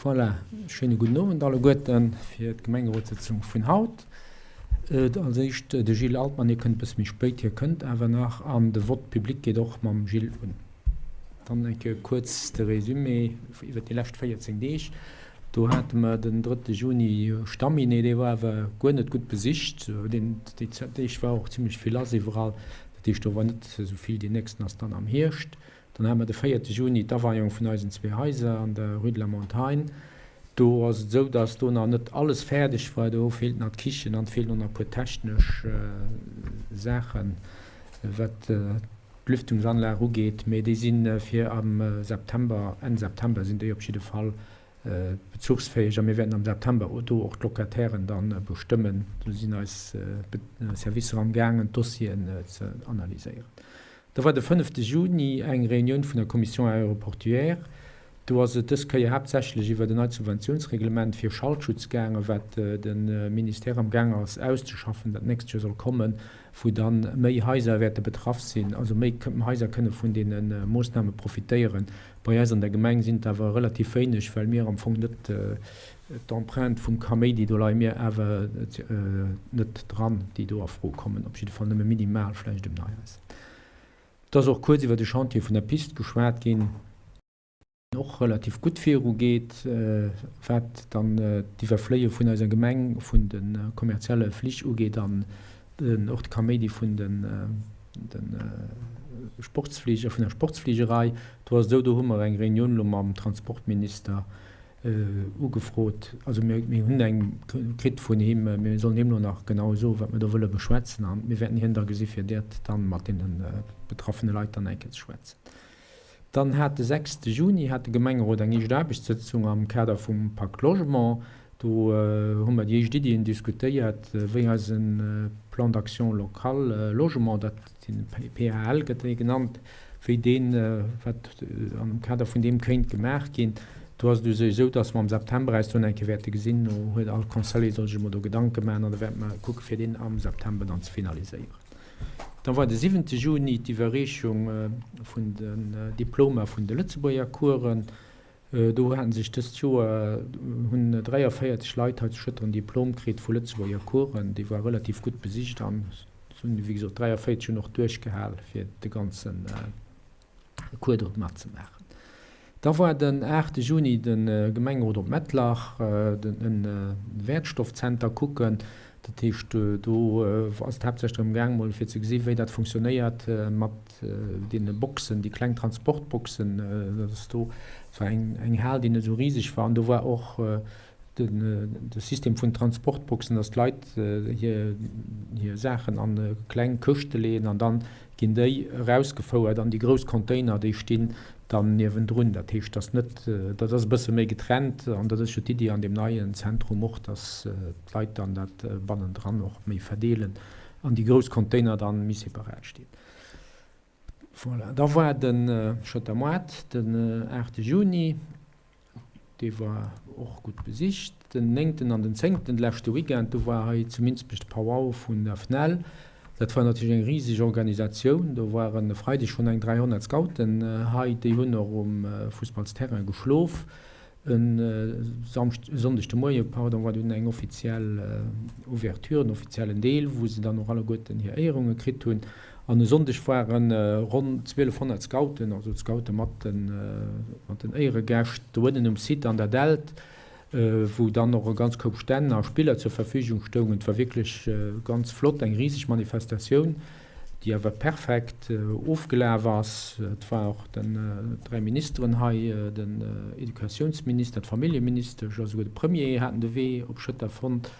Voilà, schéine gudden Owend alleguerten fir d'Gemengerotssëtzung vun haut. Als éischt de Gilles Altmann, hie kënnt e bësse méi spéit, hie kënnt awer nach. An de Vote public geet och mam Gilles un. Dann eng Kéier kuerz de Résumé iwwert déi lescht 14 Deeg. Do hate mer den drëtte Juni Stamminee, dee war awer guer net gutt besicht. Déi Deeg war och zimlech vill lass iwwerall, dat heescht do war net esou vill. Deen nächsten ass dann am Hierscht. Dann hate mer de véierte Juni d'Aweiung vun eisen zwee Haiser an der Rue de la Montagne. Do ass et esou, dass do nach net alles fäerdeg war. Do feelt nach d'Kichen an et feelen och nach e puer technesch Saachen, wat d'Lüftungsanlag ugeet. Mee déi si fir am September, Enn September sinn déi op jidde Fall bezuchsfäeg a mir wäerten am September do och d'Locatairen da bestëmmen. Do sinn eis Servicer am gaangen d'Dossieren ze analyséieren. Da war de fënnefte Juni eng Reunioun vun der Commission aéroportuaire. Do ass et dës Kéier haaptsächlech iwwert en neit Subventiounsreglement fir Schaltschutz gaangen, wat de Ministère am gaang ass auszeschaffen, dat d'nächst Joer soll kommen, wou da méi Haiser wäerte betraff sinn, also méi Haiser kënne vun deene Moossname profitéieren. Bei eis an der Gemeng sinn et awer relativ wéineg, well mir am Fong net d'Empreinte vum Kaméidi, do leie mir awer net dran, déi do a Fro kommen, op jidde Fall nëmme minimal vläicht um Neihaus. Et ass och kuerz iwwer de Chantier vun der Pist geschwat ginn. Och relativ gutt virugeet, wat dann d'Iwwerfléie vun eiser Gemeng vun de kommerzielle Flich ugeet an och de Kaméidi vun de Sportsfliger, vun der Sportsfligerei. Do ass et esou, do hu mer eng Reunioun elo mam Transportminister ugefrot. Also mir hunn eng kritt vun him, mee mir sollen him elo nach genau soen, wat mir do wëlle beschwätzen. A mir wäerten hien da gesi fir dat dann mat deene betraffene Leit dann eng Kéier ze schwätzen. Dann hat de sechste Juni hat de Gemengerot eng éischt Aarbechtssëtzung am Kader vum Pacte Logement. Do hu mer déi éischt Iddien diskutéiert, wéi eise Plan d'action local logement, dat den PAL gëtt dee genannt, wéi deen, wat am Kader vun deem kéint gemaach ginn. Do ass et u sech esou, dass mer am September eis do nach eng Kéier wäerte gesinn. Do huet all Conseiller soll sech emol do Gedanke maachen an da wäerte mer kucke fir deen am September dann ze finaliséieren. Da war de siwente Juni d'Iwwerreechung vun den Diplomer vun de Lëtzebuerger Coursen. Do haten sech dëst Joer hunn 43 Leit hei zu Schëtter en Diplom kritt vu Lëtzebuerger Coursen. Déi war relativ gutt besicht an et hunn, wéi gesot, 43 hunn och duerchgehal fir de ganzen Cours do matzemaachen. Da war den aachte Juni de Gemengerot op Mettlach den Wäertstoffzenter kucken. Dat heescht, do ass et haaptsächlech drëm gaang, mol fir ze gesi wéi dat funktionéiert mat deene Boxen, déi kleng Transportboxen. Dat ass do, et war eng Hal, déi net esou riseg war an do war och de System vun Transportboxen, dass d'Leit hir Saachen an kleng Këschte leeën an dann ginn déi erausgefouert an déi grouss Container, déi stinn dann niewendrun. Dat heescht, dass net, dat ass e bësse méi getrennt an dat ass jo d'Iddi an deem neien Zentrum och, dass d'Leit dann dat bannendran och méi verdeelen an déi grouss Container dann méi separat stinn. Voilà, da war de Schëtter Moart den 8 Juni, dee war och gutt besicht. Den néngten an den zéngten, de leschte Weekend, do war hei zu Minsbech de Powwow vun der FNEL. Dat war natierlech eng riseg Organisatioun. Do waren e Freideg schonn eng 300 Scouten hei, déi hunn och um Fussballsterrain geschlof. E Samschd, e Sonndeg de Moie, pardon, war dunn eng offiziell Ouverture, en offiziellen Deel, wou se dann och alleguerten hir Éierunge kritt hunn. An e Sonndeg ware ronn 1.200 Scouten, also d'Scoute mat den, mat den Éieregäscht, do ënnen um Site an der Dällt, wou dann och e ganz Koup Stänn a Spiller zur Verfügung stoungen. Et war wierklech ganz flott, eng riseg Manifestatioun. déi awer perfekt ofgelaf ass. Et war och den 3 Ministeren hei, den Educatiounsminister, d'Familljeministesch a souguer de Premier haten de Wee op Schëtter fonnt.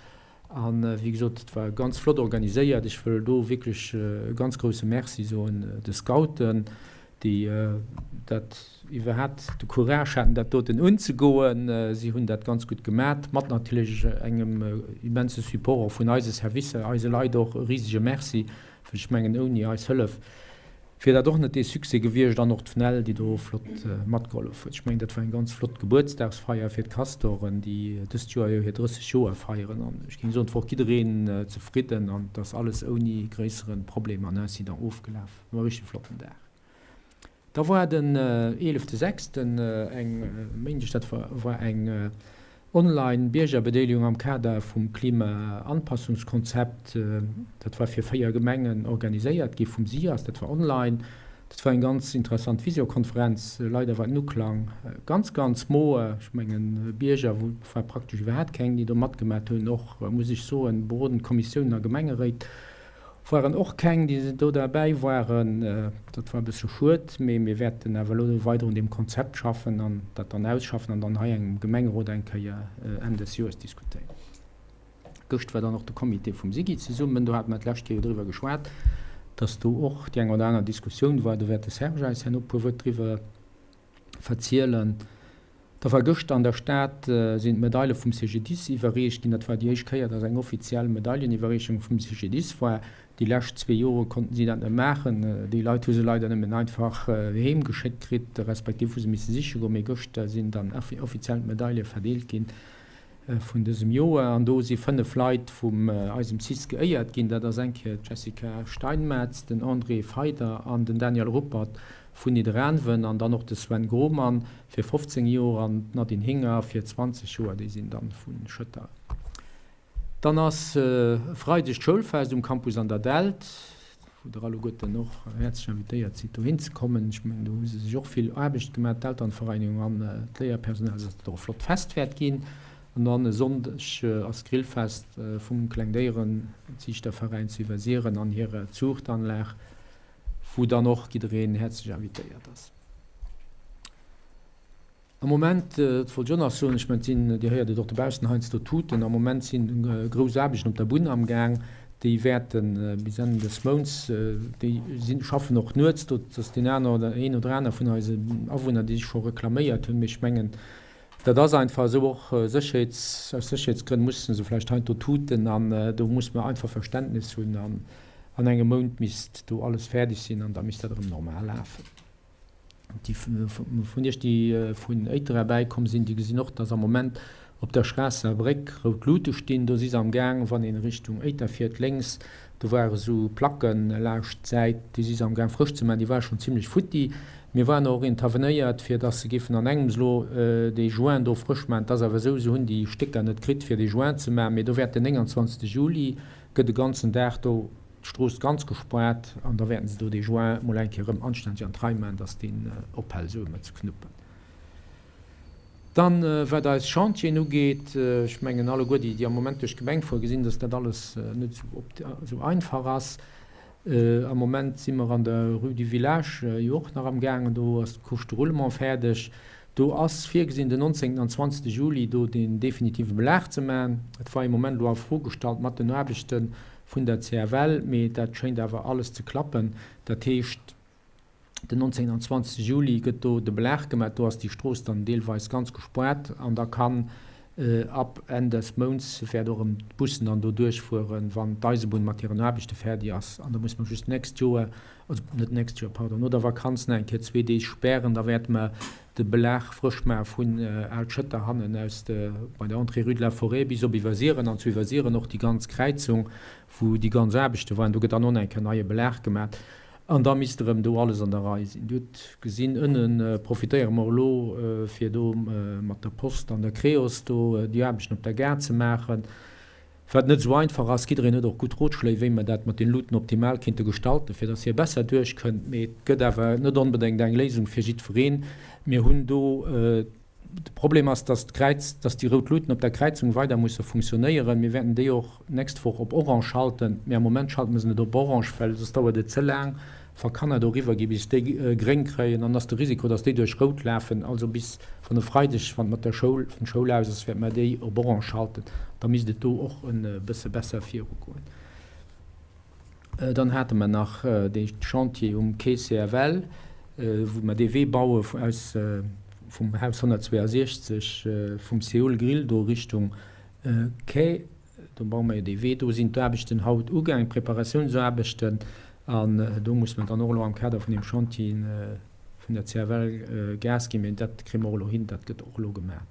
A wéi gesot, et war ganz flott organiséiert. Ech wëll do wierklech e ganz grouse Merci soen de Scouten, déi dat iwwerhaapt de Courage haten, dat doten unzegoen. Si hunn dat ganz gutt gemat, mat natierlech engem immense Support och vun eise Servicer, eise Leit och e risege Merci, well ech mengen, ouni eis Hëllef wier dat och net dee Succès gewiescht. An och d'FNEL, déi do flott matgehollef huet. Ech mengen, dat war eng ganz flott Gebuertsdagsfeier fir d'Castoren, déi dëst Joer jo hir 30 Joer feieren. An ech géing soen, et wor och jiddereen zefridden an et ass alles ouni gréissere Problem an Incident ofgelaf. War e richteg flotten Dag. Da war den eelefte sechsten eng Méindeg, dat war eng Online Biergerbedeelegung am Kader vum Klimaanpassungskonzept. Dat war fir 4 Gemengen organiséiert gi vum SIAS, dat war online. Dat war eng ganz interessant Visiokonferenz. Leider war den Uklang ganz, ganz moer. Ech mengen Bierger war praktesch iwwerhaat keng, déi do matgemat hunn. Och muss ech soen, berodend Kommissiounen a Gemengeréit Waren och keng, déi do derbäi waren. Dat war e bësse schued, mee mir wäerten awer elo weider un deem Konzept schaffen an dat dann ausschaffen an dann hei engem Gemengerot eng Kéier Enn des Joers diskutéieren. Gëscht war dann och de Comité vum SIGI zesummen. Do hate mer d'lescht Kéier jo driwwer geschwat, dass do och déi eng oder aner Diskussioun war. Do wäert de Serge eis herno e puer Wuert driwwer verzielen. Da war gëschter an der Stad sinn d'Medaile vum CGDIS iwwerreecht ginn. Dat war déi éischt Kéier, datt eng offiziell Medaileniwwerreechung vum CGDIS war. Déi lescht zwee Jore konnten si dat net maachen. Déi Leit hu se leider nëmmen einfach heem geschéckt kritt, respektiv hu se misse siche goen. Mee gëschter sinn dann offiziell d'Medaile verdeelt ginn vun dësem Joer. An do si 5 Leit vum eisem cis geéiert ginn. Dat ass eng Kéier d'Jessica Steinmetz, den André Feider an den Daniel Ruppert vun Nidderaanwen an dann och de Sven Grohmann fir 15 Joer an d'Nadine Hinger fir 20 Joer, déi sinn dann vu Schëtter. Dann ass e Freideg d'Schoulfest um Campus an der Dällt, wou der alleguerten och häerzlech invitéiert sidd dohin ze kommen. Ech mengen do hu se sech och vill Aarbecht gemaach, d'Elternvereinigung an d'Léierpersonal, dass dat och e flott Fest wäert ginn. An dann e Sonndeg ass d'Grillfest vum Klengdéierenziichterveräin zu Iwwersiren an hirer Zuuchtanlag. wou dann och jiddereen häerzlech invitéiert ass. Am Moment, dat wollt ech och nach soen, ech mengen, et sinn, Dir héiert et och dobaussen heiansdo tuten, am Moment si grouss Aarbechten op der Bunn amgaang, déi wäerte bis Enn des Mounts, déi sinn, schaffen och nuets do, dass deen aner oder een oder aner vun eise Awunner, déi sech scho reklaméiert hunn, mee ech mengen, Dat ass einfach esou, och Sécherheets, aus Sécherheetsgrënn musse se vläicht heiansdo tuten an do muss mer einfach Verständnis hunn an an engem Mount misst do alles fäerdeg sinn an da misst dat erëm normal lafen. Déi vun Iech, déi vun Éiter erbäikomm sinn, déi gesinn och, dass am Moment op der Schraasser Bréck rout Lute stinn. Do si se am Gaang, wann een Richtung Éiter fiert, lénks, do ware sou Placken laascht d'Säit, déi si se am Gaang frësch ze maachen, déi ware schonn zimlech futti. Mir waren och intervenéiert, fir dass se géifen an engems elo dee Joint do frësch maachen. Et ass awer esou, se hunn déi Stécker net kritt, fir dee Joint ze maachen. Mee do wäert den 29. Juli gëtt e ganzen Dag do d'Strooss ganz gespaart an da wäerten se do dee Joint mol eng Kéier erëm anstänneg an d'Rei maachen, dass deen ophält esou ëmmer ze knuppen. Dann, wat eis Chantieren ugeet, ech mengen alleguer déi, déi am Moment duerch d'Gemeng fueren, gesinn, dass dat alles net esou einfach ass. Am Moment si mer an der Rue du Village jo och nach am gaangen, do ass d'Couche de roulement fäerdeg. Do ass virgesinn, den 19. an 20. Juli do den definitive Belag ze maachen. Et war ee Moment elo a Fro gestallt mat den Aarbechte vun der CFL, mee dat schéint awer alles ze klappen. Dat heescht, Den 19. an 20. Juli gëtt do de Belag gemaach. Do ass déi Strooss dann deelweis ganz gespaart an da kann ab Enn des Mounts wäert och erëm d'Bussen dann do duerchfueren, wann d'Eisebunn mat hiren Aarbechte fäerdeg ass. An da muss mer just d'nächst Joer, also net d'nächst Joer, pardon, no der Vakanz nach eng Kéier zwee Deeg spären. Da wäerte mer de Belag frësch maache vun Al Schëtter hannen aus de, bei der Entrée rue de la Forêt bis op Iwwersiren an zu Iwwersiren och déi ganz Kräizung, wou déi ganz Aarbechte waren. Do gëtt dann och nach eng Kéier neie Belag gemaach. An da misst erëm do alles an der Rei sinn. Dir hutt gesinn, ënne profitéiere mer elo, fir do mat der Post an der Creos do déi Aarbechten op der Gare ze maachen, wat net esou einfach ass. Jiddereen huet och gutt Rotschléi, wéi mer dat mat den Luuten optimal kéinte gestalten, fir dass hie besser duerchkënnt. Mee et gëtt awer net onbedéngt eng Léisung fir jiddwereen. Mir hunn do De Problem ass, dass d'Kräiz, dass déi rout Luuten op der Kräizung weider musse funktionéieren. Mir wäerten déi och d'nächst Woch op orange schalten, mee am Moment schalte mer se net op orange, well soss dauert et ze laang, wa Kanner doriwwer ginn, bis déi gréng kréien. Dann ass de Risiko, dass déi duerch rout lafen. Also bis wann e Freideg, wann et mat der Schoul, wann d'Schoul aus ass, wäerte mer déi op orange schalten. Da misst et do och e bësse besser virugoen. Dann hate mer nach dee Chantier um Quai CFL, wou mer dee Wee baue aus vum Haus 162 vum Seoul Grill do Richtung Quai. Do baue mer jo dee Wee. Do sinn d'Aarbechten haut ugaang, d'Preparatiounsaarbechten. An do muss mer dann och elo am Kader vun deem Chantier vun der CFL Gas ginn. Mee dat kréie mer och elo hin, dat gëtt och elo gemaach.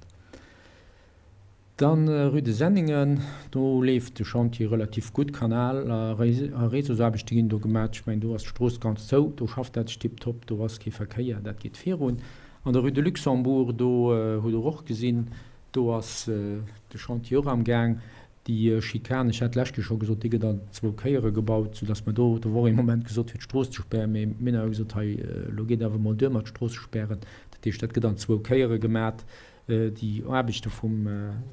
Dann Rue de Senningen, do leeft de Chantier relativ gutt. Kanal a Réseausaarbechte ginn do gemaach. Ech mengen, do ass d'Strooss ganz zou, do schafft dat sech tiptop, do ass kee Verkéier, dat geet virun. An der Rue de Luxembourg, do hutt Der och gesinn, do ass de Chantier och amgaang. Déi Schikane, ech hat d'lescht Kéier scho gesot, déi gëtt an zwou Kéiere gebaut, soudass mer do, do wor ee Moment gesot fir d'Strooss ze spären, mee mir hunn awer gesot, hei elo geet awer emol duer mat Stroossespären. Dat heescht, dat gëtt an zwou Kéiere gemat. Déi Aarbechte vum,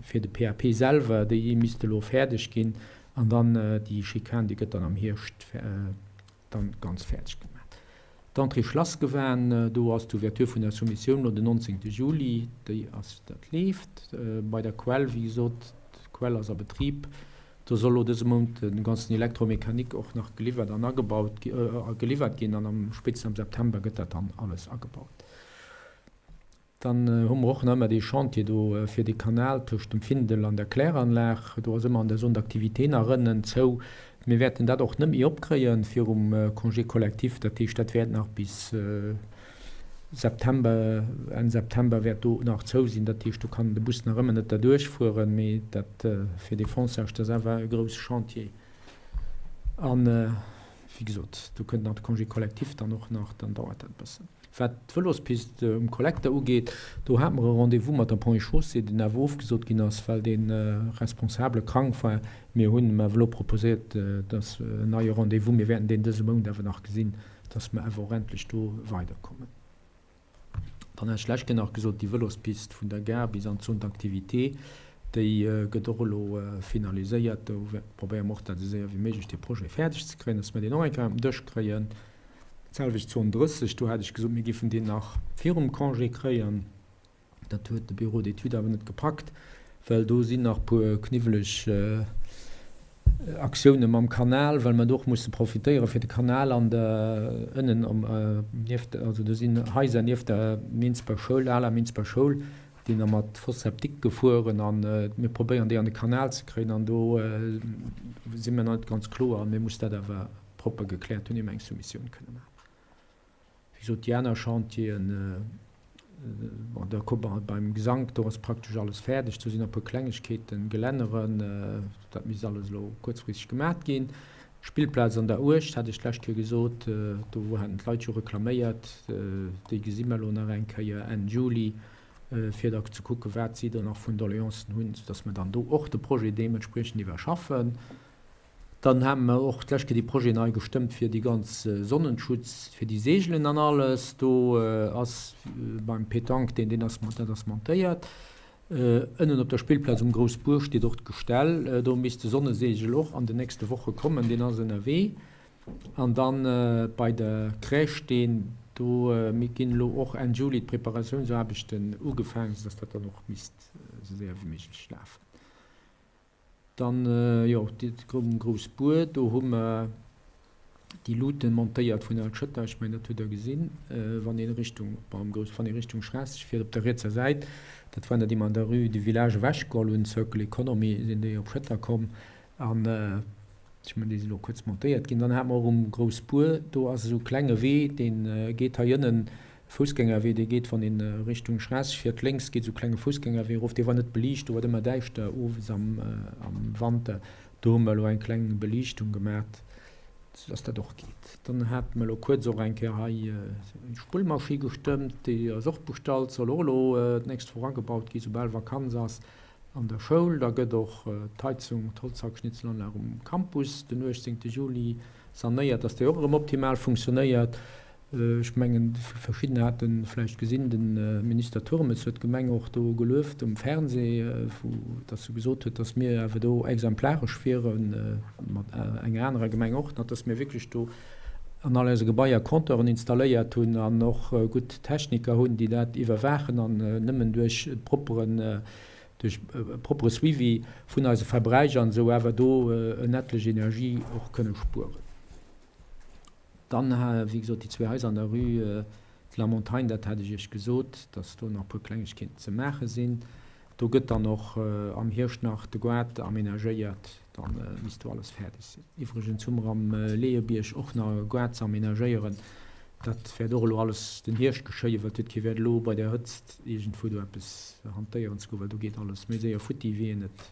fir de PAP selwer, déi misste elo fäerdeg ginn an dann déi Schikane, déi gëtt dann am Hierscht dann ganz fäerdeg gemaat. D'Entrée Schlassgewan, do ass d'Ouverture vun der Soumissioun elo den 19 Juli, déi ass, dat leeft. Bei der Quell, wéi gesot, d'Quell ass a Betrib, do soll elo dëse Mount de ganzen Électromécanique och nach geliwwert an agebaut, geliwwert ginn an am spéitstens am September gëtt dat dann alles agebaut. Dann hu mer och nach ëmmer dee Chantier do fir dee Kanal tëscht dem Findel an der Kläranlag. Do ass ëmmer an der Zone d'activité nach ënnen zou. Mir wäerten dat och net méi opkréie virum Congé collectif. Dat heescht, dat wäert nach bis September, Enn September wäert do nach zou sinn. Dat heescht, do kann de Bus nach ëmmer net derduerch fueren. Mee dat fir dee Fonçage, dat ass awer e grousse Chantier. An, wéi gesot, do kënnt nach de Congé collectif dann och nach, dann dauert dat e bëssen. Wat d'Vëlospist um Kollekter ugeet, do hate mer e Rendez-vous mat der Ponts et Chaussées, deen awer ofgesot ginn ass, well dee Responsabele krank war. Mir hunn em awer elo proposéiert, dass en neie Rendez-vous, mir wäerten deen dëse Mount awer nach gesinn, dass mer awer och endlech do weiderkommen. Dann hat ech lech gär nach gesot, déi Vëlospist vun der Gare bis an d'Zone d'activité, déi gëtt och elo finaliséiert. Do probéiere mer och, dat esou séier wéi méiglech dee Projet fäerdeg ze kréien, dass mer deen och eng Kéier op den Dësch kréien. D'selwecht Zone 30, do hat ech gesot, mir géifen deen nach virum Congé kréien. Dat huet de Bureau d'études awer net gepackt, well do sinn nach e puer kniwweleg Aktioune mam Kanal, well mer do och musse profitéiere fir de Kanal an der ënnen nieft, also do sinn Haiser nieft der Minsber Schoul, aler Minsber Schoul, déi nach mat Fosse septique gefueren an mir probéieren déi an de Kanal ze kréien an do si mer nach net ganz kloer a mir muss dat awer propper gekläert hunn, ier mer eng Soumissioun kënne maachen. Wéi gesot, déi aner Chantieren, bon, da kommt mer beim Gesank, do ass praktesch alles fäerdeg, do sinn nach e puer Klengegkeeten, Gelänneren, dat misst alles elo kuerzfristeg gemaat ginn. Spillplaz an der Uecht, hat ech d'lescht Kéier gesot, do haten d'Leit jo reklaméiert, déi gesi mer elo nach eng Kéier Enn Juli, fir da ze kucken, wat si do nach vun Doleancen hunn, soudass mer dann do och de Projet deementspriechend iwwerschaffen. Dann hate mer och d'lescht Kéier dee Projet nei gestëmmt fir déi ganz Sonnenschutz, fir déi Seegelen an alles. Do ass beim Pétanque, deen, deen ass, dat ass montéiert. Ënnen op der Spillplaz um Groussbuer steet och d'Gestell. Do misst de Sonneseegel och an den nächste Woche kommen, deen ass ënnerwee. An dann bei der Crèche, deen, do ginn elo och Enn Juli d'Preparatiounsaarbechten ugefaangen, soudass dat dann och misst esou séier wéi méiglech lafen. Dann, jo, um Groussbuer, do hu mer déi Luuten montéiert vun Al Schëtter. Ech mengen, dat hutt Der gesinn, wann een Richtung, beim Grouss, wann ee Richtung Schraasseg fiert, op der rietser Säit. Dat waren der, déi mer an der Rue du Village ewechgeholl hunn, Circle Economy, sinn déi op Schëtter komm. An ech mengen, déi sinn elo kuerz montéiert ginn. Dann hate mer och um Groussbuer, do ass esou e klenge Wee, dee geet hei ënnen, Foussgängerwee, dee geet, wann een Richtung Schraasseg fiert, lénks geet esou klenge Foussgängerwee erof, dee war net beliicht, do war et ëmmer däischter owes am Wanter. Do hu mer elo eng kleng Beliichtung gemat, soudass dat och geet. Dann hate mer elo kuerz och eng Kéier hei eng Spullmaschi gestëmmt, déi ass och bestallt, soll och elo d'nächst Woch agebaut gi soubal Vakanz ass an der Schoul. Da gëtt och d'Heizung, d'Holzhackschnitzelanlag um Campus den 18 Juli sanéiert, dass déi och erëm optimal funktionéiert. Ech mengen, verschiddener hate vläicht gesinn, de Minister Turmes huet d'Gemeng och do gelueft um Fernseh, wou dass e gesot huet, dass mir awer do exemplaresch wieren, mat enger anerer Gemeng och nach, dass mir wierklech do an all eise Gebaier Compteuren installéiert hunn an och gutt Techniker hunn, déi dat iwwerwaachen an nëmmen duerch e propperen, duerch e proppere Suivi vun eise Verbräich an esou awer do en etlech Energie och kënne spueren. Dann, wéi gesot, déi zwee Haiser an der Rue de la Montagne, dat hat ech Iech gesot, dass do nach e puer Klengegkeeten ze maache sinn. Do gëtt dann och am Hierscht nach de Goart amenagéiert, da misst do alles fäerdeg sinn. Iwwregens hu mer am Leeëbierg och nach e Goart ze amenagéieren. Dat wäert och elo alles den Hierscht geschéien, well et huet kee Wäert elo bei där Hëtzt iergendwou do eppes hantéieren ze goen, well do geet alles méi séier futti wéi een et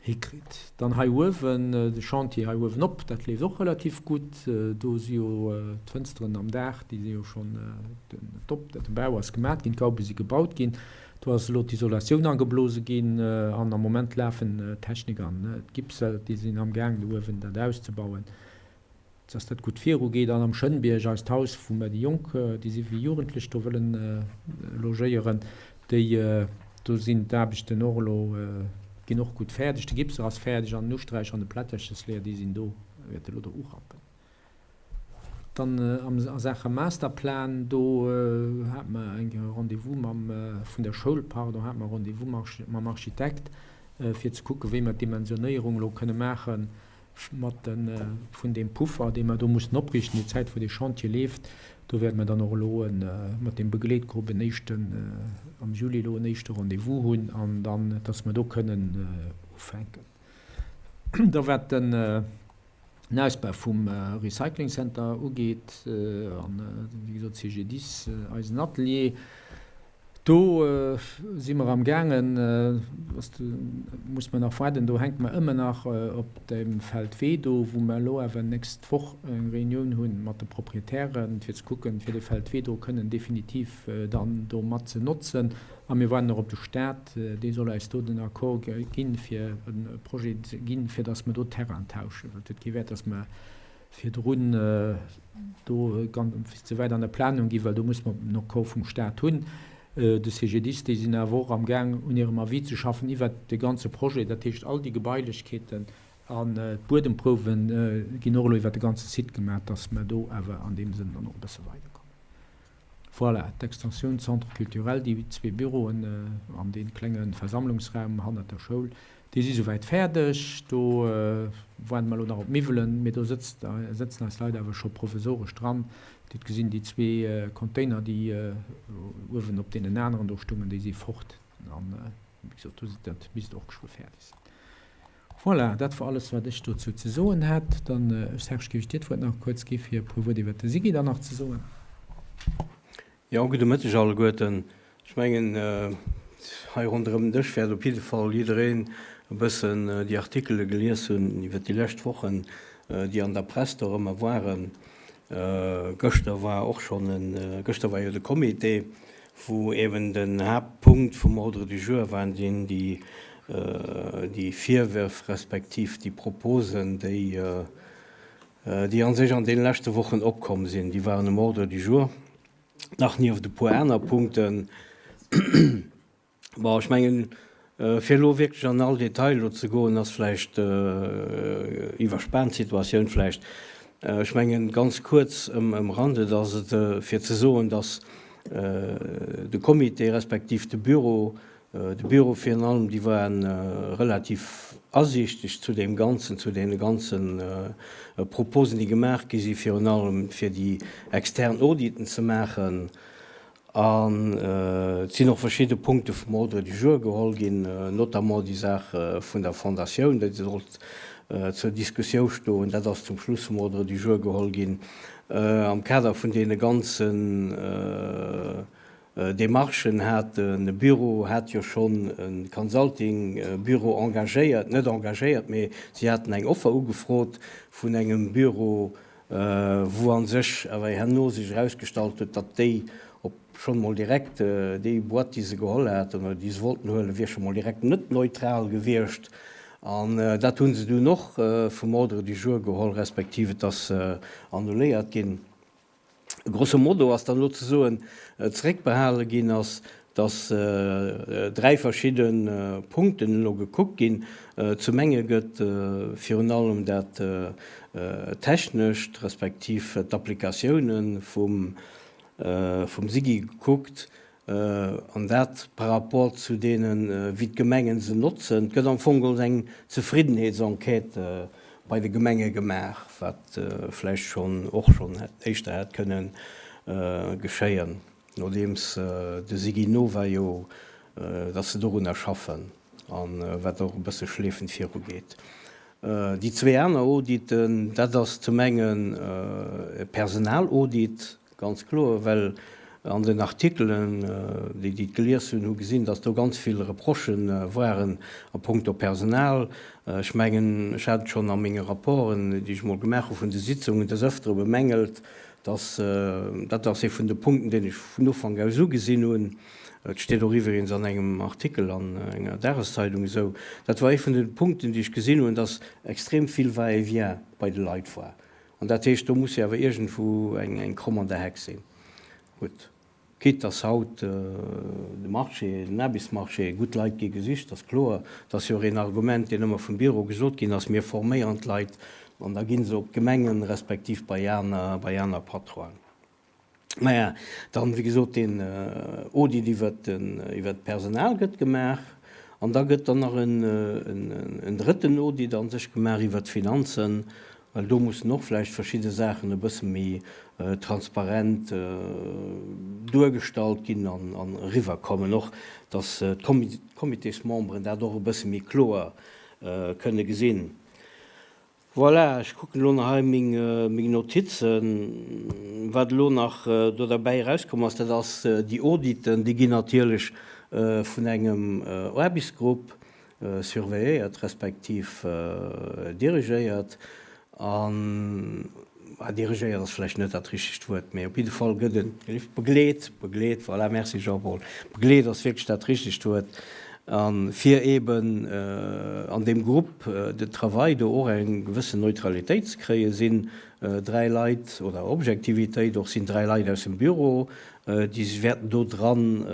hikritt. Dann hei uewen, de Chantier hei uewen op, dat leeft och relativ gutt. Do si jo d'Fënsteren am Daach, déi si jo schonn op, de Bau ass gemat ginn, d'Gaube si gebaut ginn. Do ass elo d'Isolatioun ageblose ginn an am Moment lafen d'Technik an d'Gipser, déi sinn amgaang do uewen dat auszebauen. dass dat gutt viru geet an am Schënnbierg, eist Haus, wou mer déi Jonk, déi siwe Jugendlech do wëllen logéieren, déi, do sinn d'Aarbechten och elo, ginn och gutt fäerdeg. De Gipser ass fäerdeg an den Usträich an de Plätterchesleeër, déi sinn do, wäerte elo do urappen. Dann a Saache Masterplan, do hate mer eng Rendez-vous mam, vun der Schoul, pardon, hate mer e Rendez-vous mam Architekt, fir ze kucken, wéi mer d'Dimensionéierung elo kënne maachen, mat de vun deem Puffer, dee mer do mussen opriichten, déi Zäit wou dee Chantier leeft, do wäerte mer dann och elo e mat deem Begleetgrupp en éischten, am Juli elo en éischte Rendez-vous hunn an dann, dass mer do kënnen ufänken. Da wat den Ausbau vum Recycling Center ugeet an, wéi gesot, CGDIS, eisen Atelier, Do si mer am gaangen, muss mer nach waarden, do hänke mer ëmmer nach op dem Feldwee do, wou mer elo awer nächst Woch eng Reunioun hu mat de Proprietären, fir ze kucken, fir dee Feldwee do kënnen definitiv dann do mat ze notzen. A mir waarden och op de Stat, dee soll eis do den Accord ginn, fir e Projet ze ginn, fir datt mer do Terrain tauschen, well et huet kee Wäert, datt mer virdrun do ze wäit an der Planung ginn, well do muss mer den Accord vum Stat hunn. De CGDIS, déi sinn awer och amgaang un hirem Avis ze schaffen iwwert de ganze Projet, dat heescht all déi Gebailechkeeten an d'Buedemprouwe ginn och elo iwwert de ganze Site gemaach, dass mer do awer an deem Sënn dann och e bësse weiderkommen. Voilà, d'Extensioun Centre culturel, déi zwee Büroen an dee klenge Versammlungsraum hannert der Schoul, déi si souwäit fäerdeg. Do waarde mer elo nach op d'Miwwelen, mee do sëtzt, sëtzen eis Leit awer scho provisoresch dran. Dir hutt gesinn, déi zwee Container, déi uewen op deenen aneren do stungen, déi si fort. An wéi gesot, do sinn, dat misst och geschwë fäerdeg sinn. Voilà, dat war alles, wat ech dozou ze soen hat. Dann, Serge, géif ech dir d'Wuert nach kuerz gi fir e puer Wuert iwwert de SIGI dann nach ze soen. Jo, gudde Mëtteg alleguerten. Ech mengen, hei ronderëm den Dësch wäert op jidde Fall jiddereen e bëssen déi Artikele gelies hunn iwwert déi lescht Wochen, déi an der Press dorëmmer waren. Gëschter war och schonn en, gëschter war jo de Comité, wou eben den Haaptpunkt vum Ordre du jour waren deen déi, déi Virwërf respektiv déi Proposen, déi, déi a sech an deene leschte Wochen opkomm sinn, déi waren um Ordre du jour, nach nieft e puer aner Punkten. Bon, ech mengen, fir elo wierklech an all Detail elo ze goen, ass vläicht, iwwerspaant d'Situatioun vläicht. Ech mengen, ganz kuerz um Rande, et ass et fir ze soen, dass de Comité respektiv de Bureau, de Bureau virun allem, déi ware relativ asiichteg zu deem Ganzen, zu deene ganze Proposen, déi gemaach gi si virun allem fir déi extern Auditen ze maachen. An et sinn och verschidde Punkte vum Ordre du jour geholl ginn, notamment déi Saach vun der Fondatioun, déi sollt zur Diskussiou stoen. Dat ass zum Schluss vum Ordre du jour geholl ginn. Am Kader vun deene ganzen Demarchen hat de Büro hat jo schonn e Consulting-Büro engagéiert, net engagéiert, mee si haten eng Offer ugefrot vun engem Büro, wou a sech awer herno sech erausgestallt huet, datt déi op schonn emol direkt, déi Boîte, déi se geholl haten oder déi se wollten huelen, wier scho mol direkt net neutral gewiescht. An dat hu se dunn och vum Ordre du jour geholl, respektiv et ass annuléiert ginn. Grosso modo ass dann elo ze soen, zeréckbehale ginn ass, datt dräi verschidde Punkten elo gekuckt ginn. Zum enge gëtt virun allem dat Technescht respektiv d'Applikatioune vum SIGI gekuckt, An dat par rapport zu deenen, wéi d'Gemengen se notzen. Et gëtt am Fong geholl eng Zefriddenheetsenquête bei de Gemenge gemaach, wat vläicht schonn och schonn éischter hätt kënne geschéien, nodeems de SIGI Nova jo, datt se dorunner schaffen a wat och e bësse schleefend virugeet. Déi zwee aner Auditen, dat ass zum engen e Personalaudit, ganz kloer, well an den Artikelen, déi déi et gelies hunn, hu gesinn, datt do ganz vill Reprochë waren a puncto Personal. Ech mengen, ech hat et schonn a menge Rapporten, déi ech emol gemaach hu vun de Sitzungen, des Ëftere bemängelt, datt, dat ass ee vun de Punkten, deen ech vun Ufank aus ugesinn hunn, Et steet och iwweregens an engem Artikel an enger Dageszeidung esou, dat war ee vun de Punkten, déi ech gesinn hunn, dass extrem vill Va-et-vient bei de Leit war. An dat heescht, do muss jo awer iergendwou eng Kromm an der Heck sinn. Gutt, quitte dass haut de Marché, den Aarbechtsmarché, gutt Leit gi gesicht, ass kloer. Dat ass jo och een Argument, deen ëmmer vum Büro gesot ginn ass, mir forméieren d'Leit an da gi se op d'Gemengen respektiv bei aner, bei aner Patronen. Maja, dann, wéi gesot, deen Audit iwwert d'Personal gëtt gemaach an da gëtt dann nach en drëtten Audit a sech gemaach iwwert d'Finanzen, well do mussen och vläicht verschidde Saachen e bësse méi transparent duergestallt ginn an eriwwerkommen, och datt d'Comitésmemberen dat och e bësse méi kloer kënne gesinn. Voilà, ech kucken elo nach hei meng Notizen. Wat elo nach do derbäi erauskomm ass, dat ass déi Auditen, déi ginn natierlech vun engem Aarbechtsgrupp surveilléiert respektiv dirigéiert. An, dirigéiert ass vläicht net dat richtegt Wuert, mee op jidde Fall gëtt e begleet, begleet, voilà, merci Jean-Paul, begleet ass wierklech dat richtegt Wuert. A fir eeben an deem Groupe de travail do och eng gewëssen Neutralitéit ze kréien, sinn dräi Leit, oder Objektivitéit och, sinn dräi Leit aus dem Büro, déi wäerten do dran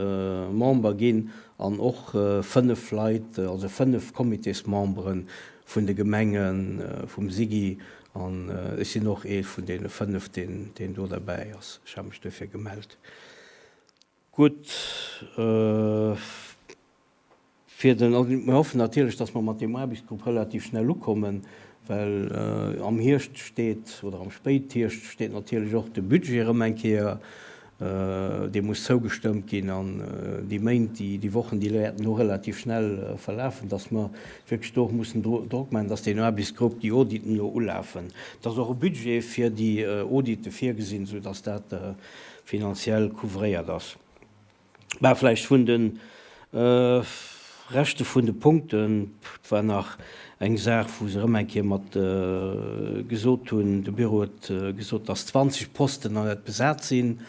Member ginn, an och fënnef Leit, also fënnef Comitésmembere vun de Gemenge vum SIGI. An ech sinn och ee vun deene fënnef, deen do derbäi ass. Ech hat mech duerfir gemellt. Gutt, fir den, also mir hoffen natierlech, dass mer mat deem Aarbechtsgrupp relativ schnell ukommen, well am Hierscht steet, oder am Spéithierscht steet natierlech och de Budget erëm eng Kéier, dee muss zougestëmmt ginn. An déi Méint, déi Wochen, déi wäerten elo relativ schnell verlafen, dass mer wierklech do och mussen Drock maachen, dass deen Aarbechtsgrupp, déi Auditen elo ulafen, dass och e Budget fir déi Audite virgesinn, soudass dat finanziell couvréiert ass. Bah, vläicht vun de Reschte vun de Punkten, et war nach eng Saach, wou se erëm eng Kéier mat gesot hunn, de Büro huet gesot, dass 20 Posten nach net besat sinn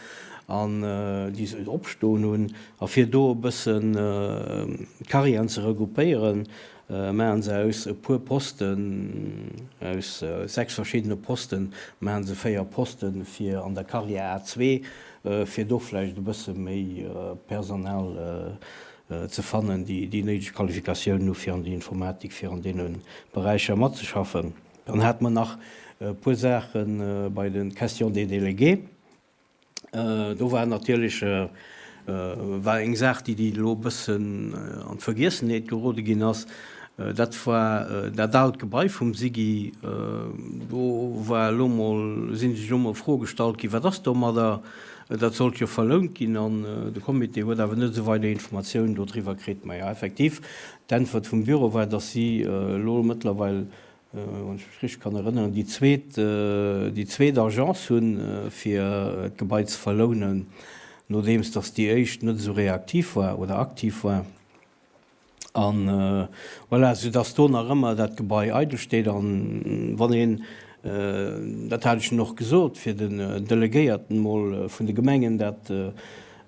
an déi se opstoen hunn. A fir do e bëssen d'Carrièren ze regroupéieren, Maachen se aus e puer Posten, aus 6 verschiddene Posten, maachen se 4 Posten fir an der Carrière A2, fir do vläicht e bësse méi Personal ze fannen, déi déi néideg Qualifikatiounen hu fir an der Informatik, fir an deene Beräicher matzeschaffen. Dann hate mer nach e puer Saache bei de Questions des délégués. Do war natierlech war eng Saach, déi déi elo e bëssen an d'Vergiessenheet gerode ginn ass, dat war dat aalt Gebai vum SIGI. Do war elo mol, si sech elo mol Froe gestallt ginn, wat ass domadder? Dat sollt jo verlount ginn an de Comité huet awer net esou weider Informatiounen dodriwwer kritt. Maja, effektiv, d'Äntwert vum Büro war, datt si elo mëttlerweil wann ech mech richteg kann erënneren, déi zweet, déi zweet Agence hunn, fir d'Gebai ze verlounen, nodeems datt déi éischt net esou reaktiv war oder aktiv war. An voilà, soudatt do nach ëmmer dat Gebai eidel steet. An wann een, dat hat ech en och gesot, fir den Delegéierten emol vun de Gemengen dat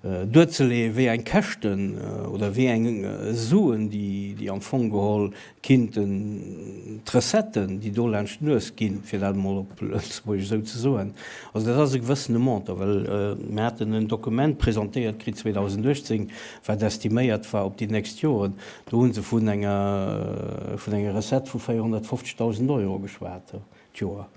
duerzeleeën, wéi eng Käschten oder wéi eng Suen, déi am Fong geholl kinnten, d'Recetten, déi do laanscht d'Nues ginn, fir dat emol op Lëtzebuergesch esou ze soen. Also dat ass e gewëssene Montant, well mir haten en Dokument presentéiert kritt 2018, wat estiméiert war op déi nächst Joren. Do hu se vun enger, vun enger Recette vu 450.000 Euro geschwat d'Joer.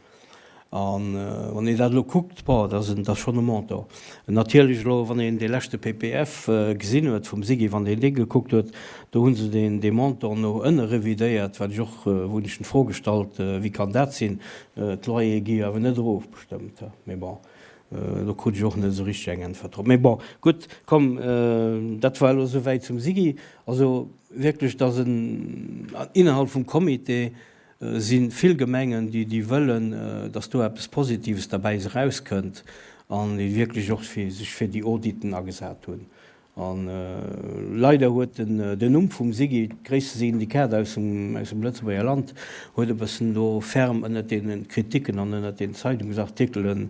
A wann een dat elo kuckt, bon, dat ass dat ass schonn e Montant. Natierlech elo, wann een dee leschte PPF gesinn huet vum SIGI, wann een dee gekuckt huet, do hu se deen dee Montant no ënne revidéiert, wat ech och, wou hunn ech d'Fro gestallt, wéi kann dat sinn, d'Loyere gi jo awer net erof bestëmmt. Mee bon, do krut ech och net esou richteg eng Äntwert drop. Mee bon, gutt, komm, dat war elo esouwäit zum SIGI. Also wierklech, dass en innerhalb vum Comité. Si vill Gemengen, déi déi wëllen, dass do eppes Positives derbäi erauskënnt an déi wierklech och sech fir déi Auditen agesat hunn. A leider huet den den Numm vum SIGI, d'gréisste Syndikat aus dem aus dem Lëtzebuerger Land, huet e bëssen do ferm ënnert deene Kritiken an ënnert den Zeitungsartikelen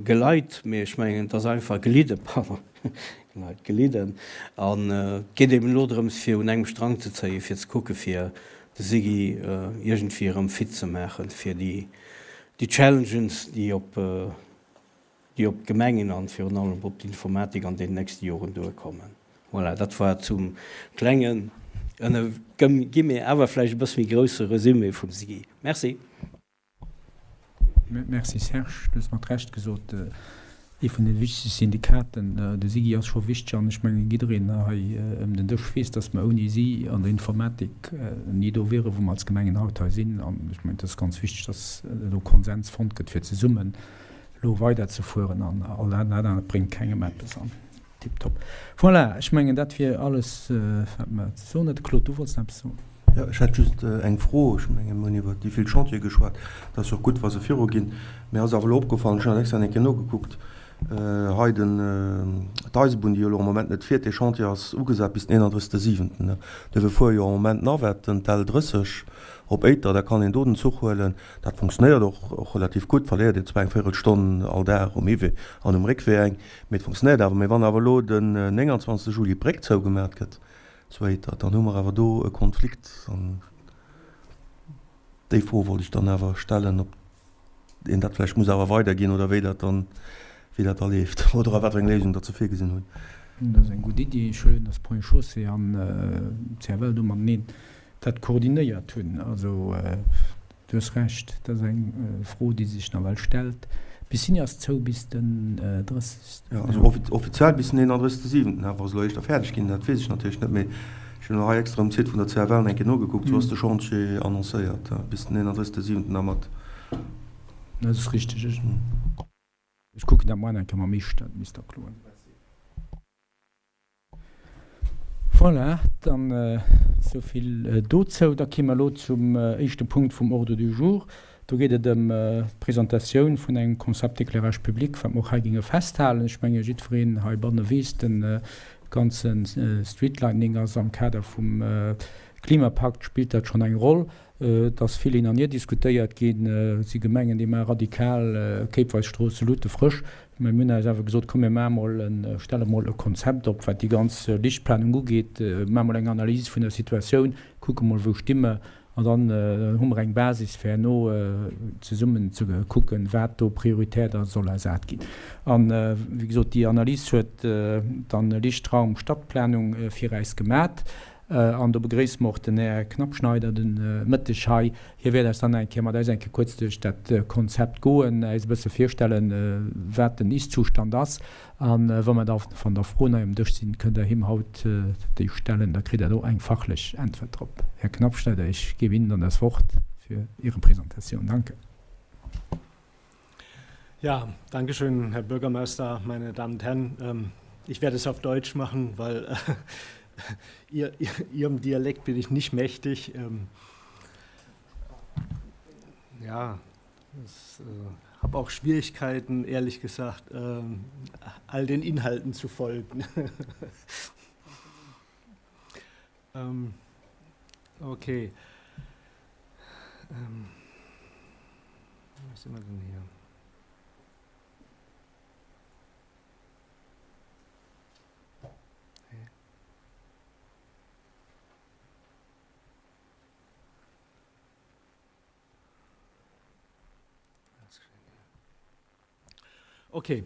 geleit. Mee ech mengen, et ass einfach gelidden, pardon, geleit, gelidden. An et geet eben elo drëms, fir un engem Strang ze zéien, fir ze kucke fir de SIGI iergendwéi erëm fit ze maachen fir déi déi Challenges, déi op déi op d'Gemengen an virun allem op d'Informatik an deenen nächste Joren duerkommen. Voilà, dat war zum klengen, ënner Guillemets, awer vläicht e bësse méi grousse Resumé vum SIGI. Merci. Merci Serge, du hues mat Recht gesot, ee vun de wichtegste Syndikaten, de SIGI ass scho wichteg an ech mengen jiddereen hei ëm den Dësch weess, datt mer ouni si an der Informatik ni do wieren, wou mer als Gemengen haut hei sinn. An ech mengen, et ass ganz wichteg, datt do Konsens fonnt gëtt fir zesummen elo weider ze fueren an all dat anert bréngt kengem eppes an tiptop. Voilà, ech mengen dat wier alles wat mer ze soen hätten. Claude, du wollts nach eppes soen? Jo, ech hätt just eng Fro. Ech mengen, mir hunn iwwert déi vill Chantiere geschwat. Et ass jo och gutt, wa se viruginn. Mir ass awer elo opgefall, ech hunn dat extra eng Kéier nogekuckt, hei den, d'Eisebunn, déi jo elo am Moment net fiert, dee Chantier ass ugesat bis den 31.07. Duerfir fuere jo am Moment d'Navetten, d'L 30 op Éiter, da kann een do den Zuch huelen. Dat funktionéiert och relativ gutt, verléiert een zwar eng Véirelstonn all Dag um Hiwee an um Réckwee eng, mee et funktionéiert awer. Mee wann awer elo den 29 Juli d'Bréck zougemat gëtt zu Éiter, dann hu mer awer do e Konflikt. An déi Fro wollt ech dann awer stellen, ob een dat vläicht muss awer weiderginn oder wéi dat dann, wéi dat da leeft oder a wat fir eng Léisung datt se virgesinn hunn. Dat ass eng gutt Iddi. Ech huelen, datt Ponts et Chaussées an d'CFL do mateneen dat koordinéiert hunn. Also, du hues Recht, dat ass eng Fro, déi sech nawell stellt. D'Piscine ass zou bis den 30. Jo, also offiziell bis den 31.07. Awer ass elo éischter fäerdeg ginn, dat weess ech natierlech net. Mee ech hunn elo hei extra um Site vun der CFL eng Kéier nogekuckt, do ass de Chantier annoncéiert bis den 31.07. A mat. Dat ass richteg. Ech kucken dat moien eng Kéier mam Misch, dat misst da kloen. Voilà, dann esou vill dozou. Da kéime mer elo zum éischte Punkt vum Ordre du jour. Do geet et ëm d'Presentatioun vun engem Concept d'éclairage public, wat mer och hei géinge festhalen. Ech menge jiddwereen heibanne weess, de ganze Streetlightning ass am Kader vum Klimapakt spillt dat schonn eng Roll. Et ass vill hin an hier diskutéiert ginn. Et si Gemengen, déi maache radikal kéipweis Stroosse lutefrësch. Mä mir hunn eis awer gesot, komm mir maache mol e, stelle mol e Konzept op, wat déi ganz Lichtplanung ugeet, maache mol eng Analys vun der Situatioun, kucke mol wou sti mer an dann hu mer eng Basis fir herno zesummen ze kucken, wat do prioritär da soll ersat ginn. An, wéi gesot, déi Analys huet dann Lichtraum Stadtplanung fir äis gemat. An do begréisse mer och den Här Knappschneider de Mëtteg hei. Hie wäert eis dann eng Kéier mat eis eng Kéier kuerz duerch dat Konzept goen, eis e bësse virstellen, wat den Ist-Zustand ass. A wa mer da wann da Froen hei um Dësch sinn, kënnt Der him haut déi stellen, da kritt Der do eng fachlech Äntwert drop. Här Knappschneider, ich gebe Ihnen dann das Wort für Ihre Präsentation. Danke. Ja, danke schön, Herr Bürgermeister, meine Damen und Herren. Ähm, ich werde es auf Deutsch machen, weil äh, ihr, Ihrem Dialekt bin ich nicht mächtig. Ähm, ja, ich äh, habe auch Schwierigkeiten, ehrlich gesagt, äh, all den Inhalten zu folgen. ähm, okay. Ähm, was sind wir denn hier? Okay.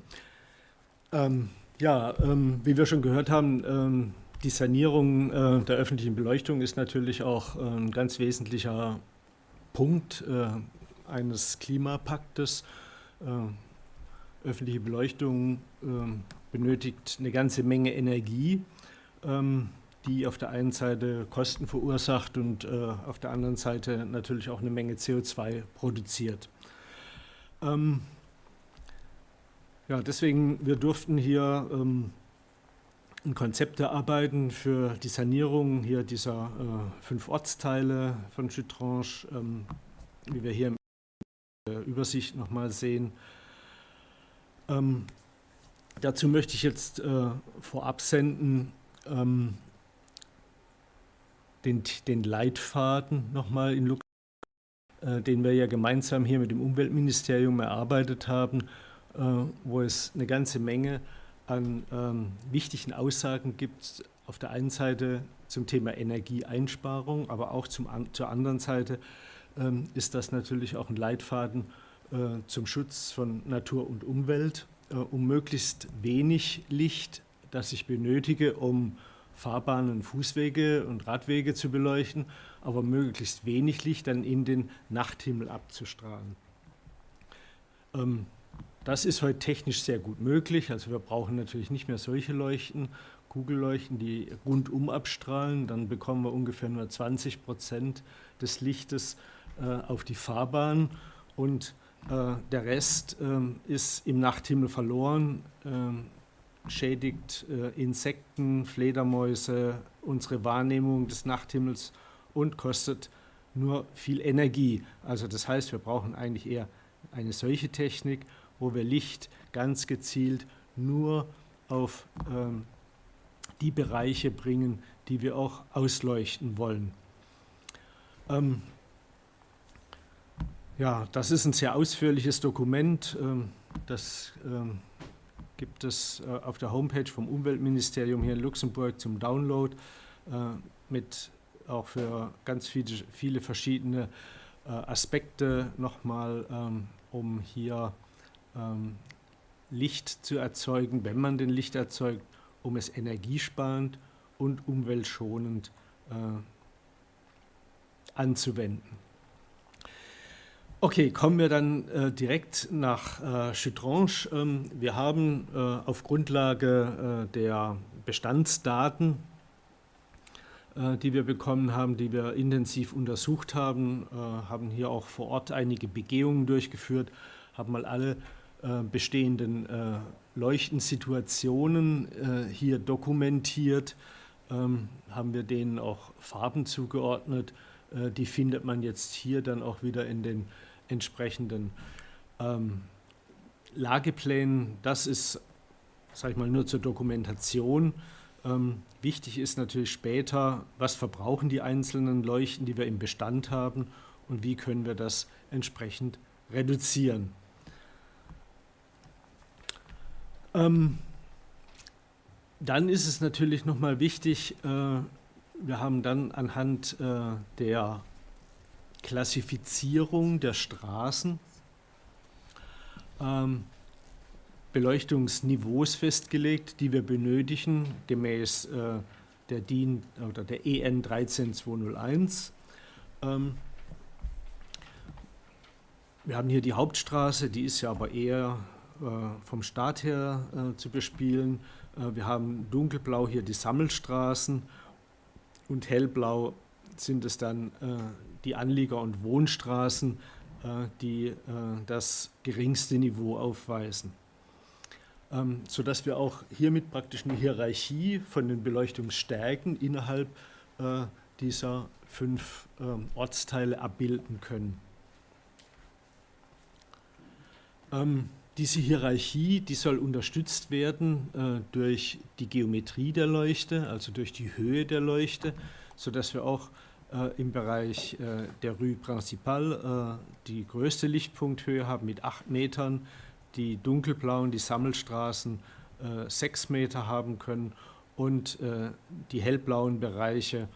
Ähm, ja, ähm, wie wir schon gehört haben, ähm, die Sanierung äh, der öffentlichen Beleuchtung ist natürlich auch äh, ein ganz wesentlicher Punkt äh, eines Klimapaktes. Äh, öffentliche Beleuchtung äh, benötigt eine ganze Menge Energie, ähm, die auf der einen Seite Kosten verursacht und äh, auf der anderen Seite natürlich auch eine Menge CO2 produziert. Ähm, ja, deswegen, wir durften hier ähm, ein Konzept erarbeiten für die Sanierung hier dieser äh, fünf Ortsteile von Chutrange, ähm, wie wir hier in der Übersicht nochmal sehen. Ähm, dazu möchte ich jetzt äh, vorab senden ähm, den, den Leitfaden nochmal in Luxemburg, äh, den wir ja gemeinsam hier mit dem Umweltministerium erarbeitet haben, äh, wo es eine ganze Menge an ähm, wichtigen Aussagen gibt. Auf der einen Seite zum Thema Energieeinsparung, aber auch zum, zur anderen Seite ähm, ist das natürlich auch ein Leitfaden äh, zum Schutz von Natur und Umwelt, äh, um möglichst wenig Licht, das ich benötige, um Fahrbahnen, Fußwege und Radwege zu beleuchten, aber möglichst wenig Licht dann in den Nachthimmel abzustrahlen. Ähm, das ist heute technisch sehr gut möglich. Also wir brauchen natürlich nicht mehr solche Leuchten, Kugelleuchten, die rundum abstrahlen. Dann bekommen wir ungefähr nur 20 Prozent des Lichtes äh, auf die Fahrbahn und äh, der Rest äh, ist im Nachthimmel verloren, äh, schädigt äh, Insekten, Fledermäuse, unsere Wahrnehmung des Nachthimmels und kostet nur viel Energie. Also das heißt, wir brauchen eigentlich eher eine solche Technik, wo wir Licht ganz gezielt nur auf ähm, die Bereiche bringen, die wir auch ausleuchten wollen. Ähm, ja, das ist ein sehr ausführliches Dokument. Ähm, das ähm, gibt es äh, auf der Homepage vom Umweltministerium hier in Luxemburg zum Download äh, mit auch für ganz viele, viele verschiedene äh, Aspekte nochmal, ähm, um hier ähm, Licht zu erzeugen, wenn man denn Licht erzeugt, um es energiesparend und umweltschonend äh, anzuwenden. Okay, kommen wir dann äh, direkt nach äh, Chutrange. Ähm, wir haben äh, auf Grundlage äh, der Bestandsdaten, äh, die wir bekommen haben, die wir intensiv untersucht haben, äh, haben hier auch vor Ort einige Begehungen durchgeführt, haben mal alle äh, bestehenden äh, Leuchtensituationen äh, hier dokumentiert, ähm, haben wir denen auch Farben zugeordnet. Äh, die findet man jetzt hier dann auch wieder in den entsprechenden ähm, Lageplänen. Das ist, sag ich mal, nur zur Dokumentation. Ähm, wichtig ist natürlich später, was verbrauchen die einzelnen Leuchten, die wir im Bestand haben und wie können wir das entsprechend reduzieren. Ähm, dann ist es natürlich noch mal wichtig, äh, wir haben dann anhand äh, der Klassifizierung der Straßen ähm, Beleuchtungsniveaus festgelegt, die wir benötigen gemäß äh, der DIN oder der EN 13201. Ähm, wir haben hier die Hauptstraße, die ist ja aber eher äh, vom Staat her äh, zu bespielen. Äh, wir haben dunkelblau hier die Sammelstraßen und hellblau sind es dann äh, die Anlieger- und Wohnstraßen, äh, die äh, das geringste Niveau aufweisen. Ähm, sodass wir auch hiermit praktisch eine Hierarchie von den Beleuchtungsstärken innerhalb äh, dieser fünf ähm, Ortsteile abbilden können. Ähm, diese Hierarchie, die soll unterstützt werden äh, durch die Geometrie der Leuchte, also durch die Höhe der Leuchte, sodass wir auch äh, im Bereich äh, der Rue Principale äh, die größte Lichtpunkthöhe haben mit 8 Metern, die dunkelblauen, die Sammelstraßen äh, 6 Meter haben können und äh, die hellblauen Bereiche,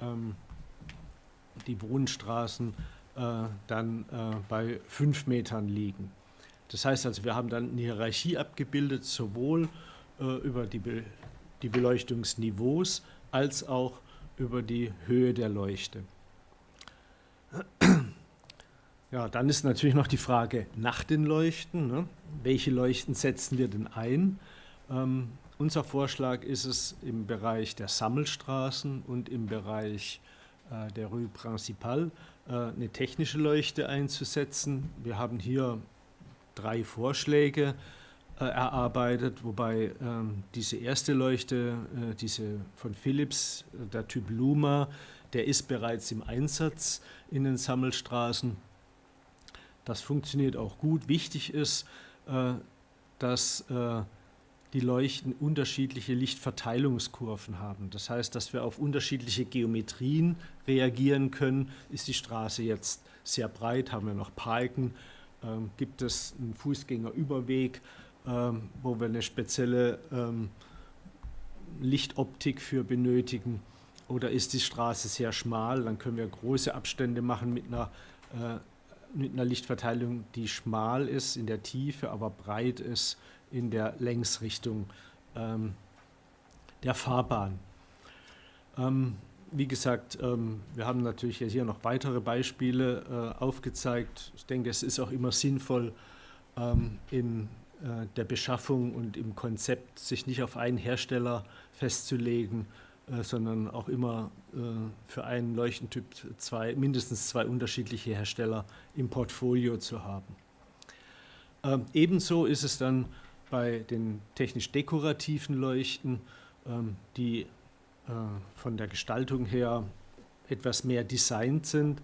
ähm, die Wohnstraßen, äh, dann äh, bei 5 Metern liegen. Das heißt also, wir haben dann eine Hierarchie abgebildet, sowohl äh, über die, Be die Beleuchtungsniveaus als auch über die Höhe der Leuchte. Ja, dann ist natürlich noch die Frage nach den Leuchten. Ne? Welche Leuchten setzen wir denn ein? Ähm, unser Vorschlag ist es im Bereich der Sammelstraßen und im Bereich äh, der Rue Principale äh, eine technische Leuchte einzusetzen. Wir haben hier drei Vorschläge. erarbeitet, wobei diese erste Leuchte, diese von Philips, der Typ Luma, der ist bereits im Einsatz in den Sammelstraßen. Das funktioniert auch gut. Wichtig ist, dass die Leuchten unterschiedliche Lichtverteilungskurven haben. Das heißt, dass wir auf unterschiedliche Geometrien reagieren können. Ist die Straße jetzt sehr breit? Haben wir noch Parken? Ähm, gibt es einen Fußgängerüberweg, ähm, wo wir eine spezielle ähm, Lichtoptik für benötigen? Oder ist die Straße sehr schmal? Dann können wir große Abstände machen mit einer, äh, mit einer Lichtverteilung, die schmal ist in der Tiefe, aber breit ist in der Längsrichtung ähm, der Fahrbahn. Ähm, wie gesagt, ähm, wir haben natürlich hier noch weitere Beispiele äh, aufgezeigt. Ich denke, es ist auch immer sinnvoll, ähm, in äh, der Beschaffung und im Konzept sich nicht auf einen Hersteller festzulegen, äh, sondern auch immer äh, für einen Leuchtentyp zwei, mindestens zwei unterschiedliche Hersteller im Portfolio zu haben. Ähm, ebenso ist es dann bei den technisch dekorativen Leuchten, ähm, die äh, von der Gestaltung her etwas mehr designt sind,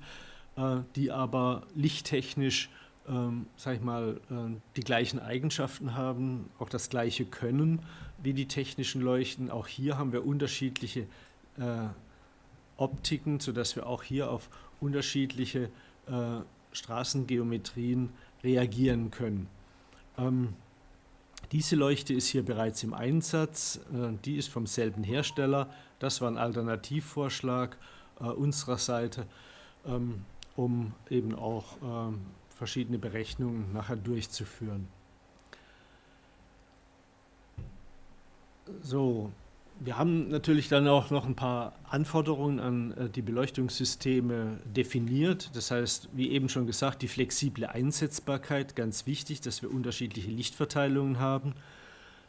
äh, die aber lichttechnisch, ähm, sag ich mal, äh, die gleichen Eigenschaften haben, auch das gleiche können wie die technischen Leuchten. Auch hier haben wir unterschiedliche äh, Optiken, sodass wir auch hier auf unterschiedliche äh, Straßengeometrien reagieren können. Ähm, diese Leuchte ist hier bereits im Einsatz. Äh, die ist vom selben Hersteller. Das war ein Alternativvorschlag äh, unserer Seite, ähm, um eben auch ähm, verschiedene Berechnungen nachher durchzuführen. So, wir haben natürlich dann auch noch ein paar Anforderungen an äh, die Beleuchtungssysteme definiert. Das heißt, wie eben schon gesagt, die flexible Einsetzbarkeit, ganz wichtig, dass wir unterschiedliche Lichtverteilungen haben.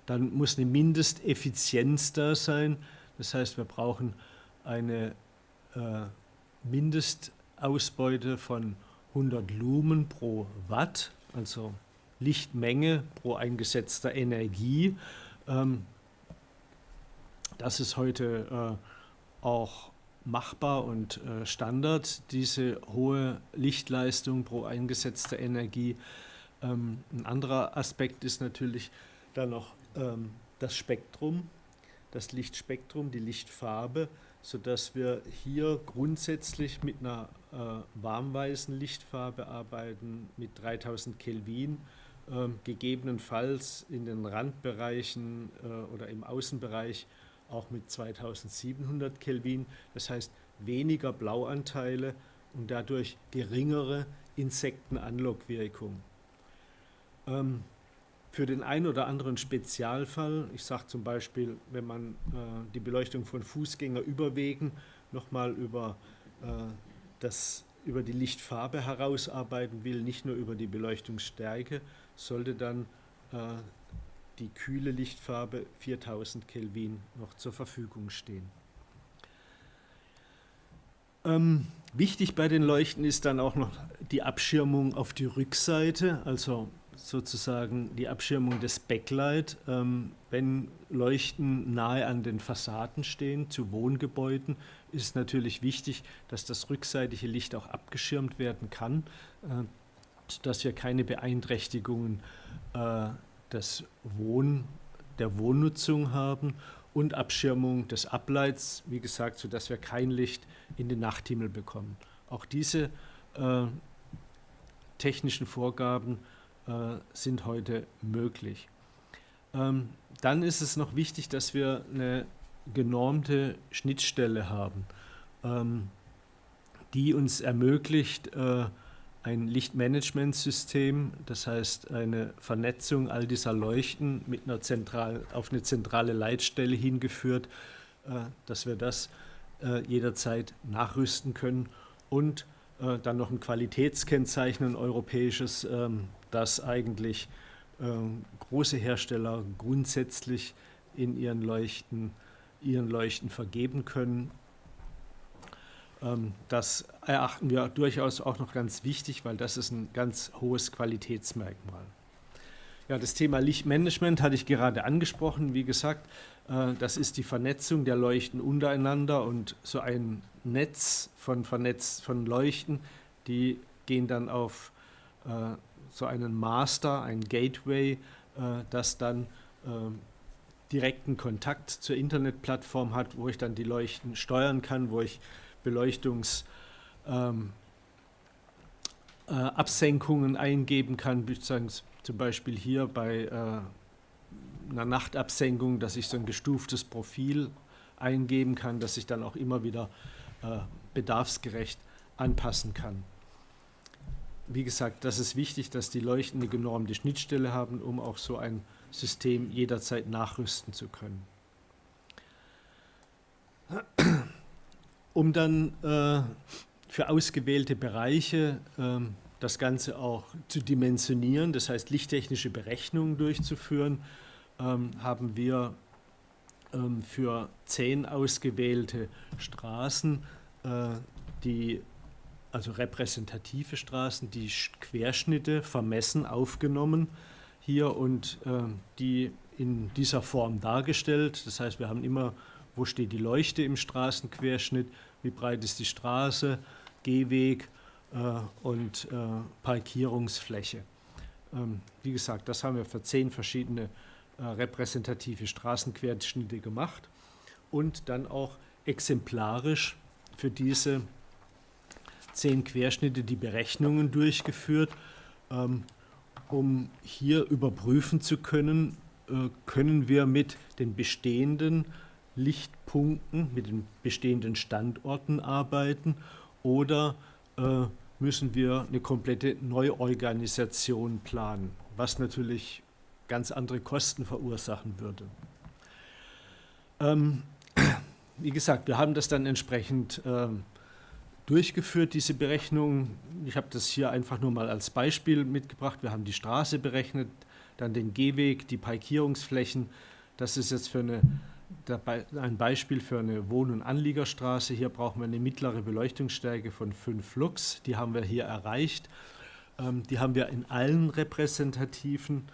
Dann muss eine Mindesteffizienz da sein. Das heißt, wir brauchen eine äh, Mindestausbeute von 100 Lumen pro Watt, also Lichtmenge pro eingesetzter Energie. Ähm, das ist heute äh, auch machbar und äh, Standard, diese hohe Lichtleistung pro eingesetzter Energie. Ähm, ein anderer Aspekt ist natürlich dann noch ähm, das Spektrum, das Lichtspektrum, die Lichtfarbe, sodass wir hier grundsätzlich mit einer äh, warmweißen Lichtfarbe arbeiten, mit 3000 Kelvin, äh, gegebenenfalls in den Randbereichen äh, oder im Außenbereich auch mit 2700 Kelvin, das heißt weniger Blauanteile und dadurch geringere Insektenanlockwirkung. Ähm, für den einen oder anderen Spezialfall, ich sage zum Beispiel, wenn man äh, die Beleuchtung von Fußgängerüberwegen nochmal über, äh, das, über die Lichtfarbe herausarbeiten will, nicht nur über die Beleuchtungsstärke, sollte dann äh, die kühle Lichtfarbe 4000 Kelvin noch zur Verfügung stehen. Ähm, wichtig bei den Leuchten ist dann auch noch die Abschirmung auf die Rückseite, also sozusagen die Abschirmung des Backlight. Ähm, wenn Leuchten nahe an den Fassaden stehen, zu Wohngebäuden, ist natürlich wichtig, dass das rückseitige Licht auch abgeschirmt werden kann, äh, sodass wir keine Beeinträchtigungen äh, des Wohn, der Wohnnutzung haben und Abschirmung des Ableits, wie gesagt, sodass wir kein Licht in den Nachthimmel bekommen. Auch diese äh, technischen Vorgaben äh, sind heute möglich. Ähm, dann ist es noch wichtig, dass wir eine genormte Schnittstelle haben, ähm, die uns ermöglicht, äh, ein Lichtmanagementsystem, das heißt eine Vernetzung all dieser Leuchten mit einer zentral, auf eine zentrale Leitstelle hingeführt, äh, dass wir das äh, jederzeit nachrüsten können und äh, dann noch ein Qualitätskennzeichen, ein europäisches, ähm, das eigentlich ähm, große Hersteller grundsätzlich in ihren Leuchten, ihren Leuchten vergeben können. Ähm, das erachten wir durchaus auch noch ganz wichtig, weil das ist ein ganz hohes Qualitätsmerkmal. Ja, das Thema Lichtmanagement hatte ich gerade angesprochen. Wie gesagt, äh, das ist die Vernetzung der Leuchten untereinander und so ein Netz von, Vernetz von Leuchten, die gehen dann auf äh, so einen Master, ein Gateway, äh, das dann äh, direkten Kontakt zur Internetplattform hat, wo ich dann die Leuchten steuern kann, wo ich Beleuchtungs ähm, äh, Absenkungen eingeben kann, zum Beispiel hier bei äh, einer Nachtabsenkung, dass ich so ein gestuftes Profil eingeben kann, dass ich dann auch immer wieder äh, bedarfsgerecht anpassen kann. Wie gesagt, das ist wichtig, dass die Leuchten eine genormte Schnittstelle haben, um auch so ein System jederzeit nachrüsten zu können. Um dann äh, für ausgewählte Bereiche äh, das Ganze auch zu dimensionieren, das heißt lichttechnische Berechnungen durchzuführen, ähm, haben wir ähm, für zehn ausgewählte Straßen, äh, die also repräsentative Straßen, die Querschnitte vermessen aufgenommen hier und äh, die in dieser Form dargestellt. Das heißt, wir haben immer, wo steht die Leuchte im Straßenquerschnitt, wie breit ist die Straße, Gehweg äh, und äh, Parkierungsfläche. Ähm, wie gesagt, das haben wir für zehn verschiedene äh, repräsentative Straßenquerschnitte gemacht und dann auch exemplarisch für diese zehn Querschnitte die Berechnungen durchgeführt, ähm, um hier überprüfen zu können, äh, können wir mit den bestehenden Lichtpunkten, mit den bestehenden Standorten arbeiten oder äh, müssen wir eine komplette Neuorganisation planen, was natürlich ganz andere Kosten verursachen würde. Ähm, wie gesagt, wir haben das dann entsprechend ähm, durchgeführt, diese Berechnung. Ich habe das hier einfach nur mal als Beispiel mitgebracht. Wir haben die Straße berechnet, dann den Gehweg, die Parkierungsflächen. Das ist jetzt für eine, ein Beispiel für eine Wohn- und Anliegerstraße. Hier brauchen wir eine mittlere Beleuchtungsstärke von 5 Lux. Die haben wir hier erreicht. Ähm, die haben wir in allen repräsentativen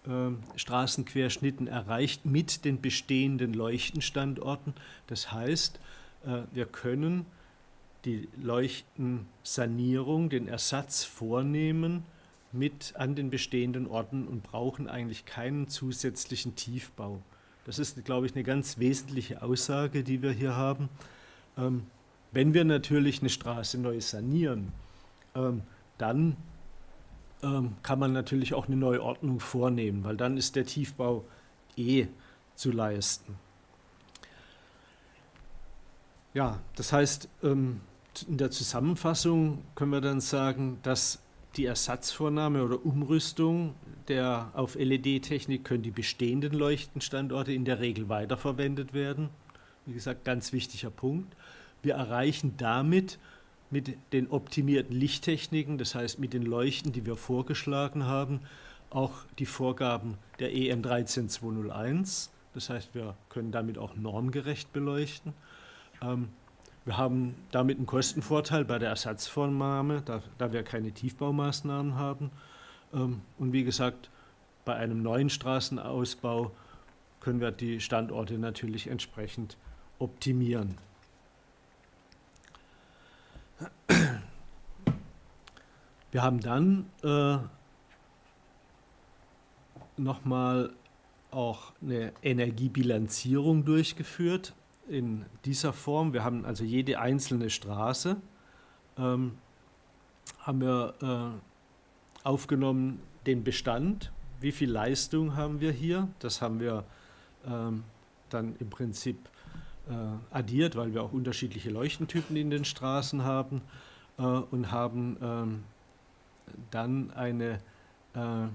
ähm, Straßenquerschnitten erreicht mit den bestehenden Leuchtenstandorten. Das heißt, äh, wir können die Leuchtensanierung, den Ersatz vornehmen mit an den bestehenden Orten und brauchen eigentlich keinen zusätzlichen Tiefbau. Das ist, glaube ich, eine ganz wesentliche Aussage, die wir hier haben. Ähm, wenn wir natürlich eine Straße neu sanieren, ähm, dann ähm, kann man natürlich auch eine Neuordnung vornehmen, weil dann ist der Tiefbau eh zu leisten. Ja, das heißt, ähm, in der Zusammenfassung können wir dann sagen, dass die Ersatzvornahme oder Umrüstung der auf LED-Technik können die bestehenden Leuchtenstandorte in der Regel weiterverwendet werden. Wie gesagt, ganz wichtiger Punkt. Wir erreichen damit mit den optimierten Lichttechniken, das heißt mit den Leuchten, die wir vorgeschlagen haben, auch die Vorgaben der EN 13201. Das heißt, wir können damit auch normgerecht beleuchten. Ähm, wir haben damit einen Kostenvorteil bei der Ersatzvornahme, da, da wir keine Tiefbaumaßnahmen haben. Ähm, und wie gesagt, bei einem neuen Straßenausbau können wir die Standorte natürlich entsprechend optimieren. Wir haben dann äh, nochmal auch eine Energiebilanzierung durchgeführt in dieser Form. Wir haben also jede einzelne Straße ähm, haben wir äh, aufgenommen den Bestand, wie viel Leistung haben wir hier. Das haben wir ähm, dann im Prinzip äh, addiert, weil wir auch unterschiedliche Leuchtentypen in den Straßen haben äh, und haben ähm, dann eine äh,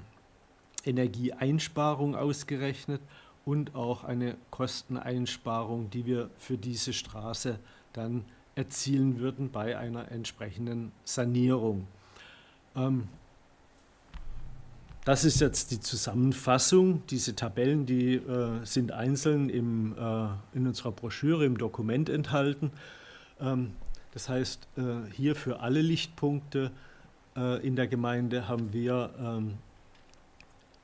Energieeinsparung ausgerechnet und auch eine Kosteneinsparung, die wir für diese Straße dann erzielen würden bei einer entsprechenden Sanierung. Ähm, das ist jetzt die Zusammenfassung. Diese Tabellen, die äh, sind einzeln im, äh, in unserer Broschüre, im Dokument enthalten. Ähm, das heißt, äh, hier für alle Lichtpunkte äh, in der Gemeinde haben wir ähm,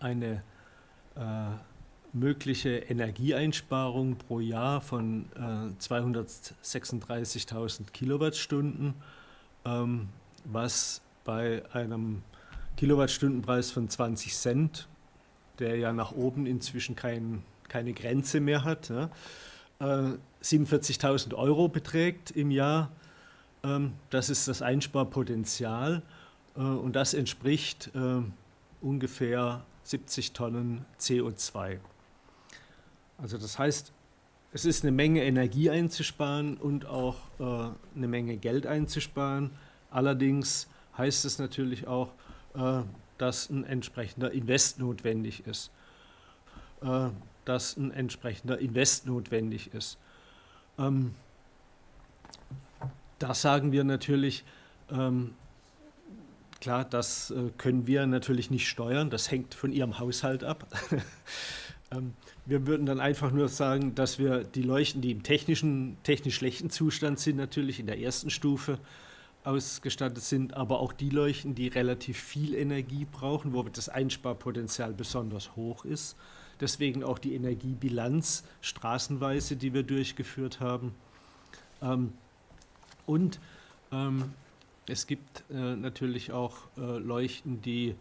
eine äh, mögliche Energieeinsparung pro Jahr von äh, 236.000 Kilowattstunden, ähm, was bei einem Kilowattstundenpreis von 20 Cent, der ja nach oben inzwischen kein, keine Grenze mehr hat, ne, äh, 47.000 Euro beträgt im Jahr. Ähm, das ist das Einsparpotenzial äh, und das entspricht äh, ungefähr 70 Tonnen CO2. Also das heißt, es ist eine Menge Energie einzusparen und auch äh, eine Menge Geld einzusparen. Allerdings heißt es natürlich auch, äh, dass ein entsprechender Invest notwendig ist. Äh, dass ein entsprechender Invest notwendig ist. Ähm, da sagen wir natürlich, ähm, klar, das äh, können wir natürlich nicht steuern, das hängt von Ihrem Haushalt ab. ähm, wir würden dann einfach nur sagen, dass wir die Leuchten, die im technischen, technisch schlechten Zustand sind, natürlich in der ersten Stufe ausgestattet sind, aber auch die Leuchten, die relativ viel Energie brauchen, wo das Einsparpotenzial besonders hoch ist. Deswegen auch die Energiebilanz straßenweise, die wir durchgeführt haben. Ähm, und ähm, es gibt äh, natürlich auch äh, Leuchten, die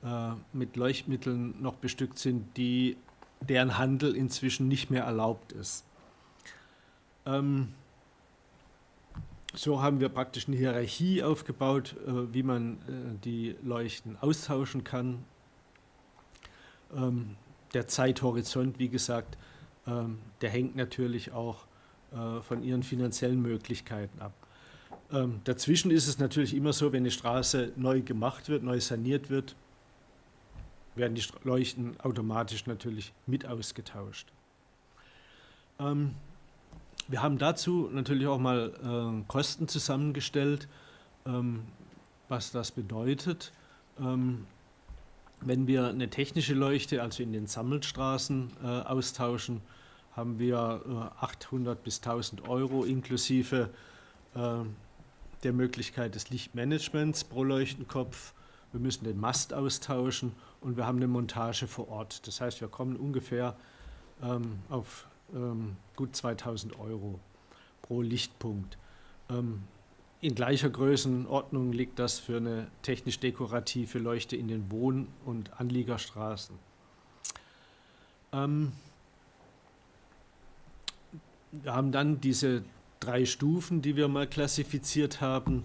äh, mit Leuchtmitteln noch bestückt sind, die, deren Handel inzwischen nicht mehr erlaubt ist. Ähm, so haben wir praktisch eine Hierarchie aufgebaut, äh, wie man äh, die Leuchten austauschen kann. Ähm, der Zeithorizont, wie gesagt, ähm, der hängt natürlich auch äh, von ihren finanziellen Möglichkeiten ab. Ähm, dazwischen ist es natürlich immer so, wenn eine Straße neu gemacht wird, neu saniert wird, werden die Leuchten automatisch natürlich mit ausgetauscht. Ähm, wir haben dazu natürlich auch mal äh, Kosten zusammengestellt, ähm, was das bedeutet. Ähm, wenn wir eine technische Leuchte, also in den Sammelstraßen äh, austauschen, haben wir äh, 800 bis 1000 Euro inklusive äh, der Möglichkeit des Lichtmanagements pro Leuchtenkopf. Wir müssen den Mast austauschen und wir haben eine Montage vor Ort. Das heißt, wir kommen ungefähr ähm, auf ähm, gut 2000 Euro pro Lichtpunkt. Ähm, in gleicher Größenordnung liegt das für eine technisch dekorative Leuchte in den Wohn- und Anliegerstraßen. Ähm, wir haben dann diese drei Stufen, die wir mal klassifiziert haben.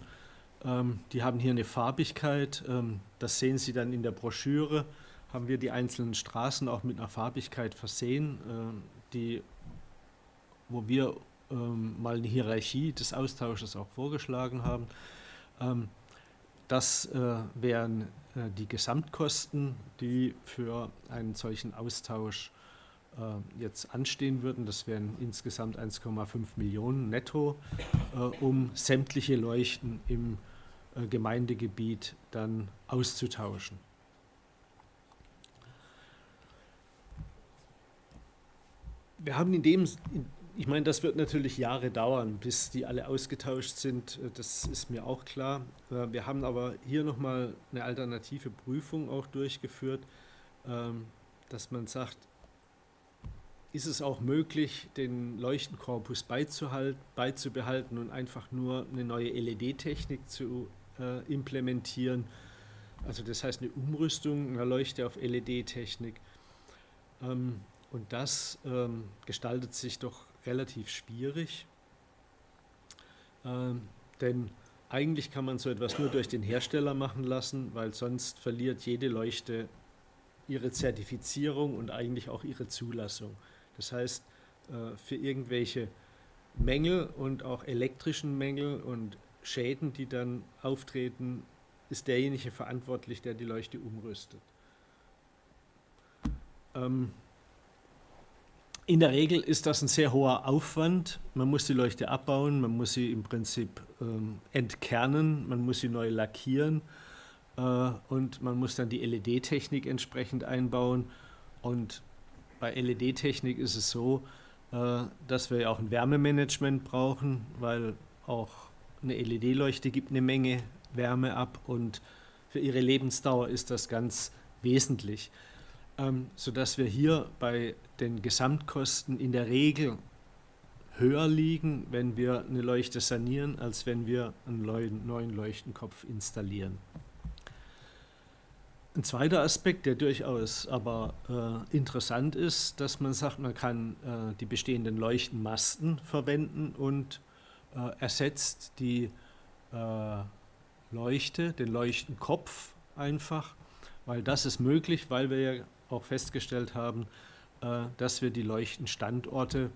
Ähm, die haben hier eine Farbigkeit. Ähm, das sehen Sie dann in der Broschüre. Haben wir die einzelnen Straßen auch mit einer Farbigkeit versehen, äh, die, wo wir ähm, mal eine Hierarchie des Austausches auch vorgeschlagen haben. Ähm, das äh, wären äh, die Gesamtkosten, die für einen solchen Austausch äh, jetzt anstehen würden. Das wären insgesamt 1,5 Millionen netto, äh, um sämtliche Leuchten im äh, Gemeindegebiet dann auszutauschen. Wir haben in dem, ich meine, das wird natürlich Jahre dauern, bis die alle ausgetauscht sind. Das ist mir auch klar. Wir haben aber hier nochmal eine alternative Prüfung auch durchgeführt, ähm, dass man sagt, ist es auch möglich, den Leuchtenkorpus beizubehalten und einfach nur eine neue LED-Technik zu äh, implementieren. Also das heißt eine Umrüstung einer Leuchte auf LED-Technik. Ähm, und das ähm, gestaltet sich doch relativ schwierig, ähm, denn eigentlich kann man so etwas nur durch den Hersteller machen lassen, weil sonst verliert jede Leuchte ihre Zertifizierung und eigentlich auch ihre Zulassung. Das heißt, äh, für irgendwelche Mängel und auch elektrischen Mängel und Schäden, die dann auftreten, ist derjenige verantwortlich, der die Leuchte umrüstet. Ähm, in der Regel ist das ein sehr hoher Aufwand. Man muss die Leuchte abbauen, man muss sie im Prinzip ähm, entkernen, man muss sie neu lackieren äh, und man muss dann die LED-Technik entsprechend einbauen. Und bei LED-Technik ist es so, äh, dass wir ja auch ein Wärmemanagement brauchen, weil auch eine LED-Leuchte gibt eine Menge Wärme ab und für ihre Lebensdauer ist das ganz wesentlich. ähm, sodass wir hier bei den Gesamtkosten in der Regel höher liegen, wenn wir eine Leuchte sanieren, als wenn wir einen neuen Leuchtenkopf installieren. Ein zweiter Aspekt, der durchaus aber äh, interessant ist, dass man sagt, man kann äh, die bestehenden Leuchtenmasten verwenden und äh, ersetzt die äh, Leuchte, den Leuchtenkopf einfach, weil das ist möglich, weil wir ja auch festgestellt haben, äh, dass wir die Leuchtenstandorte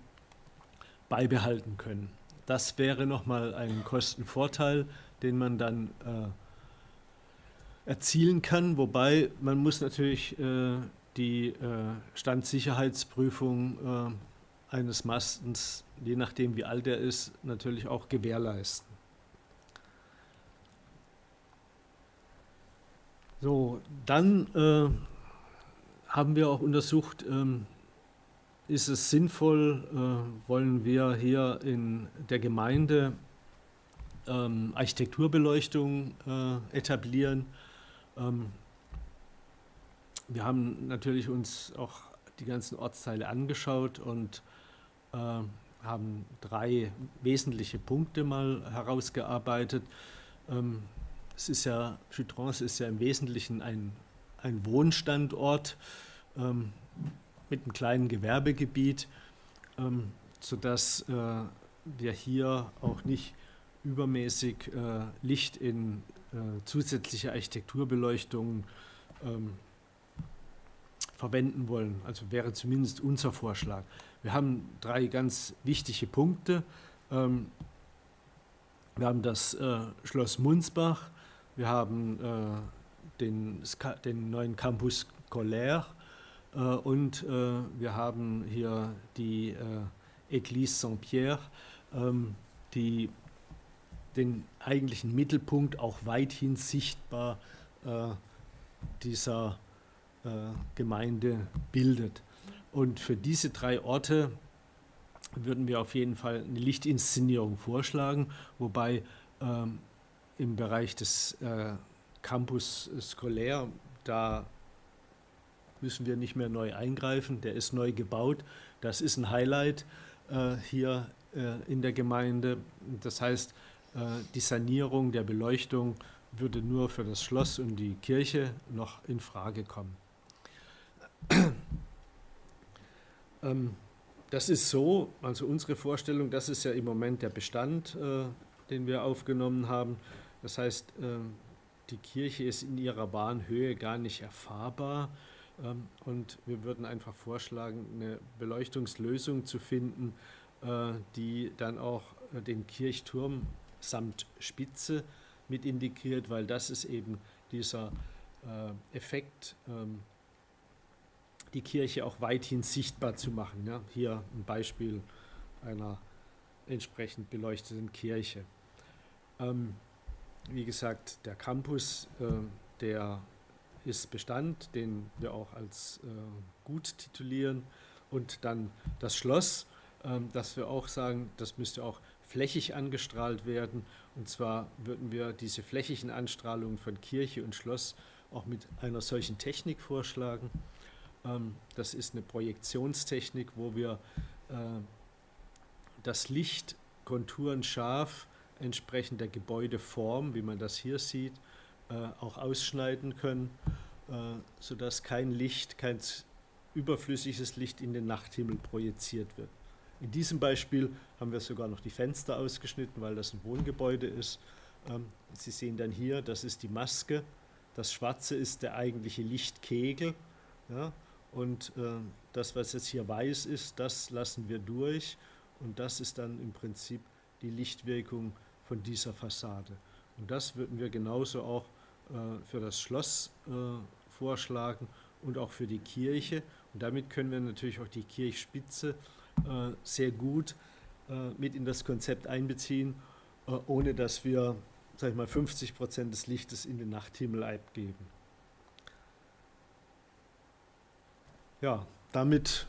beibehalten können. Das wäre nochmal ein Kostenvorteil, den man dann äh, erzielen kann, wobei man muss natürlich äh, die äh, Standsicherheitsprüfung äh, eines Mastens, je nachdem wie alt er ist, natürlich auch gewährleisten. So, dann äh, haben wir auch untersucht, ähm, ist es sinnvoll, äh, wollen wir hier in der Gemeinde ähm, Architekturbeleuchtung äh, etablieren. Ähm, wir haben natürlich uns auch die ganzen Ortsteile angeschaut und äh, haben drei wesentliche Punkte mal herausgearbeitet. Ähm, es ist ja, Chutrance ist ja im Wesentlichen ein, ein Wohnstandort ähm, mit einem kleinen Gewerbegebiet, ähm, sodass äh, wir hier auch nicht übermäßig äh, Licht in äh, zusätzliche Architekturbeleuchtung ähm, verwenden wollen. Also wäre zumindest unser Vorschlag. Wir haben drei ganz wichtige Punkte. Ähm, wir haben das äh, Schloss Munzbach, wir haben äh, den, den neuen Campus Colère äh, und äh, wir haben hier die äh, Église Saint-Pierre, ähm, die den eigentlichen Mittelpunkt auch weithin sichtbar äh, dieser äh, Gemeinde bildet. Und für diese drei Orte würden wir auf jeden Fall eine Lichtinszenierung vorschlagen, wobei ähm, im Bereich des äh, Campus Scolaire, da müssen wir nicht mehr neu eingreifen, der ist neu gebaut. Das ist ein Highlight äh, hier äh, in der Gemeinde. Das heißt, äh, die Sanierung der Beleuchtung würde nur für das Schloss und die Kirche noch in Frage kommen. Ähm, das ist so, also unsere Vorstellung, das ist ja im Moment der Bestand, äh, den wir aufgenommen haben. Das heißt, ähm, die Kirche ist in ihrer wahren Höhe gar nicht erfahrbar. Ähm, und wir würden einfach vorschlagen, eine Beleuchtungslösung zu finden, äh, die dann auch äh, den Kirchturm samt Spitze mit integriert, weil das ist eben dieser äh, Effekt, ähm, die Kirche auch weithin sichtbar zu machen. Ja, hier ein Beispiel einer entsprechend beleuchteten Kirche. Ähm, wie gesagt, der Campus, äh, der ist Bestand, den wir auch als äh, gut titulieren. Und dann das Schloss, äh, dass wir auch sagen, das müsste auch flächig angestrahlt werden. Und zwar würden wir diese flächigen Anstrahlungen von Kirche und Schloss auch mit einer solchen Technik vorschlagen. Ähm, das ist eine Projektionstechnik, wo wir äh, das Licht konturenscharf entsprechend der Gebäudeform, wie man das hier sieht, äh, auch ausschneiden können, äh, sodass kein Licht, kein überflüssiges Licht in den Nachthimmel projiziert wird. In diesem Beispiel haben wir sogar noch die Fenster ausgeschnitten, weil das ein Wohngebäude ist. Ähm, Sie sehen dann hier, das ist die Maske. Das Schwarze ist der eigentliche Lichtkegel. Ja, und äh, das, was jetzt hier weiß ist, das lassen wir durch. Und das ist dann im Prinzip die Lichtwirkung von dieser Fassade. Und das würden wir genauso auch äh, für das Schloss äh, vorschlagen und auch für die Kirche. Und damit können wir natürlich auch die Kirchspitze äh, sehr gut äh, mit in das Konzept einbeziehen, äh, ohne dass wir sag ich mal, 50 Prozent des Lichtes in den Nachthimmel abgeben. Ja, damit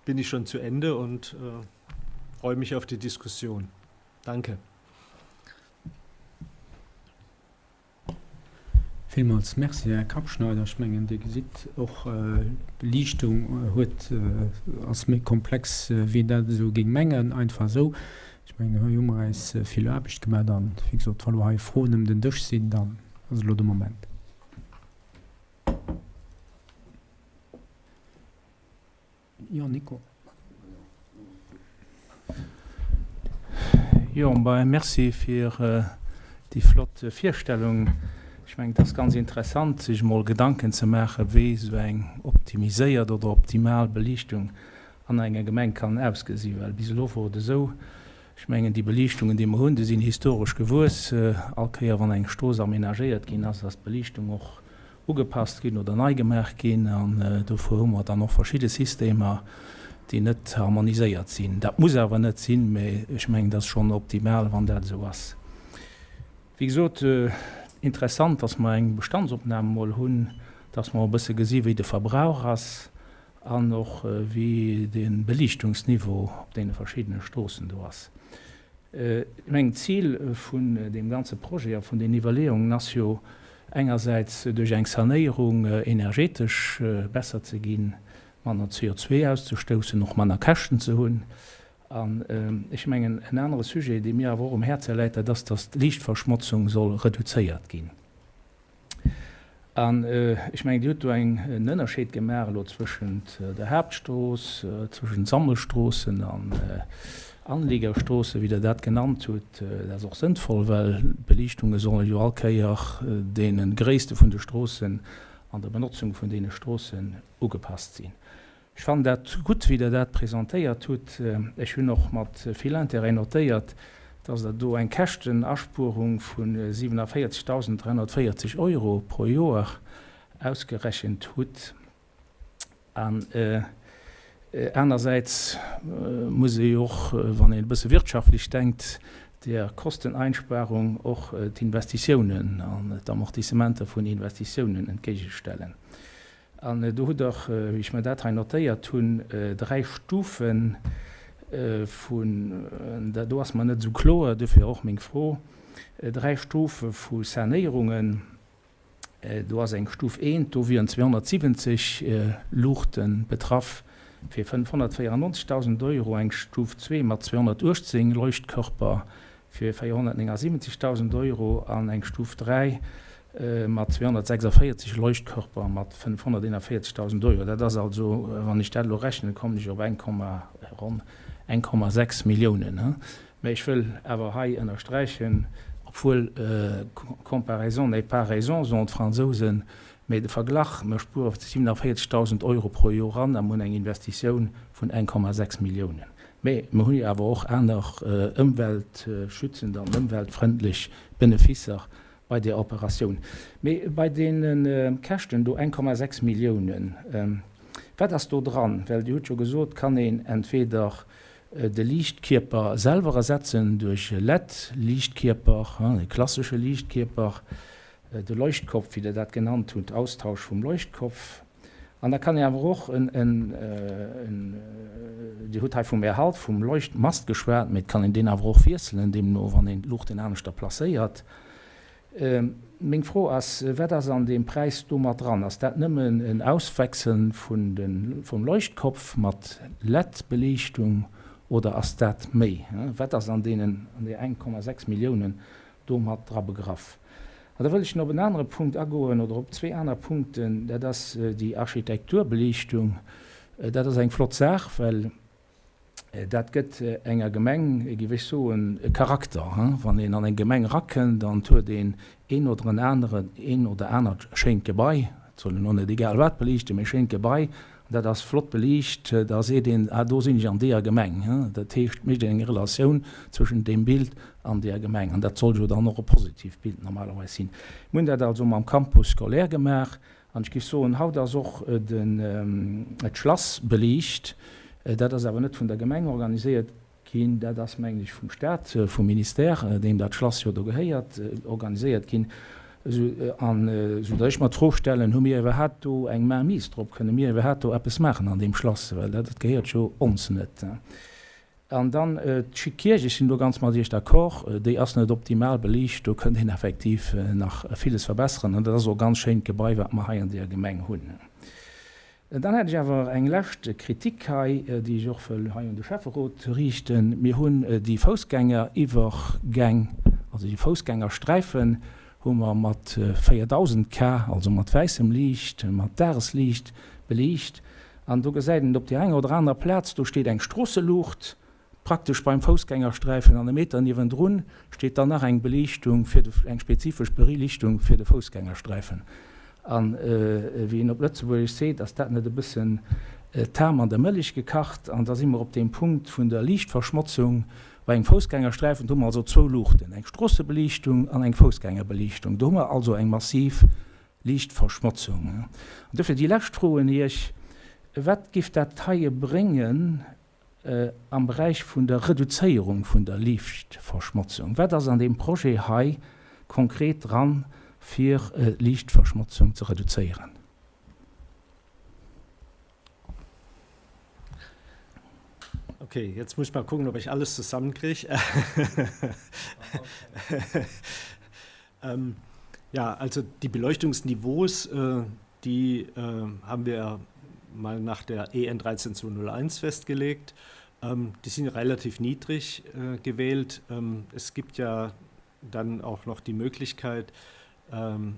bin ich schon zu Ende und äh, freue mich auf die Diskussion. Danke. Villmools Merci, Här Kappschneider. Ech mengen, Dir gesitt och, d'Beliichtung huet, ass méi komplex, wéi een dat esou géing mengen, einfach esou. Ech mengen, hei hu mer eis vill Aarbecht gemaach an, wéi gesot, wa lo hei Froen ëm den Dësch sinn, dann ass elo de Moment. Jo, Nico. Jo, merci fir déi flott Virstellung. Ech mengen, et ass ganz interessant, sech emol Gedanken ze maachen, wéi esou eng optimiséiert oder optimal Beliichtung an enger Gemeng kann ausgesinn. Well bis elo wor et esou, ech mengen, déi Beliichtungen, déi mer hunn, déi sinn historesch gewuess. All Kéier, wann eng Strooss aménagéiert ginn ass, ass d'Beliichtung och ugepasst ginn oder nei gemaach ginn an dofir hu mer dann och verschidde Systemer, déi net harmoniséiert sinn. Dat muss awer net sinn, mä ech mengen, et ass schonn optimal, wann dat esou ass. Wéi gesot, interessant, dass mer eng Bestandsopnam emol hunn, dass mer e bësse gesi wéi de Verbrauch ass an och wéi de Beliichtungsniveau op deene verschiddene Stroossen do ass. Ech mengen, d'Zil vun deem ganze Projet a vun den Iwwerleeungen ass jo engersäits duerch eng Sanéierung energetesch besser ze ginn, manner CO2 auszestoussen, och manner Käschten ze hunn. An ech mengen, en anere Sujet, dee mir awer och um Häerze läit, dat ass, dass d'Liichtverschmotzung soll reduzéiert ginn. An ech mengen, Dir hutt do en Ënnerscheed gemaach elo zwëschent der Haaptstrooss, zwëschent Sammelstroossen an Anliegerstroossen, wéi Der dat genannt hutt. Dat ass och sënnvoll, well d'Beliichtunge solle jo all Kéier deene Gréisste vun de Stroossen an der Benotzung vun deene Stroossen ugepasst sinn. Ech fannen dat gutt, wéi Der dat presentéiert hutt. Ech hunn och mat vill Intérêt notéiert, dass Der do eng Käschtenaspuerung vu 47.340 Euro pro Joer ausgerechent hutt. An anersäits muss ee jo och, wann een e bësse wirtschaftlech denkt, der Kosteneinsparung och d'Investitiounen an d'Amortissementer vun Investitiounen entgéigestellen. An do hutt Der, wéi ech mer dat hei notéiert hunn, dräi Stufe vun, do ass mer net esou kloer, duerfir och meng Fro, dräi Stufe vu Sanéierungen. Do ass eng Stuf eent, do wieren 270 Luuchte betraff fir 594.000 Euro, eng Stuf zwee mat 218 Leuchtkörper fir 479.000 Euro an eng Stuf 3 mat 246 Leuchtkörper mat 541.000 Euro. Dat ass also, wann ech dat elo rechnen, kommen ech op eng Komma, ronn 1,6 Milliounen. Mä ech wëll awer hei ënnersträichen, obwuel comparaison n'est pas raison, soen d'Fransousen, mä de Verglach, mer spuere 47.000 Euro pro Joer an a mer hunn eng Investitioun vun 1,6 Milliounen. Mä mer hunn jo awer och aner ëmweltschützend an ëmweltfrëndlech Benefisser bei där Operatioun. Mee bei deene Käschten do, 1,6 Milliounen, wat ass do dran? Well Dir hutt jo gesot, et kann een entweder de Liichtkierper selwer ersetzen duerch e LED-Liichtkierper, e klassesche Liichtkierper, de Leuchtkopf, wéi Der dat genannt hutt, Austausch vum Leuchtkopf. An da kann een awer och en, en, Dir hutt hei vum Erhalt vum Leuchtmast geschwat, mee et kann een deen awer och wiesselen, deemno wann een d'Luuchten aneschter placéiert. Meng Fro ass, Wat ass an deem Präis do mat dran? Ass dat nëmmen en Auswechseln vun de, vum Leuchtkopf mat LED-Beliichtung oder ass dat méi? Wat ass an deenen, an deer 1,6 Milliounen do mat dra begraff. An da wëll ech nach op en anere Punkt agoen, oder op zwee aner Punkten, dat ass déi Architekturbeliichtung. Dat ass eng flott Saach, well dat gëtt enger Gemeng, géif ech soen, e Charakter. Wann een an eng Gemeng erakënnt an et huet een een oder en aneren, een oder anert schéint Gebai, et soll een och net egal wat beliichten, mee schéint Gebai, Dat ass flott beliicht. Da seet een, ah do sinn ech an deeër Gemeng. Dat heescht, et mécht een eng Relatioun zwëschen deem Bild an deeër Gemeng. An dat soll jo dann och e positiivt Bild normalerweis sinn. Mir hunn dat also mam Campus scolaire gemaach. An ech géif soen, haut ass och den d'Schlass beliicht. Dat ass awer net vun der Gemeng organiséiert Ginn. Dat ass, mengen ech, vum Stat, vum Ministère, deem dat Schlass jo do gehéiert, organiséiert ginn. An esou datt ech mer d'Fro stellen, Hu mir iwwerhaapt do eng Mainmise drop? Kënne mir iwwerhaapt do eppes maachen an deem Schlass? Well dat gehéiert jo ons net. An dann d'Kierch, ech sinn do ganz mat Iech d'accord, déi ass net optimal beliicht, do kënnt een effektiv nach villes verbesseren an dat ass och e ganz schéint Gebai, wat mer hei an deeër Gemeng hunn. Dann hätt ech awer eng lescht Kritik hei, déi ech och wëll hei un de Schäfferot riichten. Mir hunn déi Foussgängeriwwergäng, also déi Foussgängersträifen hu mer mat 4.000 K, also mat wäissem Liicht, mat Dagesliicht beliicht. An do gesäit een et op där enger oder anerer Plaz, do steet eng Stroosseluucht praktesch beim Foussgängersträifen an e Meter niewendrun steet dann nach eng Beliichtung fir de, eng spezifesch Beliichtung fir de Foussgängersträifen. An wéi een op Lëtzebuergesch seet, ass dat net e bëssen d'Ham an der Mëllech gekacht? An da si mer op deem Punkt vun der Liichtverschmotzung. Bei engem Foussgängersträifen, do hu mer also zwou Luuchten, eng Stroossebeliichtung an eng Foussgängerbeliichtung. Do hu mer also eng massiv Liichtverschmotzung. An dofir déi lescht Fro un Iech, Wat giff dat heie bréngen am Beräich vun der Reduzéierung vun der Liichtverschmotzung? Wat ass an deem Projet hei konkret dran, fir d'Liichtverschmotzung ze reduzéieren? Okay, jetzt muss ich mal gucken, ob ich alles zusammenkriege. Ähm, ja, also die Beleuchtungsniveaus, äh, die äh, haben wir mal nach der EN 13201 festgelegt. Ähm, die sind relativ niedrig äh, gewählt. Ähm, es gibt ja dann auch noch die Möglichkeit, ähm,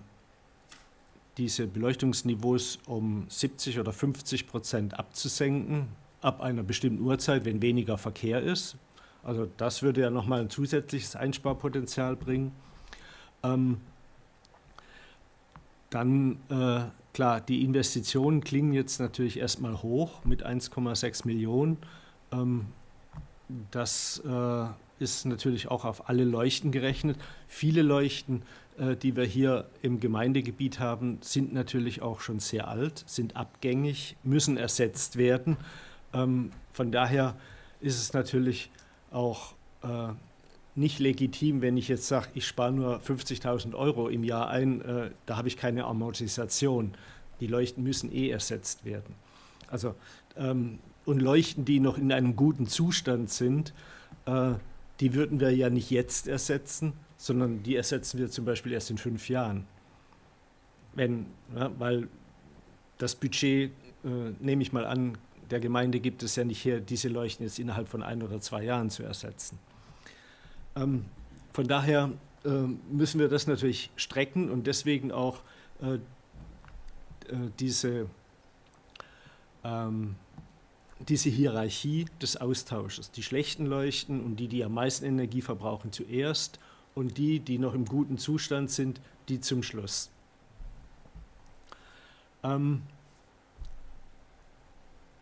diese Beleuchtungsniveaus um 70 oder 50 Prozent abzusenken ab einer bestimmten Uhrzeit, wenn weniger Verkehr ist. Also das würde ja nochmal ein zusätzliches Einsparpotenzial bringen. Ähm, dann, äh, klar, die Investitionen klingen jetzt natürlich erstmal hoch mit 1,6 Millionen. Ähm, das äh, ist natürlich auch auf alle Leuchten gerechnet. Viele Leuchten, äh, die wir hier im Gemeindegebiet haben, sind natürlich auch schon sehr alt, sind abgängig, müssen ersetzt werden. Ähm, von daher ist es natürlich auch äh, nicht legitim, wenn ich jetzt sage, ich spare nur 50.000 Euro im Jahr ein, äh, da habe ich keine Amortisation. Die Leuchten müssen eh ersetzt werden. Also, ähm, und Leuchten, die noch in einem guten Zustand sind, äh, die würden wir ja nicht jetzt ersetzen, sondern die ersetzen wir zum Beispiel erst in fünf Jahren. Wenn, ja, weil das Budget, äh, nehme ich mal an, der Gemeinde gibt es ja nicht her, diese Leuchten jetzt innerhalb von ein oder zwei Jahren zu ersetzen. Ähm, von daher äh, müssen wir das natürlich strecken und deswegen auch äh, äh diese, ähm, diese Hierarchie des Austausches. Die schlechten Leuchten und die, die am meisten Energie verbrauchen, zuerst und die, die noch im guten Zustand sind, die zum Schluss. Ähm,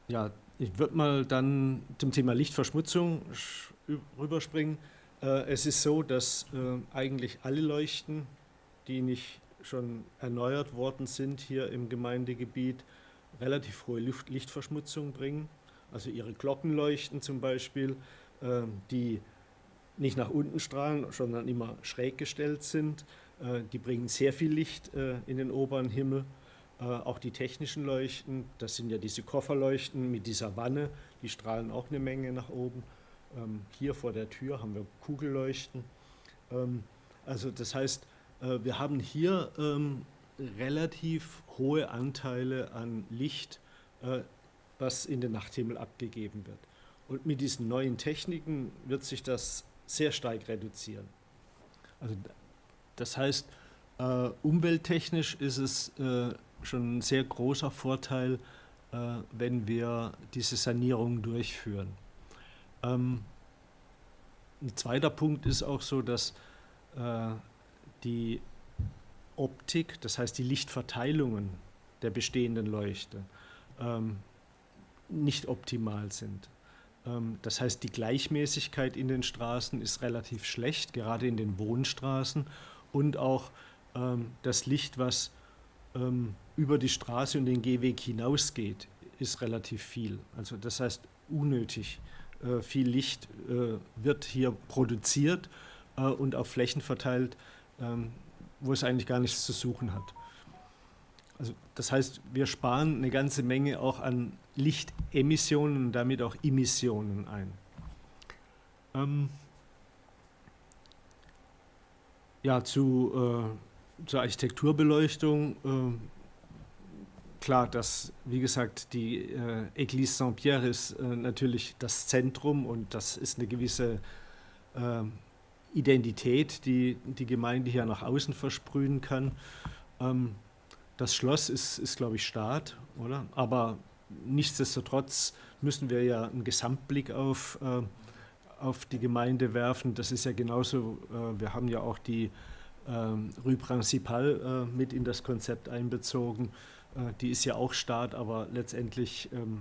ja, ich würde mal dann zum Thema Lichtverschmutzung rüberspringen. Äh, es ist so, dass äh, eigentlich alle Leuchten, die nicht schon erneuert worden sind hier im Gemeindegebiet, relativ hohe Luft Lichtverschmutzung bringen. Also ihre Glockenleuchten zum Beispiel, äh, die nicht nach unten strahlen, sondern immer schräg gestellt sind. Äh, die bringen sehr viel Licht äh, in den oberen Himmel. Äh, auch die technischen Leuchten, das sind ja diese Kofferleuchten mit dieser Wanne, die strahlen auch eine Menge nach oben. Ähm, hier vor der Tür haben wir Kugelleuchten. Ähm, also das heißt, wir haben hier ähm, relativ hohe Anteile an Licht, was in den Nachthimmel abgegeben wird. Und mit diesen neuen Techniken wird sich das sehr stark reduzieren. Also das heißt, äh, umwelttechnisch ist es äh, schon ein sehr großer Vorteil, äh, wenn wir diese Sanierung durchführen. Ähm, ein zweiter Punkt ist auch so, dass äh, die Optik, das heißt die Lichtverteilungen der bestehenden Leuchte, ähm, nicht optimal sind. Ähm, das heißt, die Gleichmäßigkeit in den Straßen ist relativ schlecht, gerade in den Wohnstraßen und auch ähm, das Licht, was ähm, über die Straße und den Gehweg hinausgeht, ist relativ viel. Also das heißt, unnötig äh, viel Licht äh, wird hier produziert äh, und auf Flächen verteilt, ähm, wo es eigentlich gar nichts zu suchen hat. Also das heißt, wir sparen eine ganze Menge auch an Lichtemissionen und damit auch Emissionen ein. Ähm, ja, zu, äh, zur Architekturbeleuchtung. Äh, klar, dass, wie gesagt, die äh, Église Saint-Pierre ist äh, natürlich das Zentrum und das ist eine gewisse äh, Identität, die die Gemeinde hier nach außen versprühen kann. Ähm, das Schloss ist, ist glaube ich, Staat, oder? Aber nichtsdestotrotz müssen wir ja einen Gesamtblick auf, äh, auf die Gemeinde werfen. Das ist ja genauso, äh, wir haben ja auch die äh, Rue Principale äh, mit in das Konzept einbezogen. Äh, die ist ja auch Staat, aber letztendlich ähm,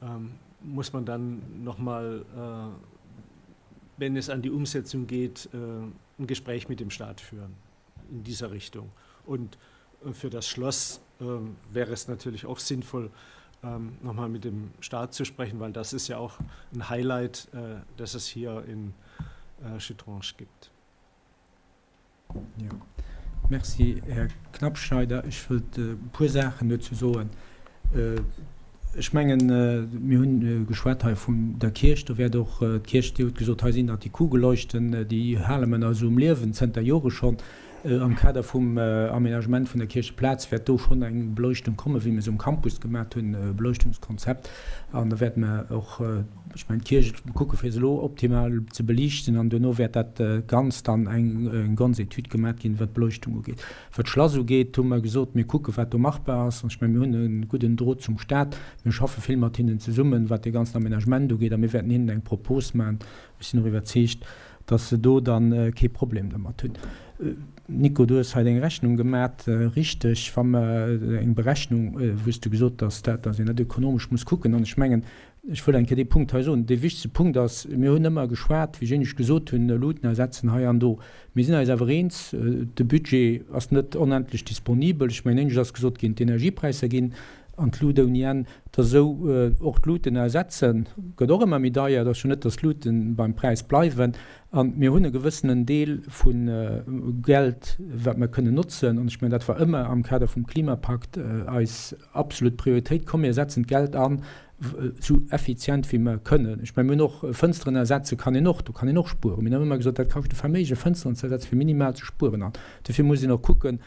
ähm, muss man dann nochmal, äh, wenn es an die Umsetzung geht, äh, ein Gespräch mit dem Staat führen in dieser Richtung. Und äh, für das Schloss äh, wäre es natürlich auch sinnvoll, ähm, nochmal mit dem Staat zu sprechen, weil das ist ja auch ein Highlight, äh, das es hier in äh, Chitrange gibt. Ja. Merci, Här Knappschneider. Ech wëllt e puer Saachen dozou soen. Ech mengen, mir hunn geschwat hei vun der Kierch. Do wäert och d'Kierch, Dir hutt gesot, hei sinn nach déi Kugelleuchten, déi hale mer nach esou um Liewen, zënter Jore schonn. Am Kader vum Aménagement vun der Kiercheplaz wäert do schonn eng Beleuchtung kommen, wéi mir se um Campus gemat hunn, e Beleuchtungskonzept. An da wäerte mer och, ech mengen, d'Kierch kucke fir se elo optimal ze beliichten. An duerno wäert dat Ganzt dann eng ganz Etüd gemat ginn, wat d'Beleuchtung ugeet. Wat d'Schlass ugeet, hu mer gesot, mir kucke wat do machbar ass. An ech mengen, mir hunn e gudden Drot zum Staat. Mir schaffe vill mat hinnen zesummen, wat dee ganzen Aménagement ugeet. A mir wäerten hinnen eng Propos maachen. Ech sinn och iwwerzeegt, dass se do dann kee Problem domat hunn. Nico, du hues hei deng Rechnung gemat, richteg, wa mer eng Berechnung, wou s de gesot dass dat, dass een dat ökonomesch muss kucken. An ech mengen, ech wëll eng Kéier dee Punkt hei soen, dee wichtegste Punkt ass, mir hunn ëmmer geschwat, wéi ech éinescht gesot hunn, Luuten ersetzen hei an do. Mir sinn eis awer eens, de Budget ass net onendlech disponibel. Ech mengen, éinescht ass gesot ginn, d'Energiepräisser ginn an d'Lut ouni Enn. Et ass esou, och d'Luten ersetzen gëtt och ëmmer méi deier. Et ass jo net, datt d'Lute beim Präis bleiwen. A mir hunn e gewëssenen Deel vu Geld, wat mer kënnen notzen. An ech mengen, dat war ëmmer am Kader vum Klimapakt eis absolut Prioritéit, Komm, mir setzen d'Geld an, esou effizient wéi mer kënnen. Ech mengen, mir hunn och Fënsteren ersetze kann een och, do kann een och spueren. Mir hunn ëmmer gesot, dat kascht e Verméige Fënsteren ze ersetzen, fir minimal ze spueren. An dofir muss een och kucken,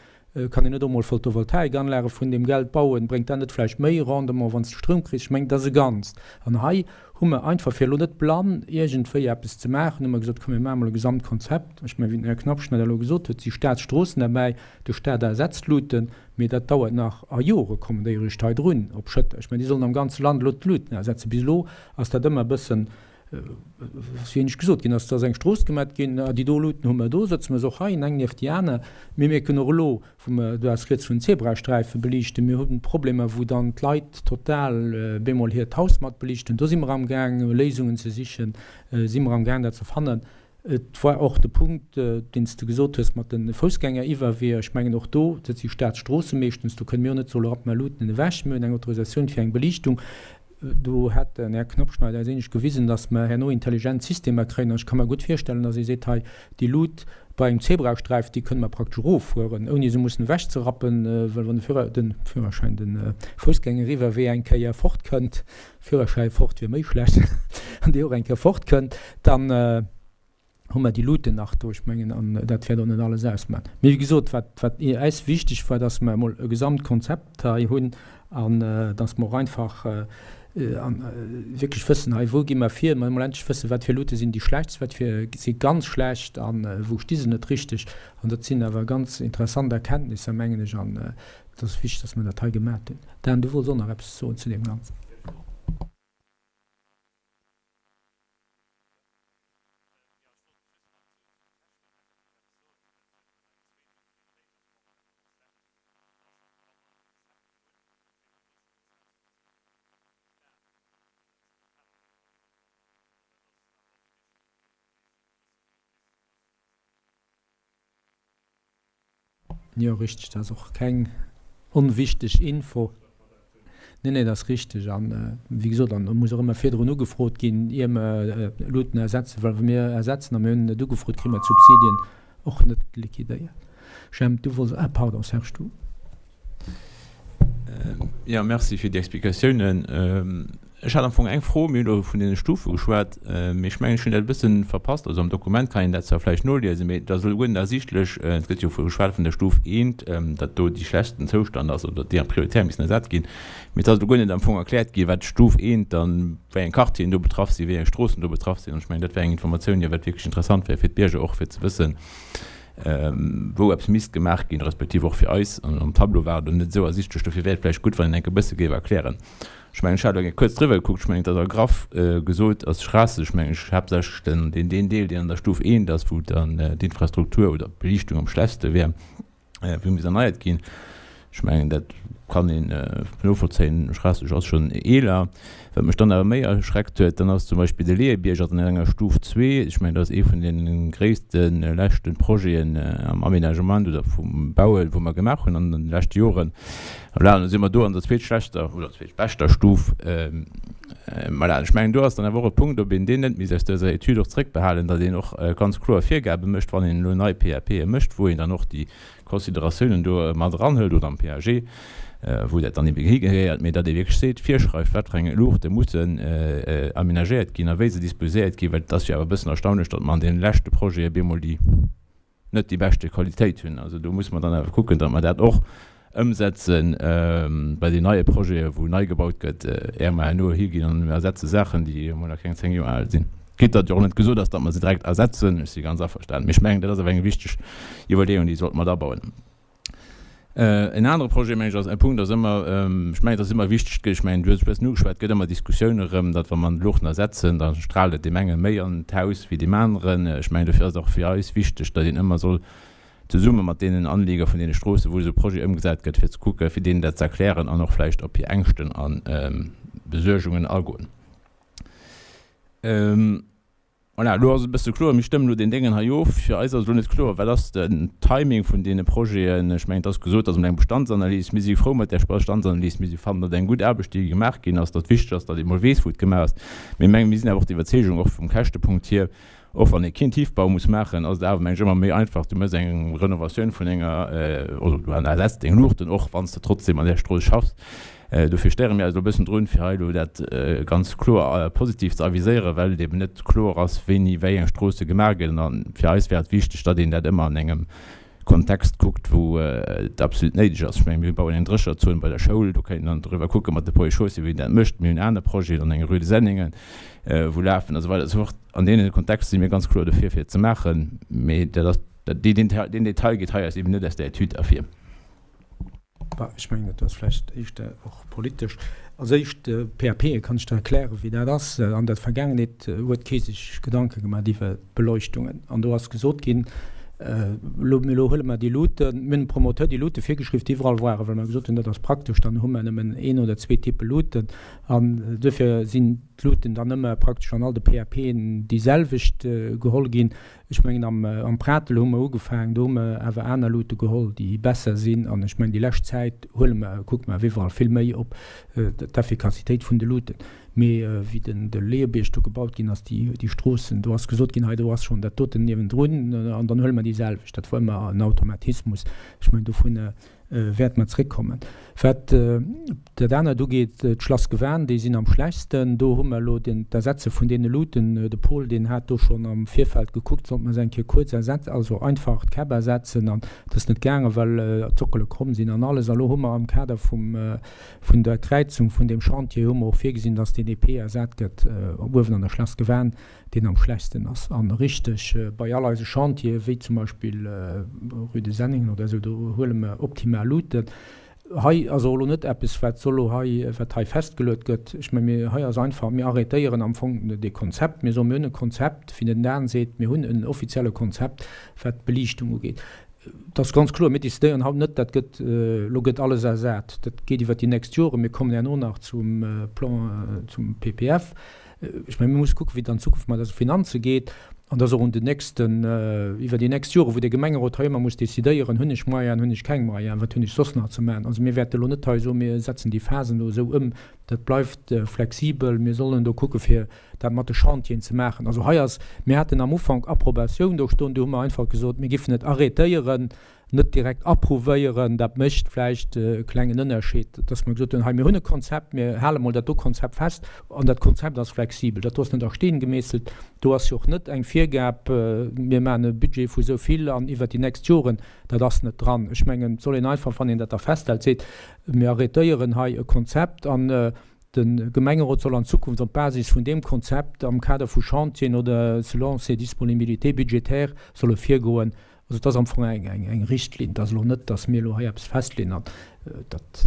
Kann een net och mol Photovoltaikanlage vun deem Geld bauen? Bréngt dat net vläicht méi Rendement, wann s de Stroum kriss? Ech mengen, dat ass e Ganzt. An hei hu mer einfach, fir elo net blann iergendwéi eppes ze maachen, hu mer gesot, komm mir maache mol e Gesamtkonzept. Ech mengen, wéi den Här Knappschneider elo gesot huet, si Staatsstroossen derbäi, de Staat ersetzt d'Luten, mee dat dauert nach a Jore kommen déi eréischt hei drun op Schëtter. Ech mengen, déi sollen am ganze Land elo d'Luten ersetzen. Bis elo ass dat ëmmer e bëssen, wéi ech gesot ginn ass, da ass eng Strooss gemat ginn, ah déi do Luuten hu mer do, sëtze mer se och hei, eng nieft déi aner. Mir mierken och elo, wou mer, du has rieds vun Zebrasträife beliichten, mir hunn Problemer, wou dann d'Leit total bemol hiert Haus mat beliichten. Do si mer amgaang Léisungen ze sichen, si mer amgaang dat ze fannen. Et war och de Punkt, deen s de gesot hues mat de Foussgängeriwwerweeër. Ech mengen och do, dat si Staatsstroosse meeschtens, do kënne mir och net soen, rapp mer Luuten ewech, mir hunn eng Autorisatioun fir eng Beliichtung. Do hat den Här Knappschneider eis éinescht gewisen, datt mer herno intelligent Systemer kréien. An ech ka mer gutt virstellen, datt ee seet, hei déi Lut bei engem Zebrasträif, déi kënne mer praktesch eroffueren, ouni se mussen ewechzerappen, well wann de Führer, de Führerschäin, de Foussgängeriwwerwee eng Kéier fortkënnt, Führerschäi fort wier méi schlecht, wann déi och eng Kéier fortkënnt, dann hu mer déi Luuten nach do. Ech mengen, an dat wäert och net alles ausmaachen. Mee wéi gesot, wat, wat äis wichteg war, dass mer emol e Gesamtkonzept hei hunn an dass mer och einfach wierklech wëssen, hei wou gi mer vir, mer emol endlech wëssen, wat fir Luute sinn déi schlechtst, wat fir si ganz schlecht a wou sti se net richteg. An dat sinn awer ganz interessant Erkenntnisser, mengen ech, an et ass wichteg, dass mer dat hei gemat hunn. Dan, du wollts och nach eppes soen zu deem Ganzen. Jo, richteg, dat ass och keng onwichteg Info. Nee, nee, dat ass richteg. An, wéi gesot, an do muss och ëmmer virdrun ugefrot ginn, ier mer Luuten ersetzen, well wa mir ersetzen a mir hunn net ugefrot, kréie mer d'Subsidien och net liquidéiert. Jemp, du wollts, ah pardon, Serge, du. Jo, merci fir déi Explikatiounen. Ech hat am Fong eng Fro. Mir hunn elo vun deene Stufe geschwat, mee ech mengen, ech hunn dat e bësse verpasst. Also am Dokument kann een dat zwar vläicht noliesen, mee et ass elo guer net ersiichtlech. Et gëtt jo vu geschwat vun der Stuf eent, datt do déi schlechtsten Zoustand ass oder déi am prioritär missten ersat ginn. Mee et ass elo guer net am Fong erkläert ginn, wat d'Stuf eent dann, wéi eng Quartieren do betraff sinn, wéi eng Stroossen do betraff sinn. An ech mengen, dat wär eng Informatioun, déi wat wierklech interessant wär fir d'Bierger och, fir ze wëssen, wou eppes misst gemaach ginn, respektiv och fir eis. An am Tableau war et elo net esou ersichtlech. Dofir wär et vläicht gutt, wann een enk e bësse géif erklären. Ech mengen, ech hat elo eng Kéier kuerz driwwer gekuckt. Ech mengen, et ass a graff gesot ass Schraasseg, ech mengen, haaptsächlech den, deen, deen Deel, deen an der Stuf eent ass, wou dann d'Infrastruktur oder d'Beliichtung am schlechste wär, wou misst erneiert ginn. Ech mengen, dat kann een novollzéien. Schraasseg ass schonn eeler. Wat mech dann awer méi erschreckt huet, dann ass zum Beispill de Leeëbierg ass an enger Stuf zwee. Ech mengen, dat ass ee vun deene gréisste leschte Projeten am Aménagement oder vum Bauen, wou mer gemaach hunn an de leschte Joren. Voilà, an da si mer do an der zweetschlechter oder zweetbeschter Stuf. Voilà, ech mengen, do ass dann awer och e Punkt, ob een deen net misst aus dëser Etüd och zréckbehalen, datt een och ganz kloer Virgabe mécht, wann een elo nei PAPe mécht, wou een dann och déi Consideratiounen do mat eranhëlt oder am PAG, wou dat dann ebe higehéiert, mee datt ee wierklech seet, virschreift, wat fir eng Luuchte mussen amenagéiert ginn a wéi se disposéiert ginn, well et ass jo awer e bëssen erstaunlech, datt mer an deene leschte Projete bemol déi net déi beschte Qualitéit hunn. Also do musse mer dann awer kucken, datt mer dat och ëmsetze bei den neie Projete wou nei gebaut gëtt, är mer herno higinn an mir ersetze Saachen, déi emol nach keng 10 Joer al sinn. Quitte datt jo och net gesot ass, datt mer se direkt ersetzen, ech si ganz averstanen, mee ech mengen, dat ass awer eng wichteg Iwwerleeung, déi sollt mat abauen. En anere Projet, mengen ech, ass e Punkt, ass ëmmer, ech mengen, et ass ëmmer wichteg, ech mengen, du hues et e bëssen ugeschwat, et gëtt ëmmer Diskussioune erëm, datt wa mer d'Luuchten ersetzen, da straalt et deem enge méi an d'Haus wéi deem aneren. Ech mengen, dofir ass et och fir eis wichteg, datt een ëmmer soll zesumme mat deenen Anlieger vun deene Stroossen, wou esou e Projet ëmgesat gëtt, fir ze kucken, fir deenen dat ze erklären an och vläicht op hir Ängschten a Besuergungen agoen. Voilà, elo ass et e bësse kloer, mir stëmmen elo deen Déngen hei of. Fir eis ass elo net kloer, wat ass den Timing vun deene Projeten. Ech mengen, et ass gesot, datt emol eng Bestandsanalys, mir si frou mat där Bestandsanalys, mir si fannen, datt eng gutt Aarbecht, déi gemaach ginn ass, datt wichteg ass, datt ee mol weess, wou et gemaach ass. Mee mir mengen, mir sinn awer och der Iwwerzeegung, och vum Käschtepunkt hier, och wann ee keen Tiefbau muss maachen, ass et awer, mengen ech, ëmmer méi einfach, du méchs eng Renovatioun vun enger, oder du ersetz deng Luuchten, och wann s de trotzdem an där Strooss schaffs. Dofir stéiere mir eis elo e bëssen drun, fir hei elo dat ganz kloer positiv ze aviséieren, well et eben net kloer ass, wéini wéi eng Stroosse gemaach gëtt. A fir eis wär et wichteg, datt een dat ëmmer an engem Kontext kuckt, wou et absolut néideg ass. Ech mengen, mir bauen eng Drécherzon bei der Schoul, do kéint een dann driwwer kucke mat de Ponts et Chaussées, wéi een dat mécht. Mir hunn aner Projeten an enger Rue de Senningen, wou lafen a sou weider a sou fort. An deene Kontext si mir ganz kloer dofir, fir et ze maachen. Mee dat ass, deen Detail geet hei eis eben net aus där Etüd ervir. Bah, ech mengen, dat ass vläicht éischter och politesch. Als éischt, PAP, kann ech der erklären, wéi dat ass. An der Vergaangenheet huet kee sech Gedanke gemaach iwwer d'Beleuchtungen. An do ass gesot ginn, elo, elo huele mer déi Luuten, mir hunn dem Promoteur déi Luute virgeschriwwen, déi iwwerall waren, well mer gesot hunn, dat ass praktesch, dann hu mer nëmmen een oder zwee Typpe Luuten. An duerfir sinn d'Luuten dann ëmmer praktesch an all de PAPen déi selwecht geholl ginn. Ech mengen, am Pratel hu mer ugefaangen, do hu mer awer aner Luute geholl, déi besser sinn. An ech mengen, déi lescht Zäit huele mer, kucke mer awer iwwerall vill méi op d'Effikassitéit vun de Luuten. Mee wéi den de Leeëbierg do gebaut ginn ass, déi, déi Stroossen, do ass gesot ginn, hei do ass schonn dat doten niewendrun an dann huele mer déi selwecht. Dat war ëmmer en Automatismus. Ech mengen, dovun wäerte mer zréckkommen. Wat dat anert ugeet, d'Schlass Gewan, déi sinn am schlechtsten. Do hu mer elo d'Ersetze vun deene Luuten. De Paul, deen hat do schonn am Virfeld gekuckt, sollte mer se eng Kéier kuerz ersetzen, also einfach d'Käpp ersetzen. An dat ass net gaangen, well d'Sockele kromm sinn an alles. A lo hu mer am Kader vum, vun der Kräizung vun deem Chantier hu mer och virgesinn, dass deen EP ersat gëtt uewen an der Schlass Gewan. deen am schlechtsten ass. An richteg, bei all eise Chantieren, wéi zum Beispill Rue de Senningen oder esou, do huele mer optimal Luuten. Hei ass och elo net eppes, wat soll elo hei, wat hei festgeluet gëtt. Ech menge mir, hei ass einfach, mir arrêtéieren am Fong dee Konzept. Mir soen, mir hunn e Konzept, wéi den Dan seet, mir hunn en offizielle Konzept, wat d'Beliichtung ugeet. Et ass ganz kloer, mir decidéieren haut net, dat gëtt, elo gëtt alles ersat. Dat geet iwwert déi nächst Joren. Mir kommen herno nach zum Plan, zum PPF. Ech mengen, mir musse kucken, wéi et an Zukunft mat eise Finanze geet. An dass och un den nächsten, iwwer déi nächst Jore wou de Gemengerot hei ëmmer muss decidéieren, hunn ech Moyenen, hunn ech keng Moyenen, wat hunn ech soss nach ze maachen. Also mir wäerte elo net hei soen, mir setzen déi Phasen elo esou ëm. Dat bleift flexibel. Mir sollen do kucke fir dat mat de Chantieren ze maachen. Also hei ass, mir haten am Ufank Approbatioun do stoen, do hu mer einfach gesot, mir giffen et arrêtéieren. net direkt approuvéieren, dat mécht vläicht e klengen Ënnerscheed, dass mer gesot hunn, hei mir hunn e Konzept, mir hale mol dat do Konzept fest an dat Konzept ass flexibel, dat do ass net a Steen gemeesselt, do ass jo och net eng Virgab, mir maachen e Budget vu sou vill an iwwert déi nächst Joren, dat ass net dran. Ech mengen, et soll een einfach, wann een dat da festhält, seet, mir arrétéieren hei e Konzept an de Gemengerot soll an Zukunft op Basis vun deem Konzept am Kader vu Chantieren oder selon ses disponibilités budgétaires solle virgoen. Also et ass am Fong eng, eng, eng Richtlinn. Et ass elo net, datt mir elo hei eppes festleeën an dat,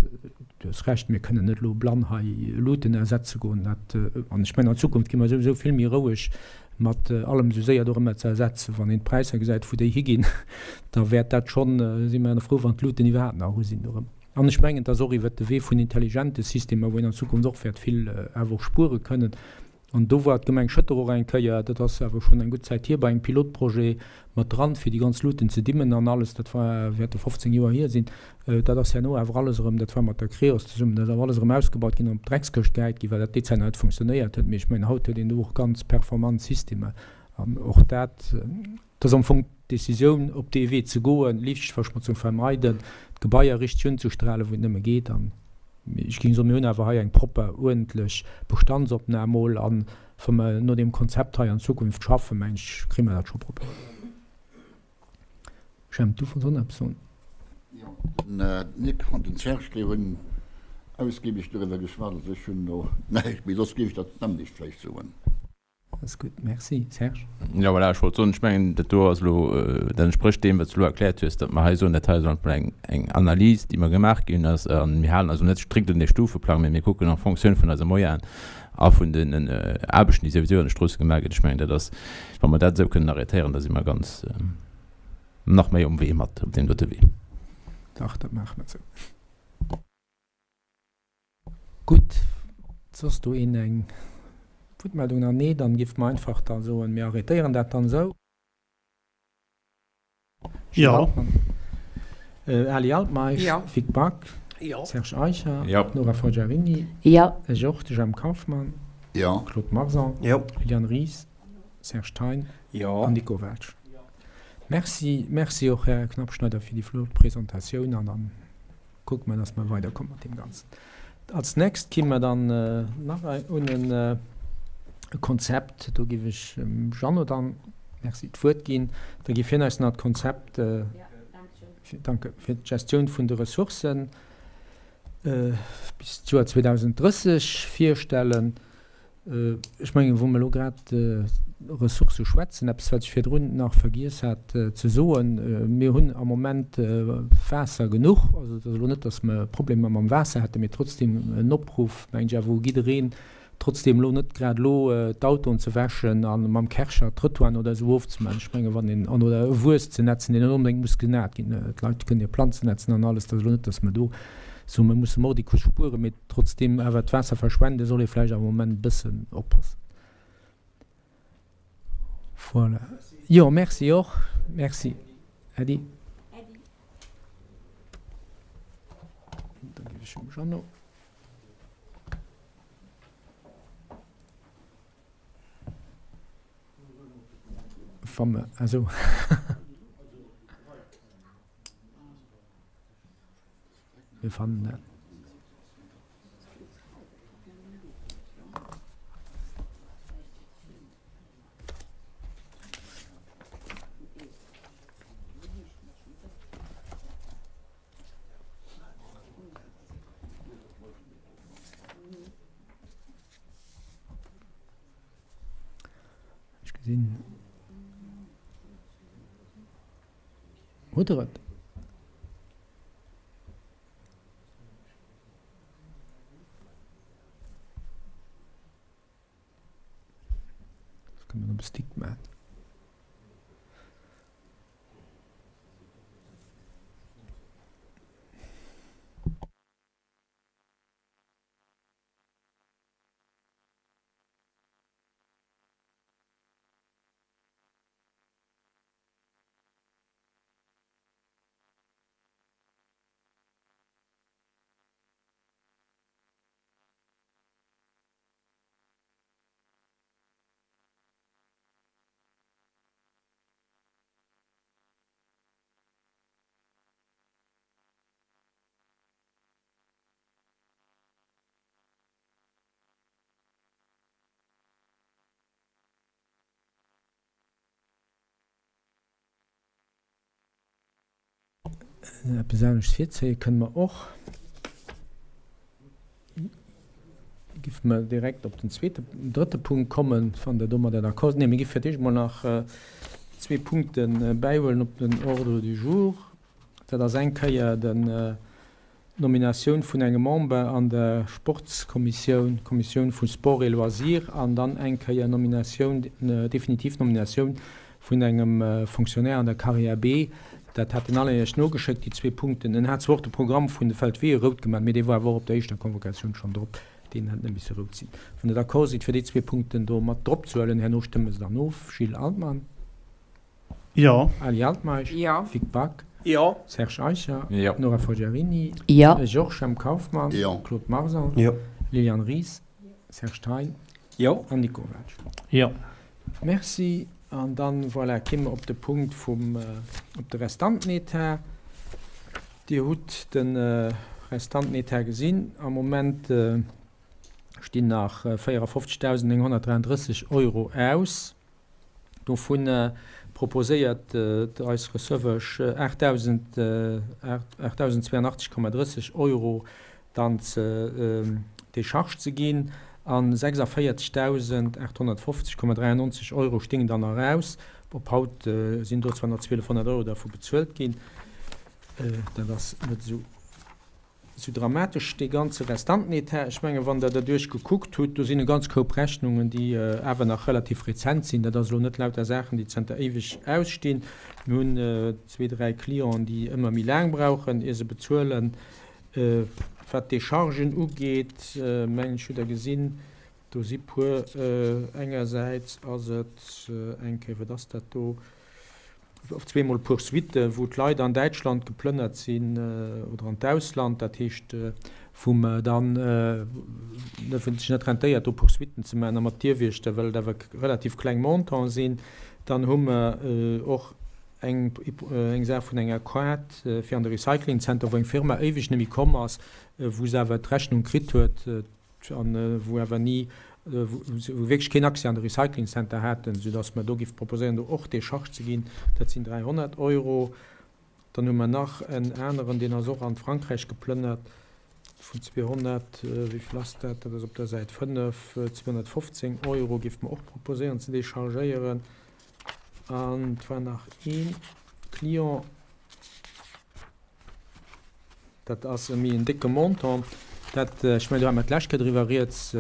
du hues Recht, mir kënnen net elo blann hei Luuten ersetze goen. Dat, an ech mengen, an Zukunft gi mer souwisou vill méi roueg mat allem esou séier dorëmmer ze ersetzen. Wann een d'Präisser gesäit, wou déi higinn, da wäert dat schonn, si mer frou, wann d'Luuten iwwerhaapt nach u sinn dorëm. An ech mengen, et ass och iwwert de Wee vun intelligente Systemer, wou een an Zukunft och wäert vill awer och spuere kënnen, An do war d'Gemeng Schëtter och eng Kéier, dat ass awer schonn eng gutt Zäit hier, bei engem Pilotprojet mat dran, fir déi ganz Luuten ze dimmen an alles. Dat war, wäerte 15 Joer hier sinn. Dat ass herno awer alles erëm, dat war mat der Creos zesummen, dat ass awer alles erëm ausgebaut ginn an op d'Dreckskëscht gehäit ginn, well dat déi Zäit nach net funktionéiert huet. Mee ech mengen, haut huet een do och ganz performant Systemer an och dat, Et ass am Fong d'Decisioun, op dee Wee ze goen, Liichtverschmotzung vermeiden, d'Gebaier richteg unzestrahlen, wou et nëmme geet. An ech géing soen, mir hunn awer hei eng propper, uerdentlech Bestandsopnam mol. An wa mer no deem Konzept hei an Zukunft schaffen, meng ech, kréie mer dat scho propper. Jemp, du wollts och nach eppes soen? Jo, den Nic an den Serge, déi hunn ausgiebig doriwwer geschwat. Also ech hunn elo näischt méi, soss géif ech dat nämmlecht vläicht soen. Ass gutt, merci. Serge? Jo, voilà, ech wollt soen, ech mengen, dat do ass elo, dat entsprécht deem, wat s du elo erkläert hues, datt mer hei soen, dat hei ass einfach eng, eng Analys, déi mer gemaach ginn ass. A mir halen eis elo net strikt un dee Stufeplang, mä mir kucken en Fonctioun vun eise Moyenen a vun den Aarbechten, déi souwisou an de Stroosse gemaach ginn. Ech mengen, dat ass, wa mer dat esou kënnen arrêtéieren, da si mer ganz nach méi um Wee mat op deem dote Wee. Dach, dat maache mer esou. Gutt, soss do een eng Wuertmeldung nach? Nee, dann géife mer einfach da soen, mir arrêtéieren dat dann esou. Gilles Altmann, Ali Altmeisch, Vic Back, Serge Eicher, Nora Forgiarini, ech och, de Jemp Kauffmann, Claude Marson, Liliane Ries, Serge Thein an Nico Welsch. Merci, merci och Här Knappschneider fir déi flott Presentatioun an dann Kucke mer, dass mer weiderkomme mat deem Ganzen. Als nächst ki mer dann nach un e Konzept. Do géif ech dem Jeannot dann, merci, d'Wuert ginn. Da géif hien eis nach d'Konzept, danke, fir d'Gestioun vun de Ressourcen bis d'Joer 2030 virstellen. Ech mengen, wou mer elo grad Ressourcë schwätzen, eppes, wat ech virdrun nach vergiess hat ze soen, Mir hunn am Moment Waasser genuch. Also et ass elo net, datt mer Problemer mam Waasser hätten, mee trotzdem en Opruff, mengen ech awer, u jiddereen, trotzdem elo net grad elo d'Autoen ze wäschen a mam Kärcher d'Trëttoiren oder esou ofzemaachen. Ech menge wann een, an oder e Wues ze netzen, deen net onbedéngt muss genat ginn. D'Leit kënnen hir Planzen netzen an alles. Et ass elo net, datt mer do soen, mer musse mordicus spueren, mee Trotzdem awer d'Waasser verschwenden, soll ee vläicht am Moment e bëssen oppassen. Voilà. Jo, merci och. Merci. Äddi. Da ginn ech dem Jeannot. Wa mer, also. Mir fannen dat. Ech gesinn. Hutt Der et? Dat kënne mer op e Stick maachen. Eppes anescht virzéien, kënne mer och. Giff mer direkt op den zweete, drëtte Punkt kommen, wann Der domadder d'accord sidd. Nee, mir gi fir d'éischt emol nach zwee Punkte bäihuelen op den Ordre du jour. Dat ass eng Kéier den d'Nominatioun vun engem Member an der Sportskommissioun, Kommissioun vu Sport et Loisirs, an dann eng Kéier Nominatioun, definitiv Nominatioun vun engem Fonctionnaire an der Carrière B. Dat hat den Alain Iech nogeschéckt, déi zwee Punkten. En hat zwar och de Programm vun de Feldweeër rout gemaach, mee dee war awer och op der éischter Convocatioun schonn drop. Deen hätt net misse rout sinn. Wann Der d'accord sidd, fir déi zwee Punkten do mat dropzehuelen, herno stëmme se dann of. Gilles Altmann. Jo. Ali Altmeisch. Jo. Vic Back. Jo. Serge Eicher. Jo. Nora Forgiarini. Jo. Georges M. Kauffmann. Jo. Claude Marson. Jo. Liliane Ries. Serge Thein. Jo. An Nico Welsch. Jo. Merci. An dann, voilà, kéime mer op de Punkt vum, op de Restantenetat. Dir hutt de Restantenetat gesinn. Am Moment stinn nach 54.933 Euro aus. Dovun proposéiert eis Recevesch 8.082,30 Euro dann ze Decharge ze ginn a 46.850,93 Euro stingen dann nach aus. Op haut sinn do zwar nach 1.200 Euro dervu bezuelt ginn. Dat ass net esou. Sou dramatesch dee ganze Restantenetat. Ech mengen, wann Der derduerch gekuckt hutt, do sinn e ganz Koup Rechnungen, déi awer nach relativ rezent sinn. Dat ass elo net lauter Saachen, déi zënter éiweg ausstinn. Mir hunn zwee, dräi Clienten, déi ëmmer méi laang brauchen, ier se bezuelen. Wat d'Déchargen ugeet, mengen ech, hutt Der gesinn, do si puer. Engersäits ass et eng Kéier, wat ass dat do? Op zweemol Poursuitte wou d'Leit an Däitschland geplënnert sinn oder an d'Ausland, dat heescht wou mer dann, wou et sech net rentéiert do Poursuitten ze maachen a mat Dierwiechter, well et awer relativ kleng Montanten sinn. Dann hu mer och eng eng Saach vun enger Kaart fir an de Recyclingzenter, wou eng Firma éiweg net méi komm ass, wou se awer d'Rechnung kritt huet. an wou awer ni, wou wierklech keen Accès an de Recycling Center haten, soudass mer do géife proposéieren, do och Décharge ze ginn. Dat sinn 300 Euro. Dann hu mer nach en aneren, deen ass och an d'Frankräich geplënnert, vun 200, wéi vill ass dat? Dat ass op der Säit 5, 215 Euro géife mer och proposéieren ze déchargéieren. An et war nach ee Client. Dat ass e méi en décke Montant. Dat, ech mengen, do hate mer d'lescht Kéier driwwer rieds,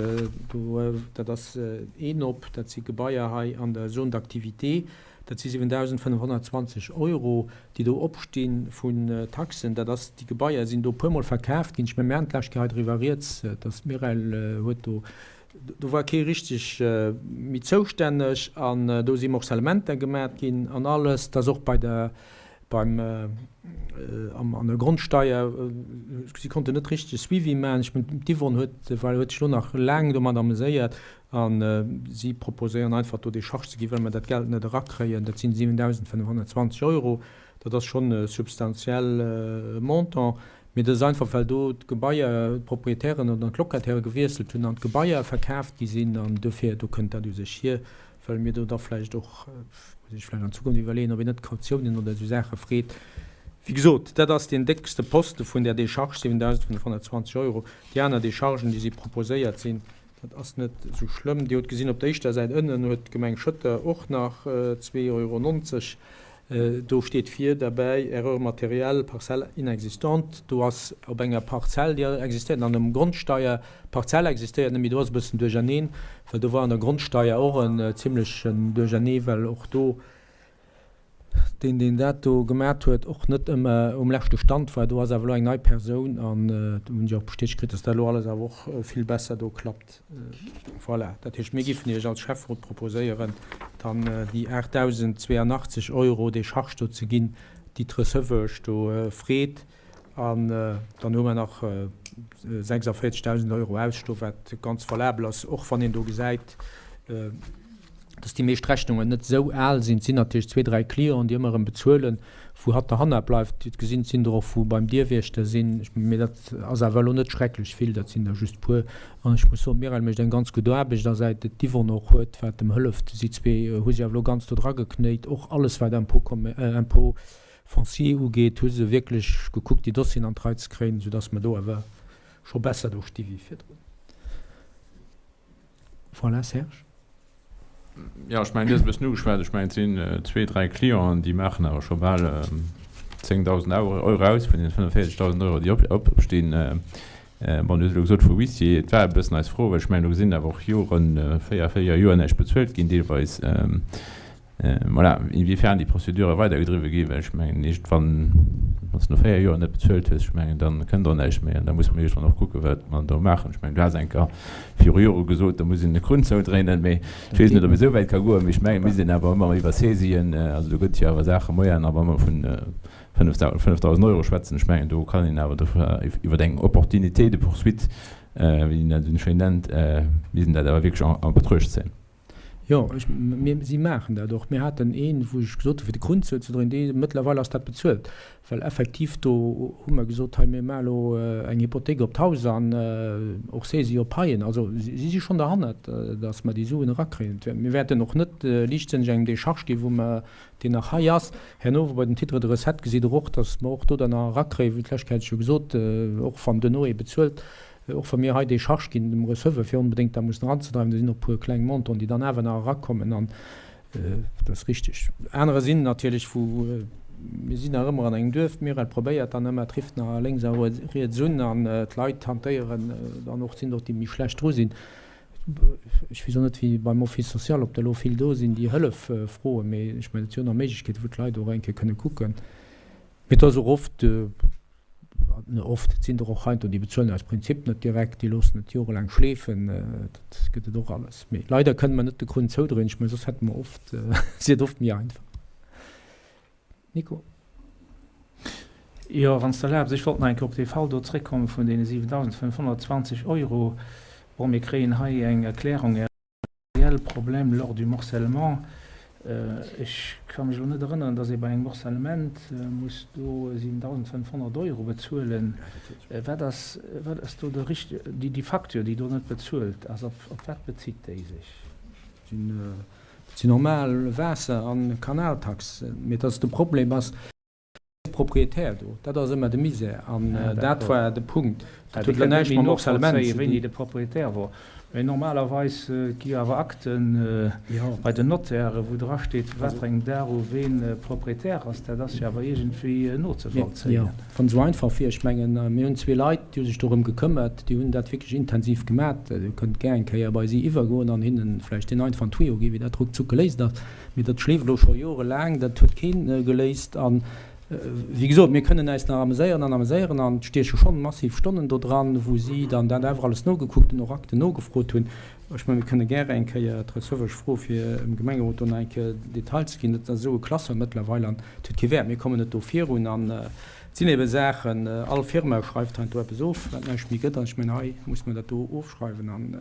do, dat ass een op, dat si Gebaier hei an der Zone d'activité, dat si 7.520 Euro, déi do opsti vun Taxen. Dat ass, déi Gebaier sinn do e puermol verkaaft ginn. Ech mengen, mir haten d'lescht Kéier hei driwwer rieds, dass d'Mireille huet do, do war kee richteg méi zoustänneg an do si Morcellementer gemat ginn an alles. Dat ass och bei der beim an der Grondsteier, si konnten net richteg Suivi maachen. Ech mengen, d'Yvonne huet, well huet sech elo nach laang domat ameséiert a si proposéieren einfach do Décharge ze ginn, well mer dat Geld net erakréien. Dat sinn 7.520 Euro, dat ass schonn e substantiell Montant. Mee dat ass einfach, well do d'Gebaier, d'Proprietären oder d'Locataire gewiesselt hunn an d'Gebaier verkaaft gi sinn an dofir, do kënnt dat u sech hier. well mir do da vläicht och, muss ech vläicht an Zukunft iwwerleeën, ob een net Kautiounen oder esou Saache freet. Wéi gesot, dat ass deen déckste Poste vun där Décharge, 7.520 Euro. Déi aner Déchargen, déi si proposéiert sinn, dat ass net esou schlëmm. Dir hutt gesinn, op der éischter Säit ënnen huet d'Gemeng Schëtter och nach 2,90 Euro. Do steet vir derbäi, Erreur matérielle, parcelle inexistante. Do ass op enger Parzell, déi existéiert, an dem Grondsteier, d'Parzell existéiert net méi, do ass e bëssen Duercherneen, well do war an der Grondsteier och en zimlechen Duerchernee, well och do deen, deen dat do gemat huet, och net ëmmer um leschte Stand war. Do ass awer elo eng nei Persoun an do hunn ech och bestätegt kritt, dass dat elo alles awer och vill besser do klappt. Voilà, dat heescht, mir géifen Iech als Schäfferot proposéieren, dann déi 8.082 Euro Décharge do ze ginn, déi d'Receveuse do freet. An dann hu mer nach 46.000 Euro ausstoen, wat ganz valabel ass, och wann een do gesäit, dass déi meescht Rechnungen net esou al sinn. Et sinn natierlech zwee, dräi Clienten, déi ëmmer erëm bezuelen, wou hatt derhanner bleift. Dir hutt gesinn, et sinn der och, wou beim Dierwiechter sinn. Mee dat ass awer elo net schrecklech vill, dat sinn der just puer. An ech muss soen, d'Mireille mécht eng ganz gutt Aarbecht a säit et d'Yvonne och huet, wat em hëlleft, si zwee hu sech awer elo ganz do drageknéit, och alles wat Impôt Impôt. Foncier ugeet, hu se wierklech gekuckt, déi Dossieren an d'Rei ze kréien, soudass mer do awer scho besser do sti wéi virdrun. Voilà, Serge. Jo, ech mengen, Dir hutt e bëssen ugeschwat. Ech mengen, et sinn zwee, dräi Clienten, déi maachen awer scho bal 10.000 Euro aus vun deene 45.000 Euro, déi opstinn. Bon, Dir hutt elo gesot vu Huissier. Et war e bëssen eis Fro, well ech mengen, do sinn awer och Joren, véier, véier Joer näischt bezuelt ginn deelweis. Voilà, inwiefern déi Procédure weidergedriwwe gi, well ech mengen, iergendwann, wann s de no 4 Joer net bezuelt hues, ech mengen, da kënnt och näischt méi an da musse mer iergendwann och kucken, wat mer do maachen. Ech mengen, du has eng Kéier viru Jore gesot, do muss een de Krunn zoudréinen, mee ech weess net, ob ee esou wäit ka goen, mee ech mengen, et misst een awer ëmmer iwwer Saisien, also do gëtt jo awer Saache Moyenne, a wa mer vun 5.000 Euro schwätzen, ech mengen, do kann een awer iwwer eng Opportunité de poursuite, wéi een dat esou schéin nennt, misst een dat awer wierklech a Betruecht zéien. Jo, ech, mir, si maachen dat och. Mir haten een, wou ech gesot hu fir de Krunn zouzedréinen, dee, mëttlerweil ass dat bezuelt, well effektiv do hu mer gesot, hei mir maache lo eng Hypothéik op d'Haus an och Saisie op Paien. Also si si schonn derhannert, datt mer déi Suen erakréien. Mir wäerten och net liichtsénneg engem Décharge ginn, wou mer, deen nach hei ass. Herno bei den Titres de recettes gesitt Der och, datt mer och do dann nach erakréien, wéi d'lescht Kéier hat ech jo gesot, och wann duerno ee bezuelt, Och wa mir hei Décharge ginn dem Receveur, fir onbedéngt da mussen eranzedreiwen, do sinn och e puer kleng Montanten, déi dann awer nach erakommen an dat ass richtig. Anerer sinn natierlech, wou mir sinn nach ëmmer an engem Duerf, d'Mirel probéiert dann ëmmer, trifft nach lénks a riets un an d'Leit hantéieren dann och, sinn och déi méi schlecht dru sinn. Ech weess och net, wéi beim Office social, ob der elo vill do sinn, déi Hëllef froen, mee ech mengen, et si jo nach Méiglechkeeten, wou d'Leit och eng Kéier kënne kucken. Mee et ass och oft, Oft, et sinn der och heiansdo, déi bezuelen aus Prinzip net direkt, déi loossen et jorelaang schleefen, dat gëtt et och alles. Mee leider kënne mer net de Krunn zoudréinen, ech mengen, soss hätte mer oft, si et oft méi einfach. Nico. Jo, wann s de erlaabs, ech wollt nach eng Kéier op dee Fall do zréckkommen vun deene 7.520 Euro. Bon, mir kréien hei eng Erklärung. Réel problème lors du morcellement. Ech ka mech elo net erënneren, dass ee bei engem Morcellement muss do 7.500 Euro bezuelen. Wat ass, wat ass do de richte, déi, déi Facture, déi do net bezuelt ass, op, op wat bezitt déi sech? Dat sinn normal Waasser a Kanaltaxen. Mee dass de Problem ass, Propriétaire do, dat ass ëmmer de Misär an dat war de Punkt. Dat huet elo näischt mam Morcellement ze dinn. Wéini de Propriétaire wor. Mee normalerweis gi jo awer Akten bei den Notaire, wou dra steet, wat fir engem Dag u ween Propriétaire ass. Dat ass jo awer iergendwéi nozevollzéien. Jo, wann et esou einfach wier. Ech mengen, mir hunn zwee Leit, déi hu sech dorëm gekëmmert, déi hunn dat wierklech intensiv gemat. Dir kënnt gär eng Kéier bei si iwwergoen an hinnen vläicht deen einfachen Tuyau ginn, wéi dat ruckzuck geléist ass. Mee dat schleeft elo scho jorelaang, dat huet keen geléist. A wéi gesot, mir kënnen äis nach ameséieren an ameséieren an et stieche schonn massiv Stonnen do dran, wou si dann dat awer alles nogekuckt hunn, och Akten nogefrot hunn. Ech mengen, mir kënne gäre eng Kéier d'Receveuge froe fir dem Gemengerot do nach eng Kéier Detail ze ginn. Dat ass esou e Classeur mëttlerweil an et huet kee Wäert. Mir kommen net do virun an et sinn ebe Saachen, all Firma schreift heiansdo eppes of, wat näischt méi gëtt. An ech mengen, hei muss mer dat do ofschreiwen an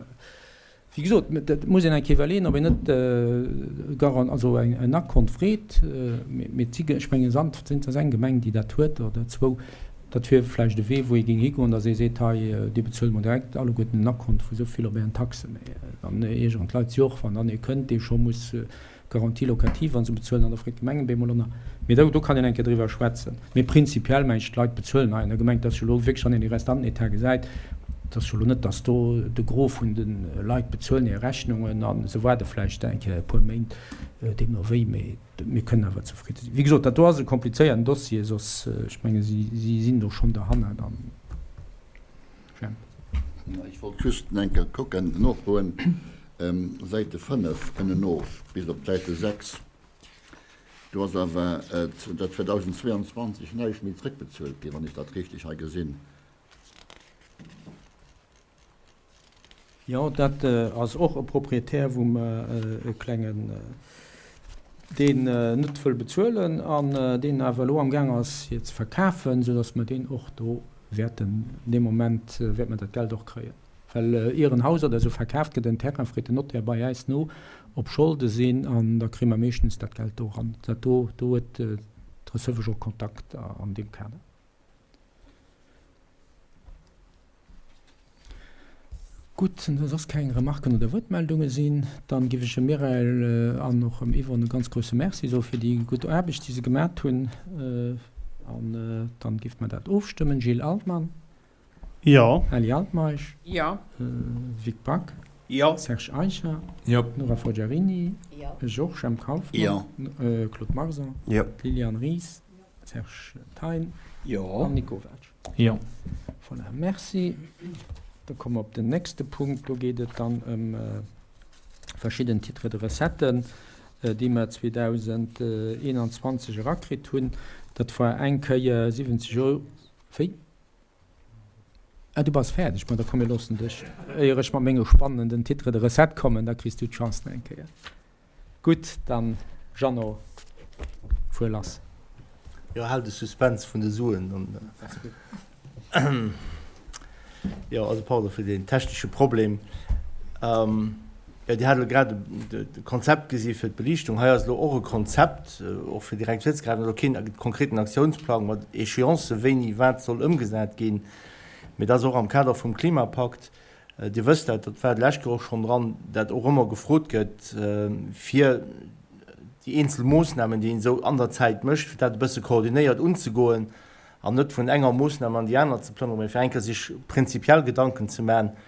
Wéi gesot, et muss een eng Kéier iwwerleeën, ob een net Garan, also en Akkont freet. Mee et si, ech mengen, et ass eng Gemeng, déi dat huet, oder zwou. Dat wier vläicht e Wee, wou ee géing higoen, datt ee seet, hei, dir bezuelt mol direkt alleguerten en Akkont vu sou vill op ären Taxen. Mee dann iergeren d'Leit sech och, wann dann ee kënnt, dee scho muss Garantie locative, wa se bezuelen, an da freet d'Gemeng op eemol ënner. Mee do, do kann een eng Kéier driwwer schwätzen. Mee prinzipiell mengen ech, d'Leit bezuelen hei an der Gemeng. Dat ass jo elo wierklech, wann een de Restantenetat gesäit, dat ass jo elo net, datt do de Gros vun de Leit bezuelen hir Rechnungen a se waarde vläicht eng Kéier e puer Méint, deemno wéi. Mee mir kënnen awer zefridde sinn. Wéi gesot, dat do ass e komplizéierten Dossier, soss, ech menge si, si sinn do schonn derhannert an. Jemp. Ech wollt just eng Kéier kucken, nofroen, Säite 5 ënnenof bis op d'Säite 6, do ass awer zënter 2022 näischt méi zrëckbezuelt ginn, wann ech dat richteg hei gesinn. Jo, dat ass och e Proprietär, wou mer e klengen, deen net wëll bezuelen an deen awer elo amgaang ass fir ze verkafen, soudass mer deen och do wäerten, dee Moment wäerte mer dat Geld och kréien. Well ier en Haus oder esou verkaaft gëtt, en Terrain, freet den Notaire bei äis no, ob Scholde sinn an da kréie mer meeschtens dat Geld do eran. Dat do, do huet d'Recevage och Kontakt an deem Kader. Gutt, wann do soss keng Remarken oder Wuertmeldunge sinn, dann giff ech dem Mireille an och dem Yvonne e ganz grousse Merci soe fir déi gutt Aarbecht, déi se gemat hunn. An dann giff mer dat ofstëmmen. Gilles Altmann? Jo. Ali Altmeisch? Jo. Vic Back? Jo. Serge Eicher? Jo. Nora Forgiarini? Jo. Georges M. Kauffmann? Jo. Claude Marson? Jo. Liliane Ries? Serge Thein? Jo. An Nico Welsch? Jo. Voilà, merci. Da komme mer op den nächste Punkt. Do geet et dann ëm verschidden Titres de recetten, déi mer 2021 erakritt hunn. Dat war eng Kéier 70 Euro. Wéi? Ah, du bass fäerdeg. Ma da komm, mir loossen dech, éier ech mat menge spannenden Titres de recettes kommen, da kriss du d'Chance nach eng Kéier. Gutt, dann Jeannot, fuer lass. Jo, hal de Suspense vun de Suen an. Jo, also pardon fir deen technesche Problem. Jo, Dir hat elo grad de Konzept gesi fir d'Beliichtung. Hei ass elo och e Konzept, och fir direkt virzegräifen, elo keen konkreten Aktiounsplang mat Échéancen, wéini wat soll ëmgesat ginn, mee dat ass och am Kader vum Klimapakt. Dir wësst dat, dat war d'lescht Joer och schonn dran, dat och ëmmer gefrot gëtt, fir déi eenzel Moosnamen, déi een esou an der Zäit mécht, fir dat e bësse koordinéiert unzegoen an net vun enger Moosnam an déi aner ze plënnere, mä fir eng Kéier sech prinzipiell Gedanken ze maachen,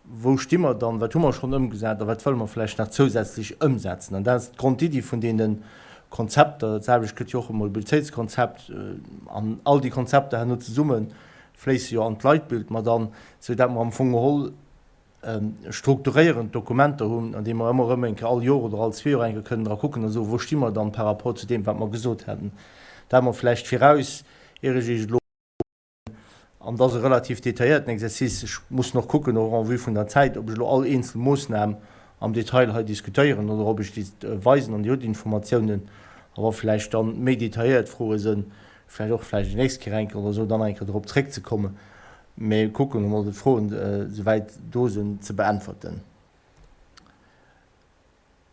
Wou sti mer dann, wat hu mer schonn ëmgesat a wat wëlle mer vläicht nach zousätzlech ëmsetzen? An dat ass d'Grondiddi vun deene Konzepter. Dat selwecht gëtt jo och e Mobilitéitskonzept an all déi Konzepter herno zesumme fléisse jo an d'Leitbild mat an, sou dat mer am Fong geholl strukturéierend Dokumenter hunn, an déi mer ëmmer erëm eng Kéier all Joer oder all zwee Joer eng Kéier kënnen dra kucken a soen, wou sti mer dann par rapport zu deem, wat mer gesot haten. Dat emol vläicht viraus, ier ech Iech elo. An et ass e relativ detailléierten Exercice. Ech muss nach kucken, och en vue vun der Zäit, ob ech elo all eenzel Moossnam am Detail hei diskutéieren oder ob ech déi weisen an Dir hutt Informatiounen. A wa vläicht dann méi detailléiert Froe sënn, vläicht och vläicht déi nächst Kéier eng Kéier oder esou, dann eng Kéier dorop zréckzekommen. Mee kucken emol d'Froen, esouwäit do sinn, ze beäntwerten.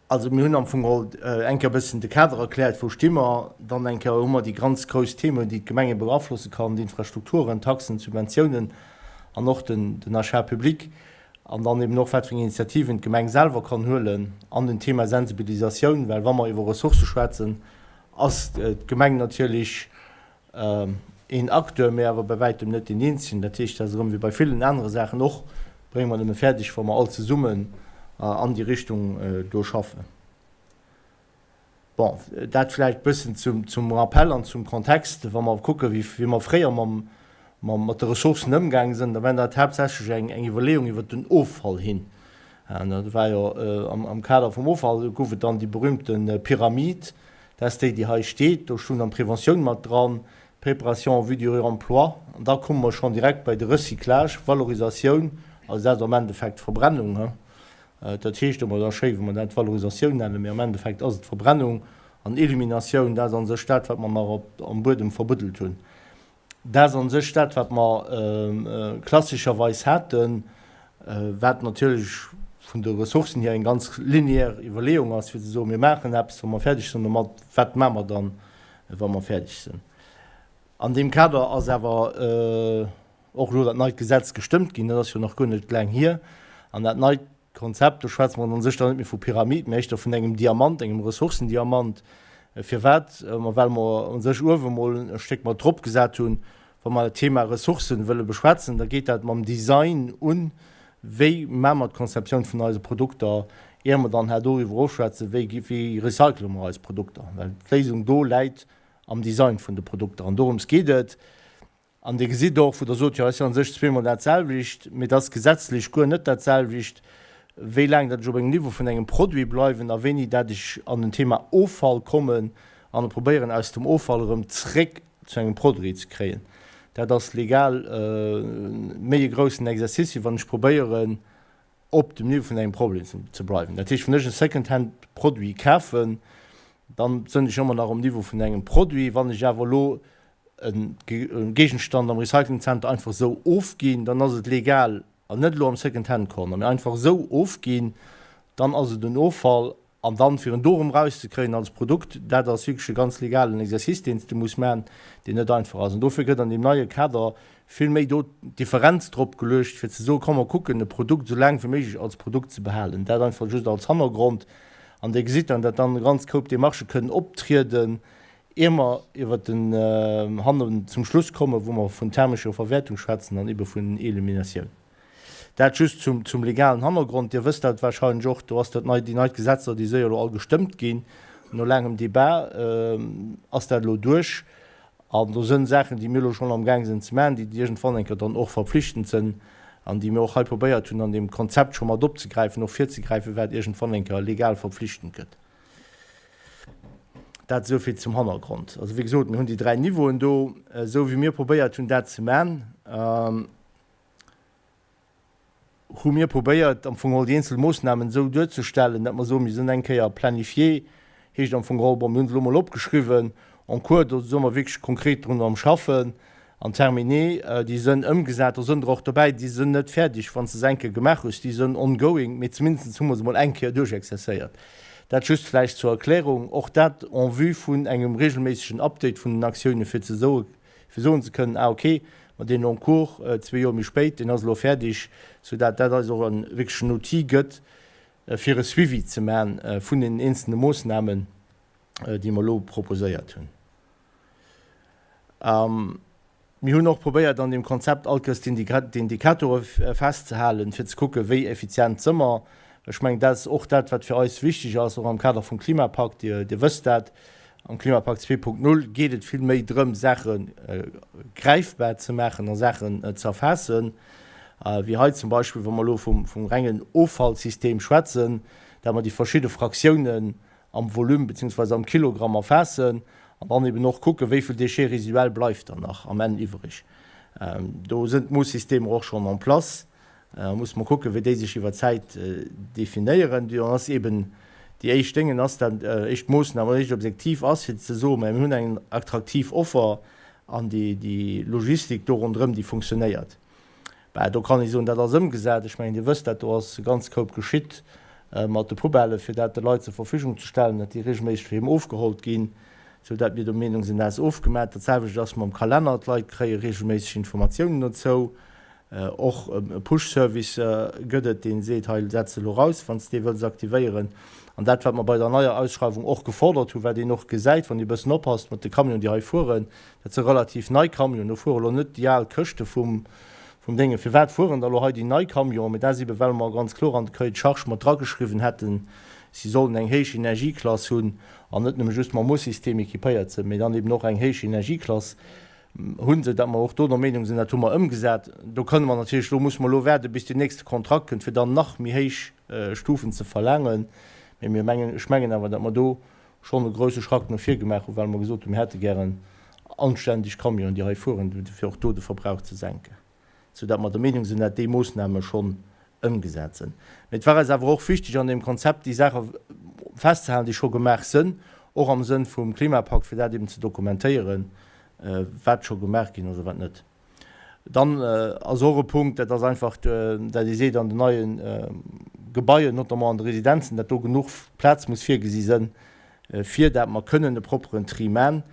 Also mir hunn am Fong geholl eng Kéier e bëssen de Kader erkläert, wou sti mer. Dann eng Kéier hu mer déi ganz grouss Themen, déi d'Gemenge beaflosse kann, d'Infrastrukturen, d'Taxen, d'Subventiounen an och den Achat public. An dann eben och, wat fir eng Initiativen d'Gemeng selwer kann huelen an den Thema Sensibilisatioun, well wa mer iwwer Ressourcë schwätzen, ass d'Gemeng natierlech een Acteur, mä awer bei wäitem net deen eenzegen. Dat heescht, dat ass erëm wéi bei villen anere Saachen och, brénge mer nëmme fäerdeg, wa mer all zesummen an déi Richtung do schaffen. Bon, dat vläicht e bëssen zum Rappell an zum Kontext. Wa mer kucken, wéi mer fréier mat de Ressourcen ëmgaange sinn, da war dat haaptsächlech eng Iwwerleeung iwwert den Offall hin. Dat war jo am Kader vum Offall gouf et dann déi berühmte Pyramid, Dat ass déi, déi hei steet. Do stoung dann d'Preventioun mat dran, d'Préparation en vue du réemploi. An da komme mer schonn direkt bei de Recyclage, Valorisatioun, also dat ass am Endeffekt d'Verbrennung. Dat heescht ëmmer da schéi, wa mer dat Valorisatioun nennen, mee am Endeffekt ass et d'Verbrennung. An Eliminatioun, dat ass a sech dat, wat mer nach op, am Buedem verbuddelt hunn. Dat ass a sech dat, wat mer klassescherweis haten, wat natierlech vun de Ressourcen hier eng ganz lineaire Iwwerleeung ass, fir ze soen, mir maachen eppes, wa mer fäerdeg sinn domat, wat maache mer dann, wa mer fäerdeg sinn. An deem Kader ass awer och elo dat neit Gesetz gestëmmt ginn, dat ass jo nach guer net laang hier, an dat neit Konzept, do schwätze mer an sech dann net méi vu Pyramid, mä éischter vun engem Diamant, engem Ressourcendiamant. Firwat? Ma well mer u sech uewe mol e Stéck mat drop gesat hunn, wa mer dat Thema Ressourcen wëlle beschwätzen, da geet dat mam Design un, wéi maache mer d'Konzeptioun vun eise Produkter, ier mer dann herno doriwwer ofschwätzen, wéi wéi recycele mer eis Produkter. Well d'Léisung do läit am Design vun de Produkter an dorëms geet et. An Dir gesitt och, wou Der sot, jo, ass jo a sech zweemol dat selwecht, mee et ass gesetzlech guer net dat selwecht, wéi laang dat ech op engem Niveau vun engem Produit bleiwen a wéini dat ech an den Thema Offall kommen an e probéieren, aus dem Offall erëm zréck zu engem Produit ze kréien. Dat ass legal méi e groussen Exercice, wéi wann ech probéieren, op dem Niveau vun engem Problem ze bleiwen. Dat heescht, wann ech e Secondhand-Produit kafen, dann sënn ech ëmmer nach um Niveau vun engem Produit. Wann ech awer elo e Géigenstand am Recyclingzenter einfach esou ofginn, dann ass et legal, an net elo am Secondhand-Corner, mee einfach esou ofginn, dann ass et en Offall. An dann, fir en do erëm erauszekréien als Produkt, dat ass wierklech e ganz legalen Exercice, deen s de muss maachen, deen net einfach ass. An dofir gëtt an deem neie Kader Vill méi do d'Differenz drop geluecht, fir ze soen, komm mer kucken e Produkt esou laang wéi méiglech als Produkt ze behalen. Dat einfach just als Hannergrond. An Dir gesitt dann, datt dann e ganz Koup Demarchë kënnen optrieden, ier mer iwwert den hannen zum Schluss kommen, wou mer vun thermescher Verwäertung schwätzen an ebe vun Eliminatioun. Dat just zum, zum legalen Hannergrond. Dir wësst dat wahrscheinlech och, do ass dat nei, déi nei Gesetzer, déi si jo elo all gestëmmt ginn. No laangem Debat ass dat elo duerch. An do sënn Saachen, déi mir elo schonn amgaang sinn ze maachen, déi iergendwann eng Kéier dann och verpflichtend sënn an déi mir och hei probéiert hunn an deem Konzept scho mat opzegräifen, och virzegräifen, wat iergendwann eng Kéier legal verpflichtend gëtt. Dat esou vill zum Hannergrond. Also wéi gesot, mir hunn déi 3 Niveauen do, esou wéi mir probéiert hunn dat ze maachen. Hu mir probéiert, am Fong geholl déi eenzel Moossnamen esou duerzestellen, datt mer soen, mir sinn eng Kéier planifié, heescht am Fong geholl, bon, mir hunn se elo emol opgeschriwwen, en cours, do si mer wierklech konkret drun am Schaffen, an terminé, déi sënn ëmgesat. Do sënn der och dobäi, déi sënn net fäerdeg, wann s de se eng Kéier gemaach hues, déi sënn ongoing, mee zumindest hu mer se emol eng Kéier duerchexerzéiert. Dat just vläicht zur Erklärung, och dat en vue vun engem regelméissegen Update vun den Aktiounen, fir ze soe fir soen ze kënnen, ah ok, ma deen en cours zwee Joer méi spéit, deen ass elo fäerdeg, soudatt dat eis och e wierklechen Outil gëtt, fir e Suivi ze maachen vun den eenzelne Moossnamen, déi mer elo proposéiert hunn. Mir hunn och probéiert, an deem Konzept all Kéiers d'Indikatore festzehalen, fir ze kucken, wéi effizient si mer. Ech mengen, dat ass och dat, wat fir eis wichteg ass, och am Kader vum Klimapakt. Dir wësst dat, Am Klimapakt 2.0 geet et vill méi drëm, Saache gräifbar ze maachen a Saachen ze erfaassen, wéi hei zum Beispill, wa mer elo vum rengen Offallsystem schwätzen, dat mer déi verschidde Fraktiounen am Volume beziehungsweise am Kilogramm erfaassen an dann eben och kucken, wéi vill Déchet résiduel bleift dann nach am Enn iwwreg. Do sënn d'Moossystemer och schonn en place. Da musse mer kucken, wéi déi sech iwwer d'Zäit definéieren. Déi ass eben déi éischt Déngen ass dat éischt Moossnam oder éischt Objektiv ass, fir ze soen, mä mir hunn eng attraktiv Offer an déi, déi Logistik do ronderëm, déi funktionéiert. Bah, do kann ee soen, dat ass ëmgesat. Ech mengen, Dir wësst dat, do ass e ganz Koup geschitt mat de Poubellë fir dat de Leit zur Verfügung ze stellen, datt déi regelméisseg doheem ofgehollt ginn, sou dat mir der Meenung sinn, dat ass ofgemat. Dat selwecht ass mam Kalenner, d'Leit kréie regelméisseg Informatiounen dozou. Och e Push-Service gëtt et, dee seet, hei setz elo raus, wann s de dee wëlls aktivéieren. An dat, wat mer bei der neier Ausschreiwung och gefordert hunn, wat een och gesäit, wann ee e bëssen oppasst mat de Camionen, déi hei fueren, dat si relativ nei Camionen, do fuere elo net déi al Këschte vum Déngen. Firwat fueren da elo hei déi nei Camionen? Mee dat ass ebe well mer ganz kloer an de Cahier de charges mat drageschriwwen hätten, si sollen eng héich Energieklass hunn an net nëmme just mam Moossystem équipéiert sinn, mee dann eben och eng héich Energieklass. Hunn, sou datt mer och do der Meenung sinn, dat hu mer ëmgesat. Do kënne mer natierlech elo, musse mer elo waarden, bis deen nächste Kontrakt kënnt, fir dann nach méi héich Stufen ze verlaangen. Mee mir mengen, ech mengen awer, datt mer do schonn e grouse Schrack no vir gemaach hunn, well mer gesot hunn, mir hätte gären anständeg Camionen, déi hei fueren, fir och do de Verbrauch ze senken. Sou datt mer der Meenung sinn, datt déi Moossname schonn ëmgesat sinn. Mee et war eis awer och wichteg, an deem Konzept déi Saache festzehalen, déi scho gemaach sënn, och am Sënn vum Klimapakt, fir dat eben ze dokumentéieren, wat scho gemaach ginn ass a wat net. Dann ass och e Punkt, dat ass einfach, dat ee seet, an den neie Gebaien, notamment an de Residenzen, dat do genuch Plaz muss virgesi sënn, fir dat mer kënnen e propperen Tri man.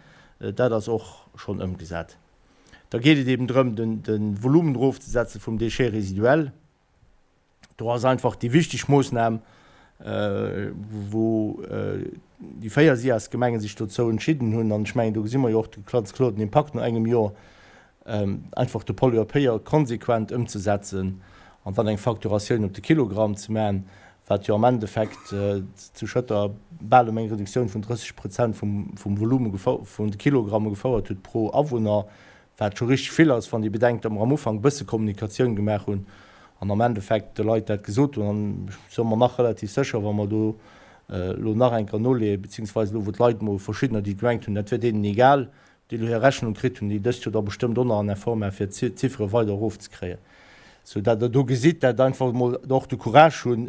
Dat ass och schonn ëmgesat. Da geet et eben drëm, de Volumen erofzesetze vum Déchet résiduel. Do ass einfach déi wichteg Moossnam, wou déi 4 SIAS-Gemengen sech dozou entschidden hunn, an ech mengen, do gesi mer jo och de ganz kloer den Impakt no engem Joer, einfach de Pollueur-payeur konsequent ëmzesetzen an dann eng Facturatioun op de Kilogramm ze maachen, wat jo am Endeffekt zu Schëtter bal ëm eng Reduktioun vun 30 Prozent vum Volume vun de Kilogramme gefouert huet pro Awunner, wat scho richteg vill ass, wann Dir bedenkt, datt mer am Ufank e bësse Kommunikatioun gemaach hunn an am Endeffekt de Leit dat gesot hunn. An ech si mer nach relativ sécher, wa mer do elo nach eng Kéier noleeën, beziehungsweise elo wou d'Leit emol verschiddener, déi gemengt hunn, dat wär deenen egal, déi elo hir Rechnung kritt hunn, déi dëst Joer da bestëmmt och nach en Effort maachen, fir d'Ziffere weider erofzekréien, sou dat Der do gesitt, dat einfach emol och de Courage hunn,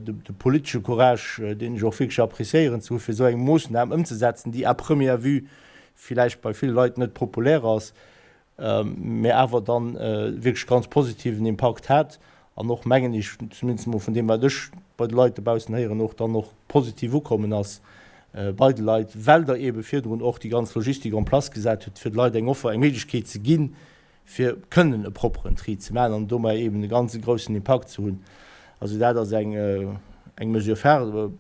de politesche Courage, deen ech och wierklech appréciéieren, ze hu fir esou eng Moossnam ëmzesetzen, déi à première vue villäicht bei ville Leit net populär ass, mä awer dann wierklech ganz positiven Impakt hat an och, mengen ech, zumindest emol vun deem, wat ech bei de Leit dobaussen héieren, och dann och positiv ukommen ass bei de Leit, well Der eebe virdrun och déi ganz Logistik en place gesat hutt, fir de Leit eng Offer, eng Méiglechkeet ze ginn, fir kënnen e propperen Tri ze maachen an domat eeben e ganze groussen Impakt ze hunn. Also dat ass eng, eng Mesure phare,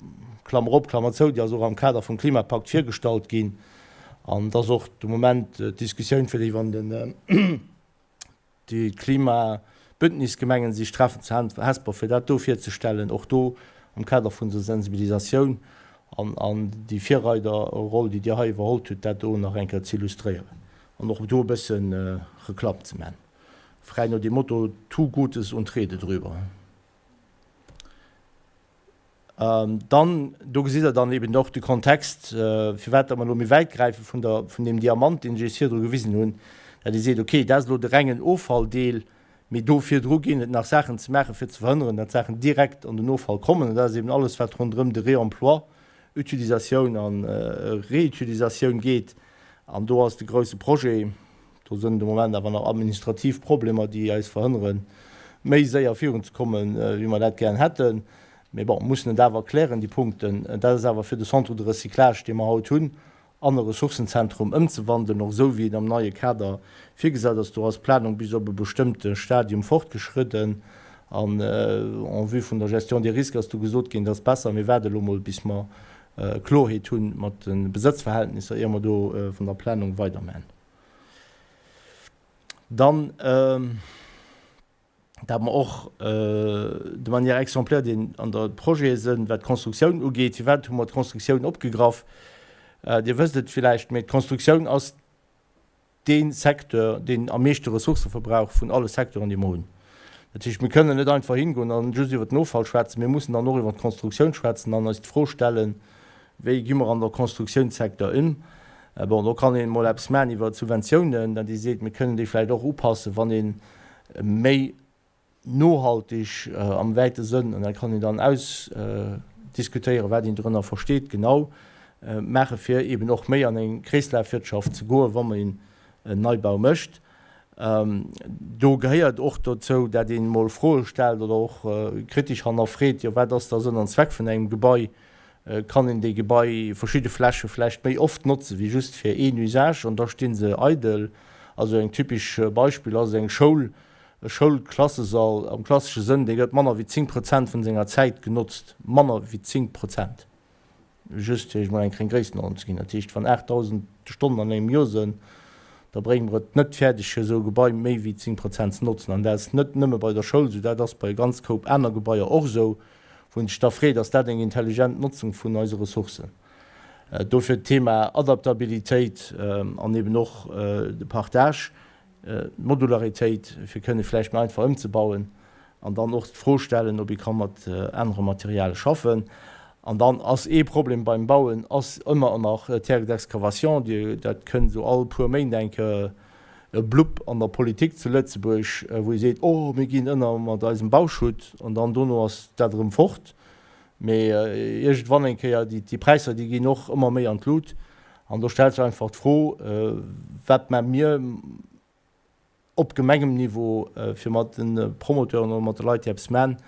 Klammer op, Klammer zou, déi ass och am Kader vum Klimapakt virgestallt ginn. An et ass och de Moment d'Diskussioun, fir déi, wann den, déi Klimabündnisgemengen sech treffen zu Hesper, fir dat do virzestellen, och do am Kader vun der Sensibilisatioun an, an déi Virreiderroll, déi Dir hei iwwerhollt hutt, dat do nach eng Kéier ze illustréieren an och do e bësse Reklamm ze man, fräi no dem Motto, Tu Gutes und rede drüber. Dann, do gesitt Der dann eben och de Kontext, firwat datt mer elo méi wäit gräife vun der, vun deem Diamant, deen ech Iech virdru gewisen hunn, datt Dir seet, okay, dat ass elo de rengen Offalldeel, mee do virdru ginn et nach Saachen ze maachen, fir ze verhënneren, datt Saachen direkt an den Offall kommen. An dat ass eben alles, wat ronderëm de Réemploi, Utilisatioun a Reutilisatioun geet. An do ass de grouse Projet, Do sënn de Moment awer nach administrativ Problemer, déi eis verhënneren, méi séier virunzekommen, wéi mer dat gären hätten. Mee bon, mussen et awer klären, déi Punkten. Dat ass awer fir de Centre de recyclage, dee mer haut hunn, an e Ressourcenzentrum ëmzewandeln, och esou wéi et am neie Kader virgesat ass. Do ass d'Planung bis op e bestëmmte Stadium fortgeschridden an en vue vun der Gestion des risques ass do gesot ginn, et ass besser, mir waarde elo mol, bis mer Klorheet hu mat de Besëtzverhältnisser, ier mer do vun der Planung weiderman. Dann, dat mer och de manière exemplaire deen an der Projete sënn, wat d'Konstruktioun ugeet. Firwat hu mer d'Konstruktioun opgegraff? Dir wësst et villäicht, mee d'Konstruktioun ass dee Secteur, deen am meeschte Ressourcë verbraucht vun alle Secteuren, déi mer hunn. Dat heescht, mir kënnen net einfach hingoen an just iwwert den Offall schwätzen, mir mussen dann och iwwert d'Konstruktioun schwätzen an eis d'Fro stellen, Wéi gi mer an der Konstruktiounssecteur ëm? Bon, do kann een emol eppes maachen iwwer d'Subventiounen, datt ee seet, mir kënnen déi vläicht och upassen, wann ee méi nohaltig am wäite Sënn, an dat kann een dann ausdiskutéieren, wat een dorënner versteet genau, maachen, fir eeben och méi an eng Kreeslafwirtschaft ze goen, wa een en Neibau mécht. Do gehéiert och dozou, datt een emol Froe stellt oder och kritesch hannerfreet, jo wat ass da Sënn an Zweck vun engem Gebai? Kann een déi Gebai, verschidde Fläche vläicht méi oft notze wéi just fir een Usage an da sti se eidel? Also eng typesch Beispill ass eng Schoul, e Schoulklassesall am klassesche Sënn, dee gëtt manner wéi 10 Prozent vun senger Zäit genotzt, manner wéi 10 Prozent, just fir Iech mol eng kleng Gréissenuerdnung ze ginn. Dat heescht, wann 8.000 Stonnen an engem Joer sënn, da brénge mer et net fäerdeg fir esou e Gebai méi wéi 10 Prozent ze notzen. An dat ass net nëmme bei der Schoul esou, dat ass bei e ganz Koup aner Gebaier och esou. wou een sech da freet, Ass dat eng intelligent Notzung vun eise Ressourcen? Dofir d'Thema Adaptabilitéit an eben och de Partage, d'Modularitéit, fir kënne vläicht méi einfach ëmzebauen an dann och d'Fro stellen, ob ee ka mat anere Materiale schaffen. An dann ass ee Problem beim Bauen ass ëmmer nach d'Terre d'excavation, dat kënnt esou all puer Méint eng Kéier e Blupp an der Politik zu Lëtzebuerg, wou ee seet, oh mir ginn ënner mat eisem Bauschutt, an dann dono ass dat erëm fort. Mee iergendwann eng Kéier, déi Präisser, déi ginn och ëmmer méi an d'Lut. An do stellt sech einfach d'Fro, Wat maache mir op Gemengemniveau, fir mat de Promoteuren oder mat de Leit, déi eppes maachen,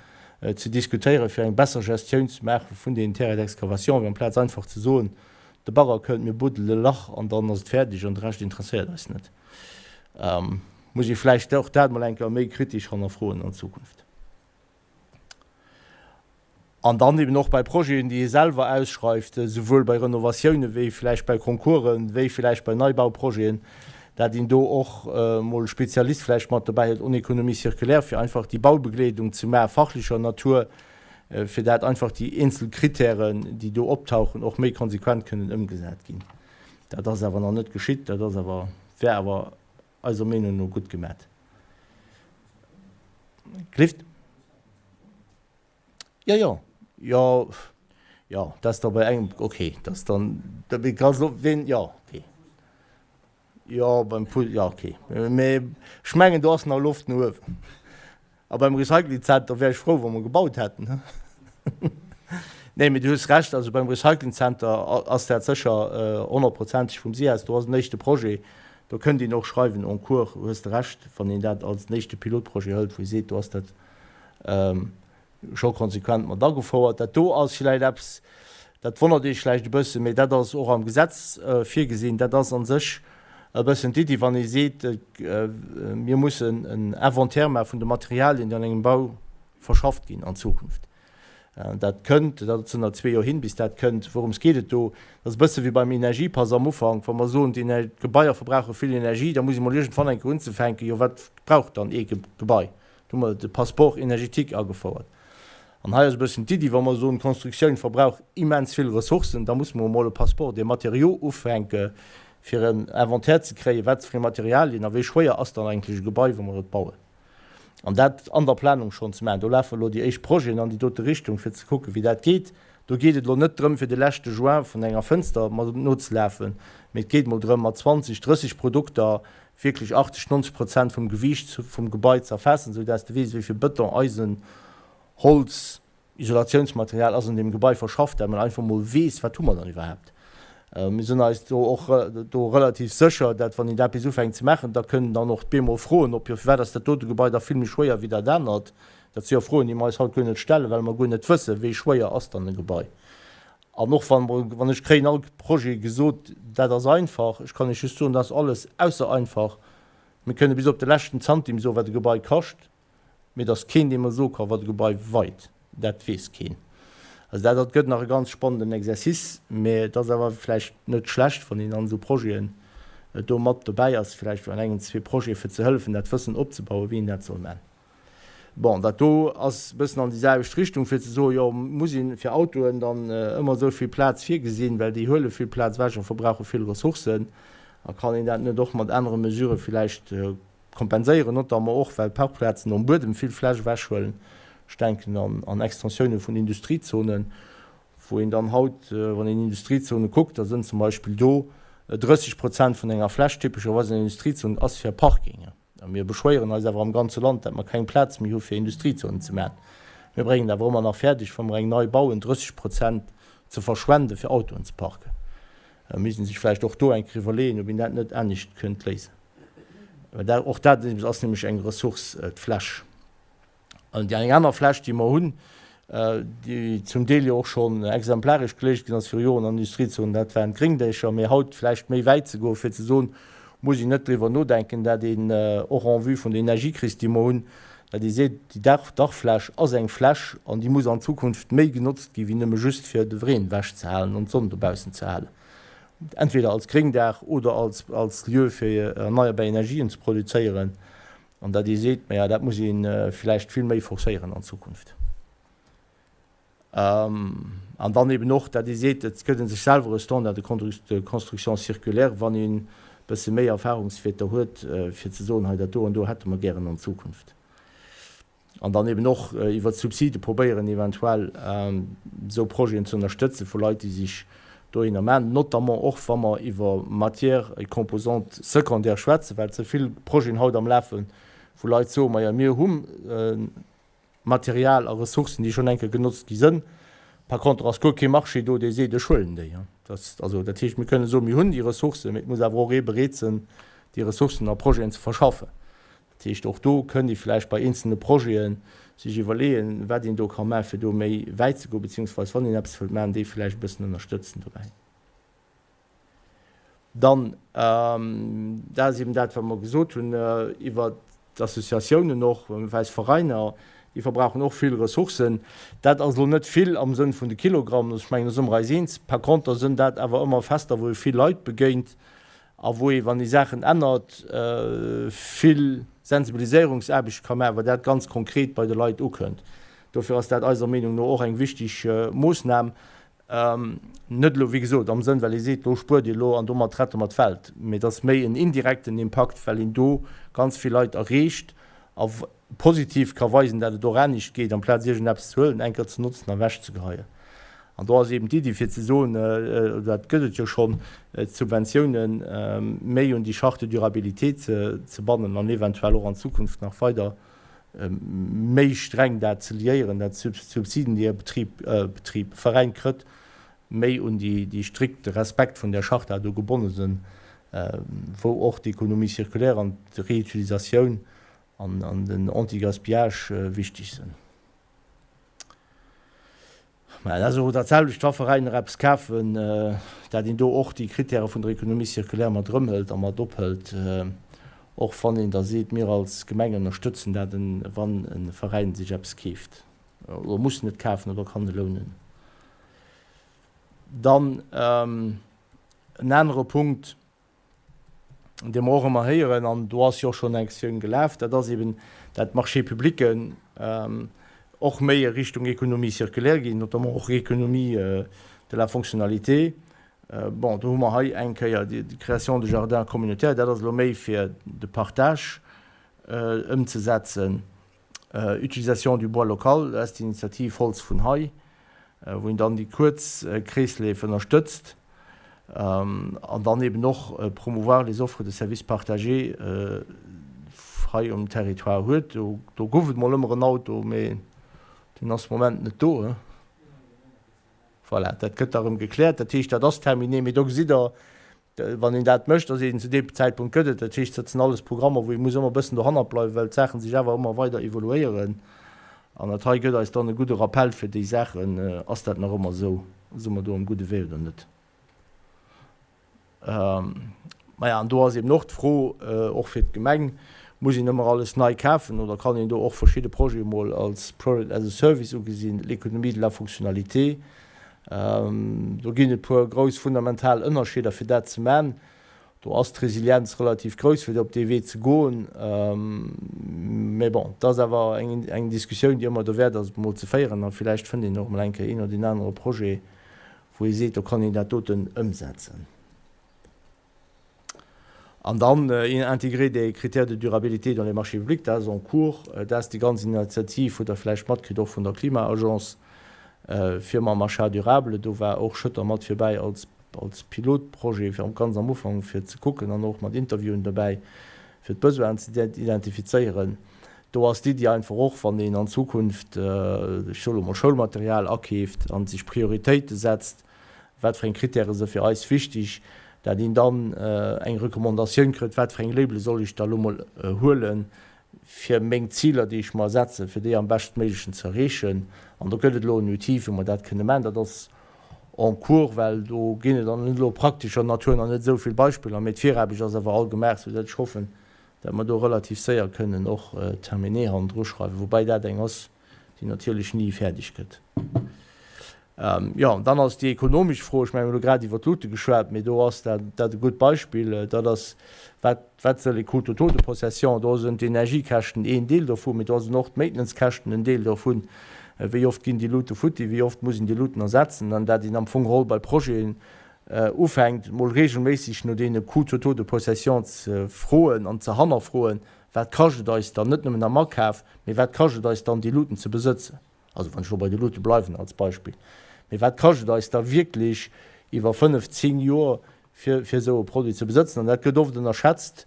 ze diskutéieren, fir eng besser Gestioun ze maache vun deenen Terrains d'excavation, wéi amplaz einfach ze soen, De Bagger kënnt, mir buddelen e Lach an dann ass et fäerdeg an de Rescht interesséiert eis net. Muss ee vläicht och dat mol eng Kéier méi kritesch hannerfroen an Zukunft. An dann eben och bei Projeten, déi ee selwer ausschreift, esouwuel bei Renovatioune wéi vläicht bei Concoursen, wéi vläicht bei Neibauprojeten, dat een do och mol e Spezialist vläicht mat dobäi huet en économie circulaire, fir einfach déi Baubegleedung ze maachen, fachlecher Natur, fir dat einfach déi eenzel Kritären, déi do optauchen, och méi konsequent kënnen ëmgesat ginn. Dat ass awer nach net geschitt, dat ass awer, wär awer eiser Meenung no gutt gemat. Clift? Jo, jo, jo, jo, dat ass da bei engem, okay, dat ass dann, da kann elo ween, jo, okay. Jo, beim Pool, jo, okay. Mee ech mengen, do ass nach Loft no uewen. A beim Recyclingzenter wär ech frou, wa mer gebaut hätten. Nee, mee du hues Recht, also beim Recyclingzenter ass dat sécher honnertprozenteg vum SIAS. Do ass en éischte Projet, do kënnt een och schreiwen en cours, hues de Recht, wann een dat als en éischte Pilotprojet hëlt, wou ee seet, do ass dat scho konsequent mat agefouert. Dat do ass vläicht eppes, dat wonnert Iech vläicht e bëssen, mee dat ass och am Gesetz virgesinn. Dat ass a sech. e bëssen d'Iddi, wann ee seet, mir mussen en Inventaire maache vun de Materialien, déi an engem Bau verschafft ginn an Zukunft. Dat kënnt, dat ass zënter zwee Joer hin, bis dat kënnt. Wourëms geet et do? Dat ass e bësse wéi beim Energiepass am Ufank. Wa mer soen, d'Gebaier verbrauche vill Energie, da muss ee mol iergendwann eng Kéier unzefänken, jo wat brauch dann ee Gebai? Do hu mer de Passeport énergétique agefouert. An hei ass e bëssen d'Iddi, wa mer soen, d'Constructioun verbrauch immens vill Ressourcen, da muss mer emol e Passeport des matériaux ufänke fir en Inventaire ze kréien, wat fir Materialien a wéi schwéier ass dann eigentlech e Gebai, wa mer et bauen. An dat an der Planung schonn ze maachen. Do lafen elo déi éischt Projeten an déi dote Richtung, fir ze kucken, wéi dat geet. Do geet et elo net drëm, fir de leschte Joint vun enger Fënster mat nozelafen, mee et geet emol drëm, mat 20, 30 Produkter wierklech 80, 90 Prozent vum Gewiicht vum Gebai ze erfaassen, esou dass de weess, wéi vill Bëton, Eisen, Holz, Isolatiounsmaterial ass an deem Gebai verschafft, dat man einfach emol weess, wat hu mer dann iwwerhaapt. Mir sinn eis do och do relativ sécher, dat wann een dat bis ufänkt ze maachen, da kënnen dann och bemol Froen op, jo firwat ass dat dote Gebai da vill méi schwéier wéi dat anert? Dat si jo Froen, déi mer eis haut guer net stellen, well mer guer net wëssen, wéi schwéier ass dann e Gebai. An och wann, wann ech kréien all Projet gesot, dat ass einfach, ech kann Iech just soen, dat ass alles ausser einfach. Mir kënne bis op de leschten Zantim soen, wat e Gebai kascht, mee et ass keen, dee mer soe ka wat e Gebai weit. Dat weess keen. Also dat, dat gëtt nach e ganz spannenden Exercice, mee et ass awer vläicht net schlecht, wann een an esou Projeten do mat dobäi ass, vläicht an engem, zwee Projete fir ze hëllefen, dat Wëssen opzebauen, wéi een dat soll man. Bon, dat do ass e bëssen an déi selwecht Richtung, fir ze soen, jo, muss ee fir Autoen dann ëmmer esou vill Plaz virgesinn, well déi huele vill Plaz ewech a verbrauche vill Ressourcen. A kann een dat net och mat anere Mesurë villäicht kompenséieren, notamment och well Parkplazen nom Buedem vill Fläch ewechhuelen? Ech denken an Extensioune vun Industriezonen, wou een dann haut, wann een Industriezone kuckt, da sënn zum Beispill do 30 Prozent vun enger Fläch typescherweis an Industriezon ass fir Parkingen. A mir beschwéieren eis awer am ganze Land, dat mer keng Plaz méi hu fir Industriezonen ze maachen. Mir bréngen et awer ëmmer nach fäerdeg, wa mer eng nei bauen, 30 Prozent ze verschwenden, fir Autoen ze parken. Et misst ee sech vläicht och do eng Kéier iwwerleeën, ob een dat net anescht kënnt léisen. Well och dat ass nämlech eng Ressource, d'Fläch. An déi eng aner Fläch, déi mer hunn, déi zum Deel jo och schonn exemplaresch geléicht ginn ass viru Joren an Industriezonen, dat waren d'Gréngdächer. Mee haut vläicht méi wäit ze goen, fir ze soen, muss een net driwwer nodenken, dat een och en vue vun der Energiekris, déi mer hunn, dat ee seet, déi Dachfläch ass eng Fläch an déi muss an Zukunft méi genotzt gi wéi nëmme just fir de Reen ewechzehalen an d'Sonn dobaussen ze halen, entweder als Gréngdaach oder als Lieu fir erneierbar Energien ze produzéieren. An datt ee seet, maja, dat muss ee vläicht vill méi forcéieren an Zukunft. An dann eben och, datt ee seet, et gëtt ee sech selwer e Standard de construction circulaire, wann een e bësse méi Erfahrungswierter huet, fir ze soen, hei dat do an do hätte mer gären an Zukunft. An dann eben och iwwert Subside probéieren eventuell esou Projeten ze ënnerstëtze vu Leit, déi sech dohinner maachen, notamment och wa mer iwwer Matières et composantes secondaires schwätzen, well ze vill Projeten haut am Lafen, wou Leit soen, majo mir hu Material a Ressourcen, déi schonn eng Kéier genotzt gi sënn, par contre ass guer kee Marché do, dee seet, ech huelen déi. Also dat heescht, mir kënnen soen, mir hunn déi Ressourcen, mee et muss awer och ee bereet sënn, déi Ressourcen a Projeten ze verschaffen. Dat heescht, och do kënnt ee vläicht bei eenzelne Projete sech iwwerleeën, wat een do ka maachen, fir do méi wäit ze goen, beziehungsweise wann een eppes wëllt maachen, déi vläicht e bëssen ënnerstëtzen dobäi. Dann, dat ass eben dat, wat mer gesot hunn iwwert d'Associatiounen och, eis Veräiner, déi verbrauchen och vill Ressourcen. Dat ass elo net vill am Sënn vun de Kilogramm, ech mengen, do si mer eis eens. Par conter sënn dat awer ëmmer Fester, wou ee vill Leit begéint a wou ee, wann ee Saachen ännert, vill Sensibiliséierungsaarbecht ka maachen, well dat ganz konkret bei de Leit ukënnt. Dofir ass dat eiser Meenung no och eng wichtig Moossnam. Net elo, wéi gesot, am Sënn, well ee seet, do spuert Dir elo an domat rette mer d'Welt, mee et ass méi en indirekten Impakt, well een do ganz vill Leit erreecht a positiv ka weisen, dat et och anescht geet, amplaz iergendeppes ze huelen, eng Kéier ze notzen a wechzegeheien. An do ass eben d'Iddi fir ze soen, dat gëtt et jo schonn, d'Subventiounen méi un déi Charte de durabilité ze bannen an eventuell och an Zukunft nach weider méi streng dat ze liéieren, dat d'Subsiden, déi e Betrib, Betrib, Veräin krëtt, méi un déi strikte Respekt vun där Charta do gebonne sinn, wou och d'Économie circulaire an d'Reutilisatioun an den Anti-Gaspillage wichteg sinn. Mä dat ass och dat selwecht, wa Veräiner eppes kafen, dat een do och déi Kritäre vun der Économie circulaire mat erëmhëlt a mat ophëlt, och wann een da seet, mir als Gemeng ënnerstëtzen dat, wann e Veräin sech eppes keeft oder muss net kafen oder kann e lounen. Dann en anere Punkt, dee mer och ëmmer héieren, an do ass jo och schonn eng Aktioun gelaf, dat ass eben, dat d'Marchés-publicken och méi a Richtung Économie circulaire ginn, notamment och Économie de la fonctionnalité. Bon, do hu mer hei eng Kéier déi Création de jardins communautaires, dat ass elo méi fir de Partage ëmzesetzen. Utilisation du bois local, dat ass d'Initiativ Holz vun hei, wou een dann déi kuerz Kreesleef ënnerstëtzt an dann eben och promouvoir les offres de services partagés hei um Territoire huet. Do gouf et mol ëmmer en Auto, mee deen ass de Moment net do. Voilà, dat gëtt da erëm gekläert. Dat heescht, dat ass terminé. Mee do gesitt Der, Wann een dat mécht, ass een zu deem Zäitpunkt gëtt et. Dat heescht, dat sinn alles Programmer, wou ee muss ëmmer e bëssen dohannert bleiwen, well d'Saache sech awer ëmmer weider evoluéieren. An dat hei gëtt eis dann e gudde Rappell fir déi Saachen, Ass dat nach ëmmer esou? Si mer do um gudde Wee oder net? Maja, an do ass eben och d'Fro, och fir d'Gemeng, Muss een ëmmer alles nei kafen oder kann een do och verschidde Projete mol als Product as a Service ugesinn, l'économie de la fonctionnalité? Do ginn et puer grouss fundamental Ënnerscheeder fir dat ze man. Do ass d'Resilienz relativ grouss fir op dee Wee ze goen. Mä bon, et ass awer eng Diskussioun déi ëmmer dowäert ass emol ze féieren a villäicht fënnt een och emol eng Kéier een oder deen anere Projet wou ee seet, do kann een dat doten ëmsetzen. An dann intégrer des critères de durabilité dans les marchés publics, dat ass en cours, dat ass déi ganz Initiativ, hutt Der vläicht matkritt, och vun der Klima-Agence fir mam Achat durable. Do war och Schëtter mat virbäi als, als Pilotprojet fir ganz am Ufank fir ze kucken an och mat Interviewen dobäi, fir d'Besoinen ze identifizéieren. Do ass d'Iddi einfach och, wann een an Zukunft, ech soe lo mol, Schoulmaterial akeeft a sech Prioritéite setzt, wat fir eng Kritäre se fir eis wichtig, dat een dann eng Recommandatioun kritt, wat fir eng Labele soll ech da lo mol huelen, fir meng Ziler, déi ech mer setzen, fir déi am beschtméiglechen ze erreechen. An do gëtt et elo en Outil, wou mer dat kënne maachen. Dat ass en cours, well do ginn et an net elo praktescher Natur nach net esou vill Beispiller, mee d'Viraarbecht ass awer all gemaach, soudatt ech hoffen, dat mer do relativ séier kënnen och terminé hannendru schreiwen, woubäi dat eng ass, déi natierlech ni fäerdeg gëtt. Jo, an dann ass déi ekonomesch Fro, ech mengen, mir hu grad iwwer d'Lute geschwat, mee do ass dat dat e gutt Beispill, dat ass, wat, wat sëll e Coût totaux de possession? Do sinn d'Energiekäschten een Deel dovu, mee do sinn och d'Maintenancekäschten en Deel dovun. Wéi oft ginn déi Lute futti, wéi oft muss een déi Luten ersetzen? An dat een am Fong geholl bei Projeten ufänkt, mol regelméisseg no deene Coûts totaux de possession ze froen an ze hannerfroen, Wat kascht et eis dann, net nëmmen am Akaf, mee wat kascht et eis dann, déi Luuten ze besëtzen? Also wann ech elo bei de Luute bleiwen als Beispill. Mee wat kascht et eis da wierklech iwwer 5, 10 Joer, fir, fir esou e Produit ze besëtzen? An dat gëtt oft ënnerschätzt.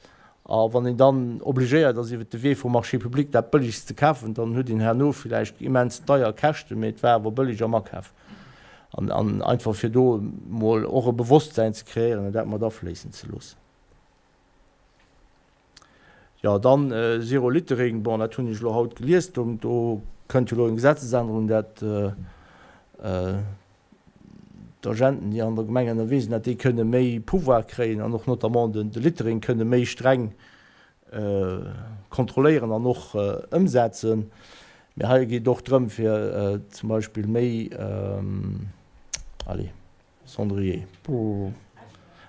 A wann een dann obligéiert ass, iwwer de Wee vum Marché public dat Bëllegst ze kafen, dann huet een herno villäicht immens deier Käschten, mee et war awer bëlleg am Akaf. An, an einfach fir do emol och e Bewosstsäin ze kreéieren an dat mat afléissen ze loossen. Jo, dann Zero Littering, bon, dat hunn ech elo haut gelies, do, do kënnt jo elo eng Gesetzesännerung, dat d'Agenten, déi an der Gemeng ënnerwee sinn, dat déi kënne méi Pouvoir kréien an och notamment den, de Littering kënne méi streng kontrolléieren an och ëmsetzen. Mee hei geet et och drëm, fir zum Beispill méi, allez, Cendrier, Puh,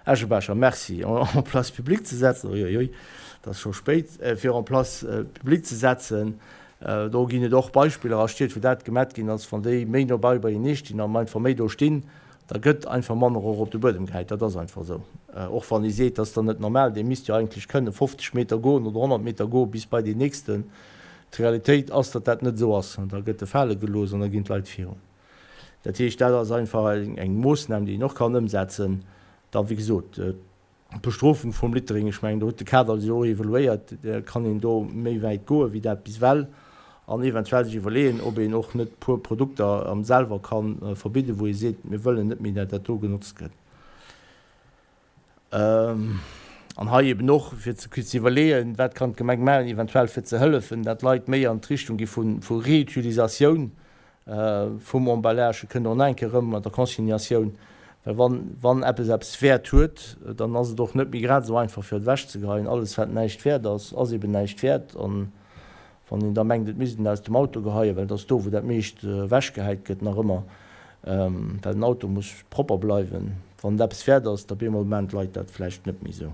Äschebecher, merci, en place publique ze setzen, oi, oi, oi, et ass scho spéit, fir en place publique ze setzen. Do ginn et och Beispiller a Stied, wou dat gemat ginn ass, wann déi méi no bei beienee stinn an einfach méi do stinn, da gëtt einfach manner och op de Buedem gehäit. Dat ass einfach esou. Och wann ee seet, dat ass dann net normal, dee misst jo eigentlech kënne 50 Meter goen oder 100 Meter goen bis bei deen nächsten. D'Realitéit ass, datt dat net esou ass. Da gëtt e fale gelooss an da ginn d'Leit virun. Dat heescht, dat ass einfach eng Moossnam, déi een och kann ëmsetzen. Da wéi gesot, d'Bestrofung vum Littering, ech mengen, do huet de Kader sech och evoluéiert, da kann een do méi wäit goe wéi dat bis ewell an eventuell sech iwwerleeën, ob een och net puer Produkter am selwer ka verbidden, wou ee seet, mir wëllen net méi, dat dat do genotzt gëtt. An hei eben och, fir ze iwwerleeën, wat kann d'Gemeng maachen eventuell fir ze hëllefen, dat d'Leit méi an d'Richtung gi vu Reutilisatioun. Vum Emballage kënnt och nach eng Kéier erëm mat der Consignatioun, well wann, wann eppes eppes Wäert huet, dann ass et och net méi grad esou einfach fir et ewechzegeheien. Alles wat näischt wäert ass, ass eben näischt wäert. An wann een da mengt, et misst een aus dem Auto geheien, well et ass do wou dat meescht ewechgehäit gëtt nach ëmmer, well den Auto muss propper bleiwen, wann et eppes wäert ass, da bemol maan d'Leit dat vläicht net méi esou.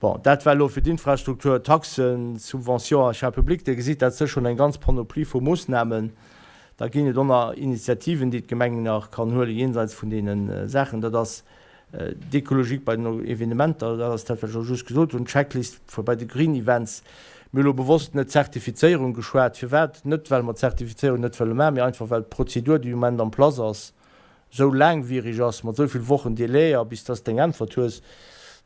Bon, dat war elo fir d'Infrastruktur, Taxen, Subventions, Achat public. Dir gesitt, dat ass schonn eng ganz Panoplie vu Moossnamen. Da ginn et och nach Initiativen, déi d'Gemeng nach kann huelen, jenseits vun deene Saachen. Dat ass d'Écologique bei den Evenementer, dat ass dat, wat ech elo just gesot hunn, d'Checklist bei de Green Events. Mir hu elo bewosst net Zertifizéierung geschwat. Firwat? Net, well mer d'Zertifizéierung net wëlle maachen, mee einfach, well d'Prozedur, déi um Moment en place ass, esou laangwierig ass, mat esou vill Wochen Délai a bis dass de eng Äntwert hues,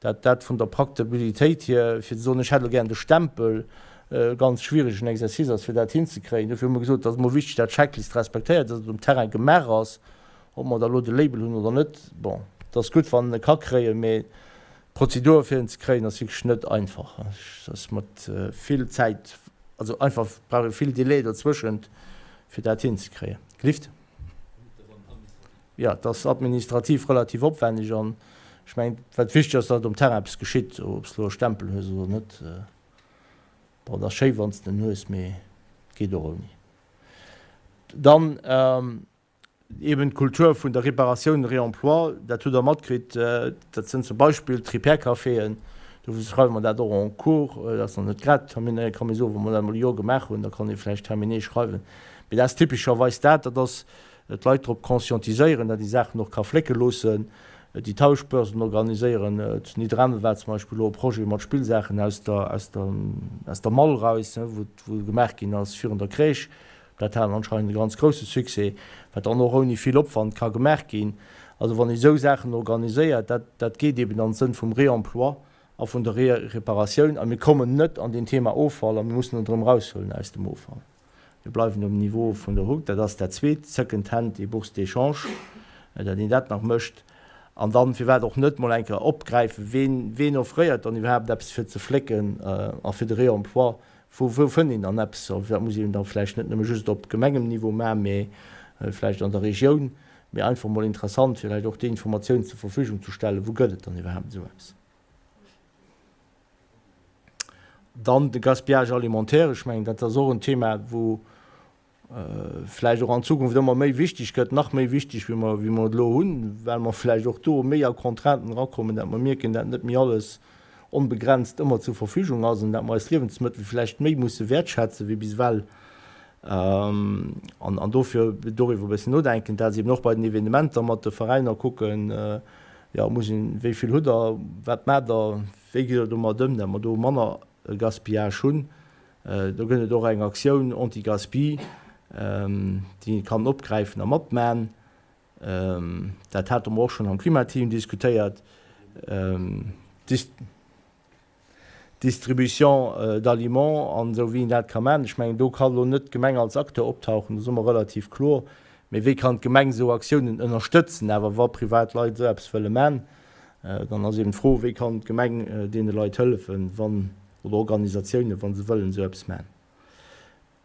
dat dat vun der Praktabilitéit hier, fir ze soen, ech hätt elo gären de Stempel, e ganz schwierigen Exercice ass, fir dat hinzekréien. Dofir hu mer gesot, et ass emol wichteg, dat d'Checklist respektéiert ass, et um Terrain gemaach ass, ob mer da elo de Label hunn oder net. Bon, et ass gutt, wann en e ka kréien, mee d'Prozedur, fir en ze kréien, ass wierklech net einfach. Et ass mat vill Zäit, also einfach brauch ee vill Délai dozwëschent, fir dat hinzekréien. Gelift? Jo, et ass administrativ relativ opwänneg an ech mengen, wat wichteg ass, datt um Terrain eppes geschitt, ob s de elo e Stempel hues oder net. Bon, et ass schéi, wann s de en hues, mee et geet och ouni. Dann eeben d'Kultur vun der Réparatioun, Réemploi, dat hutt Der matkritt, dat sënn zum Beispill d'Repair-Caféen, dofir schreiwe mer dat och en cours, dat ass nach net grad terminé, kann ee soen, wa mer dat emol e Joer gemaach hunn, da kann ee vläicht terminé schreiwen. Mee dat ass typescherweis dat, dat ass d'Leit drop conscientiséieren, datt ee Saachen och ka flécke loossen, déi Tauschbörsen organiséieren. Zu Nidderaanwen war zum Beispill elo e Projet mat Spillsaachen aus der, aus der, aus der Mall raus, wou, wou gemaach ginn ass virun der Crèche. Dat hat anscheinend e ganz grousse Succès, wat dann och ouni vill Opwand ka gemaach ginn. Also wann ee sou Saachen organiséiert, dat, dat geet eben an Sënn vum Réemploi a vun der Reparatioun. A mir kommen net an deen Thema Offall a mir mussen et erëm eraushuelen aus dem Offall. Mir bleiwen um Niveau vun der Hook, dat ass dat Zweet, Second Hand et Bourse d'échange, datt een dat nach mécht. An dann, firwat och net, mol eng Kéier opgräifen, ween, ween offréiert dann iwwerhaapt eppes fir ze flécken a fir de Réemploi, wou, wou fënnt een dann eppes? A dat muss een da vläicht net nëmme just op Gemengenniveau maachen, mee vläicht an der Regioun. Mee einfach mol interessant, fir vläicht och déi Informatioun zur Verfügung ze stellen, wou gëtt et dann iwwerhaapt esou eppes? Dann de Gaspillage alimentaire, ech mengen, dat ass och en Thema, wou vläicht och an Zukunft ëmmer méi wichteg gëtt, nach méi wichteg, wéi mer, wéi mer et elo hunn, well mer vläicht och do méi a Contrainten erakommen, dat mer mierken, dat net méi alles onbegrenzt ëmmer zur Verfügung ass an dat mer eis Liewensmëttel vläicht méi musse wäertschätzen, wéi bis ewell. An, an dofir doriwwer e bëssen nodenken, dat ass eben och bei den Evenementer mat de Veräiner kucken, jo, muss een, wéi vill hutt Der, wat maacht Der, Wéi gitt Der domat ëm, datt mer do manner Gaspillage hunn? Do gëtt et och eng Aktioun Anti-Gaspi, déi ee kann opgräifen a matman. Dat hate mer och schonn am Klimateam diskutéiert. D'Distribution d'aliments an esou, wéi een dat ka man. Ech mengen, do ka lo net d'Gemeng als Acteur optauchen, do si mer relativ kloer. Mee wéi kann d'Gemeng esou Aktiounen ënnerstëtzen, awer wa privat Leit esou eppes wëlle man? Dann ass eben d'Fro, wéi kann d'Gemeng deene Leit hëllefen, wann, oder Organisatiounen, wa se wëllen esou eppes maachen.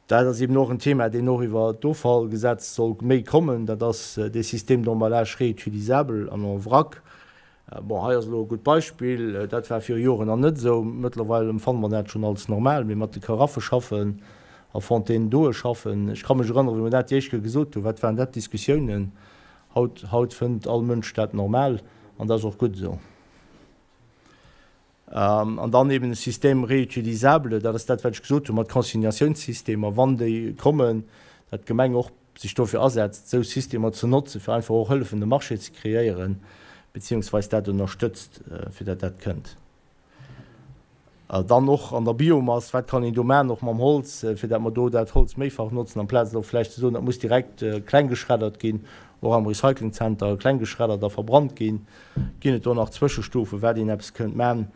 Dat ass eben och en Thema, deen och iwwer d'Offallgesetz soll méi kommen, dat ass dee Système d'emballage réutilisable an en vrac. Bon, hei ass elo e gutt Beispill, dat war viru Joren nach net esou, mëttlerweil emfanne mer dat schonn als normal, mee mat de Karaffe schaffen a Fontaine d'eaue schaffen, ech ka mech erënneren, wéi mer dat déi éischt Kéier gesot hunn, wat waren dat Diskussiounen. Haut, haut fënnt all Mënsch dat normal an dat ass och gutt esou. An dann eben e Système réutilisable, dat ass dat, wat ech gesot hu mat Consignatiounssystemer, wann déi kommen, datt d'Gemeng och sech dofir asetzt, esou Systemer ze notzen, fir einfach och hëllefen, de Marché ze kreéieren, beziehungsweis dat ënnerstëtzt, fir datt dat kënnt. Dann och an der Biomass, wat kann een do maachen, och mam Holz, fir dat mer do dat Holz méifach notzen, amplaz elo vläicht ze soen, dat muss direkt kleng geschreddert ginn, och am Recyclingzenter kleng geschreddert a verbrannt ginn. Ginn et do nach Zwëschestufen, wat een eppes kënnt maachen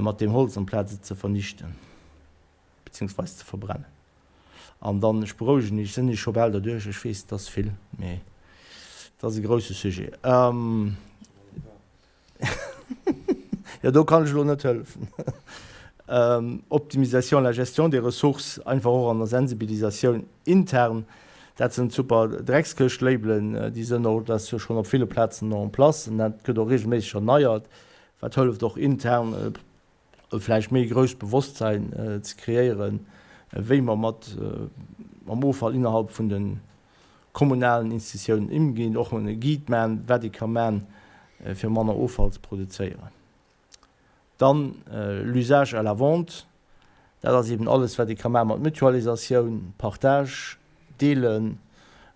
mat deem Holz, amplaz et ze vernichten beziehungsweis ze verbrennen? An dann, ech berouegen Iech, sinn ech scho bal derduerch, ech weess, et ass vill, mee et ass e grousse Sujet. Jo, do kann ech elo net hëllefen. Optimisation la gestion des ressources, einfach och an der Sensibilisatioun intern. Dat sënn super Dreckskëscht-Labelen, déi sënn och, dat ass jo schonn op ville Plazen en place an dat gëtt och regelméisseg erneiert, wat hëlleft och intern vläicht méi e grousst Bewosstsein ze kreéieren, wéi mer mat mam Offall innerhalb vun de kommunalen Institutiounen ëmginn, och e Guide man, wat ee ka man, fir manner Offall ze produzéieren. Dann l'usage à la vente, dat ass eben alles, wat ee ka maache mat Mutualisatioun, Partage, Deelen.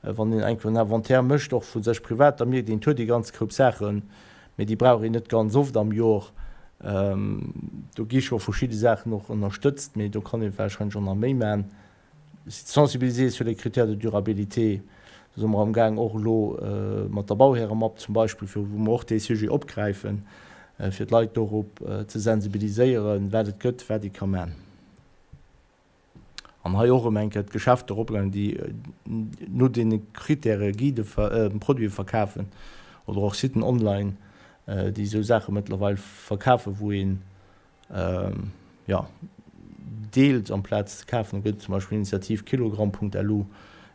Wann een enk en Inventaire mécht, och vu sech privat, da mierkt een, et huet ee ganz Koup Saachen, mee déi brauch een net ganz oft am Jor. Do gi scho verschidde Saachen och ënnerstëtzt, mee do kann ee warscheinlech och nach méi maachen. Sensibiliser sur les critères de durabilité, do si mer amgaang och elo mat der Bauhäremapp zum Beispill, fir wou mer och dee Sujet opgräifen, fir d'Leit dorop ze sensibiliséieren, wat et gëtt, wat ee ka man. An hei och erëm eng Kéier d'Geschäfter opgaangen, déi no deene Kritäre Guidë Produite verkafen oder och Siten online, déi esou Saache mëttlerweil verkafen, wou een jo, deelt amplaz ze kafen. Do gëtt et zum Beispill Initiativ Kilogramm.lu.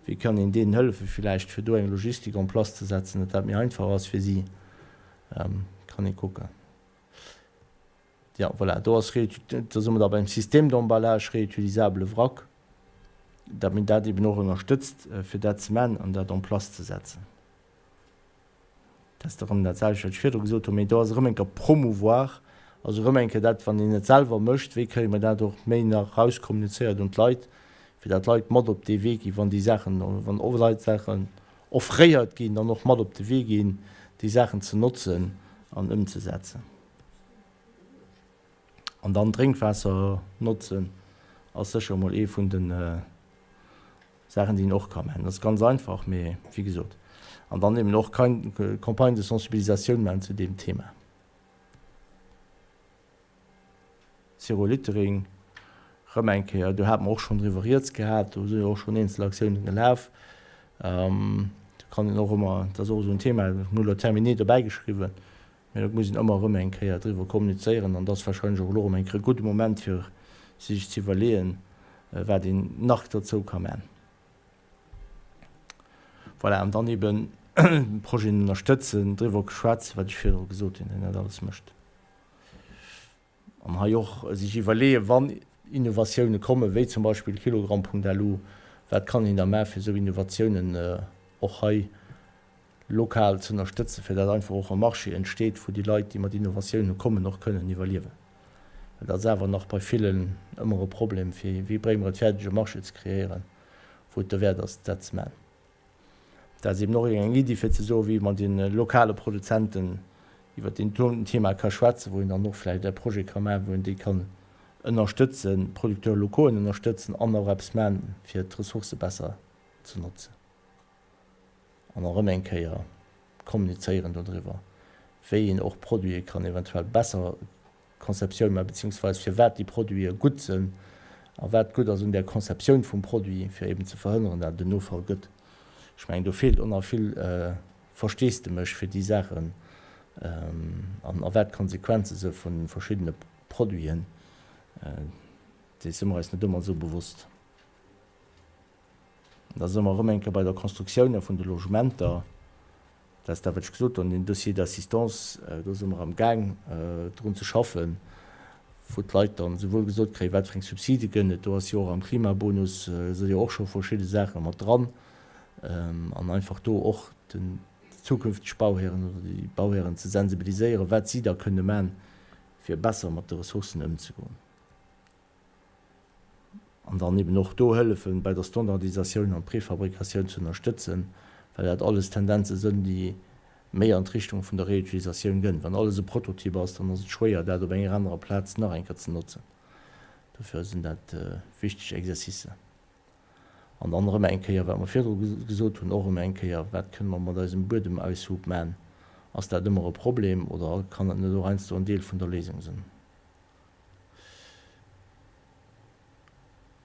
Wéi kann een deenen hëllefen, villäicht fir do eng Logistik en place ze setzen, datt dat méi einfach ass fir si? Kann ee kucken. Jo, voilà, do ass do si mer da beim Système d'emballage réutilisable vrac, datt een dat eben och ënnerstëtzt, fir dat ze man an dat en place ze setzen. Dat ass erëm dat selwecht, wat ech virdru gesot hunn, mee do ass erëm eng Kéier promouvoir, also erëm eng Kéier dat, wann een et selwer mécht, wéi kréie mer dat och méi nach erauskommunizéiert un d'Leit, fir dat d'Leit mat op dee Wee ginn, wann déi Saachen, wann Leit Saachen offréiert ginn, dann och mat op de Wee ginn, déi Saachen ze notzen an ëmzesetzen. An dann Drénkwaasser notzen ass sécher emol ee vun de Saachen, déi een och ka maachen. Dat ass ganz einfach, mee wéi gesot. An dann eben och Campagne de sensibilisatioun maachen zu deem Thema. Zero Littering, erëm eng Kéier, do hate mer och schonn driwwer rieds gehat, do si jo och schonn eenzel Aktiounen gelaf. Do kann een och ëmmer, dat ass och esou en Thema, ech hunn elo terminé dobäigeschriwwen, Mee et muss een ëmmer erëm eng Kéier driwwer kommunizéieren an et ass wahrscheinlech och elo erëm eng Kéier e gudde Moment, fir sech ze iwwerleeën, wat een nach dozou ka man. Voilà, an dann eben d'Projeten ënnerstëtzen, driwwer schwätzen, wat ech virdru gesot hunn, wien dat alles mécht. An hei och sech iwwerleeën, wann Innovatioune kommen, wéi zum Beispill Kilogramm.lu, wat kann een da maachen, fir esou Innovatiounen och hei lokal ze ënnerstëtzen, fir dat einfach och e Marché entsteet, wou déi Leit, déi mat Innovatioune kommen, och kënnen iwwerliewen. Well dat ass awer nach bei villen ëmmer e Problem, fir wéi brénge mer et fäerdeg, e Marché ze kreéieren, wou et derwäert ass, dat ze maachen. Dat ass eben och eng Iddi, fir ze soen, wéi ee mat de lokale Produzenten iwwer deen doten Thema ka schwätzen, wou een dann och vläicht e Projet ka maachen, wou een déi kann ënnerstëtzen, d'Producteurs locauxen ënnerstëtzen an och eppes maachen, fir d'Ressourcë besser ze notzen. An erëm eng Kéier kommunizéieren dodriwwer, wéi een och Produite kann eventuell besser Conceptioun maachen, beziehungsweise firwat déi Produite gutt sënn a wat gutt ass un där Conceptioun vum Produit, fir eben ze verhënneren, dat et en Offall gëtt. Ech mengen, do feelt och nach vill Versteesdemech fir déi Saachen an a wat d'Konsequenze se vu verschiddene Produiten. Dees si mer eis net ëmmer esou bewosst. Da si mer erëm eng Kéier bei der Constructioun vun de Logementer. Dat ass dat, wat ech gesot hunn, den Dossier d'assistance, do si mer amgaang drun ze schaffen, wou d'Leit dann esouwuel gesot kréien, wat fir eng Subside gënn et. Do ass jo och am Klimabonus si jo och scho verschidde Saache mat dran. An einfach do och den zukünfteg Bauhären oder déi Bauhären ze sensibiliséieren, wat si da kënne man, fir besser mat de Ressourcen ëmzegoen. An dann eben och do hëllefen, bei der Standardisatioun an Préfabrikatioun ze ënnerstëtzen, well dat alles Tendenze sënn, déi méi an d'Richtung vun der Réutilisatioun gënn. Wann alles e Prototyp ass, dann ass et schwéier, dat op enger anerer Plaz nach eng Kéier ze notzen. Dofir sinn dat wichteg Exercicen. An dann erëm eng Kéier, wat mer virdru gesot hunn, och erëm eng Kéier, Wat kënne mer mat eisem Buedemaushub man? Ass dat ëmmer e Problem oder kann dat net och heiansdo en Deel vun der Léisung sinn?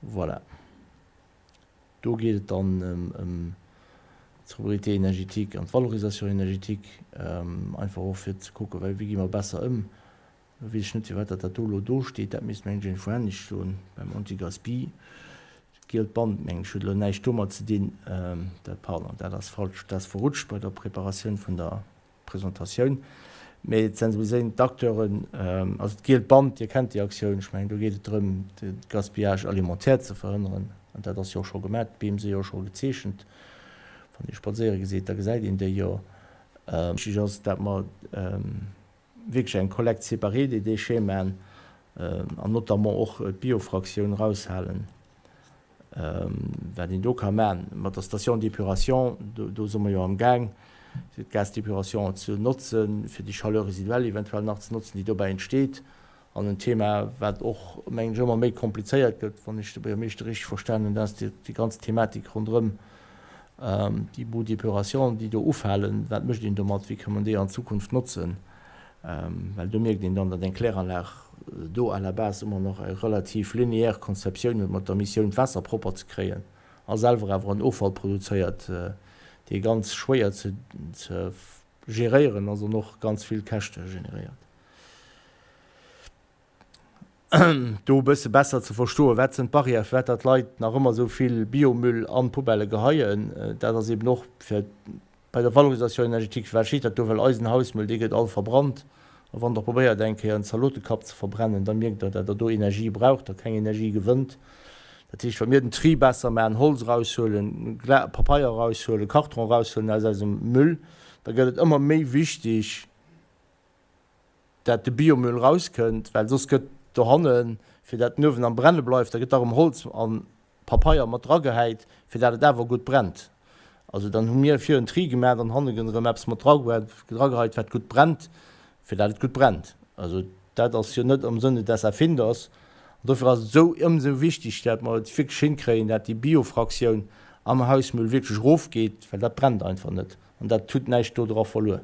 Voilà. Do geet et dann ëm d'Sobriété énergétique an d'Valorisation énergétique, einfach och fir ze kucken, wéi gi mer besser ëm. Elo weess ech net, firwat dat dat do elo do steet. Dat misst mengen ech iergendwou anescht stoen, beim Antigaspi. D'gielt Band, mengen ech, huet elo näischt domat ze dinn. Dat, pardon, dat ass falsch, dat ass verrutscht bei der Preparatioun vun der Presentatioun. Mee d'Sensibiliséierung, d'Acteuren, also d'gielt Band, Dir kennt déi Aktioun, ech mengen, do geet et drëm, de Gaspillage alimentaire ze verhënneren. An dat ass jo och scho gemaach, d'Beem si jo scho gezeechent. Wann Dir spadséiere gesitt, da gesäit een déi jo. Wichtig ass, dat mer wierklech eng Collecte séparée des déchets maachen an notamment och d'Biofraktioun eraushalen. Wat een do ka maachen mat der Station d'épuration, do si mer jo am Gaang, fir d'Gaz d'épuration ze notzen, fir déi Chaleur résiduelle eventuell nach ze notzen, déi dobäi entsteet. An en Thema, wat och, mengen ech, ëmmer méi komplizéiert gëtt, wann ech de Buergermeeschter richteg verstanen hunn, dat ass déi ganz Thematik ronderëm déi Boues d'épuration, déi do ufalen. Wat mécht een domat? Wéi kann man déi an Zukunft notzen? Well do mierkt een dann, datt eng Kläranlag do à la base ëmmer nach eng relativ linéaire Konzeptioun huet mat der Missioun, d'Waasser propper ze kréien a selwer awer en Offall produzéiert, dee ganz schwéier ze geréieren ass an och ganz vill Käschte generéiert. Do e bësse besser ze verstoen, wat sinn d'Barrièrë firwat datt d'Leit nach ëmmer esou vill Biomüll an d'Poubelle geheien, dat ass eben och fir bei der Valorisation énergétique, firwat steet dat do, well eisen Hausmüll, dee gëtt all verbrannt a wann Der probéiert eng Kéier en Zalotekapp ze verbrennen, da mierkt Der, datt Der do Energie braucht a keng Energie gewënnt. Dat heescht, wa mir den Tri besser maachen, Holz eraushuelen, Papeier eraushuelen, Karton eraushuelen aus eisem Müll, da gëtt et ëmmer méi wichtig, dat de Biomüll rauskënnt, well soss gëtt dohannen, fir dat den Uewen am Brenne bleift, da gëtt da rëm Holz a Papeier mat dragehäit, fir dat et awer gutt brennt. Also dann hu mir vir en Tri gemaach an hanne gëtt erëm eppes mat drageheit, wat gutt brennt, fir dat et gutt brennt. Also dat ass jo net am Sënne des Erfinders. An dofir ass et esou ëmsou wichtig, dat mer et wierklech hinkréien, dat déi Biofraktioun am Hausmüll wierklech erofgeet, well dat brennt einfach net. An dat hutt näischt do dra verluer.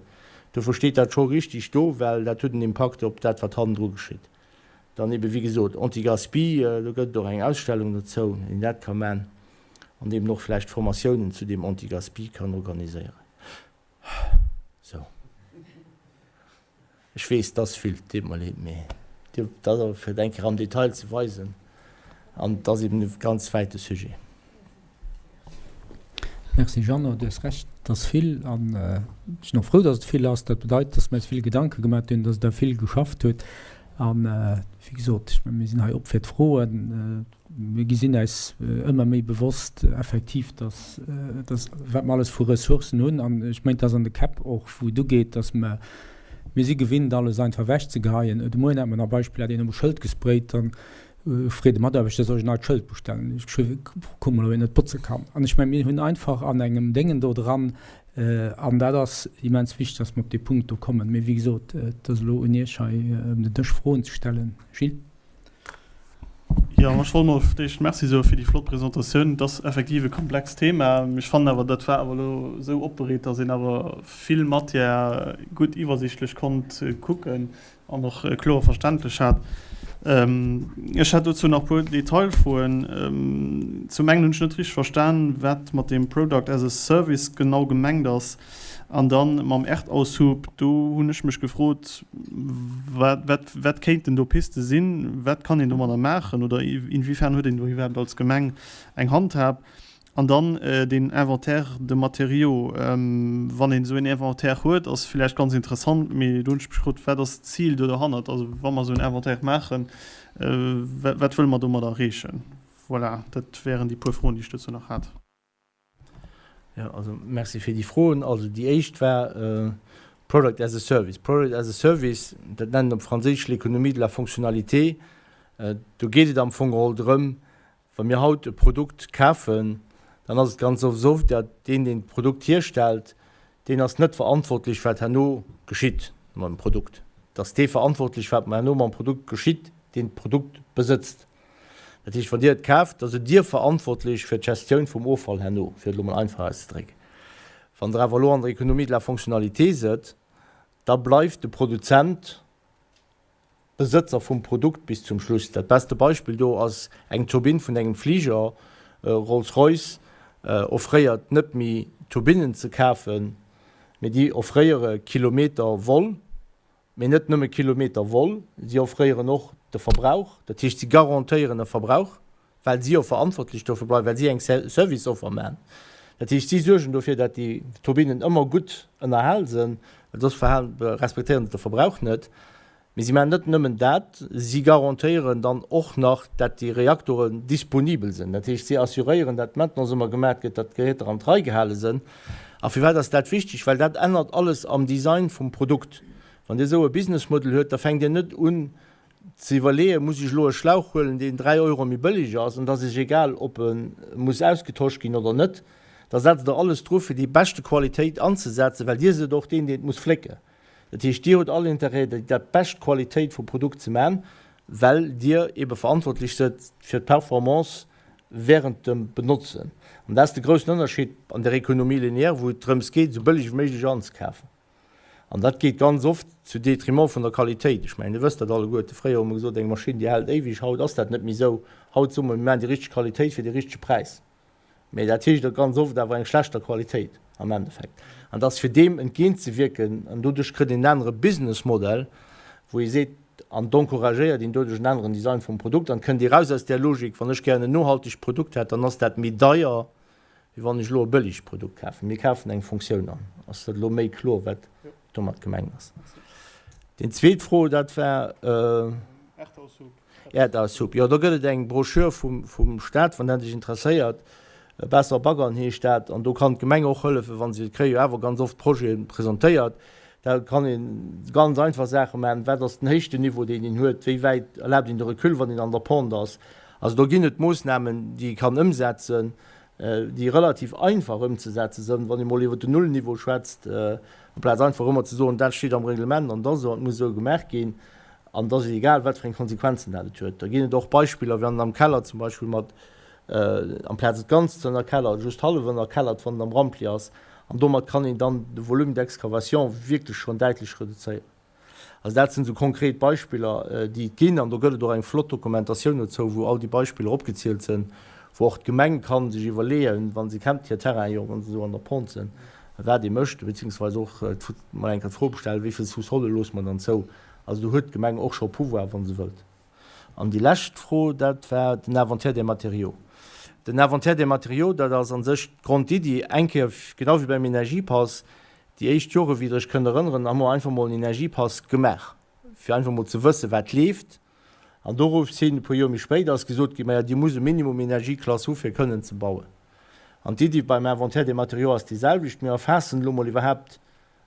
Dofir steet dat scho richtig do, well dat huet en Impakt op dat, wat hannendru geschitt. Dann ebe wéi gesot Antigaspi, do gëtt et och eng Ausstellung dozou, wéi een dat ka man an eben och vläicht Formatiounen zu deem Antigaspi kann organiséieren. Sou. Ech weess, 't ass vill, deet mer leed, mee dat ass awer fir et eng Kéier am Detail ze weisen an et ass eben e ganz wäite Sujet. Merci Jeannot, du hues Recht, et ass vill an ech sinn och frou, datt et vill ass. Dat bedeit, datt mer eis vill Gedanke gemaat hunn, datt Der vill geschafft hutt an, wéi gesot, ech mengen, mir sinn hei op fir d'Froen. Mir sinn eis ëmmer méi bewosst effektiv, dass, dass wat mer alles vu Ressourcen hunn, an ech mengen, et ass an de Käpp och, wou et ugeet, dass mer, mir si gewinnt, alles einfach ewechzegeheien. De Moien hat mer nach e Beispill, hat een op e Schëld gesprayt, dann freet e Mataarbechter, soll ech en neit Schëld bestellen? Ech geschriwwen, kuck mol, ob een net botze kann. An ech mengen, mir hunn einfach an engem Déngen do dran, an dat ass immens wichteg, dass mer op dee Punkt do kommen. Mee wéi gesot, et ass elo un Iech hei ëm den Dësch Froen ze stellen. Gilles? Jo, ech wollt mol fir d'éischt Merci soe fir déi flott Presentatioun. Et ass effektiv e komplext Thema. Ech fannen awer, dat war awer elo esou opbereet, datt een awer vill Matière gutt iwwersichtlech konnt kucken an och kloer verständlech hat. Ech hätt dozou nach e puer Detailfroen. Zum engen hunn ech net richteg verstan, wat mat deem Product as a Service genau gemengt ass. An dann mam Erdaushub, do hunn ech mech gefrot, wat, wat, wat kéinten do Piste sinn, wat kann een domadder maachen oder inwiefern huet een do iwwerhaapt als Gemeng eng Handhab? An dann deen Inventaire de matériaux, wann een esou een Inventaire huet, ass villäicht ganz interessant, mee do hunn ech mech gefrot, wat ass d'Zil do derhannert? Also wa mer esou en Inventaire maachen, wat, wat wëlle mer domadder erreechen? Voilà, dat wären déi puer Froen, déi ech dozou nach hat. Jo, also Merci fir déi Froen. Also déi éischt war Product as a Service. Product as a Service, dat nennen op Franséisch l'économie de la fonctionnalité. Do geet et am Fong geholl drëm, wa mir haut e Produkt kafen, dann ass et ganz oft esou, datt deen, deen d'Produkt hierstellt, deen ass net verantwortlech, wat herno geschitt mam Produkt. Et ass dee verantwortlech, wat herno mam Produkt geschitt, deen d'Produkt besëtzt. Dat heescht, wann Dir et kaaft, da sidd Dir verantwortlech fir d'Gestioun vum Offall herno, fir et elo mol einfach auszedrécken. Wann Der awer elo an der Économie de la fonctionnalité sidd, da bleift de Produzent Besëtzer vum Produkt bis zum Schluss. Dat beste Beispill do ass eng Turbinn vun engem Fliger. Rolls-Royce offréiert net méi Turbinnen ze kafen, mee déi offréiere Kilometer vol. Mee net nëmme Kilometer Vol, si offréieren och de Verbrauch. Dat heescht, si garantéieren e Verbrauch, well si jo verantwortlech dofir bleiwen, well si eng Serviceoffer maachen. Dat heescht, si suergen dofir, datt déi Turbinnen ëmmer gutt ënnerhal sinn, well soss respektéieren se de Verbrauch net. Mee si maachen net nëmmen dat, si garantéieren dann och nach, dat déi Reaktoren disponibel sinn. Dat heescht, si assuréieren, dat d'Maintenance ëmmer gemaach gëtt, dat d'Geräter an d'Rei gehale sinn. A firwat ass dat wichteg? Well dat ännert alles am Design vum Produkt. Wann Dir esou e Business Model huet, da fänkt Dir net un ze iwwerleeën, muss ech elo e Schlauch huelen, deen 3 Euro méi bëlleg ass, an da ass Iech egal, ob e muss ausgetosch ginn oder net. Da setzt Der alles dru fir déi beschte Qualitéit anzesetzen, well Dir sidd och deen, deen et muss flécken. Dat heescht, Dir hutt all Interêt, déi dat bescht Qualitéit vum Produkt ze man, well Dir ebe verantwortlech sëtt fir d'Performance während dem Benotzen. An dat ass de groussen Ënnerscheed an der Économie linéaire, wou et drëms geet, esou bëlleg wéi méiglech anzekafen. An dat geet ganz oft zu Détriment vun der Qualitéit. Ech mengen, Dir wësst dat alleguerte. Fréier hu mer gesot, eng Maschinn, déi hält éiweg. Haut ass dat net méi esou. Haut soe mer, mir maachen déi richteg Qualitéit fir de richtege Präis. Mee dat heescht och ganz oft awer eng schlechter Qualitéit am Endeffekt. An dass fir deem entgéintzewierken, an doduerch kritt een en anere Businessmodell, wou ee seet, an d'encouragéiert een doduerch en aneren Design vum Produkt, an kënnt ee raus aus där Logik, wann ech gären en nohaltegt Produkt hätt, dann ass dat méi deier, wéi wann ech elo e bëllegt Produkt kafen. Mir kafen eng Funktioun an. Ass dat elo méi kloer, wat domat gemengt ass? Déi zweet Fro, dat war. Äerdaushub, jo do gëtt et eng Broschür vum Staat, wann dat Iech interesséiert. Besser baggern heescht dat an do kann d'Gemeng och hëllefen, wa se, kréie jo awer ganz oft Projete presentéiert, da kann ee ganz einfach Saache maachen, wat ass den Héichtenniveau deen een huet, wéi wäit erlaabt een de Recul, wann een an der Pente ass. Also do ginn et Moossnamen, déi ee kann ëmsetzen, déi relativ einfach ëmzesetze sënn, wann ee mol iwwer den Nullniveau schwätzt, amplaz einfach ëmmer ze soen, dat steet am Reglement an et ass esou an et muss esou gemaach ginn. An et ass egal, wat fir eng Konsequenzen dat et huet. Da ginn et och Beispiller, wéi an am Keller zum Beispill mat, amplaz et ganz ze ënnerkellert, just hallef ënnerkellert, wann et am Rampli ass. An domat kann een dann de Volume d'excavation wierklech schonn däitlech reduzéieren. Also dat sinn esou konkret Beispiller, déi et ginn. An do gëtt et och eng flott Dokumentatioun dozou, wou all déi Beispiller opgezielt sinn, wou och d'Gemeng ka sech iwwerleeën, wa se kennt hir Terrainen jo, wa se esou an der Pente sinn, wat ee mécht, beziehungsweise och mol eng Kéier d'Fro stellen, wéi vill Sous-solle loosse mer dann zou. Also do huet d'Gemeng och scho Pouvoir, wa se wëllt. An déi lescht Fro, dat war den Inventaire des matériaux. Den Inventaire des matériaux, dat ass a sech d'Grondiddi, eng Kéier, genau wéi beim Energiepass, déi éischt Jore wéi Der Iech kënnt erënneren, hu mer einfach mol en Energiepass gemaach, fir einfach mol ze wëssen, wat leeft. An dorops hin, e puer Joer méi spéit, ass gesot ginn, Maja, Dir musst e Minimum Energieklass hu fir kënnen ze bauen. An d'Iddi beim Inventaire des matériaux ass déi selwecht. Mir erfaassen elo mol iwwerhaapt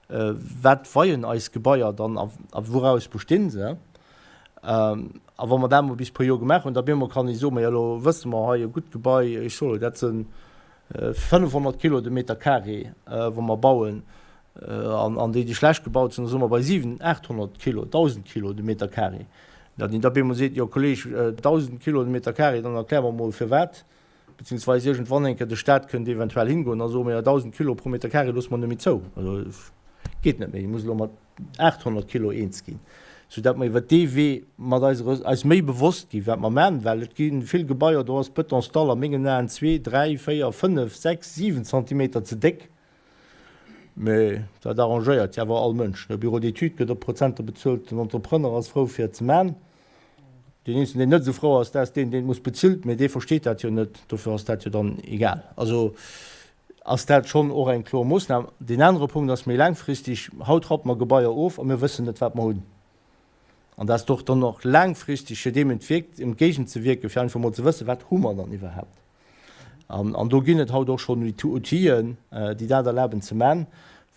Wat weien eis Gebaier dann a wouraus bestinn se? A wa mer dat emol bis puer Joer gemaach hunn, da bemol kann ee soen, majo elo wësse mer hei e gutt Gebai, ech soe dat sinn 500 Kilo de Meter carré wa mer bauen, an déi déi schlecht gebaut sinn, da soe mer bei 700, 800 Kilo, 1.000 Kilo de Meter carré. Datt een da bemol seet, jo Kolleg, 1.000 Kilo de Meter carré, dann erklär mer emol firwat. Beziehungsweise iergendwann eng Kéier de Staat kënnt eventuell hingoen a soen, majo 1.000 Kilo pro Meter carré loosse mer net méi zou, also geet net méi, muss elo mat 800 Kilo eens ginn, soudatt mer iwwert dee Wee mat eis eis méi bewosst ginn, wat mer maachen, well et gi vill Gebaier, do ass d'Betonsdall a mengen Aen zwee, dräi, véier, fënnef, sechs, siwen Zentimeter ze déck, mä dat arrangéiert jo awer all Mënsch. De Bureau d'études gëtt op Prozenter bezuelt, den Entrepreneur ass frou fir et ze maachen. Deen eenzegen, deen net esou frou ass, dat ass deen, deen et muss bezilt, mee dee versteet dat jo net, dofir ass dat jo dann egal. Also ass dat schonn och eng kloer Moossnam. Deen anere Punkt ass méi laangfristig, Haut rappe mer Gebaier of a mir wëssen net, wat mer hunn. An dat ass och dann och laangfristig, fir deem entgéigenzewierken, fir einfach emol ze wëssen, wat hu mer dann iwwerhaapt. An do ginn et haut och schonn Outiller, déi dat erlaben ze man,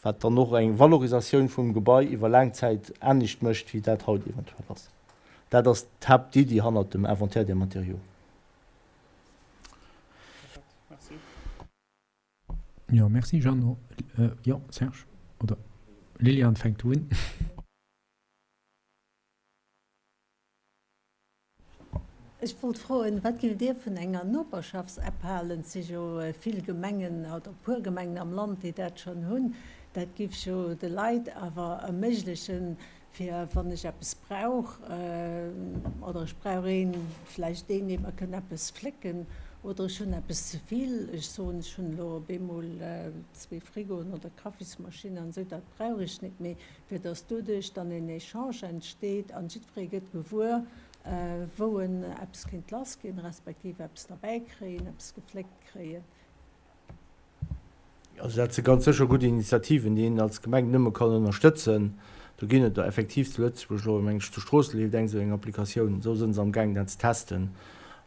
wat dann och eng Valorisatioun vum Gebai iwwer laang Zäit anescht mécht, wéi dat haut eventuell ass. Dat ass d'Haaptiddi hannert dem Inventaire des matériaux. Jo, merci Jeannot. Jo, Serge oder Liliane, fänk du un. Ech wollt froen, wat géift Dir vun enger Noperschafts-App halen? Et si jo vill Gemengen oder e puer Gemengen am Land, déi dat schonn hunn. Dat géif jo de Leit awer erméiglechen, fir wann ech eppes brauch oder ech brauch een, vläicht een, dee mer kënn eppes flécken. Oder ech hunn eppes ze vill, ech soen, ech hunn elo op eemol zwee Frigoen oder Kaffismaschinn an esou, dat brauch ech net méi, fir datt doduerch dann en Echange entsteet an jiddweree gëtt gewuer, wou en eppes kéint lassginn, respektiv eppes derbäi kréien, eppes gefléckt kréien. Also dat si ganz sécher gutt Initiativen, déi een als Gemeng nëmme kann ënnerstëtzen. Do ginn et der effektiv zu Lëtzebuerg elo, meng ech, zu Stroossen leeft eng esou eng Applikatioun. Esou sinn se am gaang dat ze testen.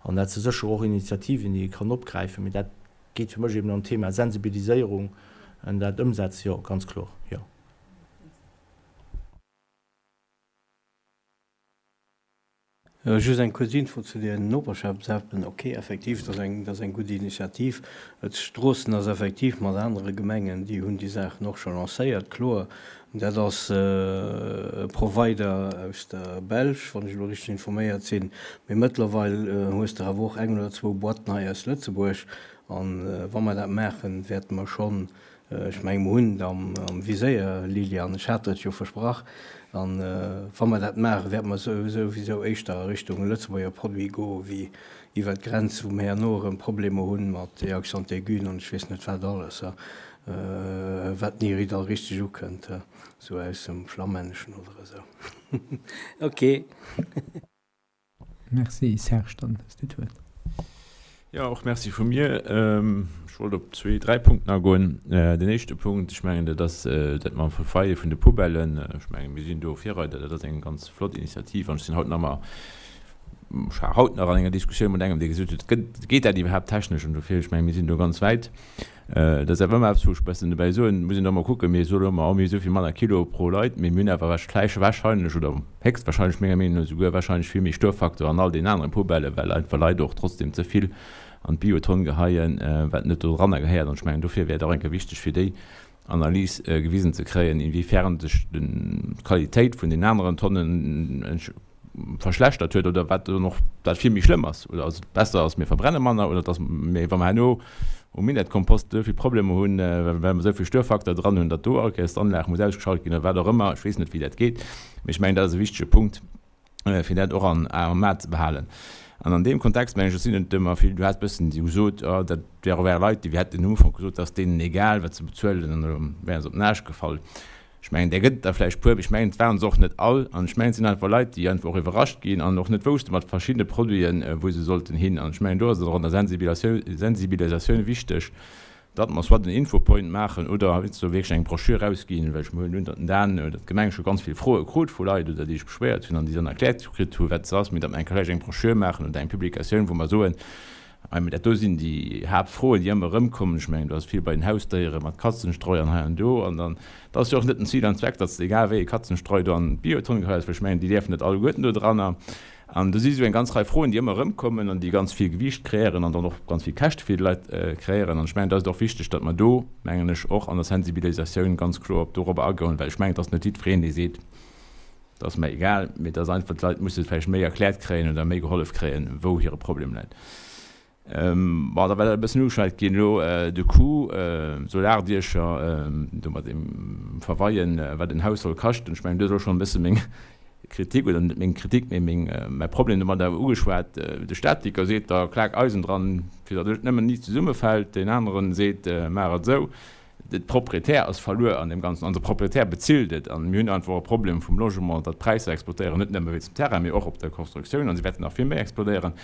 An dat si sécher och Initiativen, déi ee kann opgräifen. Mee dat geet fir mech eben an d'Thema Sensibiliséierung, dat ëmsetzen, jo, ganz kloer, jo. Just eng kuerz Info zu den Noperschaftsappen. Ok, effektiv, dat ass eng, dat ass eng gutt Initiativ. Et Stroossen ass effektiv mat anere Gemengen, déi hunn déi Saachen och scho lancéiert, kloer. Dat ass e Provider aus der Belsch, wann ech elo richteg informéiert sinn. Mee mëttlerweil hues de awer och eng oder zwou Boîten hei aus Lëtzebuerg. An wa mer dat maachen, wäerte mer schonn Ech mengen, mer hunn et am Viséier, Liliane, ech hat der et jo versprach. A wa mer dat maachen, wäerte mer souwisou éischter a Richtung Lëtzebuerger Produit goe wéi iwwert d'Grenz, wou mer herno erëm Problemer hu mat Accent aigu an ech weess net wat alles, wat ni iwwerall richteg ukënnt, esou aus dem Flammänneschen oder esou. Okay. Merci Serge, dann hues du d'Wuert. Jo, och Merci vu mir. Ech wollt op zwee, dräi Punkten agoen. Den éischte Punkt, ech mengen, dat ass dat mam Verfeie vun de Poubellen. Ech mengen, mir sinn do Virreider. Dat ass eng ganz flott Initiativ an ech sinn haut nach ëmmer, ech war haut nach an enger Diskussioun mat engem, dee gesot huet, gëtt, geet dat iwwerhaapt technesch? An dofir, ech mengen, mir sinn do ganz wäit. Dat ass awer ëmmer eppes, wou ech e bëssen dobäi soen, muss een da mol kucken, mir soen ëmmer, oh mir hu souvill manner Kilo pro Leit, mee mir hunn awer wahrscheinlech oder héchstwahrscheinlech menger Meenung no souguer wahrscheinlech vill méi Störfaktor an all deenen anere Poubellen, well einfach Leit och trotzdem ze vill an d'Biotonn geheien, wat net doranner gehéiert. An ech mengen, dofir wär et och eng Kéier wichteg fir déi Analys gewisen ze kréien, inwiefern sech d'Qualitéit vun den aneren Tonnen verschlechtert huet oder wat dann och dat vill méi schlëmm ass oder ass et besser ass mir verbrenne manner oder dass mir wa mer herno um Minettkompost esou vill Problemer hunn, well mer esou vill Störfaktor dran hunn, datt do all Kéiers d'Anlag muss ausgeschalt ginn oder wat och ëmmer. Ech weess net wéi dat geet, mee ech mengen dat ass e wichtege Punkt fir dat och an am A ze behalen. An an deem Kontext mengen ech, et sinn net ëmmer vill, du has bëssen esou gesot, oh dat wäre wäre Leit, déi hätten um Ufank gesot, dat ass deenen egal wat se bezuelen an elo wäre se op den Aarsch gefall. Ech mengen, där gëtt et der vläicht puer, mee ech mengen, et waren se och net all. An ech mengen, et sinn einfach Leit, déi einfach och iwwerrascht ginn an och net wousste mat verschiddene Produiten, wou se sollten hin. An ech mengen, do ass et och an der Sensibilisatioun wichteg, datt mer soit en Infopoint maachen oder heiansdo wierklech eng Broschür erausginn, well ech huelen un, datt den Dan oder d'Gemeng scho ganz vill Froe krut vu Leit oder déi sech beschwéiert hunn an déi dann erkläert kritt hu wat se ass, mee datt mer eng vläicht eng Broschür maachen oder eng Publikatioun, wou mer soen, Hei, mee dat do sinn déi Haaptfroen, déi ëmmer erëmkommen. Ech mengen, do ass vill bei den Hausdéiere mat Katzenstreu an hei an do. An dann, dat ass jo och net den Zil an Zweck, datt s de egal wéi ee Katzenstreu do an d'Biotonn geheis, well ech mengen, déi däerfen net alleguerten do dranner. An do si sou eng ganz Rei Froen, déi ëmmer erëmkommen an déi ganz vill Gewiicht kreéieren an dann och ganz vill Käschte fir déi Leit kreéieren. An ech mengen, da ass et och wichteg, datt mer do, mengen ech, och an der Sensibilisatioun ganz kloer op dorobber agoen, well ech mengen, et ass net jiddwereen, dee seet, Dat ass mer egal, mee et ass einfach, d'Leit musse vläicht méi erkläert kréien oder méi gehollef kréien, wou hire Problem läit. Bon, da war dat e bëssen ugeschwat ginn elo, de Coût, Solardiecher, do mat deem Verweien, wat en Haus soll kaschten. Ech mengen, du hues elo schonn e bësse meng Kritik, oder net meng Kritik, mee meng, mäi Problem domadder ugeschwat. De Statiker seet da, klak Eisen dran, fir datt et nëmmen ni zesummefält. Deen aneren seet, maach et esou. De Proprietär ass verluer an deem Ganzen an de Proprietär bezilt et. An mir hunn einfach e Problem vum Logement, datt d'Präisser explodéieren, net nëmme wéinst dem Terrain, mee och op der Constructioun. An se wäerten nach vill méi explodéieren.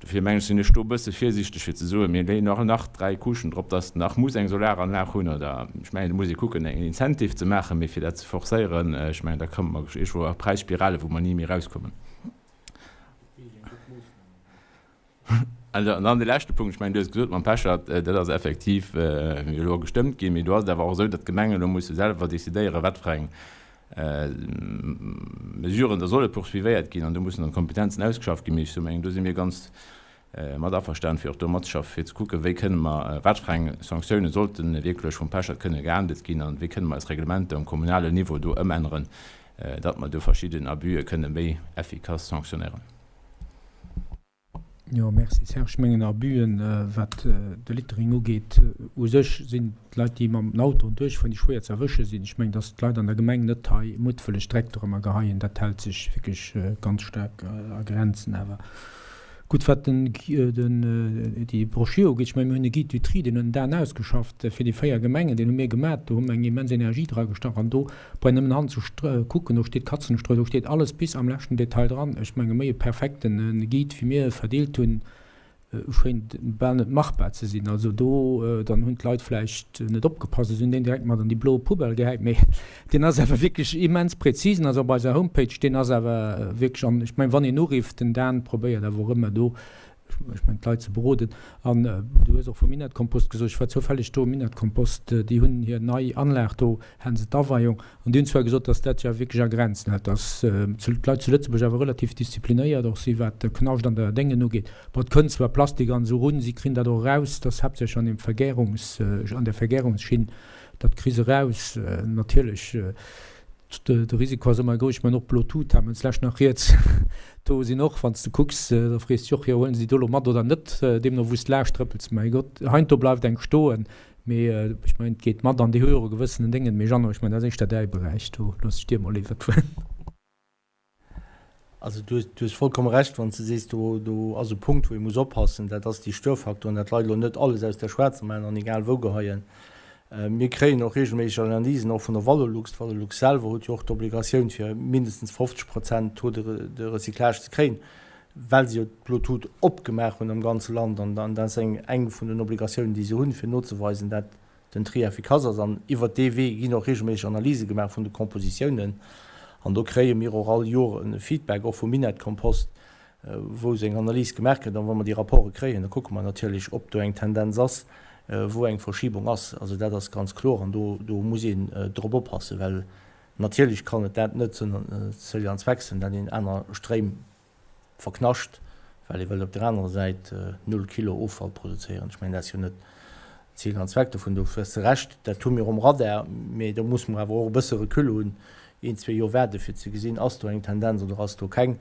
Dofir mengen ech, sinn ech do e bësse virsiichteg fir ze soen, mir leeën och nach 3 Couchen drop, datt nach muss eng Solaranlag hunn. Oder ech mengen, do muss ee kucken, en Incentive ze maachen, mee fir dat ze forcéieren, ech mengen, da komme mer iergendwou a Präisspirale wou mer ni méi erauskommen. An dann de leschte Punkt, ech mengen, du hues et gesot mam Pechert, dat ass effektiv elo gestëmmt ginn, mee do ass et awer och esou, datt d'Gemengen elo musse selwer decidéieren, wat fir eng Mesuren da solle poursuivéiert ginn an do mussen dann d'Kompetenzen ausgeschafft ginn. Mee ech mengen, do si mir ganz mat averstanen, fir och do matzeschaffen, fir ze kucken, wéi kënne mer, wat fir eng Sanktiounen sollte wierklech vum Pechert kënne geahndet ginn an wéi kënne mer eis Reglementer um kommunalen Niveau do ëmänneren, datt mer do verschidden Abüe kënne méi effikass sanktionéieren. Jo, merci Serge. Ech mengen Abüen, wat de Littering ugeet, u sech sinn d'Leit, déi mam Auto duerchfueren, déi schwéier ze erwësche sinn. Ech mengen, datt d'Leit an der Gemeng net hei muttwëlleg Dreck dorëmmer geheien, dat hält sech wierklech ganz staark a Grenzen. Awer. Gutt, wat den, den, déi Broschür ugeet, ech mengen, mir hunn e Guide du tri, deen huet den Dan ausgeschafft fir déi 4 Gemengen, deen hu mir gemat, do hu mir eng immens Energie dragestach an do brauch een nëmmen han ze kucken, do steet Katzenstreu, do steet alles bis am leschten Detail dran. Ech menge méi e perfekten Guide wéi mir e verdeelt hunn, Schéint bal net machbar ze sinn. Also do, dann hunn d'Leit vläicht net opgepasst a si hunn deen direkt mat an déi blo Poubelle gehäit. Mee deen ass awer wierklech immens präzis an ass op eiser Homepage. Deen ass awer wierklech, an ech mengen, wann een urifft, den Dan probéiert awer och ëmmer do, ech mengen, d'Leit ze beroden. An du hues och vum Minett-Kompost gesot, ech war zoufälleg do um Minett-Kompost, déi hunn hir nei Anlag do, haten se d'Aweiung. An déi hunn zwar gesot, datt dat jo wierklech a Grenzen hätt, datt d'Leit zu Lëtzebuerg awer relativ disziplinéiert och si wat de Knascht an der Déngen ugeet. Bon, et kënnt zwar Plastik an esou run, si krin dat och eraus, dat ass haaptsächlech an dem Vergärungs, an der Vergärungsschinn, dat kri se eraus. Natierlech, de Risiko ass ëmmer grouss. Ech mengen och blo Tut hate mer d'lescht nach rieds, do sinn och, wann s de kucks, da frees de dech och, jo huelen se déi do elo mat oder net, deemno wou s de laascht trëppels. Mäi Gott, heiansdo bleift eng stoen. Mee ech mengen, et geet mat an déi hu jo och e gewëssenen Déngen. Mee Jeannot, ech mengen, dat ass éischter däi Beräich, do looss ech dir mol léiwer d'Wuert. Also du hues vollkomme Recht, wann s de sees, do do ass e Punkt, wou ee muss oppassen, dat ass déi Störfaktoren, dat d'Leit elo net alles aus der schwaarzer maachen an egal wou geheien. Mir kréien och regelméisseg Analysen, och vun der Valorlux. D'Valorlux selwer huet jo och d'Obligatioun, fir mindestens 50 Prozent Taux de recyclage ze kréien. well se jo d'blo Tut opgemaach hunn am ganze Land, an dat ass eng eng vun den Obligatiounen, déi se hunn, fir nozeweisen, dat den Tri effikass ass. An iwwert dee Wee ginn och regelméisseg Analyse gemaach vun de Kompositiounen, an do kréie mir och all Joer e Feedback, och vum Minett-Kompost, wou esou eng Analys gemaach gëtt. An wa mer déi Rapporte kréien, da kucke mer natierlech, ob do eng Tendenz ass, wou eng Verschiebung ass. Also dat ass ganz kloer, an do do muss een drop oppassen, well Natierlech kann et dat net Zëll an Zweck sinn, dat een aner Stréim verknascht, well ee wëllt op der anerer Säit null Kilo Offall produzéieren. Ech mengen, dat ass jo net Zil an Zweck dovun. Do hues de Recht, dat hu mir um Radar, mee do musse mer awer och e bësse Recul hunn, een, zwee Joer waarde fir ze gesinn, ass do eng Tendenz oder ass do keng.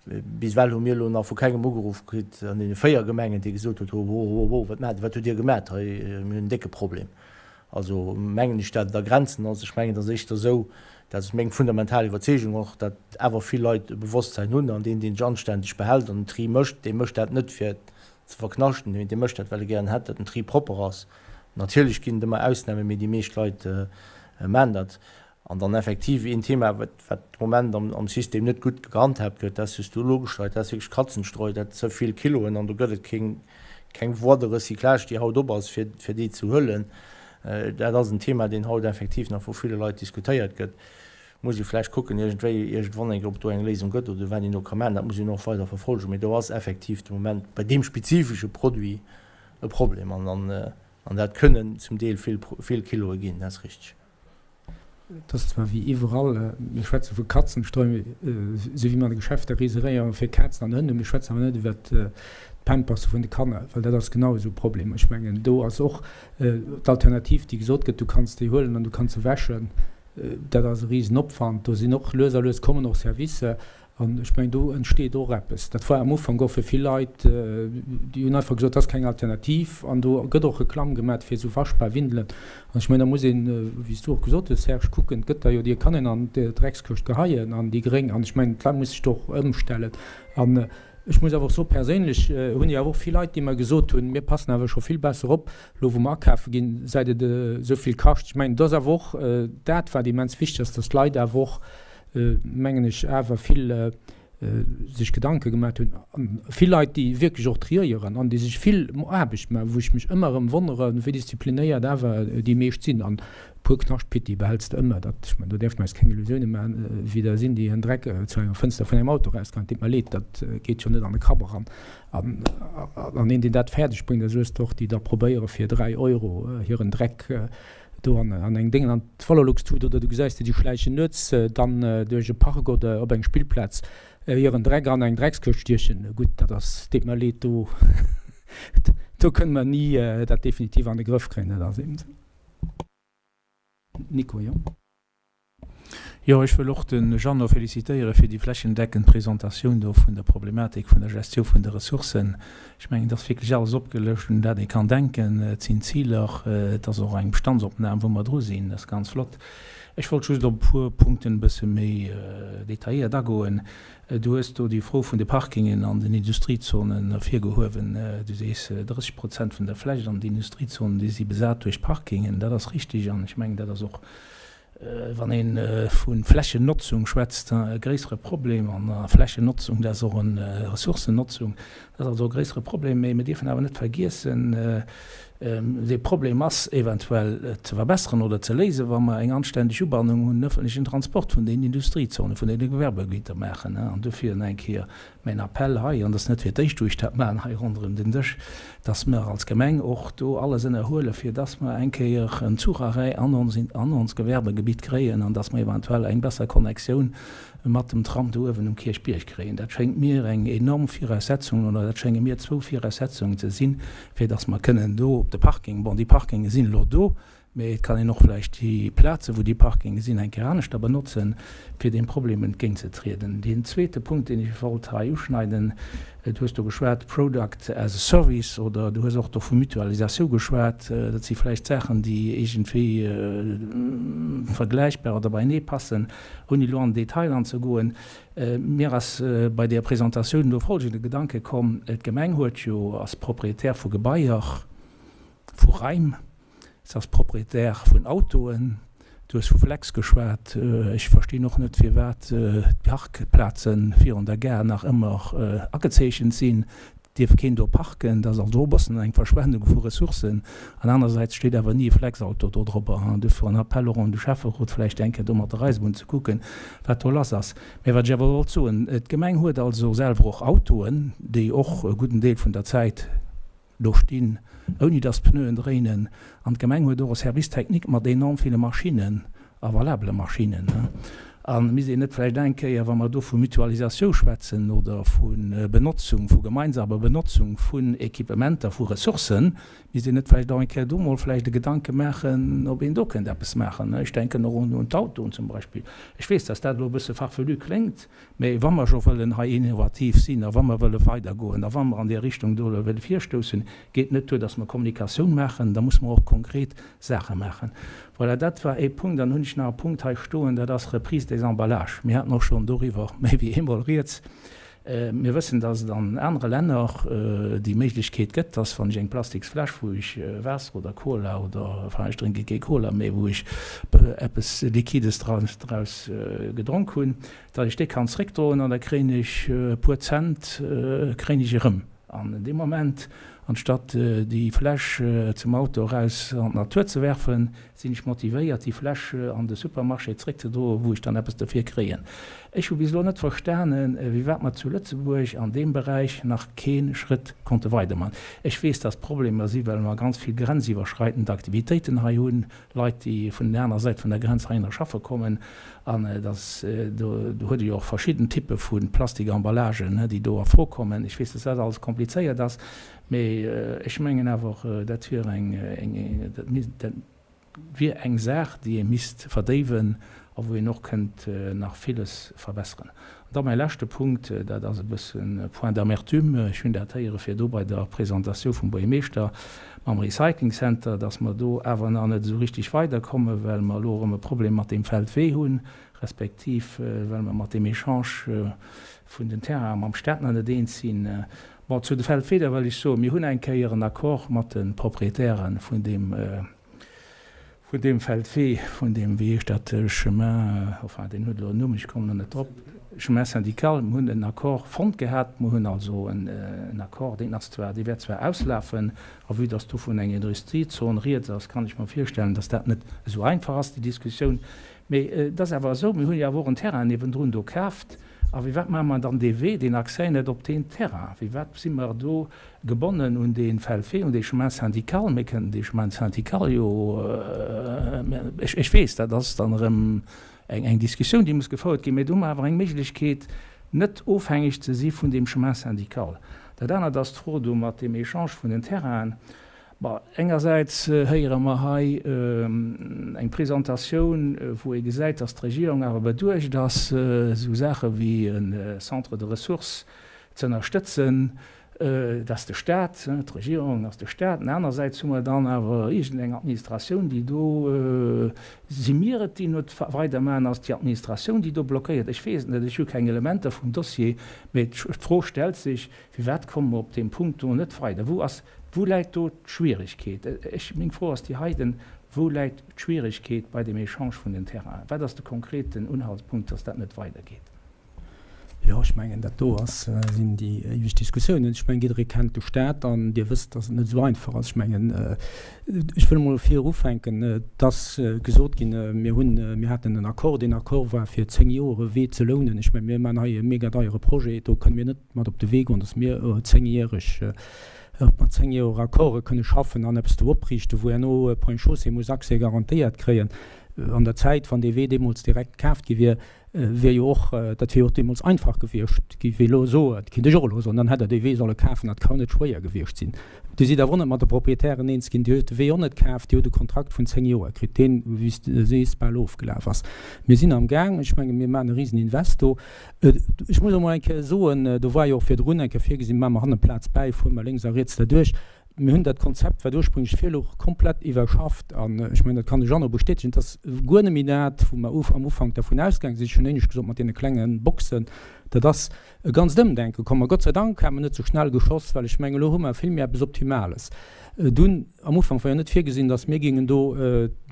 Bis ewell hu mir elo nach vu kengem ugeruff kritt an deene 4 Gemengen, dee gesot huet, ho, ho, ho, ho, wat maacht Dir, wat hutt Dir gemat hei, mir hunn en décke Problem. Also mengen ech, dat et a Grenzen ass. Ech mengen, et ass éischter esou, dat ass meng fundamental Iwwerzeegung och, dat awer vill Leit e Bewosstsein hunn an deen, deen sech anständeg behält an den Tri mécht, dee mécht dat net fir ze verknaschten, mee dee mécht dat, well e gären hätt, dat den Tri propper ass. Natierlech ginn et ëmmer Ausnamen, mee déi meescht Leit maachen dat. An dann effektiv een Thema, wat de Moment am System net gutt gehandhaabt gëtt, dat hues du elo ugeschneit, dat ass wierklech Katzenstreu, dat ze vill Kiloen an do gëtt et keng, keng Voie de recyclage, déi haut op ass, fir, fir déi ze huelen. Dat ass en Thema, deen haut effektiv nach vu ville Leit diskutéiert gëtt. Muss ee vläicht kucken iergendwéi, iergendwann eng Kéier, ob et do eng Léisung gëtt oder wat een do ka maachen. Dat muss een och weider verfolgen. Mee do ass effektiv de Moment bei deem spezifesche Produit e Problem an, an dat kënnen zum Deel vill, vill Kiloe ginn, dat ass richteg. Et ass zwar wéi iwwerall, mir schwätze vu Katzenstreu, esou wéi mer an de Geschäfter Riseréier fir Kazen an Hënn hunn, mir schwätzen awer net iwwer d'Pamperse vun de Kanner, well dat ass genau esou e Problem. Ech mengen, do ass och d'Alternativ, déi gesot gëtt, du kanns déi huelen an du kanns se wäschen, dat ass e Risenopwand. Do sinn och lues a lues kommen och Servicer An ech mengen, do entsteet och eppes. Dat war am Ufank och fir vill Leit, déi hunn einfach gesot, dat ass keng Alternativ. An do gëtt och Reklamm gemaat fir esou waschbar Windelen. An ech mengen, da muss een, wéi s du och gesot hues, Serge, kucken, et gëtt der jo, déi kann een an d'Dreckskëscht geheien an déi gréng. An ech mengen, d'Leit musse sech do och ëmstellen. An ech muss awer och soen, perséinlech hunn ech awer och vill Leit, déi mer gesot hunn, mir passen awer scho vill besser op, elo wou mer akafe ginn, säit et esou vill kascht. Ech mengen, et ass awer och dat, wat immens wichteg ass, dass d'Leit awer och, mengen ech, awer vill sech Gedanke gemaat hunn, vill Leit, déi wierklech och triéieren an déi sech vill Aarbecht maachen, wou ech mech ëmmer erëm wonnere wéi disziplinéiert awer déi meescht sinn. An e puer Knaschtpitti behälls de ëmmer, dat, ech mengen, do däerfe mer eis keng Illusioune maachen, wéi der sinn, déi hiren Dreck zu enger Fënster vun engem Auto erausgeheien. Et deet mer leed, dat geet jo net an de Kapp eran. An een, deen dat fäerdeg bréngt, esou hues de och déi da probéiere fir 3 Euro hiren Dreck do an an eng Déngen an d'Valorlux-Tut oder du gesäis se, déi schläichen nuets dann duerch e Park oder op eng Spillplaz hiren Dreck an eng Dreckskëscht stiechen. Gutt, dat ass, deet mer leed, do do kënne mer ni dat definitiv an de Grëff kréien, dat ass eben esou. Nico, jo? Jo, ech wëll och de Jeannot félicitéiere fir déi flächendeckend Presentatioun do vun der Problematik vun der Gestiou vun de Ressourcen. Ech mengen, et ass wierklech alles opgelëscht, un dat ee kann denken. Et sinn Ziler, et ass och eng Bestandsopnam, wou mer dru sinn. Dat ass ganz flott. Ech wollt just op e puer Punkten e bësse méi detailléiert agoen. Du hues do déi Fro vun de Parkingen an den Industriezonen ervirgehuewen. Du sees, 30 Prozent vun der Fläch an den Industriezonen, déi si besat duerch Parkingen. Dat ass richtig an ech mengen, dat ass och, wann ee vu Flächennotzung schwätzt, e gréissere Problem. An Flächennotzung, dat ass och e Ressourcennotzung, dat ass also e gréissere Problem. Mee mir dierfen awer net vergiessen, dee Problem ass eventuell ze verbesseren oder ze léisen, wa mer eng anständeg Ubannung un den öffentlichen Transport vun den Industriezonen, vun deene Gewerbegebieter maachen. An dofir nach eng Kéier Mäin Appell hei, an dat ass net fir d'éischt, wou ech dat maachen hei ronderëm den Dësch, dass mer als Gemeng och do alles ënnerhuelen, fir dass mer eng Kéier en Zucharrêt an ons, an ons Gewerbegebitt kréien an dass mer eventuell eng besser Connectioun mat dem Tram do uewen um Kierchbierg kréien. Dat schéngt mir eng enorm Viraussetzung, oder dat schénge mir zwou Viraussetzungen ze sinn, fir dass mer kënnen do op de Parking, bon, déi Parkinge sinn elo do, Mee et kann een och vläicht déi Plaze wou déi Parkinge sinn eng Kéier aneschter benotzen, fir deem Problem entgéintzetrieden. Deen zweete Punkt, deen ech wollt hei uschneiden, du hues do geschwat Product as a Service oder du hues och do vu Mutualisatioun geschwat, dat si vläicht Saachen, déi iergendwéi vergläichbar oder beienee passen, ouni elo an den Detail anzegoen. Mir ass bei där Presentatioun do folgende Gedanke komm, D'Gemeng huet jo, ass Proprietär vu Gebaier, vu Raim, Se ass Propriétaire vun Autoen. Du hues vu Flex geschwat. Ech verstinn och net, firwat d'Parkplaze virun der Gare nach ëmmer agezeechent sinn. Et dierf keen do parken. Dat ass also och e bëssen eng Verschwendung vu Ressourcen. An anerersäits steet awer ni e Flexauto do drobber. Duerfir en Appell och un de Schäfferot, vläicht eng Kéier do mat der Eisebunn ze kucken, wat do lass ass. Mä wat ech awer wollt soen, D'Gemeng huet also selwer och Autoen, déi och e gudden Deel vun der Zäit do stinn, ouni dass d'Pneuen dréinen, an d'Gemeng huet och e Service technique mat enorm ville Maschinnen a valabele Maschinnen. A misst een net vläicht eng Kéier, wa mer do vu Mutualisatioun schwätzen oder vu Benotzung, vu gemeinsamer Benotzung vun Equipementer, vu Ressourcen, misst een net vläicht och eng Kéier do mol vläicht e Gedanke maachen, ob een do kënnt eppes maachen? Ech denken och un d'Autoen zum Beispill. Ech weess, dass dat elo e bësse farfelu kléngt, Mä wa mer scho wëllen hei innovativ sinn a wa mer wëlle weidergoen a wa mer an där Richtung do elo wëlle virstoussen, geet net duer, dass mer Kommunikatioun maachen, da muss mer och konkret Saache maachen. Voilà, dat war ee Punkt. Dann hunn ech nach e Punkt hei stoen, dat ass Reprise des emballages. Mir haten och schonn doriwwer méi wéi eemol rieds. Mir wëssen, dass et an anere Länner déi Méiglechkeet gëtt, dass wann ech eng Plastiksfläsch, wou ech Waasser oder Cola oder, enfin ech drénke kee Cola, mä wou ech eppes Liquides draus gedronk hunn, datt ech déi kann zréckdroen an da kréien ech e puer Cent kréien ech erëm. An dee Moment, anstatt déi Fläsch zum Auto eraus an d'Natur ze werfen, sinn ech motivéiert, déi Fläsch an de Supermarché zréckzedroen, wou ech dann eppes dofir kréien. Ech hu bis elo net verstanen, firwat mer zu Lëtzebuerg an deem Beräich nach kee Schrëtt konnte weiderman. Ech weess, datt Problemer si well mer ganz vill grenziwwerschreitend Aktivitéiten hei hunn, Leit, déi vun der anerer Säit vun der Grenz heihinner schaffe kommen, an dass do huet ee jo och verschidden Typpe vu Plastisemballagen, déi do a Fro kommen. Ech weess, dass dat alles komplizéiert ass, mee ech mengen awer, dat wier eng, dat misst, dat wier eng Saach, déi ee misst verdéiwen a wou een och kënnt nach villes verbesseren. An da mäi leschte Punkt, dat ass e bëssen Point d'amertume, ech hunn dat héiere virdu bei der Presentatioun vum Buergermeeschter mam Recycling Center, dass mer do awer nach net esou richtig weiderkommen, well mer elo erëm e Problem mat deem Feldwee hunn, respektiv well mer mat deem Echange vun den Terrainen mam Stat nach net eens sinn. Bon, zu de Feldwee, da wëll ech soen, mir hunn eng Kéier en Accord mat de Proprietäre vun deem, Vun deem Feldwee, vun deem, wéi heescht dat, Chemin, enfin, deen huet elo en Numm, ech kommen elo net drop, Chemin syndical, mir hunn en Accord fonnt gehat. Mir hunn also en Accord, deen ass zwar, dee wäert zwar auslafen, a vue dass do vun enger Industriezon rieds ass, kann ech mer virstellen, dass dat net esou einfach ass, déi Diskussioun. Mee et ass awer esou, mir hunn jo awer och en Terrain niewendrun do kaaft. A firwat maache mer dann dee Wee, deen Accès net op deen Terrain? Firwat si mer do gebonnen un dee Feldwee, un dee Chemin syndical? Mir kënnten dee Chemin syndical jo, ech weess, dat ass dann erëm eng Diskussioun, déi muss gefouert ginn, mä do hu mer awer eng Méiglechkeet, net ofhängeg ze si vun deem Chemin syndical. Dat anert ass d'Fro do mat deem Echange vun den Terrainen. Bon, engersäits héiere mer hei eng Presentatioun, wou ee gesäit, dass d'Regierung awer beduecht ass, esou Saache wéi e Centre de ressources ze ënnerstëtzen. Et ass de Stat, d'Regierung ass de Stat. An anersäits hu mer dann awer iergendeng Administratioun, déi do, si mir et, déi net weidermaachen, ass déi Administratioun, déi do blockéiert? Ech weess et net, ech hu keng Elementer vum Dossier, mä d'Fro stellt sech, Firwat komme mer op deem Punkt do net weider? Wou ass, wou läit do d'Schwieregkeet? Ech, meng Fro ass déi heiten, Wou läit d'Schwieregkeet bei dem Echange vun den Terrainen? Wat ass de konkreten Unhaltspunkt, dass dat net weidergeet? Jo, ech mengen, dat do ass, sinn déi éiweg Diskussiounen. Ech mengen, jidderee kennt de Staat an Dir wësst, dass et net esou einfach ass. Ech mengen, ech wëll emol vir ufänken, Et ass gesot ginn, mir hunn, mir haten en Accord, deen Accord war fir 10 Joer e Wee ze lounen. Ech mengen, mir maachen hei e mega deiere Projet, do kënne mir net mat op de Wee goen, dass mir zéngjäreg, mat 10 Joer Accorde kënne schaffen an eppes do opriichten, wou herno Ponts et Chaussées muss Accès garantéiert kréien. An der Zäit, wann dee Wee deemools direkt kaaft gi wier, wier jo och, dat wier jo och deemools einfach gewiescht, géif ee elo soen, kéint ech och elo soen, dann hätt Der dee Wee solle kafen, dat kann net schwéier gewiescht sinn. Dir sidd awer och net mat de Proprietären eens ginn, Dir hutt de Wee och net kaaft, Dir hutt e Kontrakt vun 10 Joer kritt, deen, wéi s de sees, bal ofgelaf ass. Mir sinn am Gaang, ech menge mir maachen e Riseninvest do. Ech muss och mol eng Kéier soen, do war jo och virdrun eng Kéier virgesinn, maache mer hanne Plaz bäi, fuere mer lénks a riets derduerch. Mir hunn dat Konzept, wat ursprünglech virlouch, komplett iwwerschafft. An ech mengen, dat kann de Jeannot bestätegen, et ass guer net méi dat, wou mer am Ufank dervun ausgaange sinn. Ech hunn éinescht gesot mat deene klenge Boxen, dat ass e ganzt Ëmdenke komm. A Gott sei Dank hat mer net sou schnell geschoss, well ech mengen, elo hu mer vill méi eppes Optimales. Dunn, am Ufank war jo net virgesinn, datt mir géingen do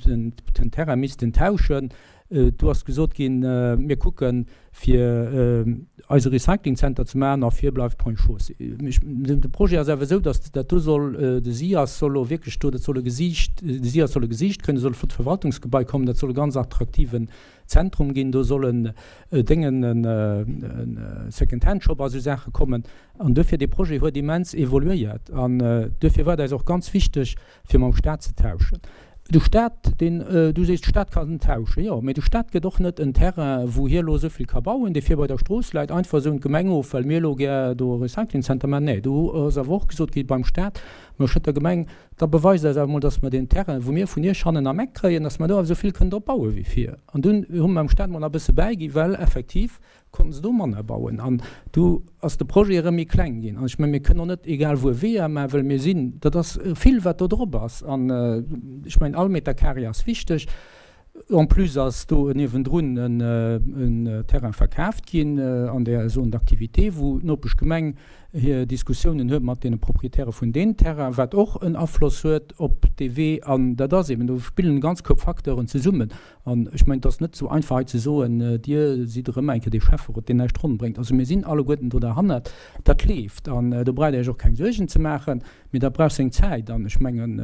den Terrain missten tauschen. Do ass gesot ginn, mir kucken, fir eise Recyclingzenter ze maachen a vir bleift Point Chaussée. De Projet ass awer esou, datt dat do soll, de SIAS soll elo wierklech do, dat soll e Gesiicht, de SIAS soll e Gesiicht kréien, do soll e flott Verwaltungsgebai kommen, dat soll e ganz attraktiven Zentrum ginn, do soll en Déngen, e Second-Hand-Shop a sou Saache kommen. An duerfir, dee Projet huet immens evoluéiert an duerfir war et eis och ganz wichteg, fir mam Staat ze tauschen. De Staat, deen, du sees, de Staat kann tauschen, jo, mee de Staat gëtt och net en Terrain, wou hie elo esou vill ka bauen, dee vir bei der Strooss läit, einfach esou un d'Gemeng of, well mir elo gär do e Recyclingcenter maachen. Nee, do ass awer och gesot gi beim Staat, ma Schëtter Gemeng, da beweist eis awer emol, dass mer deen Terrain, wou mir vun Iech hannen am Eck kréien, dass mer do awer esou vill kënnen drop baue wéi vir. An dunn hu mer dem Staat emol nach e bësse bäigi well effektiv konnten se do manner bauen an du ass de Projet erëm méi kleng ginn. An ech mengen, mir kënnen och net egal wou e Weeër maachen, well mir sinn, dat ass vill wat do drop ass an ech mengen all Meter carré ass wichteg. En plus ass do niewendrun en Terrain verkaaft ginn an där Zone d'activité, wou d'Nopeschgemeng hir Diskussiounen huet mat deene Proprietäre vun deem Terrain, wat och en Afloss huet op dee Wee. An dat ass eben, do spillen e ganz Koup Facteuren zesummen. An ech mengen, et ass net esou einfach hei ze soen, Dir sidd erëm eng Kéier dee Schäfferot, deen näischt ronn bréngt. Also mir sinn alleguerten do derhannert, dat leeft an do braucht Der Iech och keng Suergen ze maachen, mee dat brauch seng Zäit an ech mengen,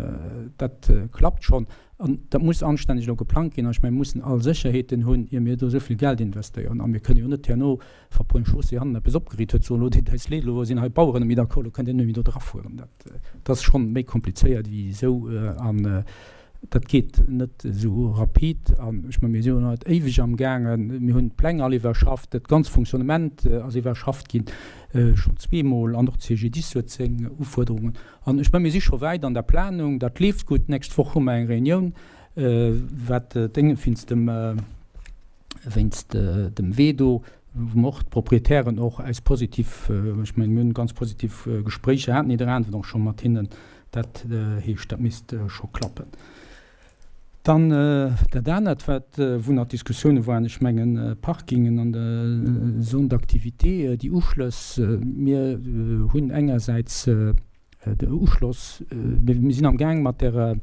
dat klappt schonn an dat muss anstänneg elo geplangt ginn. An ech mengen, mir mussen all Sécherheeten hunn, ier mir do esou vill Geld investéieren. A mir kënnen jo net herno, wa Point Chaussée hannen eppes opgeriit huet, soen, elo deet eis leed, elo sinn hei d'Baueren net méi d'accord, elo kënnt Dir net méi do drafueren. Dat ass schonn méi komplizéiert wéi esou an Dat geet net esou rapid. An ech mengen, mir si jo nach net éiweg amgaangen. Mir hunn d'Pläng all iwwerschafft, dat ganz Fonctionnement ass iwwerschafft ginn, schonn zweemol. An och de CGDIS huet seng Ufuerderungen. An ech mengen, mir si scho wäit an der Planung. Dat leeft gutt. D'nächst Woch hu mer eng Reunioun, wat d'Dénge wéinst dem, wéinst dem Wee do, wou mer och d'Proprietären och äis positiv, ech mengen, mir hunn ganz positiv Gespréicher haten, nidderaanwen och scho mat hinnen. Dat heescht, dat misst scho klappen. Dann dat anert, wat, wou nach Diskussioune waren, ech mengen Parkingen an der Zone d'activité, déi Uschlëss. Mir hunn engersäits de Uschloss, mir sinn amgaang mat där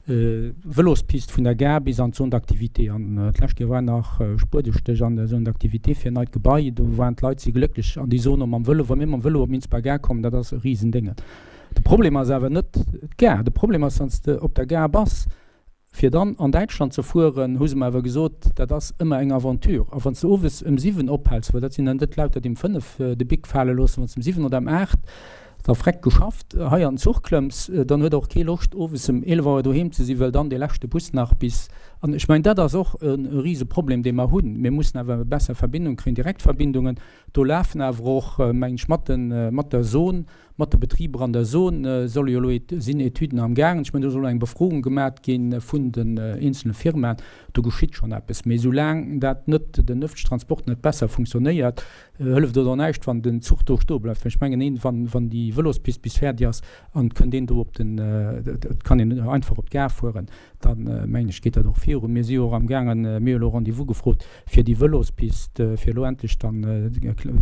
Vëlospist vun der Gare bis an d'Zone d'activité. An d'lescht Kéier war nach Spuedestéch an der Zone d'activité fir en neit Gebai. Do waren d'Leit si glécklech an déi soen och mam Vëlo, wa mir mam Vëlo op Minsber Gare kommen, dat ass e Risendéngen. De Problem ass awer net d'Gare. De Problem ass, wann s de op der Gare bass, fir dann an Däitschland ze fueren, hu se mer awer gesot, dat ass ëmmer eng Aventure. A wann s de owes ëm 7 ophäls, well dat sinn dann net d'Leit, déi ëm 5 de Bic fale loossen, wann s de ëm 7 oder ëm 8. Da freck geschafft, hei an den Zuch klëmms, dann huet och kee Loscht owes em 11 Auer doheem ze sinn, well dann dee leschte Bus nach bis, an ech mengen dat ass och e rise Problem dee mer hunn. Mir mussen awer besser Verbindung kréien, Direktverbindungen. Do lafen awer och, mengen ech, mat de mat der Zon, mat de Betriber an der Zon solle jo elo sinn Etüden am gaangen. Ech mengen do soll elo eng Befrogung gemat gi vun den eenzele Firmaen. Do geschitt schonn eppes, mee soulaang dat net, den öffentlichen Transport net besser funktionéiert, Hëlleft et och näischt, wann den Zuch do stoe bleift, well ech mengen, een, wann, wann déi Vëlospist bis fäerdeg ass an et kënnt een do op den, et kann een einfach op d'Gare fueren, da mengen ech, geet dat och virun. Mir si jo och amgaangen, mir hu elo Rendez-vous gefrot fir déi Vëlospist, fir elo endlech dann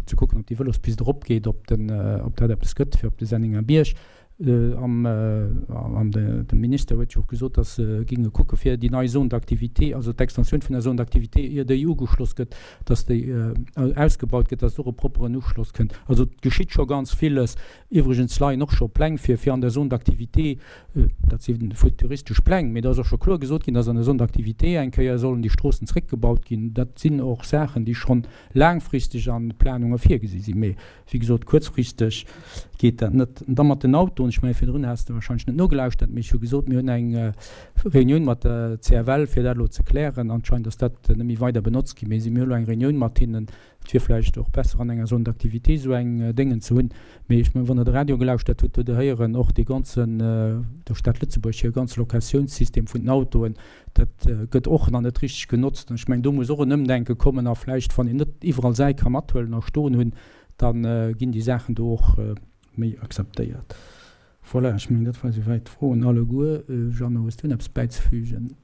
ze kucken, ob déi Vëlospist eropgeet, ob den, ob dat eppes gëtt fir op de Senninger Bierg. An de Minister huet jo och gesot, datt se géinge kucke fir déi nei Zone d'activité, also d'Extensioun vun der Zone d'activité, ier déi ugeschloss gëtt, datt déi ausgebaut gëtt, datt och e propperen Uschloss kënnt. Also et geschitt scho ganz villes. Iwwregens leien och scho Pläng vir, fir an der Zone d'activité, dat si futuristesch Pläng, mee do ass och scho kloer gesot ginn, datt an der Zone d'activité eng Kéier sollen déi Stroossen zréckgebaut ginn. Dat sinn och Saachen, déi schonn laangfristeg an Planunge virgesi sinn. Mee Wéi gesot, kuerzfristeg geet dat net. An da mat den Autoen, ech mengen, virdrun has de wahrscheinlech net nogelauschtert, mee ech hu gesot, mir hunn eng Reunioun mat der CFL, fir dat elo ze klären. Anscheinend ass dat net méi weider benotzt ginn, mee mir hu elo eng Reunioun mat hinnen. Et wier vläicht och besser, an enger Zone d'activité esou eng Déngen ze hunn. Mee ech mengen, wann Der de Radio gelauschtert hutt, hutt Der héieren, och dee ganzen, der Stad Lëtzebuerg hir ganz Locatiounssystem vun den Autoen, Dat gëtt och nach net richteg genotzt. An ech mengen, do muss och en Ëmdenke kommen. A vläicht, wann een net iwwerall säi ka mathuelen a stoen hunn, da ginn déi Saachen do och méi akzeptéiert. Voilà, ech mengen, dat war souwäit d'Froen alleguer. Jeannot, hues du nach eppes bäizefügen?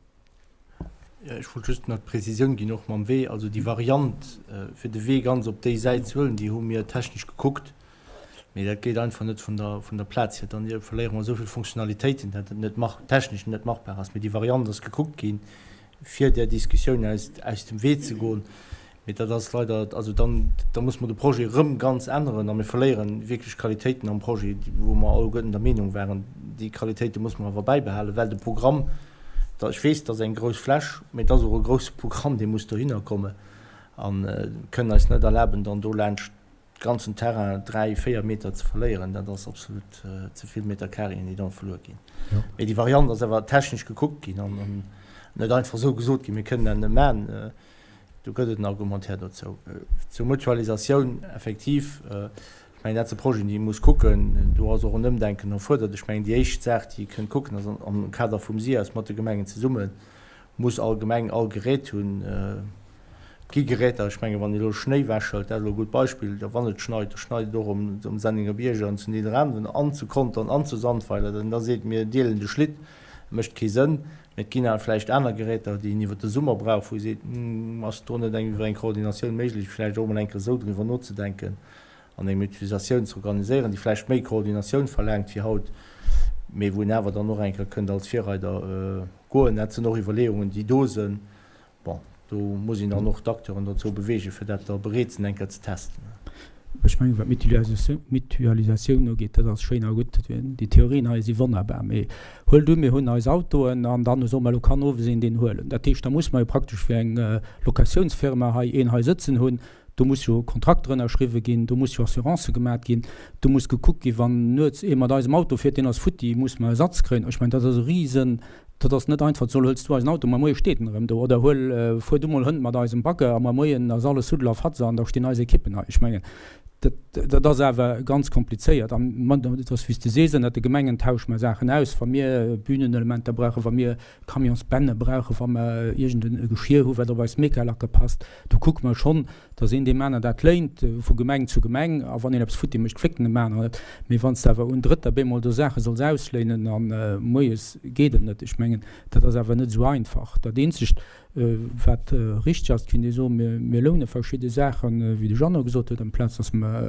Jo, ech wollt just nach d'Prezisioun ginn, och mam Wee. Also déi Variant, fir de Wee ganz op déi Säit ze huelen, déi hu mir technesch gekuckt. Mee dat geet einfach net vun der, vun der Plaz hier. Dann verléiere mer esou vill Funktionalitéiten, dat et net mach, technesch net machbar ass. Mee déi Variant ass gekuckt ginn, fir där Diskussioun aus, aus dem Wee ze goen. Mee dat ass leider, also dann, da muss mer de Projet erëm ganz änneren a mir verléieren wierklech Qualitéiten am Projet, wou mer alleguerten der Meenung waren, déi Qualitéite muss mer awer bäibehalen, well de Programm, da, ech weess, dat ass eng grouss Fläch, mee et ass och e grouse Programm, dee muss dohinner kommen a kënnen eis net erlaben, dann do laanscht ganzen Terrain 3, 4 Meter ze verléieren, dat ass absolut ze vill Meter Carréen, déi dann verluer ginn. Mee déi Variant ass awer technesch gekuckt ginn an net einfach esou gesot ginn, mir kënnen dat net maachen. Do gëtt et en Argumentaire dozou. Zur Mutualisatioun, effektiv, ech mengen, dat si Projeten, déi ee muss kucken. Do ass och en Ëmdenken erfuerdert. Ech mengen, déi éischt Saach, déi ee kënnt kucken, ass am Kader vum SIAS mat de Gemengen zesummen, muss all Gemeng all Gerät hunn. Et gi Geräter, ech menge wann ee elo Schnéi wäschelt, dat ass elo e gutt Beispill, da wann et schneit, da schneit et och um Sennengerbierg an zu Nidderaanwen an zu Contern an zu Sandweiler, datt een da seet, mir deelen de Schlitt, mécht kee Sënn. Mee et ginn awer vläicht aner Geräter, déi een iwwer de Summer brauch, wou ee seet, ass do net eng iwwer eng Koordinatioun méiglech, vläicht och emol eng Kéier esou driwwer nozedenken an eng Mutualisatioun ze organiséieren, déi vläicht méi Koordinatioun verlaangt wéi haut, mee wou een awer dann och eng Kéier kënnt als Virreider goen. Dat sinn och Iwwerleeungen, déi do sinn. Bon, do muss een dann och d'Acteuren dozou beweegen, fir dat da bereet sinn, eng Kéier ze testen. Ech mengen, wat d'Mutualisatioun ugeet, dat ass schéin a gutt. Déi Theorien hei si wonnerbar. Mee huelt un, mir hunn eis Autoen an dann soe mer, elo kann owes een deen huelen. Dat heescht, da muss mer jo praktesch wéi eng Locatiounsfirma hei een hei sëtzen hunn. Do muss jo e Kontrakt ënnerschriwwe ginn, do muss jo Assurancë gemat ginn, do muss gekuckt ginn, wann nuets ee mat eisem Auto fiert, deen ass futti, muss mer Ersatz kréien. Ech mengen, dat ass e Risen. Dat ass net einfach ze soen, Huels du eisen Auto, mar Moie steet en erëm do. Oder huel, fuer du mol hënt mat eisem Bagger a mar Moien ass alles Huddel a Fatz an da stinn eis Ekippen hei. Ech mengen, dat, dat ass awer ganz komplizéiert. An et ass, wéi s de sees, ënnert de Gemengen tausche mer Saachen aus, wa mir Bünenelementer brauchen, wa mir Camionsbänne brauchen, wa mer iergend e Geschir hu wat op eis Mekalacke passt, do kucke mer schonn, dass een deem aner dat léint, vu Gemeng zu Gemeng. A wann een eppes futti mécht, fléckt en dem aneren et. Mee wann s de awer un Drëtter bemol do Saache solls ausléinen a moies geet et net, ech mengen, dat ass awer net esou einfach. Dat eenzegt, wat richteg ass, et kéint ee soen, mir, mir loune verschidde Saachen, wéi de Jeannot gesot huet, amplaz dass mer,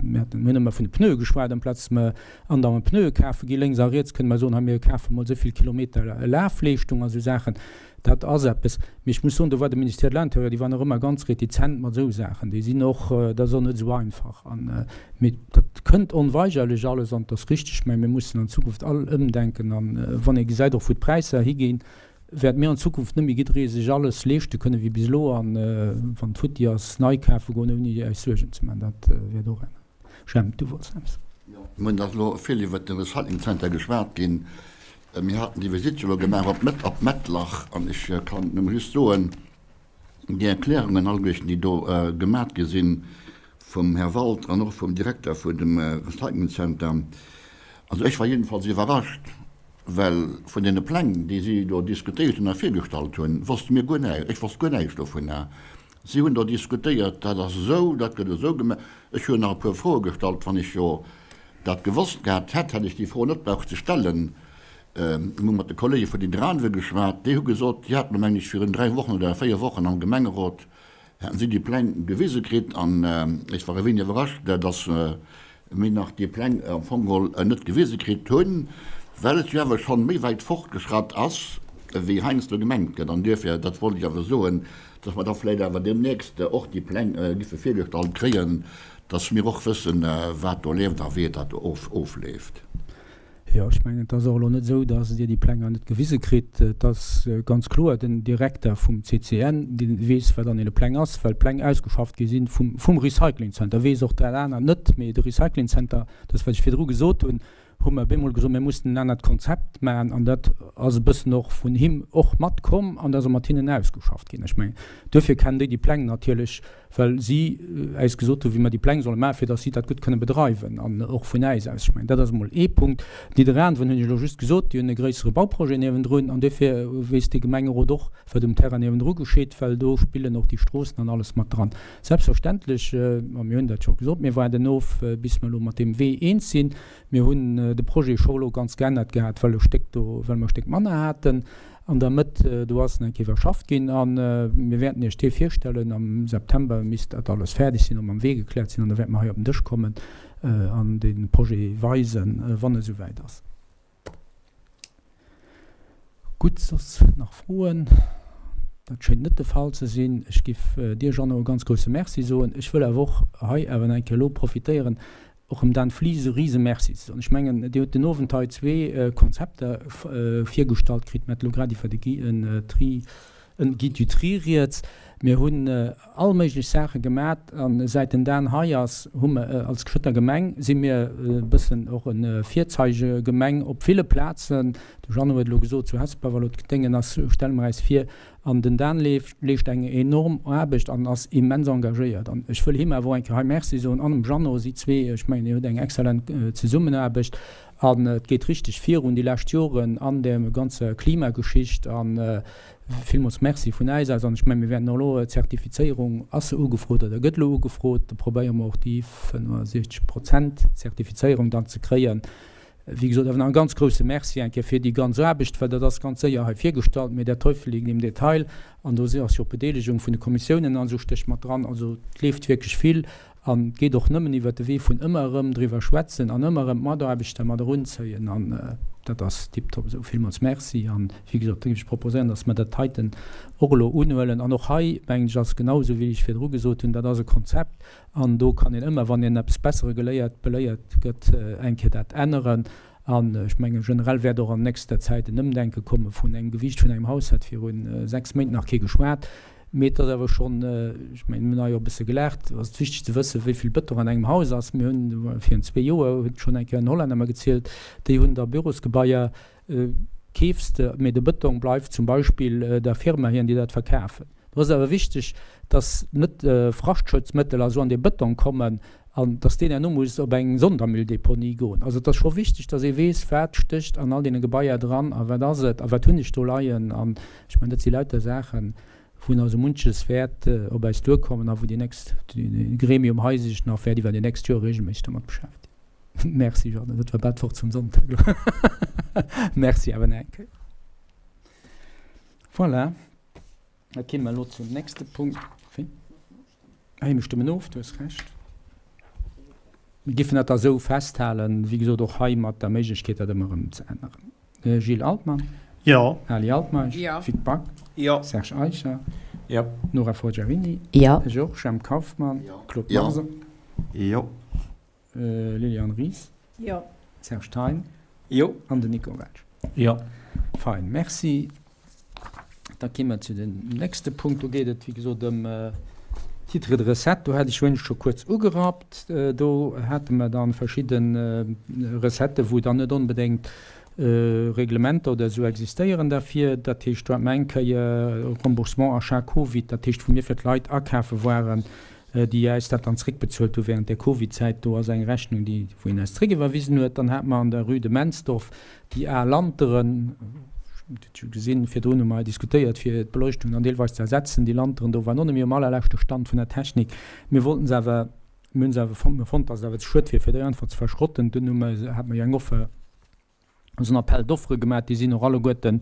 mir haten, mir hunn ëmmer vun de Pneue geschwat, amplaz dass mer andauernd Pneue kafe gi lénks a riets, kënne mer soen, hei mir kafe mol esou vill Kilometer Lafleeschtung a sou Saachen. Dat ass eppes. Mee ech muss soen, do war de Ministère de l'Intérieur, déi waren och ëmmer ganz retizent mat esou Saachen. Déi sinn och, dat ass och net esou einfach. An, mee dat kënnt onweigerlech alles an et ass richteg, ech menge mir mussen an Zukunft all ëmdenken. An wann ee gesäit och wou d'Präisser higinn, wäerte mir an Zukunft net méi jidderee sech alles leeschte kënnen wéi bis elo. An wann et futti ass, nei kafe goen ouni eis Suergen ze maachen, dat wäert och änneren. Jemp, du wollts eppes? Mir hunn dach elo vill iwwert de Recyclingzenter geschwat ginn. Mir haten déi Visitt jo elo gemaach op Met, op Mettlach an ech kann nëmme just soen, déi Erklärungen alleguerten, déi do gemat gi sinn vum Här Wald an och vum Direkter vun dem Recyclingzenter, also ech war jiddefalls iwwerrascht, well vun deene Pläng, déi si do diskutéiert hunn a virgestallt hunn, wosste mir guer näischt, ech wosst guer näischt dovunner. Si hunn do diskutéiert, dat ass esou, dat gëtt esou gemaach. Ech hunn nach e puer Froe gestallt. Wann ech jo dat gewosst gehat hätt, hätt ech déi Fro net braucht ze stellen. Mir hu mat de Kollege vun Nidderaanwe geschwat. Déi hu gesot, déi haten, mengen ech, virun 3 Wochen oder 4 Wochen am Gemengerot hätten si déi Pläng gewise kritt. An ech war e wéineg iwwerrascht, dass mir nach déi Pläng am Fong geholl net gewise kritt hunn, well et jo awer schonn méi wäit fortgeschratt ass, wéi heiansdo gemengt gëtt. An duerfir, dat wollt ech awer soen, dass mer da vläicht awer deemnächst och déi Pläng giffe virgestallt kréien, dass mir och wëssen, wat do leeft a wéi et dat ofleeft. Jo, ech mengen, et ass och elo net esou, dass Dir déi Pläng net gewise kritt. Et ass ganz kloer den Direkter vum CCN, dee weess, wat an deene Pläng ass, well d'Pläng ausgeschafft gi si vum Recycling Center. Weess och dat anert net, mee de Recycling Center, dat ass, wat ech virdru gesot hunn, hu mer bemol gesot, mir mussen en anert Konzept maachen an dat ass e bëssen och vun him och matkomm an dat ass och mat hinnen ausgeschafft ginn. Ech mengen, duerfir kennen déi déi Pläng natierlech, well si äis gesot hunn, wéi mer déi Pläng solle maachen, fir datt si dat gutt kënne bedreiwen an och vun äis aus. Ech mengen, dat ass emol ee Punkt. Nidderaanwen hunn ech elo just gesot, déi hunn e gréissere Bauprojet niewendrun an duerfir weess de Gemengerot och, wat um Terrain niewendru geschitt, well do spillen och déi Stroossen an alles mat dran. Selbstverständlech, a mir hunn dat scho gesot, mir waarden of, bis mer elo mat deem Wee eens sinn. Mir hunn de Projet scho elo ganz geännert gehat, well e Stéck do, well mer e Stéck manner haten an der Mëtt. Do ass en eng Kéier iwwerschafft ginn a mir wäerten Iech dee virstellen. Am September misst dat alles fäerdeg sinn a mam Wee gekläert sinn an da wäerte mer hei op den Dësch kommen an de Projet weisen, wann e souwäit ass. Gutt, soss nach Froen? Dat schéint net de Fall ze sinn. Ech giff dir, Jeannot, e ganz grousse Merci soen. Ech wëll awer och hei awer nach eng Kéier elo profitéieren, och dem Dan Flies e rise Merci ze soen. Ech mengen, Dir hutt den Owend hei zwee Konzepter virgestallt kritt. Mir hate elo grad iwwer de Guy en Tri, en Guide du Tri rieds. Mir hunn all méiglech Saache gemat a säit den Dan hei ass, hu mer als Schëtter Gemeng, si mir e bëssen och e Virzeigegemeng op ville Plazen. De Jeannot huet elo gesot, zu Hesper, wa lo d'Déngen ass, stelle mer äis vir. An den Dan leescht eng enorm Aarbecht an ass immens engagéiert. An ech wëll him awer och eng Kéier hei Merci soen an dem Jeannot. Si zwee, ech mengen, dir hutt eng exzellent Zesummenaarbecht an et geet richteg virun déi lescht Joren an där ganzer Klimageschicht. A villmools Merci vun äis aus. An ech mengen, mir wäerten och elo, d'Zertifizéierung ass se ugefrot oder gëtt elo ugefrot, do probéiere mer och déi 65 Prozent Zertifizéierung dann ze kréien. Wéi gesot, awer nach e ganz grouse Merci eng Kéier fir déi ganz Aarbecht, well dat ass ganz séier hei virgestallt, mee der Teufel liegt im Detail an do ass jo och d'Bedeelegung vun de Kommissiounen an esou stécht mat dran. Also et leeft wierklech vill an et geet och nëmmen iwwert de Wee vun ëmmer erëm driwwer schwätzen an ëmmer erëm d'Mataarbechter mat erunzéien an dat ass tiptop esou. Villmools Merci an wéi gesot, da géif ech proposéieren, dass mer dat heiten och elo unhuelen an och hei, mengen ech, ass genau esou wéi ech virdru gesot hunn, dat ass e Konzept, An do kann een ëmmer, wann een eppes Bessere geléiert, beléiert gëtt, eng Kéier dat änneren. An ech mengen, generell wäert och an nächster Zäit en Ëmdenke komme vun engem Gewiicht vun engem Haus, hat viru 6 Méint nach kee geschwat. Mee et ass awer schonn, ech mengen, mir hunn hei och e bësse gelaacht, ass et wichteg ze wëssen, wéi vill Bëtong an engem Haus ass. Mir hunn virun zwee Joer, huet schonn eng Kéier en Hollänner mer gezielt, déi hunn da Bürosgebaier, keefs de, mee de Bëtong bleift zum Beispill der Firma hien, déi dat verkafen. Do ass et awer wichteg, dass net Fraschtschëtzmëttel a sou an dee Bëtong kommen an dass deen herno muss op eng Sondermülldeponie goen. Also et ass scho wichteg, dass ee weess, wat stécht an all deene Gebaier dran a wat ass et a wat hunn ech do leien. An ech mengen, dat si lauter Saachen, wou nach esou munches wäert op eis duerkommen a wou déi nächst, dee Gremium hei sech nach wäert iwwer déi nächst Joer regelméisseg domat beschäftegen. Merci Jeanne, dat war bal d'Wort zum Sonntag elo. Merci awer nach eng Kéier. Voilà, da kéime mer elo zum nächste Punkt. Wéi? Ah jo, mir stëmmen of, du hues Recht. Mir géifen dat da esou festhalen, wéi gesot och hei mat der Méiglechkeet, dat ëmmer erëm ze änneren. Gilles Altmann. Jo. Ali Altmeisch. Jo. Vic Back. Jo. Serge Eicher. Jo. Nora Forgiarini. Jo. Ech och. Jemp Kauffmann. Jo. Claude Marson. Jo. Liliane Ries. Jo. Serge Thein. Jo. An den Nico Welsch. Jo. Fein, merci. Da gi mer zu den nächste Punkt. Do geet et, wéi gesot, ëm. Titre de recette, do hat ech wéinst scho kuerz ugerappt. Do hate mer dann verschidde Recetten, wou dann net onbedéngt Reglementer oder esou existéieren derfir. Dat heescht, do hat mer eng Kéier Remboursement achat Covid, dat heescht, wou mir fir d'Leit akafe waren, déi äis dat dann zréckbezuelt hu während der Covid-Zäit. Do ass eng Rechnung, déi, wou een äis zréckiwwerwisen huet. Dann hate mer an der Rue de Mensdorf déi al Lanteren, Dir hutt jo gesinn, virdrun hu mer hei diskutéiert, fir d'Beleuchtung dann deelweis ze ersetzen. Déi Lanteren do waren och net méi um allerleschte Stand vun der Technik. Mir wollten se awer, mir hu se awer fonnt, mir hu fonnt, dass et awer ze schued wier, fir déi einfach ze verschrotten. Dunn hu mer, hate mer jo eng Offer, also en Appel d'offres gemaach. Déi sinn och alleguerte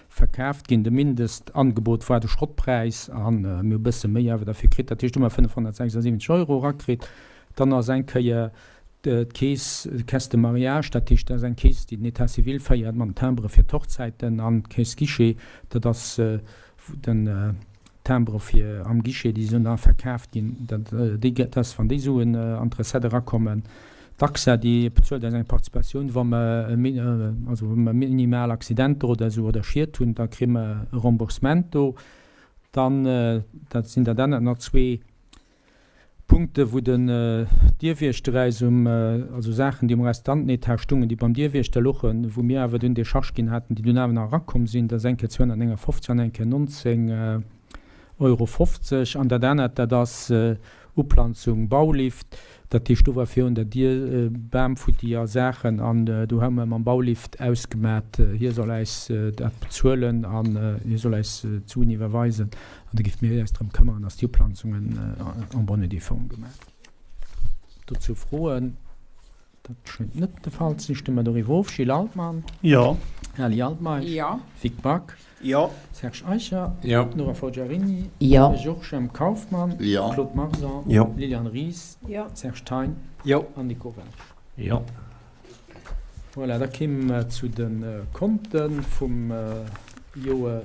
verkaaft ginn. De Mindestangebot war de Schrottpräis a mir hu e bësse méi awer derfir kritt. Dat heescht, do hu mer 576 Euro erakritt. Dann ass eng Kéier d'Keess, d'Caisse de mariage, dat heescht, dat ass eng Keess, déi den État civil féiert mat den Timbre fir d'Hochzäiten, an d'Caisse guichet, dat ass den Timbre fir am Guichet, déi sinn da verkaaft ginn. Dat, déi, dat ass, wann déi Suen an d'Recette erakommen. D'AXA, déi bezuelt eis eng Participatioun, wa mer, also wa mer minimal Accidenter oder esou oder Schied hunn, da kréie mer e Remboursement do. Dann, dat sinn dat anert nach zwee Punkte wou den Dierwiechter äis um, also Saachen déi um Restantenetat stungen, déi beim Dierwiechter louchen, wou mir awer dunn Décharge ginn haten, déi dunn awer nach erakomm sinn, dat ass eng Kéier 259 an eng Kéier 19 Euro 50. An dat anert, dat ass Uplanzung Baulift. Dat heescht, do war virun der Dier Bam futti a Saachen an do hu mer mam Baulift ausgemat, hie soll äis dat bezuelen an hie soll äis d'Suen iwwerweisen an da géife mir äis drëm këmmeren, dass déi Uplanzungen en bonne et due forme gemaach ginn. Dozou Froen? Dat schéngt net de Fall ze sinn. Stëmme mer doriwwer of. Gilles Altmann? Jo. Ali Altmeisch? Jo. Vic Back? Jo. Serge Eicher? Jo. Nora Forgiarini? Jo. Georges M. Kauffmann? Jo. Claude Marson? Jo. Liliane Ries? Jo. Serge Thein? Jo. An Nico Welsch? Jo. Voilà, da kéime mer zu de Konte vum Joer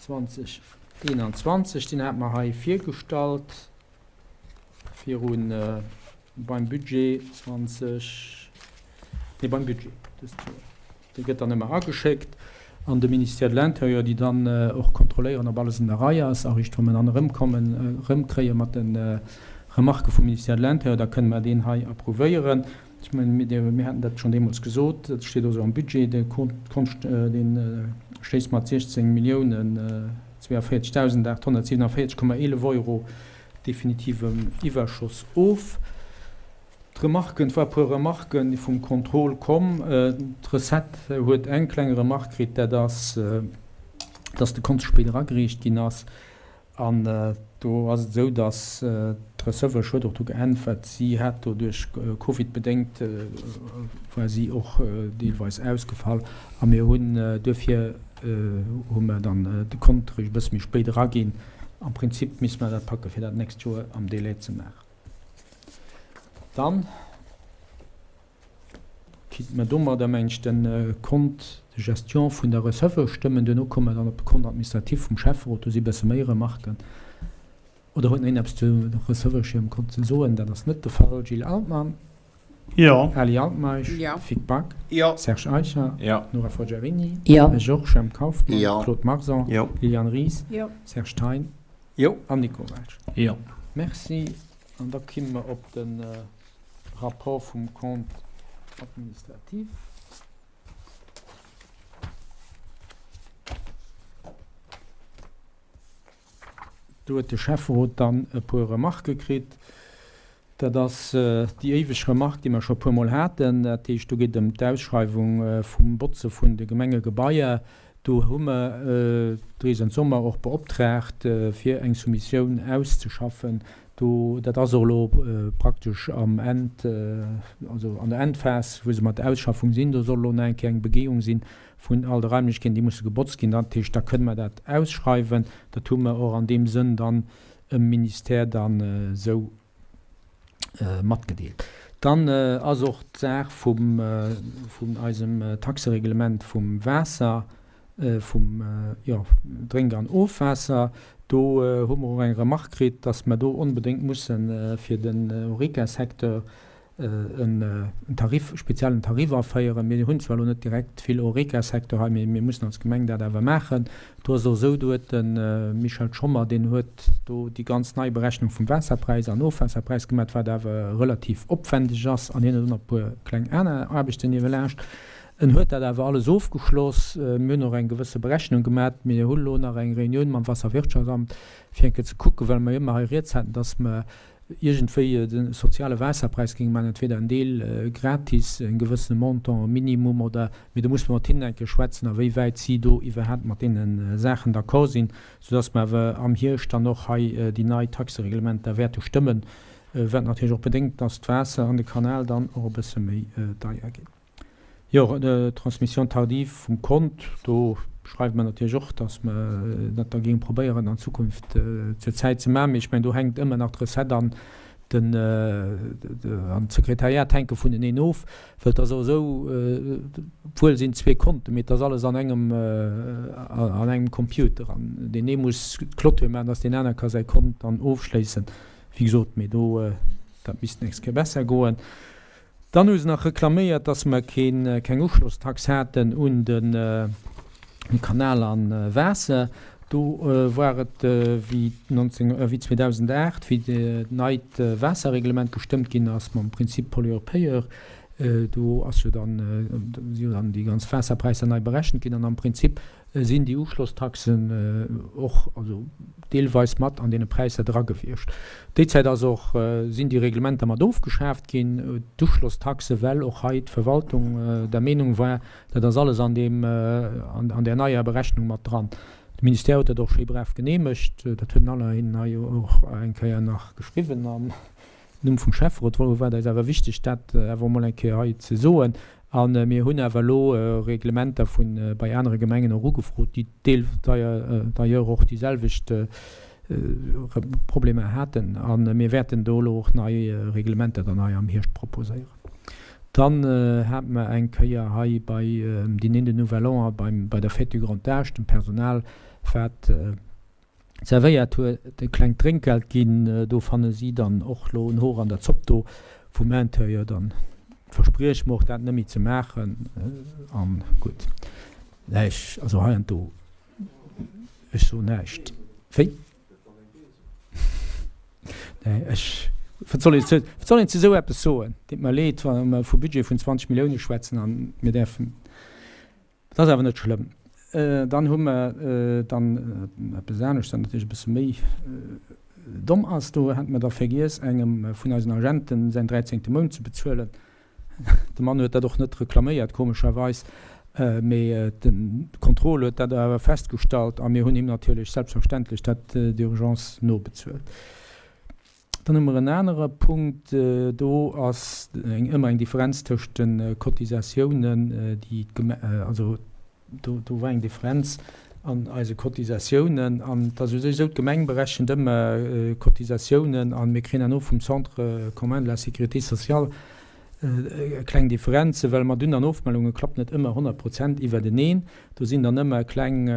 2021. Deen hate mer hei virgestallt virun. Beim Budget 20, nee beim Budget dëst Joer, dee gëtt dann ëmmer ageschéckt an de Ministère de l'Intérieur, déi dann och kontrolléieren, ob alles an der Rei ass. A richt wa mer dann erëmkommen, erëmkréie mat de Remarquë vum Ministère de l'Intérieur, da kënne mer deen hei approuvéieren. Ech mengen, mir haten dat schonn deemools gesot, dat steet och esou am Budget, de Konscht, dee schléisst mat 16 Milliounen 42.847,11 Euro definitivem Iwwerschoss of. D'Remarken, et war e puer Remarken vum Contrôle komm. D'Recette huet eng kleng Remark kritt, dat ass, dass de Kont ze spéit eragereecht ginn ass. An do ass et esou, dass d'Receveure huet och do geäntwert, si hat do duerch Covid bedéngt, war si och deelweis ausgefall. A mir hunn duerfir hu mer dann de Kont eréischt e bësse méi spéit eraginn. Am Prinzip misste mer dat packe fir dat d'nächst Joer am Délai ze maachen. Dann kinnte mer domadder, meng ech, de Compte de gestion vun der Receveur stëmmen. Duerno komme mer dann op de Compte administratif vum Schäfferot. Do si bësse méi Remarken. Oder huet nach een eppes zu Receveur hirem Kont ze soen? Dat ass net de Fall. Gilles Altmann? Jo. Ali Altmeisch? Jo. Vic Back? Jo. Serge Eicher? Jo. Nora Forgiarini? Jo. Georges M. Kauffmann? Jo. Claude Marson? Jo. Liliane Ries? Jo. Serge Thein? Jo. An Nico Welsch? Jo. Merci. An da kimme mer op de Rapport vum Compte administratif. Do huet de Schäfferot dann e puer Remarquë kritt. Dat ass déi éiweg Remarque, déi mer scho e puermol haten. Dat heescht, do geet et ëm d'Ausschreiwung vum Botze vun de Gemengegebaier. Do hu mer d'Dries en Sommer och beoptraagt, fir eng Soumissioun auszeschaffen. Do, dat ass och elo praktesch am End, also an der Endphas, wou se mat der Ausschaffung sinn. Do soll elo nach eng Kéier eng Begehung sinn vun all de Raimlechkeeten, déi musse gebotzt ginn. Dat heescht, da kënne mer dat ausschreiwen. Dat hu mer och an deem Sënn dann ëm Ministère dann esou matgedeelt. Dann ass och d'Saach vum, vun eisem Taxereglement vum Waasser, vum, jo, Drénk an Ofwaasser. Do hu mer och eng Remarque kritt, dass mer do onbedéngt mussen fir den Horeca-Secteur. En Tarif, speziellen Tarif aféieren. Mir hunn zwar elo net direkt vill Horeca-Secteur hei, mee mir mussen als Gemeng dat awer maachen. Do ass et och esou, do huet de Michel Schommer, deen huet do déi ganz nei Berechnung vum Waasserpräis an Ofwaasserpräis gemaach, wat awer relativ opwändeg ass, an hien huet och nach e puer kleng aner Aarbechten niewelaanscht. En huet dat awer alles ofgeschloss. Mir hunn och eng gewësse Berechnung gemaach. Mir hu elo nach eng Reunioun mam Wasserwirtschaftsamt, fir eng Kéier ze kucken, well mer jo ëmmer hei rieds haten, dass mer iergendwéi de soziale Waasserpräis géinge maachen, entweder en Deel gratis, en gewëssene Montant minimum oder, mee do musse mer mat hinnen eng Kéier schwätzen, a wéi wäit si do iwwerhaapt mat deene Saachen d'accord sinn, soudass mer awer am Hierscht dann och hei déi nei Taxereglementer wäerte stëmmen, wat natierlech och bedéngt, dass d'Waasser an de Kanal dann och e bësse méi deier ginn. Jo, d'Transmission tardive vum Kont, do schreiwe mer natierlech och, datt mer dat da géinge probéieren an Zukunft zur Zäit ze maachen. Mee ech mengen, do hänkt ëmmer nach d'Recette an den, an d'Sekretariat hänke vuneneen of, well et ass och esou, obwuel sinn zwee Konten, mee et ass alles an engem, an engem Computer an deen ee muss d'Clôture maachen, datt deen aner ka säi Kont dann ofschléissen. Wéi gesot, mee do, dat misst d'nächst Kéier besser goen. Dann hu se nach reklaméiert, dass mer keen, keng Uschlosstax haten un de Kanal an Waasser. Do war et wéi 19, wéi 2008, wéi dat neit Waasserreglement gestëmmt ginn ass mam Prinzip Pollueur-payeur. Do ass jo dann, si jo dann déi ganz Waasserpräisser nei berechent ginn an am Prinzip sinn déi Uschlosstaxen och, also deelweis mat an deene Präisser dra gewiescht. Déi Zäit ass och, sinn déi Reglementer mat ofgeschaaft ginn, d'Uschlosstaxe, well och hei d'Verwaltung der Meenung war, dat ass alles an deem, an där neier Berechnung mat dran. De Ministère huet dat och schéi brav geneemegt, dat huet en allerhin hei och eng Kéier nach geschriwwen am Numm vum Schäfferot. War et eis awer wichteg, dat awer emol eng Kéier hei ze soen. A mir hunn awer elo Reglementer vu bei anere Gemengen och ugefrot, déi d'ailleurs och déi selwecht Problemer haten. A mir wäerten do elo och nei Reglementer dann hei am Hierscht proposéieren. Dann hate mer eng Kéier hei beim Dîner de Nouvel An a bei der Fête du Grand Âge dem Personal, wat zerwéiert huet, e klengt Drénkgeld ginn. Do fanne si dann och lo en Hoer an der Zopp do vum Interieur. Dann verspriech mer och dat net méi ze maachen. An gutt, näisch, also heiansdo, ech soen näischt. Wéi? Nee, ech, wat soll een zu, wat soll een zu esou eppes soen? Deet mer leed, wa mer vu Budget vun 20 Millioune schwätzen an mir däerfen. Dat ass awer net schlëmm. Dann hu mer dann eppes anescht, wat natierlech e bësse méi domm ass. Do hate mer da vergiess, engem vun eisen Agenten säin dräizéngte Mount ze bezuelen. De Mann huet dat och net reklaméiert, komescherweis, mee de Contrôle huet dat awer festgestallt a mir hunn him natierlech selbstverständlech dat d'urgence nobezuelt. Dann hu mer en anere Punkt, do ass eng ëmmer eng Differenz tëscht de Cotisatiounen, déi d'Geme-, also do do war eng Differenz an eise Cotisatiounen. An et ass u sech esou, d'Gemeng berechent ëmmer Cotisatiounen a mir kréien herno vum Centre commun de la sécurité sociale kleng Differenzen, well mat Un an Ofmeldunge klappt net ëmmer 100 Prozent iwwerteneen. Do sinn dann ëmmer kleng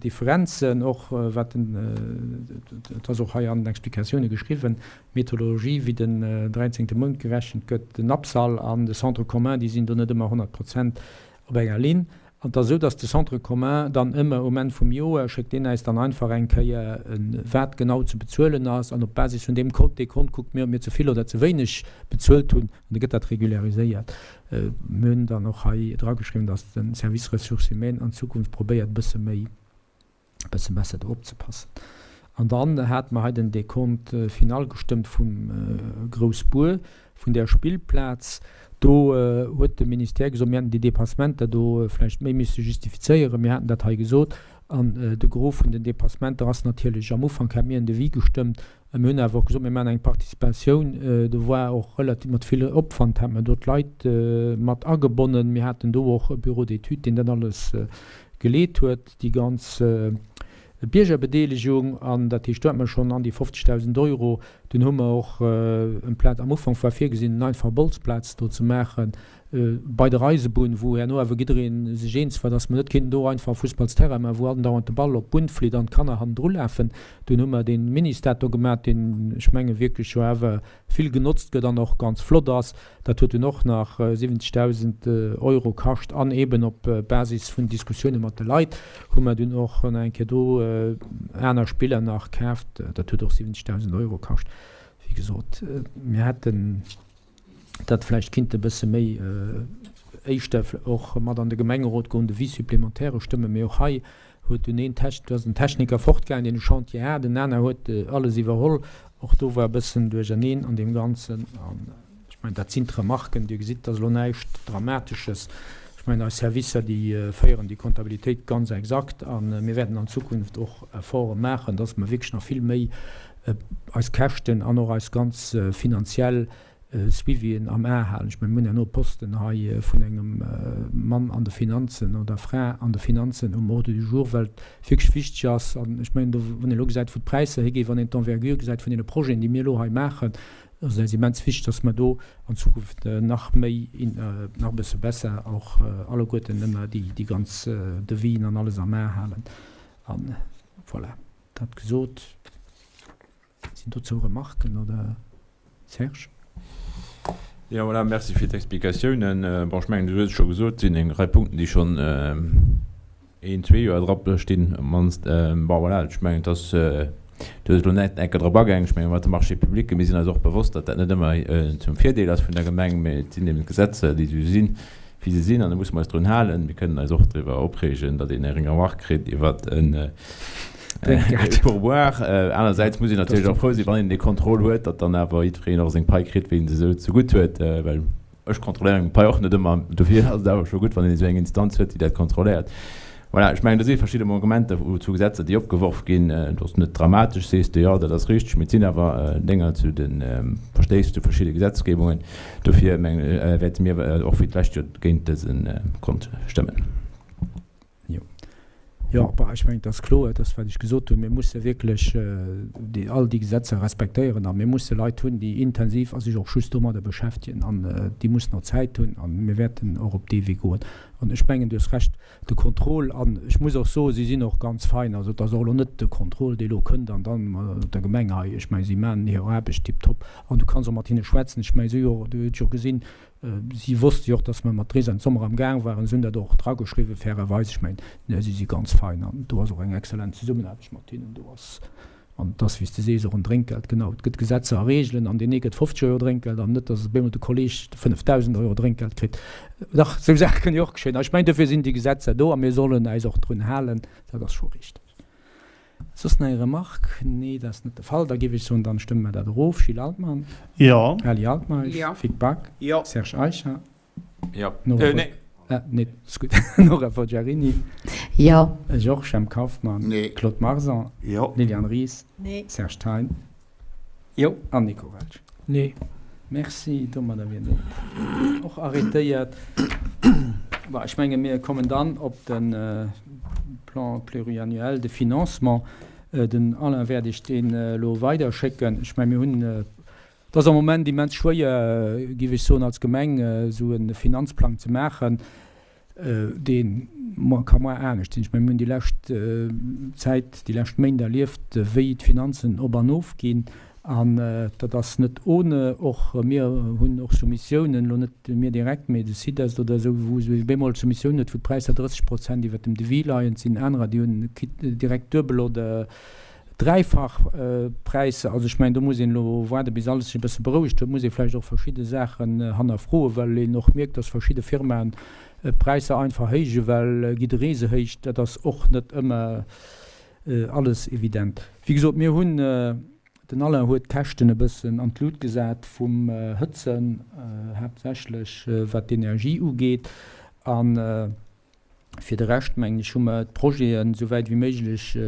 Differenzen, och wat den, et ass och hei an den Explikatioune geschriwwen, d'Methodologie wéi den dräizéngte Mount gerechent gëtt, den APSAL an de Centre commun, déi sinn do net ëmmer 100 Prozent op enger Linn. An et ass esou, dass de Centre commun dann ëmmer um Enn vum Joer schéckt deen äis dann einfach eng Kéier, wat genau ze bezuelen ass. An op Basis vun deem Kont, dee Kont kucke mir, ob mir ze vill oder ze wéineg bezuelt hunn. An da gëtt dat regulariséiert. Mir hunn dann och hei drageschriwwen, dass de Service Ressources humaines an Zukunft probéiert, e bësse méi, e bësse besser do opzepassen. An dann hate mer hei den Décompte final gestëmmt vum Groussbuer, vun där Spillplaz. Do huet de Ministère gesot, mir hätten déi Dépassementer do vläicht méi misse justifizéieren. Mir haten dat hei gesot. An de Gros vun den Dépassementer ass natierlech, am Ufank hate mir en Devis gestëmmt, a mir hunn awer och gesot, mir maachen eng Participatioun. Do war och relativ mat vill Opwand hate mer do d'Leit mat agebonnen. Mir haten do och e Bureau d'études, deen dat alles geleet huet, déi ganz Biergerbedeelegung, an dat heescht, do hate mer schonn an déi 50.000 Euro. Dunn hu mer och en Plaz, am Ufank war virgesinn, en einfach Bolzplaz do ze maachen. Bei der Eisebunn, wou herno awer jidderee sech eens war, dass mer net kéinten do einfach e Fussballsterrain maachen, wou andauernd de Ball op d'Bunn flitt an d'Kanner hannendru lafen. Dunn hu mer dee Ministade do gemaach, deen, ech menge wierklech jo awer vill genotzt gëtt an och ganz flott ass. Dat huet dunn och nach 70.000 Euro kascht an eeben op Basis vun Diskussioune mat de Leit hu mer dunn och nach eng Kéier do aner Spiller nach kaaft. Dat huet och 70.000 Euro kascht. Wéi gesot, mir hätten. dat vläicht kinnt e bësse méi éischter och mat an de Gemengerot goen, Devis supplémentaire stëmmen. Mee och hei huet dunn een Tech, do ass en Techniker fortgaangen, deen e Chantier hat, en aner huet alles iwwerholl. Och do war e bëssen Duercherneen an deem Ganzen. An ech mengen, dat sinn d'Remarken. Dir gesitt, dat ass elo näischt Dramatesches. Ech mengen, eis Servicer, déi féieren déi Comptabilitéit ganz exakt. A mir wäerten an Zukunft och Efforte maachen, dass mer wierklech nach vill méi eis Käschten an och eis ganz finanziell Suivien am A halen. Ech mengen, mir hunn herno e Posten hei vun engem Mann an de Finanzen oder Fra an de Finanzen um Ordre du jour, well et wierklech wichteg ass. An ech mengen, do, wann een elo gesäit, wou d'Präisser higinn, wann een d'Envergure gesäit vun deene Projeten, déi mir elo hei maachen, ass et eis immens wichteg, dass mer do an Zukunft nach méi, nach e bësse besser och alleguerten ëmmer déi ganz Devisen an alles am A halen. An voilà. Dat gesot, sinn dozou Remarken oder? Serge? Jo, voilà, merci fir d'Explikatiounen. Bon, ech mengen, du hues et scho gesot, et sinn eng Rei Punkten, déi schonn een, zwee Joer drop stinn op d'mannst. Bon, voilà, ech mengen, et ass, du hues elo net enker drop agaangen, ech mengen, mat de Marchés publics, mir sinn eis och bewosst, datt dat net ëmmer zum Virdeel ass vun der Gemeng, mä et sinn eben d'Gesetzer, déi esou sinn, wéi se sinn, an do musse mer eis drun halen. Mir kënnen eis och driwwer opreegen, datt een eng Remarque kritt iwwer e Pourboire. Anersäits muss een natierlech och frou sinn, wann een dee Contrôle huet, datt dann awer jiddwereen och seng Pai kritt, wéi en se esou zegutt huet, well ech kontrolléieren meng Pai och net ëmmer. Dofir ass et awer scho gutt, wann een esou eng Instanz huet, déi dat kontrolléiert. Voilà, ech mengen, do si verschidde Manquementer zu Gesetzer, déi opgeworf ginn. Dat ass net dramatesch, sees de, jo, dat ass richteg, mee et sinn awer Dénger zu de Verstéiss zu verschidde Gesetzgebungen. Dofir, mengen ech, wäerte mir och wéi d'lescht Joer géint dëse Kont stëmmen. Jo. Jo, bah, ech mengen, et ass kloer, et ass, wat ech gesot hunn, mir musse wierklech déi, all déi Gesetzer respektéieren a mir musse Leit hunn, déi intensiv a sech och just domadder beschäftegen an déi mussen och Zäit hunn a mir wäerten och op dee Wee goen. An ech mengen, du hues Recht, de Contrôle, an ech muss och soen, si sinn och ganz fein, also et ass och elo net de Contrôle, dee elo kënnt an dann mat der Gemeng hei, ech mengen, si maachen hir Aarbecht tiptop an du kanns och mat hinne schwätzen, ech mengen, si hu jo, du huet jo gesinn, Si wosste jo och, dass mer mat Dresden am Sommer am Gaang waren. Si hunn dat och drageschriwwen, fairerweis. Ech mengen, si si ganz fein an do ass och eng exzellent Zesummenaarbecht mat hinnen. Do ass, an et ass, wéi s de sees, och en Drénkgeld, genau. Et gëtt Gesetzer a Reegelen an deen ee gëtt 50 Euro Drénkgeld an net, dass op eemol de Kolleeg 5.000 Euro Drénkgeld kritt. Dach, esou Saache kënnen jo och geschéien. A ech mengen, dofir sinn déi Gesetzer do a mir sollen äis och drun halen. Dat ass scho richteg. Soss nach eng Remarque? Nee, dat ass net de Fall. Da géif ech soen, dann stëmme mer dat erof. Gilles Altmann? Jo. Ali Altmeisch? Jo. Vic Back? Jo. Serge Eicher? Jo. Nora Äh, nee. Ah, nee, ass gutt. Nora Forgiarini? Jo. Ech och. Jemp Kauffmann? Nee. Claude Marson? Jo. Liliane Ries? Nee. Serge Thein? Jo. An Nico Welsch? Nee. Merci. Domadder wier dat och arrêtéiert. Bon, ech menge mir kommen dann op de Plan pluriannuel de financement. Den Alain wäert Iech deen elo weiderschécken. Ech menge mir hunn, et ass am Moment immens schwéier, géif ech soen, als Gemeng esou e Finanzplang ze maachen. Dee ka mar anescht sinn. Ech mengen, mir hunn déi lescht Zäit, déi lescht Méint erlieft, wéi d'Finanzen op an of ginn. An dat ass net ohne. Och mir hunn och Soumissiounen, elo net mir direkt, mee de SIDEST oder esou, wou se bemol Soumissiounen huet, wou d'Präisser 30 Prozent iwwert dem Devis leien. Et sinn anerer, déi hunn direkt duebel oder dräifach Präisser. Also ech mengen, do muss een elo waarde bis alles sech e bësse berouegt huet. Muss ee vläicht och verschidde Saachen hannerfroen, well een och mierkt, datt verschidde Firmaen d'Präisser einfach héijen, well jidderee se héicht. Dat ass och net ëmmer alles evident. Wéi gesot, mir hunn, den Alain huet d'Käschten e bëssen an d'Lut gesat vum Hëtzen, haaptsächlech wat d'Energie ugeet. An Fir de Rescht, mengen ech, hu mer d'Projeten esou wäit wéi méiglech se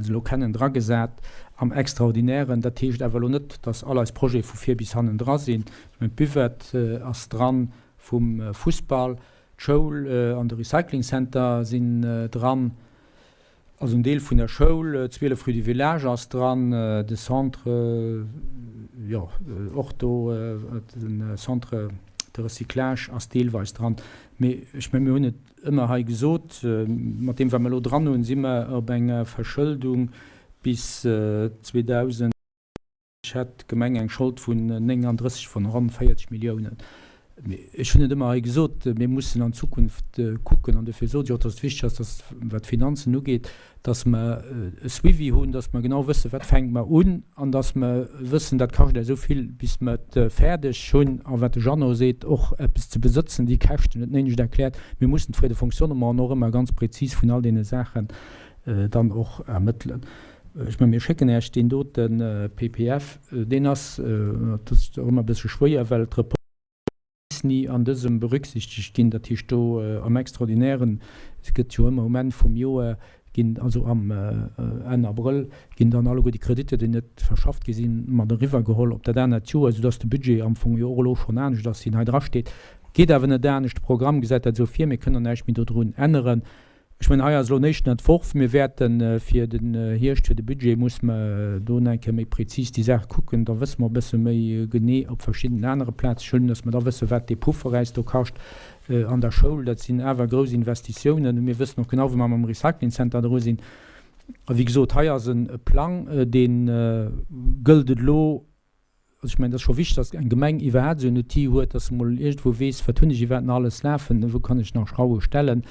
elo kennen dragesat am Extraordinären. Dat heescht awer elo net, dass all eis Projete vu vir bis hannen dra sinn. Ech mengen, d'Buvette ass dran vum Fussball, d'Schoul an de Recycling Center sinn dran. Also en Deel vun der Schoul, 12 rue du Village ass dran, de Centre, jo och do, den Centre. De Recyclage ass deelweis dran. Mee ech mengen, mir hunn et ëmmer hei gesot, mat deem wat mer elo dran hunn, si mer op enger Verschëldung bis 2000. Hätt d'Gemeng eng Schold vun 39, vun ronn 40 Milliounen. Mee ech hunn et ëmmer hei gesot, mir mussen an Zukunft kucken, an dofir sot ech och, dass et wichteg ass, dass, wat d'Finanzen ugeet, dass mer e Suivi hunn, dass mer genau wëssen, wat fänke mer un, an dass mer wëssen, dat kascht eis esou vill, bis mer et fäerdeg hunn. A wat de Jeannot seet, och eppes ze besëtzen, déi Käschten huet en éinescht erkläert, mir mussen d'Frais de fonctionnement och ëmmer ganz prezis vun all deene Saachen dann och ermëttelen. Ech mengen, mir schécken Iech deen dote PPF. Deen ass, dat ass och ëmmer e bëssche schwéier, well d'Reports ni an dësem berücksichtegt ginn. Dat heescht, do am Extraordinairen, et gëtt jo ëmmer um Enn vum Joer ginn, also am Enn Abrëll, ginn dann alleguer déi Kreditter, déi net verschafft gi sinn, mat eriwwergeholl op dat anert Joer, soudass de Budget am Fong jo och elo schonn anescht ass, wéi en hei drasteet. Geet awer net anescht, de Programm gesäit dat esou vir, mir kënnen näischt méi dodrun änneren. Ech mengen, hei ass elo en éischten Entworf. Mir wäerte fir den Hierscht, fir de Budget, musse mer do nach eng Kéier méi prezis déi Saach kucken. Da wësse mer e bësse méi genee op verschiddenen anere Plaze schonn, dass mer da wëssen, wat dee Puffer äis do kascht an der Schoul. Dat sinn awer grouss Investitiounen. Mir wëssen och genau, wou mer mam Recycling Center dru sinn. A wéi gesot, hei ass e Plang, dee gëllt et elo Also ech mengen, et ass scho wichteg, datt eng Gemeng iwwerhaapt esou en Outil huet, datt se emol iergendwou weess, wat hunn ech iwwerhaapt nach alles lafen, wou kann ech nach Schrauwe stellen.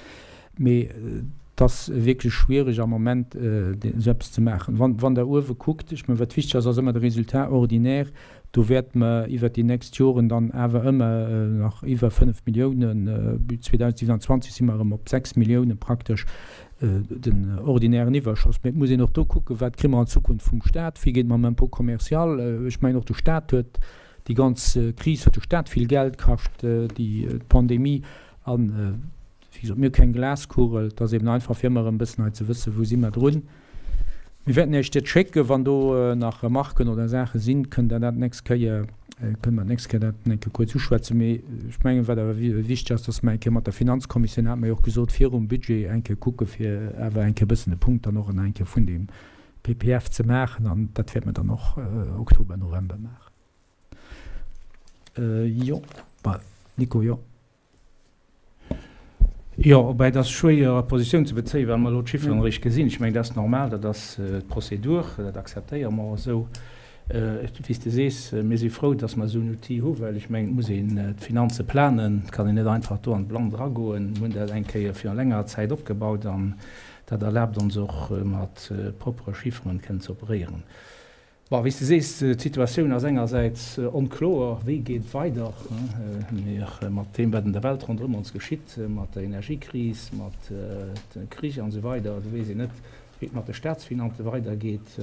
Mee et ass wierklech schwierig am Moment, esou eppes ze maachen. Wann, wann Der uewe kuckt, ech mengen, wat wichteg ass, ass ëmmer de Résultat ordinaire. Do wäerte mer iwwert déi nächst Joren dann awer ëmmer nach iwwer 5 Milliounen, 2027 si mer erëm op 6 Milliounen praktesch, den ordinären Iwwerschoss. Mee et muss een och do kucken, wat kréie mer an Zukunft vum Stat, wéi geet et mam Impôt commercial. Ech mengen och de Stat huet, déi ganz Kris huet de Stat vill Geld kascht, déi Pandemie. An, wéi gesot, mir hu keng Glaskugel. Et ass eben einfach fir ëmmer erëm e bëssen hei ze wëssen, wou si mer drun. Mir wäerten Iech dat schécken. Wann do nach Remarken oder Saache sinn, kënnt Der dat d'nächst Kéier, kënne mer d'nächst Kéier dat eng Kéier kuerz uschwätzen. Mee ech mengen, wat awer wichteg ass, dass mer eng Kéier mat der Finanzkommissioun, hat mer jo och gesot, virum Budget eng Kéier kucken, fir awer eng Kéier e bëssen de Punkt dann och eng Kéier vun deem PPF ze maachen. An dat wäerte mer dann och Oktober, November maachen. Jo, Nico, jo. Jo, woubäi et ass schwéier Positioun ze bezéien, well mer elo d'Chifferen eréischt gesinn. Ech mengen, dat ass normal, dat ass d'Prozedur, dat akzeptéiere mer och esou. Wéi s de sees, mir si frou, datt mer esou en Outil hu well ech mengen, et muss een d'Finanze planen, et kann een net einfach do an d'Blannt eragoen. Mir hunn dat eng Kéier virun längerer Zäit opgebaut an dat erlaabt ons och, mat proppere Chifferen kënnen ze operéieren. Bon, wéi s de sees, d'Situatioun ass engersäits onkloer, wéi geet et weider mat deem, wat an der Welt ronderëm ons geschitt, mat der Energiekris, mat de Krich an esou weider. Do weess een net, wéi et mat de Staatsfinanze weidergeet.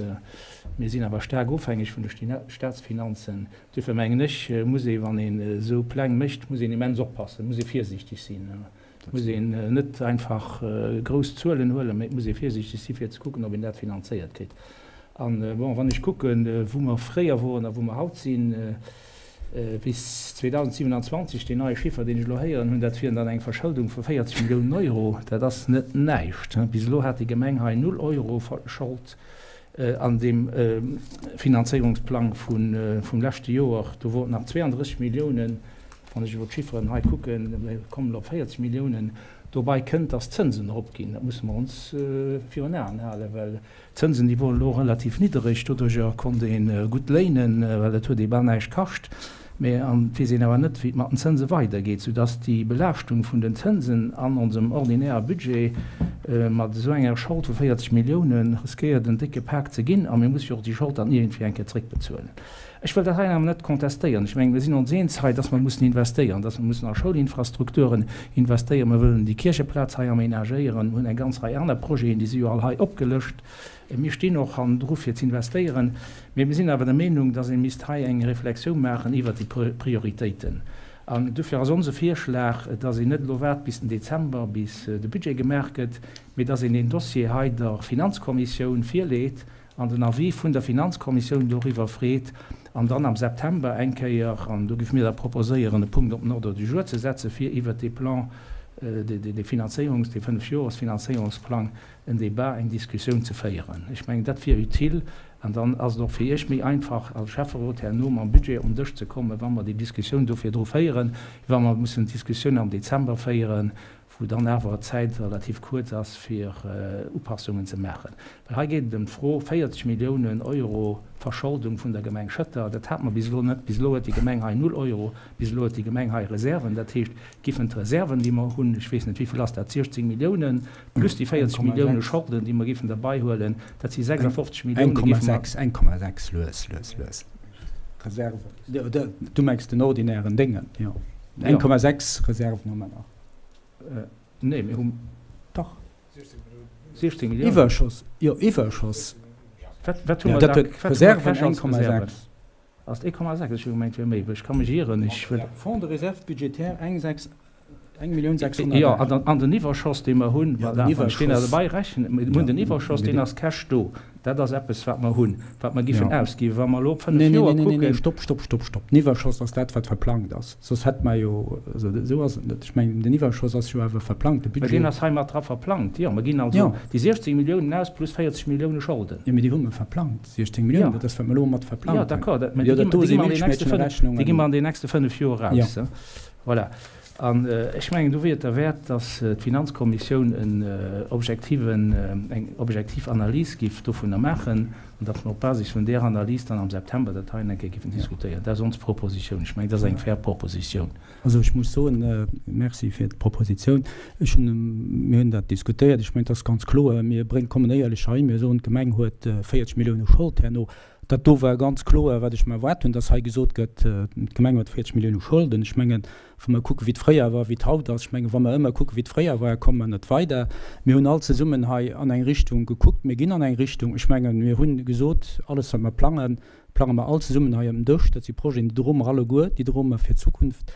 Mir sinn awer staark ofhängeg vun de Staatsfinanzen. Duerfir mengen ech, muss ee, wann een esou Pläng mécht, muss een immens oppassen, muss ee virsiichteg sinn. Et muss een net einfach grouss Zuelen huelen, mä et muss ee virsiichteg si fir ze kucken, ob een dat finanzéiert kritt. An, bon, wann ech kucken, wou mer fréier woren a wou mer haut sinn, bis 2027, deen neie Chiffer, deen ech elo héieren hunn, dat wieren dann eng Verschëldung vu 40 Milliounen Euro. Dat ass net näischt. Bis elo hat déi Gemeng hei null Euro Schold an deem Finanzéierungsplang vum leschte Joer. Do wor et nach 32 Milliounen. Wann ech elo d'Chifferen hei kucken, mir kommen op 40 Milliounen. Dobei kënnt, dass d'Zënsen eropginn. Dat musse mer ons virun Aen halen, well d'Zënsen, déi woren elo relativ niddereg. Doduerjer konnt ee gutt léinen, well et huet ee bal näischt kascht. Mä et weess een awer net, wéi et mat den Zënse weidergeet, soudass déi Belaaschtung vun den Zënsen an onsem ordinäre Budget mat esou enger Schold vu 40 Milliounen riskéiert en décke Pak ze ginn. A mir musse jo och déi Schold dann iergendwéi eng Kéier zréckbezuelen. Ech wëll dat hei awer net contestéieren. Ech mengen, mir sinn ons eens hei, dass mer mussen investéieren, dass mer mussen a Schoulinfrastrukturen investéieren. Mer wëllen déi Kiercheplaz hei aménagéieren. Mer hunn eng ganz Rei aner Projeten, déi si jo all hei opgelëscht. Mir stinn och hannendru fir z'investéieren. Mee mir sinn awer der Meenung, dass ee misst hei eng Reflexioun maachen iwwert déi Prioritéiten. An dofir ass onse Virschlag, dass een net elo waart bis den Dezember, bis de Budget gemaach gëtt, mee dass een deen Dossier hei der Finanzkommissioun virleet an den Avis vun der Finanzkommissioun doriwwer freet an dann am September eng Kéier, an do géife mir da proposéieren, e Punkt op den Ordre du jour ze setzen, fir iwwert dee Plan. dee Finanzéierungs-, dee Fënnefjoresfinanzéierungsplang en Débat, eng Diskussioun ze féieren. Ech mengen, dat wier utile an dann ass et och fir Iech méi einfach als Schäfferot herno mam Budget un Dësch ze kommen, wa mer déi Diskussioun do virdru féieren, wéi wa mer mussen d'Diskussioun am Dezember féieren, wou dann awer d'Zäit relativ kuerz ass, fir Upassungen ze maachen. Well hei geet et ëm d'Fro, 40 Milliounen Euro Verscholdung vun der Gemeng Schëtter, dat hate mer bis elo net. Bis elo huet déi Gemeng hei null Euro, bis elo huet déi Gemeng hei Reserven. Dat heescht, giffen d'Reserven, déi mer hunn, ech weess net, wéi vill ass dat, 16 Milliounen, plus déi 40 Millioune Scholden, déi mer giffen derbaihuelen, dat si 56 Milliounen, giffen mer. 1,6, lues, lues, lues. Reserven, du mengs den ordinären Déngen, jo. 1,6 Reserven hu mer nach. Nee, mir hunn. Dach. 16 Milliounen. Iwwerschoss, jo, Iwwerschoss. Wat, wat hu mer da? Reserven 1,6. Ass et 1,6? Ech hu gemengt, et wier méi. Ech ka mech ieren. Ech wëll. Fonds de réserve budgétaire, eng sechs, eng Millioun 600. Jo, an, an den Iwwerschoss, dee mer hunn, voilà, wann ech deen nach derbei rechnen, mir hunn den Iwwerschoss, deen ass Cash do. Dat ass eppes, wat mer hunn, wat mer giffen ausginn. Wa mer elo op fënnef Joer kucken. Nee, nee, nee, stopp, stopp, stopp, stopp. Den Iwwerschoss ass dat, wat verplangt ass. Soss hätt mer jo, also esou ass et net. Ech mengen, den Iwwerschoss ass jo awer verplangt, de Budget. Mä deen ass hei mat dra verplangt. Jo, mer ginn also déi 16 Milliounen aus plus 40 Millioune Scholden. Jo, mee déi hu mer verplangt, 16 Milliounen, dat ass, wat mer elo mat verplangt hunn. Jo, d'accord, dat, mä déi gi mer an den nächste fënnef, déi gi mer an den nächste fënnef Joer aus. Voilà. An ech mengen, do wier et derwäert, dass d'Finanzkommissioun en objektiven, eng objektiv Analys giff dovunner maachen an dass mer op Basis vun där Analys dann am September dat heien eng Kéier giffen diskutéieren. Dat ass ons Propositioun. Ech mengen, dat ass eng fair Propositioun. Also ech muss soen, Merci fir d'Propositioun. Ech hunn, mir hunn dat diskutéiert. Ech mengen, et ass ganz kloer, mir bréngen, kommen éierlech hei, mir soen, d'Gemeng huet 40 Milliounen Schold herno. Dat do war ganz kloer, wat ech mer erwaart hunn, dass hei gesot gëtt, d'Gemeng huet 40 Millioune Scholden. Ech mengen, wa mer kucken, wéi et fréier war, wéi et haut ass, ech mengen, wa mer ëmmer kucken, wéi et fréier war, komme mer net weider. Mir hunn all zesummen hei an eng Richtung gekuckt. Mir ginn an eng Richtung. Ech mengen, mir hu gesot, alles, wat mer plangen, plange mer all zesummen hei ëm den Dësch. Dat si Projeten, déi droe mer alleguer, déi droe mer fir d'Zukunft.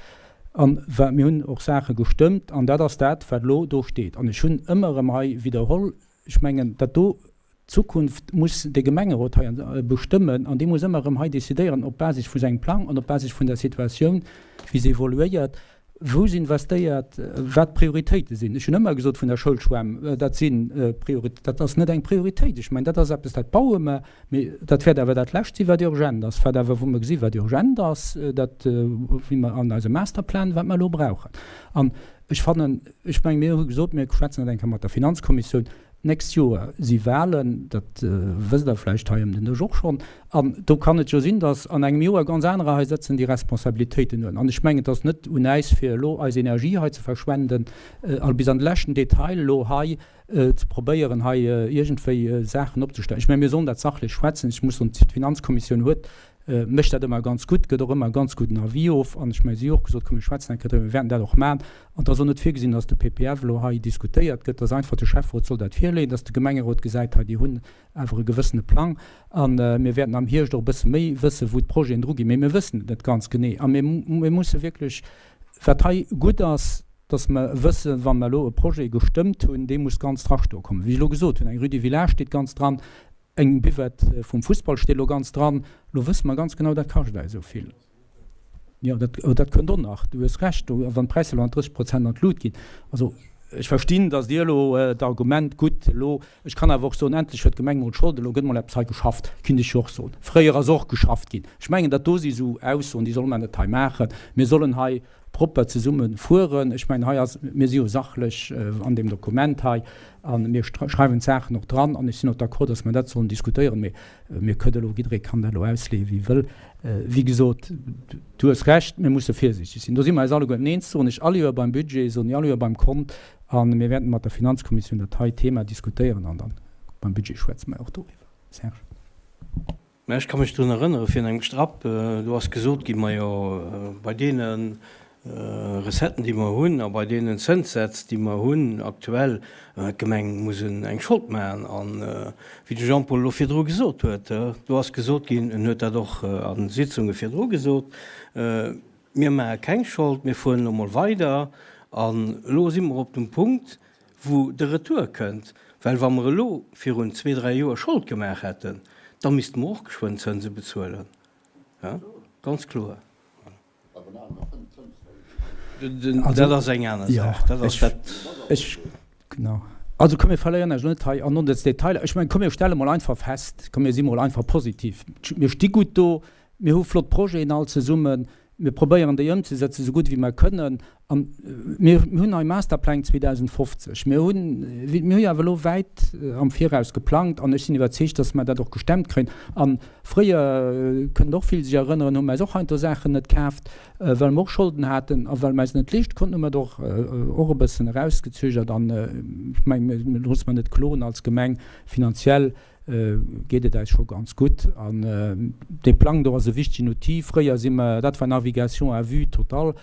A mir hunn och Saache gestëmmt. An dat ass dat, wat elo do steet. An ech hunn ëmmer erëm hei widderholl, ech mengen, dat do, D'Zukunft muss de Gemengerot hei bestëmmen an dee muss ëmmer erëm hei decidéieren op Basis vu sengem Plang an op Basis vun der Situatioun, wéi se evoluéiert, wou se investéiert, wat d'Prioritéite sinn. Ech hunn ëmmer gesot vun der Schoulschwämm, dat si Priori, dat ass net eng Prioritéit. Ech mengen, dat ass eppes, dat baue mer, mee dat wäert awer dat Lescht sinn, wat urgent ass, wat awer, wou mer gesi wat urgent ass, dat, wéi mer an eisem Masterplan, wat mer elo brauchen. An ech fannen, ech mengen, mir hu gesot, mir schwätzen dat eng Kéier mat der Finanzkommissioun, D'nächst Joer si Wahlen, dat wësst Der vläicht hei ëm den Dësch och schonn. An do kann et jo sinn, datt an engem Joer ganz anerer hei sëtzen, déi Responsabilitéiten huelen. An ech mengen, et ass net un äis, fir elo eis Energie hei ze verschwenden a bis an de leschten Detail elo hei ze probéieren, hei iergendwéi Saachen opzestellen. Ech mengen, mir sollen dat sachlech schwätzen. Ech muss soen, d'Finanzkommissioun huet mécht dat ëmmer ganz gutt, gëtt och ëmmer e ganz gudden Avis of. An ech mengen, si hu och gesot, komm mir schwätzen eng Kéier driwwer, mir wäerten dat och maachen. An et ass och net virgesinn, dass de PPF elo hei diskutéiert gëtt, dass einfach de Schäfferot soll dat virleeën, dass de Gemengerot gesäit, hei déi hunn awer e gewëssene Plang. A mir wäerten am Hierscht och e bësse méi wëssen, wou d'Projeten dru ginn. Mee mir wëssen et net ganz genee. A mir, mir musse wierklech, wat hei gutt ass, dass mer wëssen, wa mer elo e Projet gestëmmt hunn, dee muss ganz drastoe kommen. Wéi ech elo gesot hunn, eng Rue du Village steet ganz dran, Eng Buvette vum Fussball steet elo ganz dran. Elo wësse mer ganz genau, dat kascht eis esou vill. Jo, dat, dat kënnt och nach. Du hues Recht, do, wann d'Präisser elo an 30 Prozent an d'Lut ginn. Also, ech verstinn, datt Dir elo d'Argument, gutt, elo, ech kann awer och soen, endlech huet d'Gemeng mol d'Schold, elo gëtt mol eppes hei geschafft, kinnt ech jo och soen. Fréier ass och geschafft ginn. Ech mengen, dat do si sou Aussoen, déi solle mer net hei maachen. Mir sollen hei propper zesumme fueren. Ech mengen, hei ass, mir si jo sachlech an deem Dokument hei a mir schreiwen d'Saachen och dran. An ech sinn och d'accord, dass mer dat sollen diskutéieren. Mee mir kënne elo, jidderee kann dat elo ausleeën, wéi e wëll. Wéi gesot, du hues Recht, mir musse virsiichteg sinn. Do si mer eis alleguerten eens, soen ech all Joer beim Budget, soen ech all Joer beim Kont. A mir wäerten mat der Finanzkommissioun dat hei Thema diskutéieren an dann beim Budget schwätze mer och doriwwer. Serge. Mä ech ka mech drun erënnere virun engem Strapp, do ass gesot ginn, majo, bei deene Recetten, déi mer hunn a bei deenen Zënssätz, déi mer hunn aktuell, d'Gemeng muss eng Schold maachen. A wéi de Jean-Paul elo virdru gesot huet, do ass gesot ginn, en huet dat och a Sitzunge virdru gesot, Mir maache keng Schold, mir fueren elo mol weider. An elo si mer op dem Punkt, wou de Retour kënnt, well wa mer elo virun zwee, dräi Joer Schold gemaach hätten, da misste mer och geschwënn Zënse bezuelen, ganz kloer. Dat ass eng aner Saach. Dat ass dat. Ech, genau. Also komm, mir verléieren eis elo net hei an onnëtz Detailer. Ech mengen, komm, mir stelle mol einfach fest, komm, mir si mol einfach positiv, Mir sti gutt do, mir hu flott Projeten all zesummen, mir probéieren déi ëmzesetzen, esou gutt wéi mer kënnen. A mir hunn nei Masterpläng 2050. Mir hunn, mir hu jo awer elo wäit am Viraus geplangt an ech sinn iwwerzeegt, dass mer dat och gestemmt kréien. A fréier, kënnen och vill sech erënneren, hu mer eis och heiansdo Saachen net kaaft, well mer och Scholden haten a well mer eis net leeschte konnten, hu mer et och och e bëssen erausgezögert. An ech mengen, mir loosse mer net kloen als Gemeng, finanziell geet et eis scho ganz gutt. An dee Plang do ass e wichtegen Outil. Fréier si mer, dat war Navigation à vue total.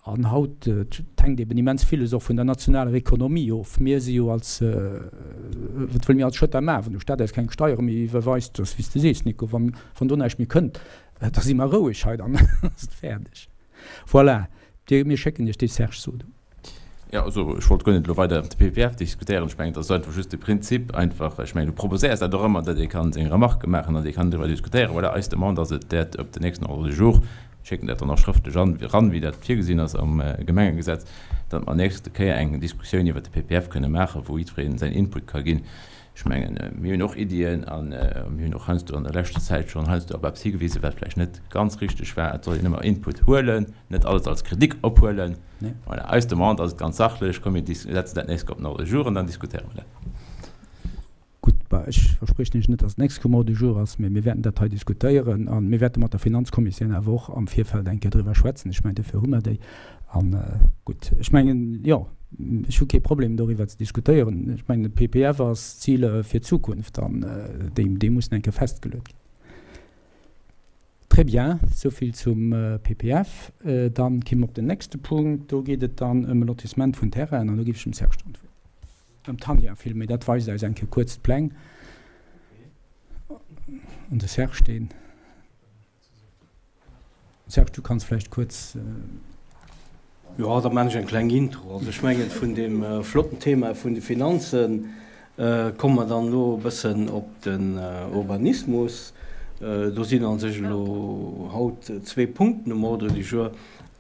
An haut, et hänkt eben immens villes och vun der nationaler Ekonomie of. Mir si jo als, wat wëlle mir als Schëtter maachen, wann de Staat eis keng Steiere méi iwwerweist? Dat ass wéi s de sees, Nico, wann do näischt méi kënnt, da si mer roueg hei, dann ass et fäerdeg. Voilà, dir, mir schécken Iech dee Serge Sodum. Jo, also ech wollt guer net elo weider iwwer de PPF diskutéieren. Ech mengen, et ass einfach just de Prinzip einfach. Ech mengen, du proposéiers dat och ëmmer, datt ee ka seng Remarquë maachen, datt ee kann driwwer diskutéieren. Voilà, eis Demande ass et, dat op den nächsten Ordre du jour, ech schécken dat dann och schrëftlech an, eran, wéi dat virgesinn ass am Gemengegesetz, datt mer nächste Kéier eng Diskussioun iwwert de PPF kënne maachen, wou jiddweree säin Input ka ginn. Ech mengen, mir hunn och Iddien a mir hunn och heiansdo an der leschter Zäit schonn heiansdo op eppes higewisen, wat vläicht net ganz richteg war. Et soll een ëmmer Input huelen, net alles als Kritik ophuelen. Voilà, eis Demande ass et ganz sachlech, komm mir setzen dat nächst Kéier op den Ordre du jour an dann diskutéiere mer dat. Gutt, bah, ech verspriechen Iech net, dass et d'nächst Kéier um Ordre du jour ass, mä mir wäerten dat hei diskutéieren a mir wäerte mat der Finanzkommissioun awer och am Virfeld eng Kéier driwwer schwätzen. Ech mengen, dofir hu mer déi. An gutt, ech mengen, jo, ech hu kee Problem doriwwer ze diskutéieren. Ech mengen, de PPF ass Ziler fir d'Zukunft an déi, déi mussen eng Kéier festgeluet ginn. Très bien, esou vill zum PPF. Dann ki mer op den nächste Punkt. Do geet et dann ëm e Lotissement vun Terrainen an do géif ech dem Serge dann d'Wuert, ëm d'Tanja villméi, dat weist eis eng Kéier kuerz d'Pläng. An de Serge, deen. Serge, du kanns vläicht kuerz. Jo, da maan ech eng kleng Intro. Also ech mengen, vun deem flotten Thema vun de Finanzen komme mer dann elo e bëssen op den Urbanismus. Do sinn a sech elo haut zwee Punkten um Ordre du jour.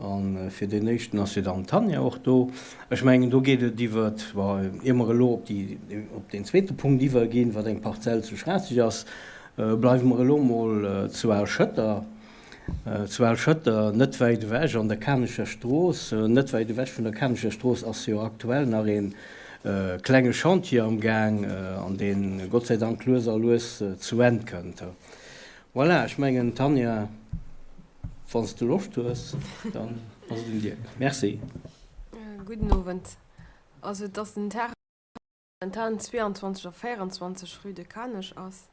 A fir deen éischten ass jo dann d'Tanja och do. Ech mengen, do geet et iwwert, bon, ier mer elo op déi, op deen zweete Punkt iwwerginn, wat eng Parzell zu Schraasseg ass, Bleiwe mer elo mol zu Al-Schëtter. Zu Al-Schëtter, net wäit ewech an der Kanecher Strooss, net wäit ewech vun der Kanecher Strooss ass jo aktuell nach ee klenge Chantier am Gaang, an deen Gott sei Dank lues a lues zu Enn kënnt. Voilà, ech mengen, Tanja, wann s de Loscht hues, dann ass et un dir. Merci. Gudden Owend. Also et ass den Terrain. Momentan 22 a 24 rue de Kanech ass.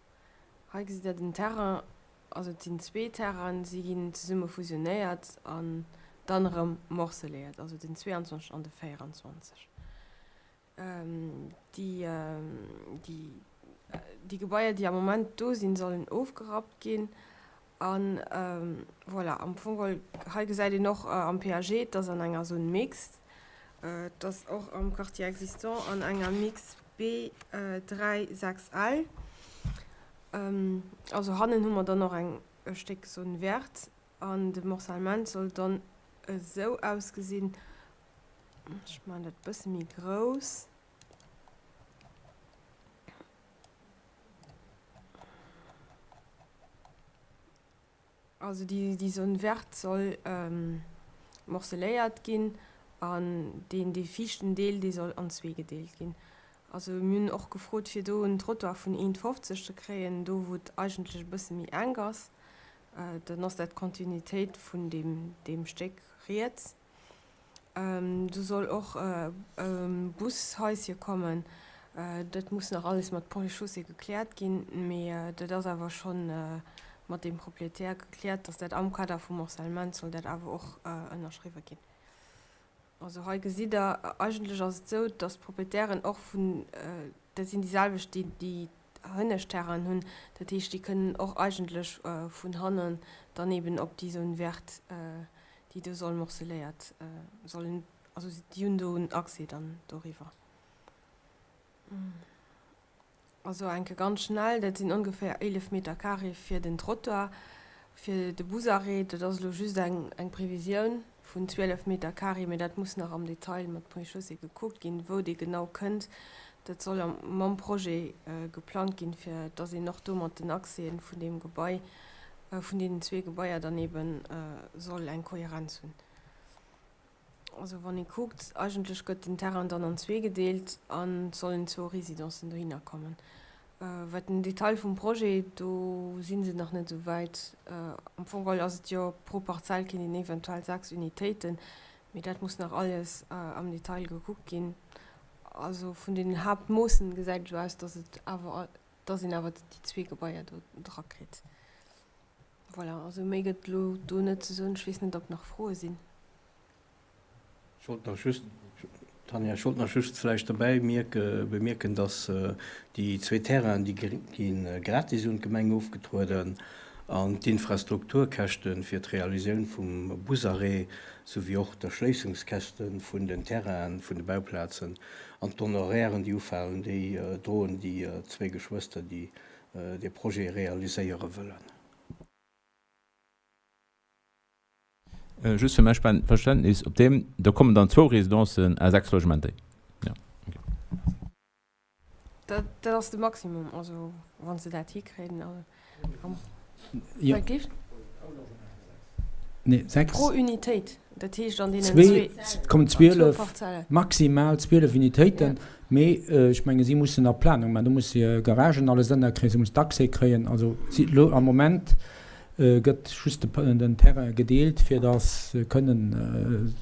Hei gesitt der den Terrain, also et sinn zwee Terrainen, si ginn zesumme fusionéiert an dann erëm morceléiert, also den 22 an de 24. Déi, déi Gebaier, déi am Moment do sinn, sollen ofgerappt ginn An voilà, am Fong geholl, hei gesäit een och am PAG, et ass an enger Zone mixte, et ass och am Quartier existant an enger Mix B3 6L. Also hannen hu mer dann och eng e Stéck Zone verte an de Morcellement soll dann esou ausgesinn, ech maachen dat e bësse méi grouss. Also déi, déi Zone verte soll morceléiert ginn an deen, dee viischten Deel, dee soll an zwee gedeelt ginn. Also mir hunn och gefrot, fir do en Trottoir vun 1,50 ze kréien, do wou et eigentlech e bësse méi enk ass. Dann ass dat d'Kontinuitéit vun deem, deem Stéck riets. Do soll och e Bushaische kommen. Dat muss nach alles mat Ponts et Chaussées gekläert ginn, mee dat ass awer scho mat deem Proprietär gekläert, datt dat am Kader vum Morcellement soll dat awer och ënnerschriwwe ginn. Also hei gesitt Der, eigentlech ass et esou, datt d'Proprietären och vun, dat sinn déi selwecht, déi déi hënnescht Terrainen hunn, dat heescht, déi kënnen och eigentlech vun hannen dann eben op déi Zone verte, déi do soll morceléiert sollen, also déi hunn do en Accès dann doriwwer. Also enke ganz schnell, dat sinn ongeféier 11 Meter carré fir den Trottoir. Fir de Busarrêt, dat ass elo just eng eng Previsioun vun 12 Meter carré, mä dat muss nach am Detail mat Ponts et Chaussées gekuckt ginn, wou dee genau kënnt. Dat soll am mam Projet geplangt ginn, fir dass een och do mat den Accèsen vun deem Gebai, vun deenen zwee Gebaier dann eebe soll eng Kohärenz hunn. Also wann ee kuckt, eigentlech gëtt den Terrain dann an zwee gedeelt an et sollen zwou Residencen dohinner kommen. Wat den Detail vum Projet, do si se nach net esou wäit. Am Fong geholl ass et jo pro Parzell kéint een eventuell 6 Unitéiten, mee dat muss nach alles am Detail gekuckt ginn. Also vun den Haaptmoossen gesäit et esou aus, datt et awer, datt een awer déi zwee Gebaier do drakritt. Voilà, also méi gëtt elo do net ze soen. Ech weess net, ob nach Froe sinn. Ech wollt nach just, Tanja, ech wollt nach just vläicht derbäi bemierken, dass déi zwee Terrainen, déi gi gratis un d'Gemeng ofgetrueden an d'Infrastrukturkäschte fir d'Realisioun vum Busarrêt souwéi och d'Erschléissungskäschte vun den Terrainen, vun de Bauplazen an d'Honorairen, déi ufalen, déi droen déi zwee Geschwëster, déi dee Projet realiséiere wëllen. Just fir mäi Verständnis, op deem, do kommen dann zwou Residencen à 6 Logementer? Jo, okay. Dat, dat ass de Maximum, also wa se dat hikréien. Jo. Nee, 6. Pro Unitéit, dat heescht an deenen zwee, et kommen 12, maximal 12 Unitéiten, mee ech menge si mussen nach Planung maachen, do musse se Garagen alles ënnerkréien, se mussen d'Accès kréien, also si elo am Moment gëtt just den Terrain gedeelt, fir datt se kënnen,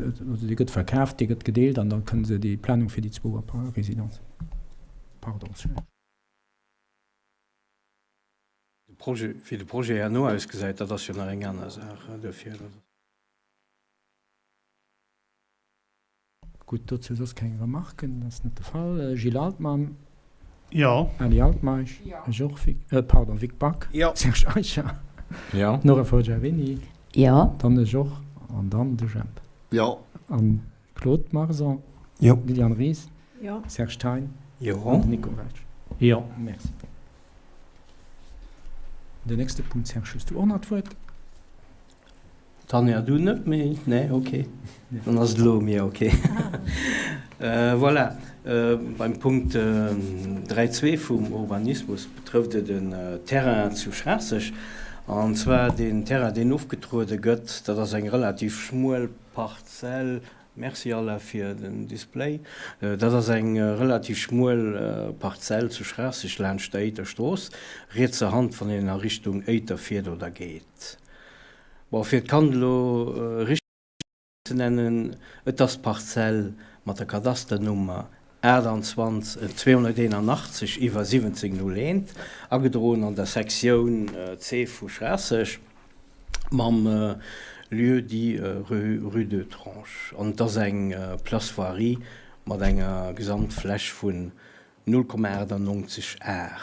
also dee gëtt verkaaft, dee gëtt gedeelt an da kënne se déi Planung fir déi zwou Residencen, pardon. De Projet, wéi de Projet herno ausgesäit, dat ass jo nach eng aner Saach. Duerfir. Gutt, dozou soss keng Remarken? Dat ass net de Fall. Gilles Altmann. Jo. Ali Altmeisch. Jo. Ech och. Vic, pardon, Vic Back. Jo. Serge Eicher. Jo. Nora Forgiarini. Jo. Dann ech och. An dann de Jemp. Jo. An Claude Marson. Jo. Liliane Ries. Jo. Serge Thein. Jo. An den Nico Welsch. Jo. Merci. Den nächste Punkt, Serge, hues du och nach d'Wuert? Tanja, du net méi? Nee, ok. Dann ass et elo u mir, ok. Voilà, beim Punkt 3,2 vum Urbanismus betrëfft et en Terrain zu Schraasseg. An zwar deen Terrain, deen ofgetruede gëtt, dat ass eng relativ schmuel Parzell. Merci Alain fir den Display. Dat ass eng relativ schmuel Parzell zu Schraasseg laanscht der Éiter Strooss, rietser Hand wann een a Richtung Éiter fiert oder geet. Bon, fir d'Kand elo richteg ze nennen, et ass d'Parzell mat der Kadasternummer 28 281 iwwer 1701, agedroen an der Sektioun C vu Schraasseg, mam Lieu-dit rue d'Oetrange. An et ass eng Place voirie mat enger Gesamtfläch vun 0,98 Ar.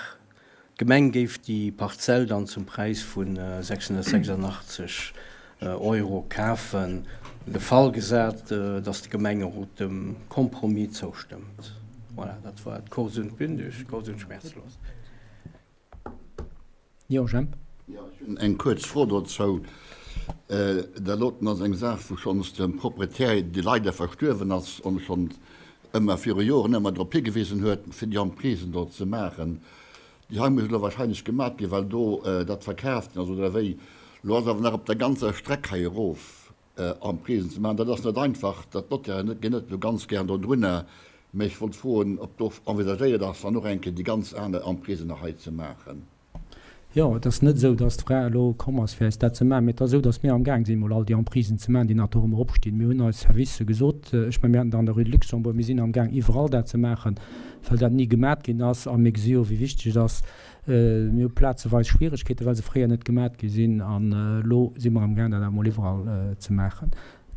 D'Gemeng géif déi Parzell dann zum Präis vu 686 Euro kafen. De Fall gesat, datt de Gemengerot dem Compromis zoustëmmt. Voilà, dat war et kurz und bündig, kurz und schmerzlos. Jo, Jemp. Jo, ech hunn eng kuerz Fro dozou. Dat doten ass eng Saach, wou schonns de Proprietär, dee leider verstuerwen ass, ons schonn ëmmer viru Joren ëmmer drop higewisen huet, fir déi Emprisen do ze maachen. Déi hei muss elo wahrscheinlech gemat ginn, well do dat verkaaft ginn ass, oder wéi? Elo ass awer nach op der ganzer Streck hei erof Emprisen ze maachen. Dat ass net einfach, dat d'Notairen ginn net esou ganz gären do drunner. Mä ech wollt froen, ob do envisagéiert ass, dann och eng Kéier déi ganz aner Emprisen nach hei ze maachen. Jo, et ass net esou, dass d'Fra elo komm ass, fir eis dat ze maachen, mee et ass esou, dass mir amgaang sinn, emol all déi Emprisen ze maachen, déi nach dorëmmer opstinn. Mir hunn eis Servicë gesot, ech mengen, mir haten dat an der Rue de Luxembourg, mir sinn amgaang, iwwerall dat ze maachen, well dat ni gemat ginn ass. A mir gesi jo, wéi wichteg et ass. Mir hu plazeweis Schwieregkeeten, well se fréier net gemat gi sinn. An elo si mer amgaang, dat awer emol iwwerall ze maachen.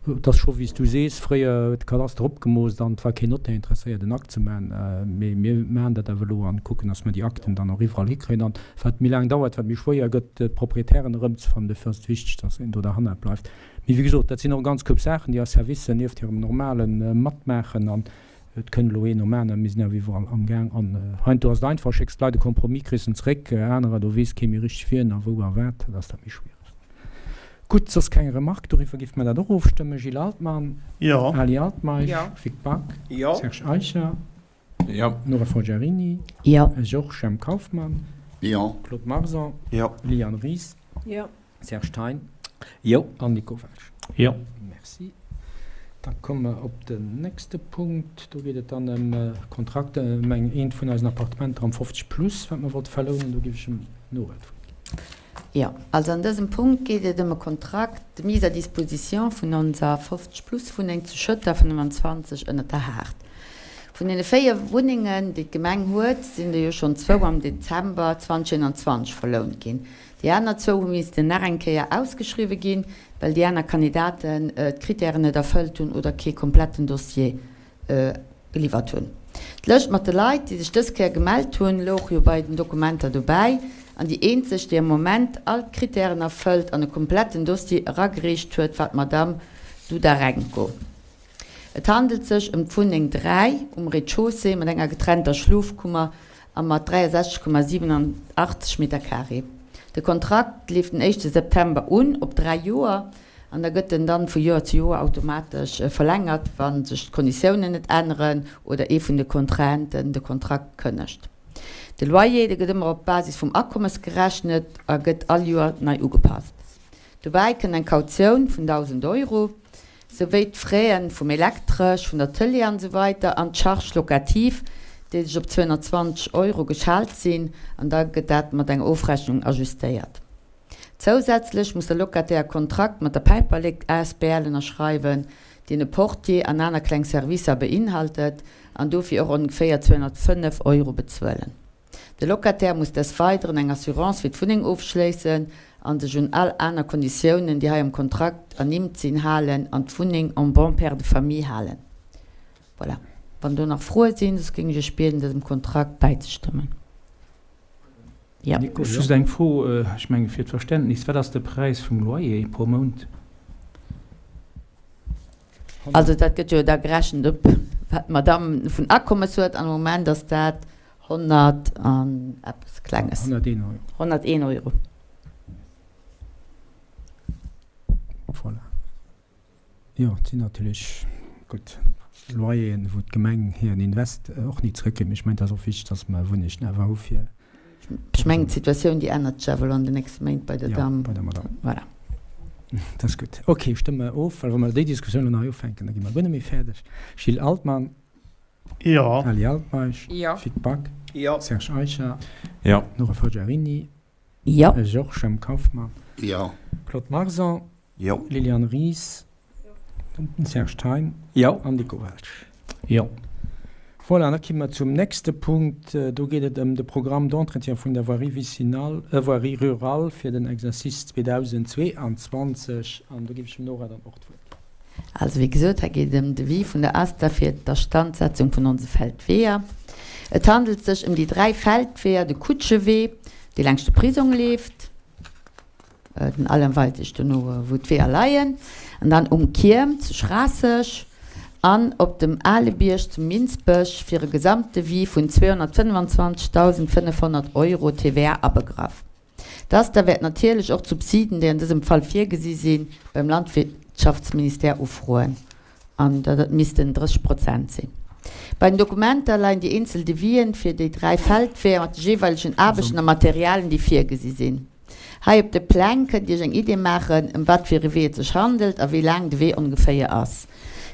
Et ass scho wéi s du sees, fréier huet de Kadaster opgemoosst an et war keen Notaire interesséiert en Akt ze maachen. Mee mir maachen dat awer elo an kucken, datt mer déi Akten dann och iwwerall hikréien. An wat méi laang dauert, wat méi schwéier gëtt d'Proprietären erëmzefannen. Dofir ass et wichteg, datt een do derhannert bleift. Mee wéi gesot, dat sinn och e ganz Koup Saachen, déi eis Servicen nieft hirem normale matmaachen. An et kënnt elo een nom aneren. Mir sinn awer iwwerall amgaang. An heiansdo ass et einfach, schécks d'Leit e Compromis, kriss en zréck. Anerer, do weess kee méi richteg wien a wou a wat. Dat ass da méi schwiereg. Gutt, soss keng Remarque, doriwwer géife mer dat och ofstëmmen. Gilles Altmann? Jo. Ali Altmeisch? Jo. Vic Back? Jo. Serge Eicher? Jo. Nora Forgiarini? Jo. Georges Jemp Kauffmann? Jo. Claude Marson? Jo. Liliane Ries? Jo. Serge Thein? Jo. An Nico Welsch? Jo. Merci. Da komme mer op den nächste Punkt. Do geet et dann ëm Kontrakter, ëm eng, eent vun eisen Appartementer am 50 plus, wat mer wollte verlounen. Do géif ech dem Nora d'Wuert ginn. Jo, also an dësem Punkt geet et ëm e Kontrakt de mise à disposition vun onser 50 plus Wunneng zu Schëtter 25 ënnert der Haard. Vun deene 4 Wunnengen, déi d'Gemeng huet, sinn der jo schonn zwou am Dezember 2021 verlount ginn. Déi aner zwou hu missten nach eng Kéier ausgeschriwwe ginn, well déi aner Kandidaten d'Kritären net erfëllt hunn oder kee kompletten Dossier geliwwert hunn. D'Lëscht mat de Leit, déi sech dës Kéier gemellt hunn, louch jo bei den Dokumenter dobäi. An déi eenzeg, déi am Moment all d'Kritären erfëllt an e kompletten Dossier eragereecht huet, war d'Madamm Dudarenko. Et handelt sech ëm d'Wunneng 3 um Rez-de-chaussée mat enger getrennter Schlofkummer a mat 63,87 Meter-carré. De Kontrakt leeft den éischte September un op 3 Joer an da gëtt en dann vu Joer zu Joer automatesch verlängert, wa sech d'Konditiounen net änneren oder ee vun de Kontrahenten de Kontrakt kënnegt. De Loyer, dee gëtt ëmmer op Basis vum Akommes gerechnet a gëtt all Joer nei ugepasst. Dobäi kënnt eng Kautioun vun 1.000 Euro. souwéi d'Fraisen vum Elektresch, vun der Tëlee an esou weider an d'Charges locatives, déi sech op 220 Euro geschalt sinn, an da gëtt dat mat enger Ofrechnung ajustéiert. Zousätzlech muss de Locataire e Kontrakt mat der Päiperlek asbl ënnerschreiwen, deen e Portier an aner kleng Servicer beinhaltet, an dofir och ongeféier 205 Euro bezuelen. De Locataire muss des Weideren eng Assurance fir d'Wunneng ofschléissen a sech un all aner Konditiounen, déi hei am Kontrakt ernimmt sinn, halen an d'Wunneng en bon père de famille halen. Voilà. Wann do nach Froe sinn, soss géing ech Iech bieden, dësem Kontrakt bäizestëmmen. Jo. Just eng Fro, ech menge fir d'Verständnis, Wat ass de Präis vum Loyer pro Mount? Also dat gëtt jo da gerechent op wat d'Madame vun Akommes huet an am Moment ass dat 100 an eppes Klenges. 101 Euro. 101 Euro. Voilà. Jo, et sinn natierlech, gutt, Loyeren, wou d'Gemeng hiren Invest och ni zrëckkritt. Mee ech mengen, et ass och wichteg, dass mer Wunnegen awer hu fir. Ech mengen, d'Situatioun, déi ännert sech awer elo an den nächste Méint bei der Damm. Jo, bei der Madamm. Voilà. Dat ass gutt. Okay, stëmme of, well wa mer déi Diskussioun elo nach hei ufänken, da gi mer guer net méi fäerdeg. Gilles Altmann. Jo. Ali Altmeisch. Jo. Vic Back. Jo. Serge Eicher. Jo. Nora Forgiarini. Jo. Georges M. Kauffmann. Jo. Claude Marson. Jo. Liliane Ries. Serge Thein. Jo. An Nico Welsch. Jo. Voilà, an da komme mer zum nächste Punkt. Do geet et ëm de Programme d'entretien vun der Voirie vicinale, voirie rurale fir den Exercice 2022. An do géif ech dem Nora dann och d'Wuert ginn. Also wéi gesot, hei geet et ëm Devis vun der ASTA fir d'Astandsetzung vun onse Feldweeër. Et handelt sech ëm déi 3 Feldweeër, de Kutschewee, dee laangscht de Prisong leeft, den Alain weist iech dono wou d'Weeër leien, an dann um Kierm zu Schraasseg an op dem Alebierg zu Minsbech fir e Gesamtdevis vun 225.500 Euro, TVA abegraff. D'ASTA wäert natierlech och d'Subsiden, déi an dësem Fall virgesi sinn, beim Landwirtschaftsministère ufroen, an dat missten 30 Prozent sinn. Bei den Dokumenter leien déi eenzel Devisen fir déi 3 Feldweeër mat de jeeweilegen Aarbechten a Materialien, déi virgesi sinn. Hei op de Pläng kënnt Dir Iech eng Idee maachen, ëm wat fir e Wee et sech handelt a wéi laang de Wee ongeféier ass.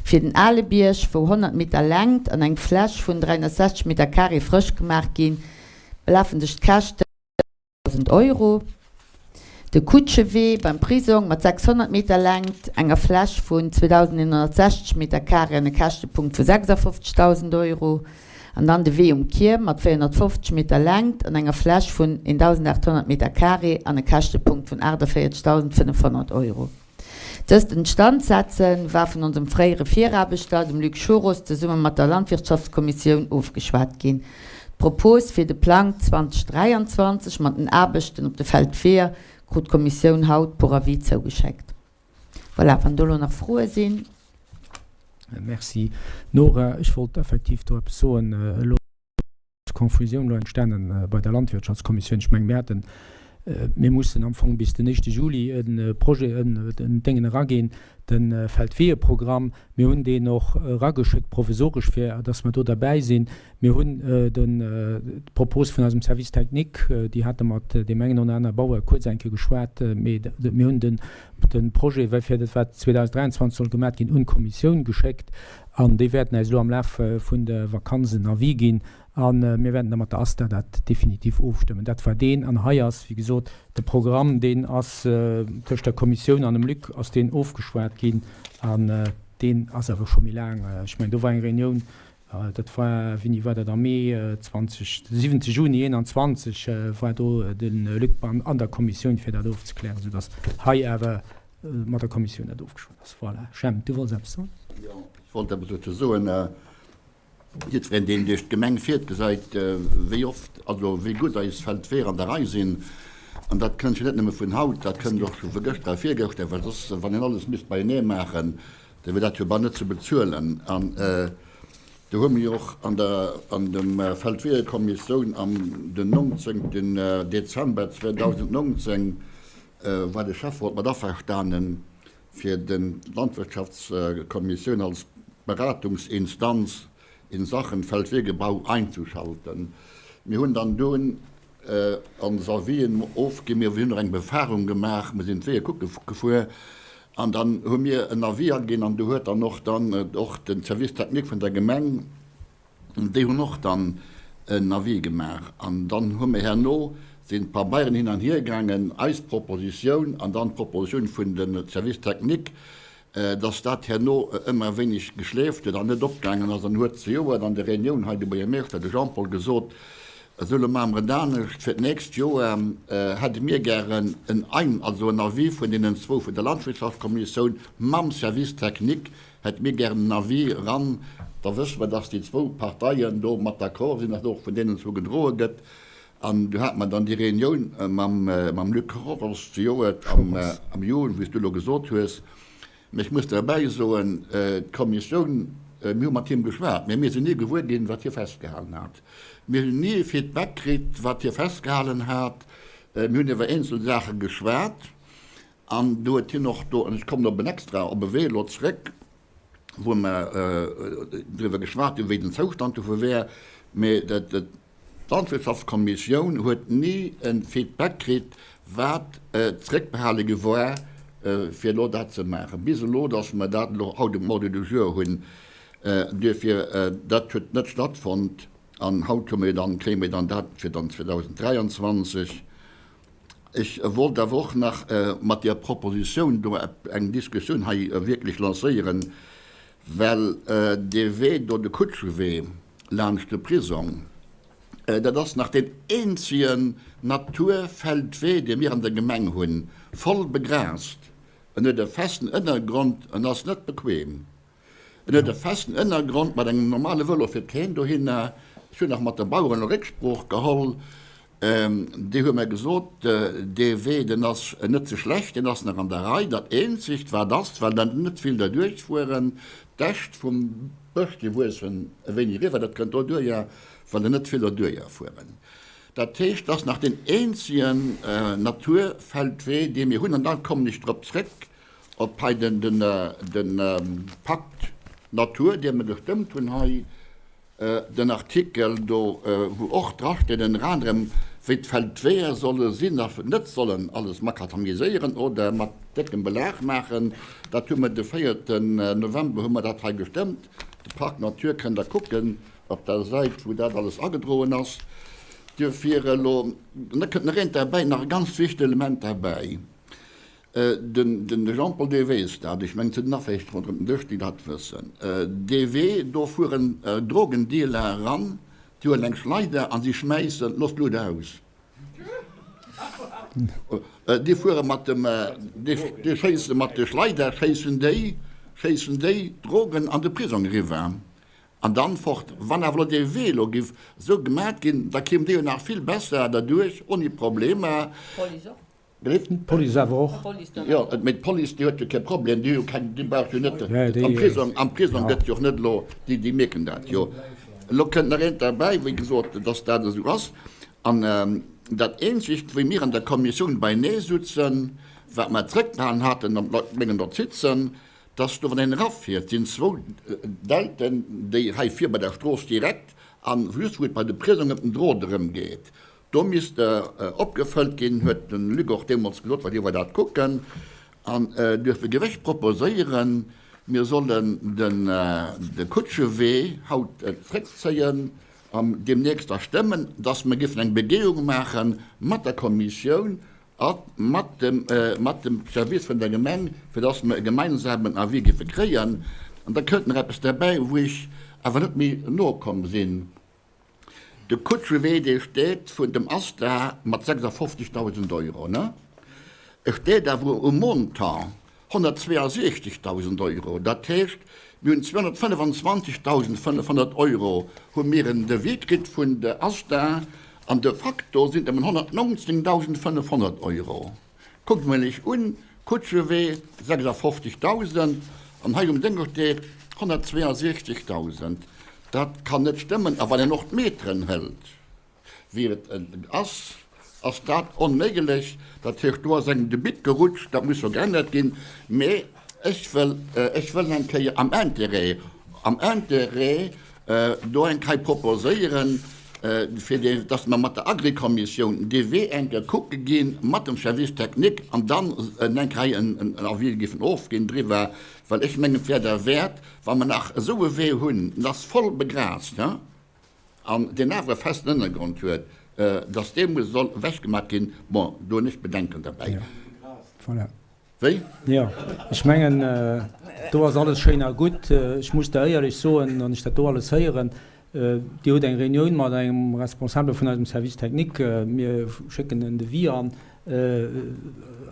Fir den Ale Bierg, wou 100 Meter Längt an eng Fläch vun 360 Meter carré frësch gemaach ginn, belafen sech d'Käschten. 1.000 Euro. De Kutschewee beim Prisong mat 600 Meter Längt, enger Fläch vun 2.160 Meter carré an e Käschtepunkt vu 56.000 Euro. An dann de Wee um Kierm mat 450 Meter Längt an enger Fläch vun 1.800 Meter carré an e Käschtepunkt vun 48.500 Euro. Dëst Instandsetze war vun onsem fréiere Viraarbechter, dem Luc Schoros, zesumme mat der Landwirtschaftskommissioun ofgeschwat ginn. D'Propos fir de Plang 2023 mat den Aarbechten op de Feldweeër krut d'Kommissioun haut pour avis zougeschéckt. Voilà, wann do elo nach Froe sinn. Merci Nora. Ech wollt effektiv do eppes soen. Elo. Konfusioun elo entstanen bei der Landwirtschaftskommissioun. Ech mengen, mir haten. Mir mussen am Fong bis den éischte Juli e Projet, en Déngen eraginn, de Feldweeëprogramm. Mir hunn deen och erageschéckt provisoresch, fir datt mer do derbäi sinn. Mir hunn d'Propos vun eisem Service technique, déi hate mat deem engen oder anere Bauer kuerz eng Kéier geschwat, mee mir hunn de Projet, fir dat wat 2023 soll gemat ginn, un d'Kommissioun geschéckt an déi wäerten äis elo am Laf vun der Vakanz en Avis ginn a mir wäerten da mat der ASTA dat definitiv ofstëmmen. Dat war deen. An hei ass, wéi gesot, de Programm, deen ass tëscht der Kommissioun an dem Luc ass deen ofgeschwat ginn an deen ass awer scho méi laang, ech mengen do war eng Reunioun, Dat war, wéini war dat, am Mee 20, de 7 Juni 21 war do de Luc Bang an der Kommissioun, fir dat ofzeklären, soudass hei awer mat der Kommissioun dat ofgeschwat ass. Voilà. Jemp, du wollts eppes soen? Jo, ech wollt eppes dozou soen. Jiddwereen, deen duerch d'Gemeng fiert, gesäit, wéi oft, also wéi gutt eis Feldweeër an der Rei sinn. An dat kënnt jo net nëmme vun haut, dat kënnt och scho vu gëschter a virgëschter, well soss, wann een alles misst beienee maachen, Da wier dat jo bal net ze bezuelen. An do hu mir jo och an der, an dem Feldweeëkommissioun am den 19. Dezember 2019 war de Schäfferot mat averstanen, fir den d'Landwirtschaftskommissioun als Beratungsinstanz in Sachen Feldwegebau einzuschalten. Mir hunn dann dunn ons Avisen ofginn, mir hunn och eng Befahrung gemaach, mir sinn d'Weeër kucke gefuer an dann hu mir en Avis aginn an do huet dann och dann och den Service technique vun der Gemeng, déi hunn och dann en Avis gemaach an dann hu mir herno, sinn d'Pabeieren hin an hier gaangen, eis Propositioun an dann d'Propositioun vun de Service technique, dass dat herno ëmmer e wéineg geschleeft huet an net opgaangen ass. An huet zejoert an der Reunioun hei de Buergermeeschter, de Jean-Paul, gesot, esou elo maache mer et anescht, fir d'nächst Joer hätte mir gären en Ein, also en Avis vun deenen zwou vun der Landwirtschaftskommissioun mam Service technique hätte mir gären en Avis eran, da wësse mer, dass déi zwou Parteien do mat d'accord sinn, dass och vun deenen zwou gedroe gëtt. An du hate mer dann déi Reunioun mam Luc Roros zejoert am Juni, wéi s du elo gesot hues. Mä ech muss derbäi soen, d'Kommissioun, mir hu mat him geschwat, mä mir sinn ni gewuer ginn, wat hie festgehalen hat. Mir hunn ni e Feedback kritt, wat hie festgehalen hat. Mir hunn iwwer eenzel Saache geschwat an do huet hien och do, an ech kommen op en extra op e Wee elo zrëck, wou mer driwwer geschwat hunn, wéi den Zoustand dovu wär, mä d'Landwirtschaftskommissioun huet ni e Feedback kritt, wat zréckbehale gi war, fir elo dat ze maachen, bis elo, datt mer dat elo haut um Ordre du jour hunn. Duerfir, dat huet net stattfonnt an haut hu mir dann, kréie mir dann dat fir dann 2023. Ech wollt awer och nach mat där Propositioun do eng Diskussioun hei wierklech lancéieren, well dee Wee do, de Kutschewee laanscht de Prisong, dat ass nach deen eenzegen Naturfeldwee, dee mir an der Gemeng hunn, voll begraast. En huet e festen Ënnergrond, en ass net bequem. En huet e festen Ënnergrond, mat engem normale Vëlo fiert keen dohinner. Ech hunn nach mat de Baueren elo Récksprooch geholl. Déi hu mer gesot, dee Wee, deen ass net ze schlecht, deen ass nach an der Rei. Dat eenzegt wat ass, well der net vill derduerch fueren, d'Äscht vum Bësch, déi wuessen e wéineg eriwwer, dat kënnt doduerjer, well der net vill derduerjer fueren. Dat heescht, dat ass nach deen eenzegen Naturfeldwee, dee mir hunn. An da kommen ech drop zréck, Op hei den Pakt Natur, dee mer gestëmmt hunn hei, den Artikel do, wou och drasteet ënner anerem, wéi d'Feldweeër solle sinn a net sollen alles makadamiséieren oder mat déckem Belag maachen, dat hu mer de véierten November hu mer dat hei gestëmmt. De Parc Natur kënnt Der kucken op der Säit, wou dat alles agedroen ass. Duerfir elo, da kënnt nach eent derbäi, nach e ganz wichtegt Element derbäi, Den Jean-Paul, dee weess dat. Ech mengen, et sinn nach welch ronderëm den Dësch, déi dat wëssen. Dee Wee, do fueren Drogendealer eran, déi huelen eng Schleider a si schmäissen, looss d'Lut aus! Déi fuere mat dem, déi schéisse mat de Schleider, schéissen déi, schéissen déi Drogen an de Prisong eriwwer an dann fort. Wann awer elo dee Wee elo giff esou gemat ginn, da kéim dee jo nach vill besser derduerch, oni Problemer. D'Police awer och. Jo, mee d'Police, déi huet jo kee Problem, déi hu jo keng, déi brauch jo net, am Prisong, am Prisong gëtt jo och net elo, déi, déi mierken dat jo. Elo kënnt nach eent derbäi, wéi gesot, dass dat esou ass. An. Dat eenzegt, wéi mir an der Kommissioun beinee sutzen, wat mer zrëckbehalen haten an laut mengen Notizen, dass do, wann een erafiert, sinn zwou Delten, déi hei vir bei der Strooss direkt an just wou et bei de Prisong ëm den Drot erëmgeet, do misst opgefëllt ginn, huet de Luc och deemools gesot, well hie war dat kucken. An duerfir géif ech proposéieren, mir sollen de Kutschewee haut zréckzéien an deemnächst da stëmmen, dass mer géifen eng Begehung maache mat der Kommissioun a mat dem Service vun der Gemeng, fir dass mer e gemeinsamen Avis géife kréien. An da kënnt nach eppes derbäi, wou ech awer net méi nokomm sinn. De Kutschewee, dee steet vun dem ASTA mat 56.000 Euro, ne? E steet awer um Montant 162.000 Euro. Dat heescht, mir hunn 225.500 Euro hu mir en Devis kritt vun der ASTA an de facto sinn et nëmmen 119.500 Euro. Kuckt mol lech un, Kutschewee 56.000 an hei um Dénger steet 162.000. Dat kann net stëmmen. A wann een och d'Meteren hëlt, wéi et ass, ass dat onméiglech. Dat heescht, do ass engem de Bitt gerutscht, dat muss jo geännert ginn. Mee ech wëll, ech wëll eng Kéier am Intérêt, am Intérêt do eng Kei proposéieren, fir dee, dass mer mat der Agrikommissioun dee Wee eng Kéier kucke ginn, mat dem Service technique, an dann eng Kei en Avis géifen ofginn driwwer, well ech mengen, et wär derwäert, wa mer nach esou e Wee hunn, en ass voll begrast, an deen awer e festen Ënnergrond huet, dass dee muss soll ewechgemat ginn. Bon, do hunn ech Bedenken derbäi. Voilà. Wéi? Jo, ech mengen, do ass alles schéin a gutt. Ech muss der éierlech soen, wann ech dat do alles héieren, Dir hutt eng Reunioun mat engem Responsabele vun eisem Service technique, mir schécken en Devis an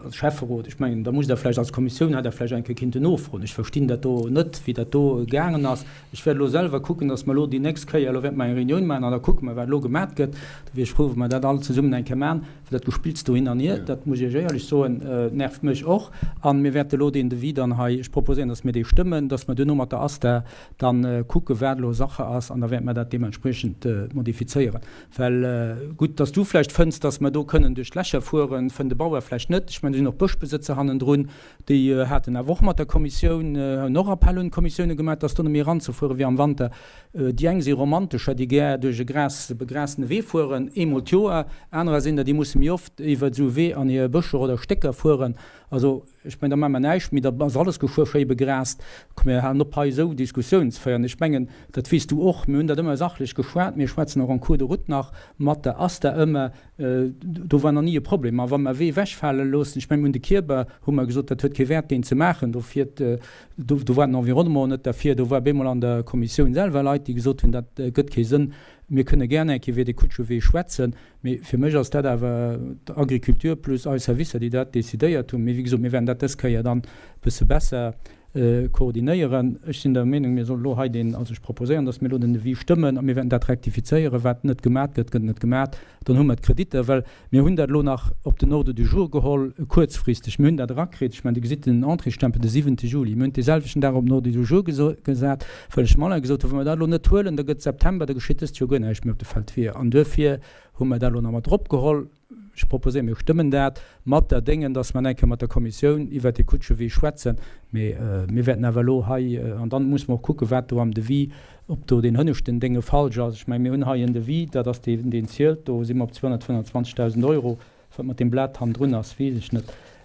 als Schäfferot. Ech mengen, da musst Der vläicht als Kommissioun, hätt Der vläicht eng Kéier kinnten nofroen. Ech verstinn dat do net, wéi dat do gaangen ass. Ech wäert elo selwer kucken, dass mer elo déi nächst Kéier, elo wäerte mer eng Reunioun maachen an da kucke mer, wat elo gemat gëtt. Da wier ech frou, wa mer dat all zesummen eng Kéier maachen. Well dat Gespills do hin an hier, dat muss ech Iech éierlech soen, nervt mech och. A mir wäerte elo deen Devis dann hei, ech proposéieren, dass mir dee stëmmen, dass mer duerno mat der ASTA dann kucke wat elo Sache ass an da wäerte mer dat deementspriechend modifizéieren. Well gutt, dass du vläicht fënns, dass mer do kënnen duerch d'Lächer fueren, fënn de Bauer vläicht net. Ech mengen, do sinn och Bëschbesëtzer hannendrun, déi haten awer och mat der Kommissioun, hunn och Appell un d'Kommissioune gemaach, dass do net méi eranzefuere wier am Wanter. Déi eng si Romantescher, déi gär duerch e Gras, begrasene Wee fueren, eemol d'Joer. Anerer sinn der, déi musse méi oft iwwer esou e Wee an hir Bëscher oder Stécker fueren. Also, ech mengen, da maache mer näischt méi, da ass alles geschwë schéi begrast. Komm, mir halen op, hei esou Diskussiounen ze féieren. Ech mengen, dat weess du och, mir hunn dat ëmmer sachlech geschwat. Mir schwätzen och en cours de route nach mat der ASTA ëmmer. Do war nach ni e Problem. A wa mer e Wee ewechfale loossen, ech mengen, mir hunn de Kierber, hu mer gesot, dat huet kee Wäert, deen ze maachen. Do fiert, do, do war den Environnement net derfir. Do war bemol an der Kommissioun selwer Leit, déi gesot hunn, dat gëtt kee Sënn. Mir kënne gär eng Kéier iwwer dee Kutschewee schwätzen, mee fir mech ass dat awer d'Agriculture plus eis Servicer, déi dat decidéiert hunn. Mee wéi gesot, mir wäerten dat dës Kéier dann e bësse besser koordinéieren. Ech sinn der Meenung, mir sollen elo hei deen, also ech proposéieren, dass mir elo den Devis stëmmen a mir wäerten dat rektifizéieren. Wat net gemat gëtt, gëtt net gemat. Dann hu mer d'Kreditter, well mir hunn dat elo nach op den Ordre du jour geholl, kuerzfristeg. Mir hunn dat erakritt, ech mengen, Dir gesitt den Entréesstempel, de siwente Juli. Mir hunn et deeselwechten Dag op den Ordre du jour gesat, well ech dem Alain gesot hunn, wa mer dat elo net huelen, da gëtt September, da geschitt dëst Joer guer näischt méi op de Feldweeër. An duerfir hu mer dat elo nach mat eropgeholl. Ech proposéieren, mir stëmmen dat mat der Déngen, dass mer eng Kéier mat der Kommissioun iwwert dee Kutschewee schwätzen. Mee mir wäerten awer elo hei, an dann muss mer och kucken, wat do am Devis, ob do deen hënneschten Dénge falsch ass. Ech mengen, mir hunn hei en Devis, dat ass deen, deen zielt. Do si mer op 225.000 Euro. Wat mat deem Blat hannendrun ass, weess ech net.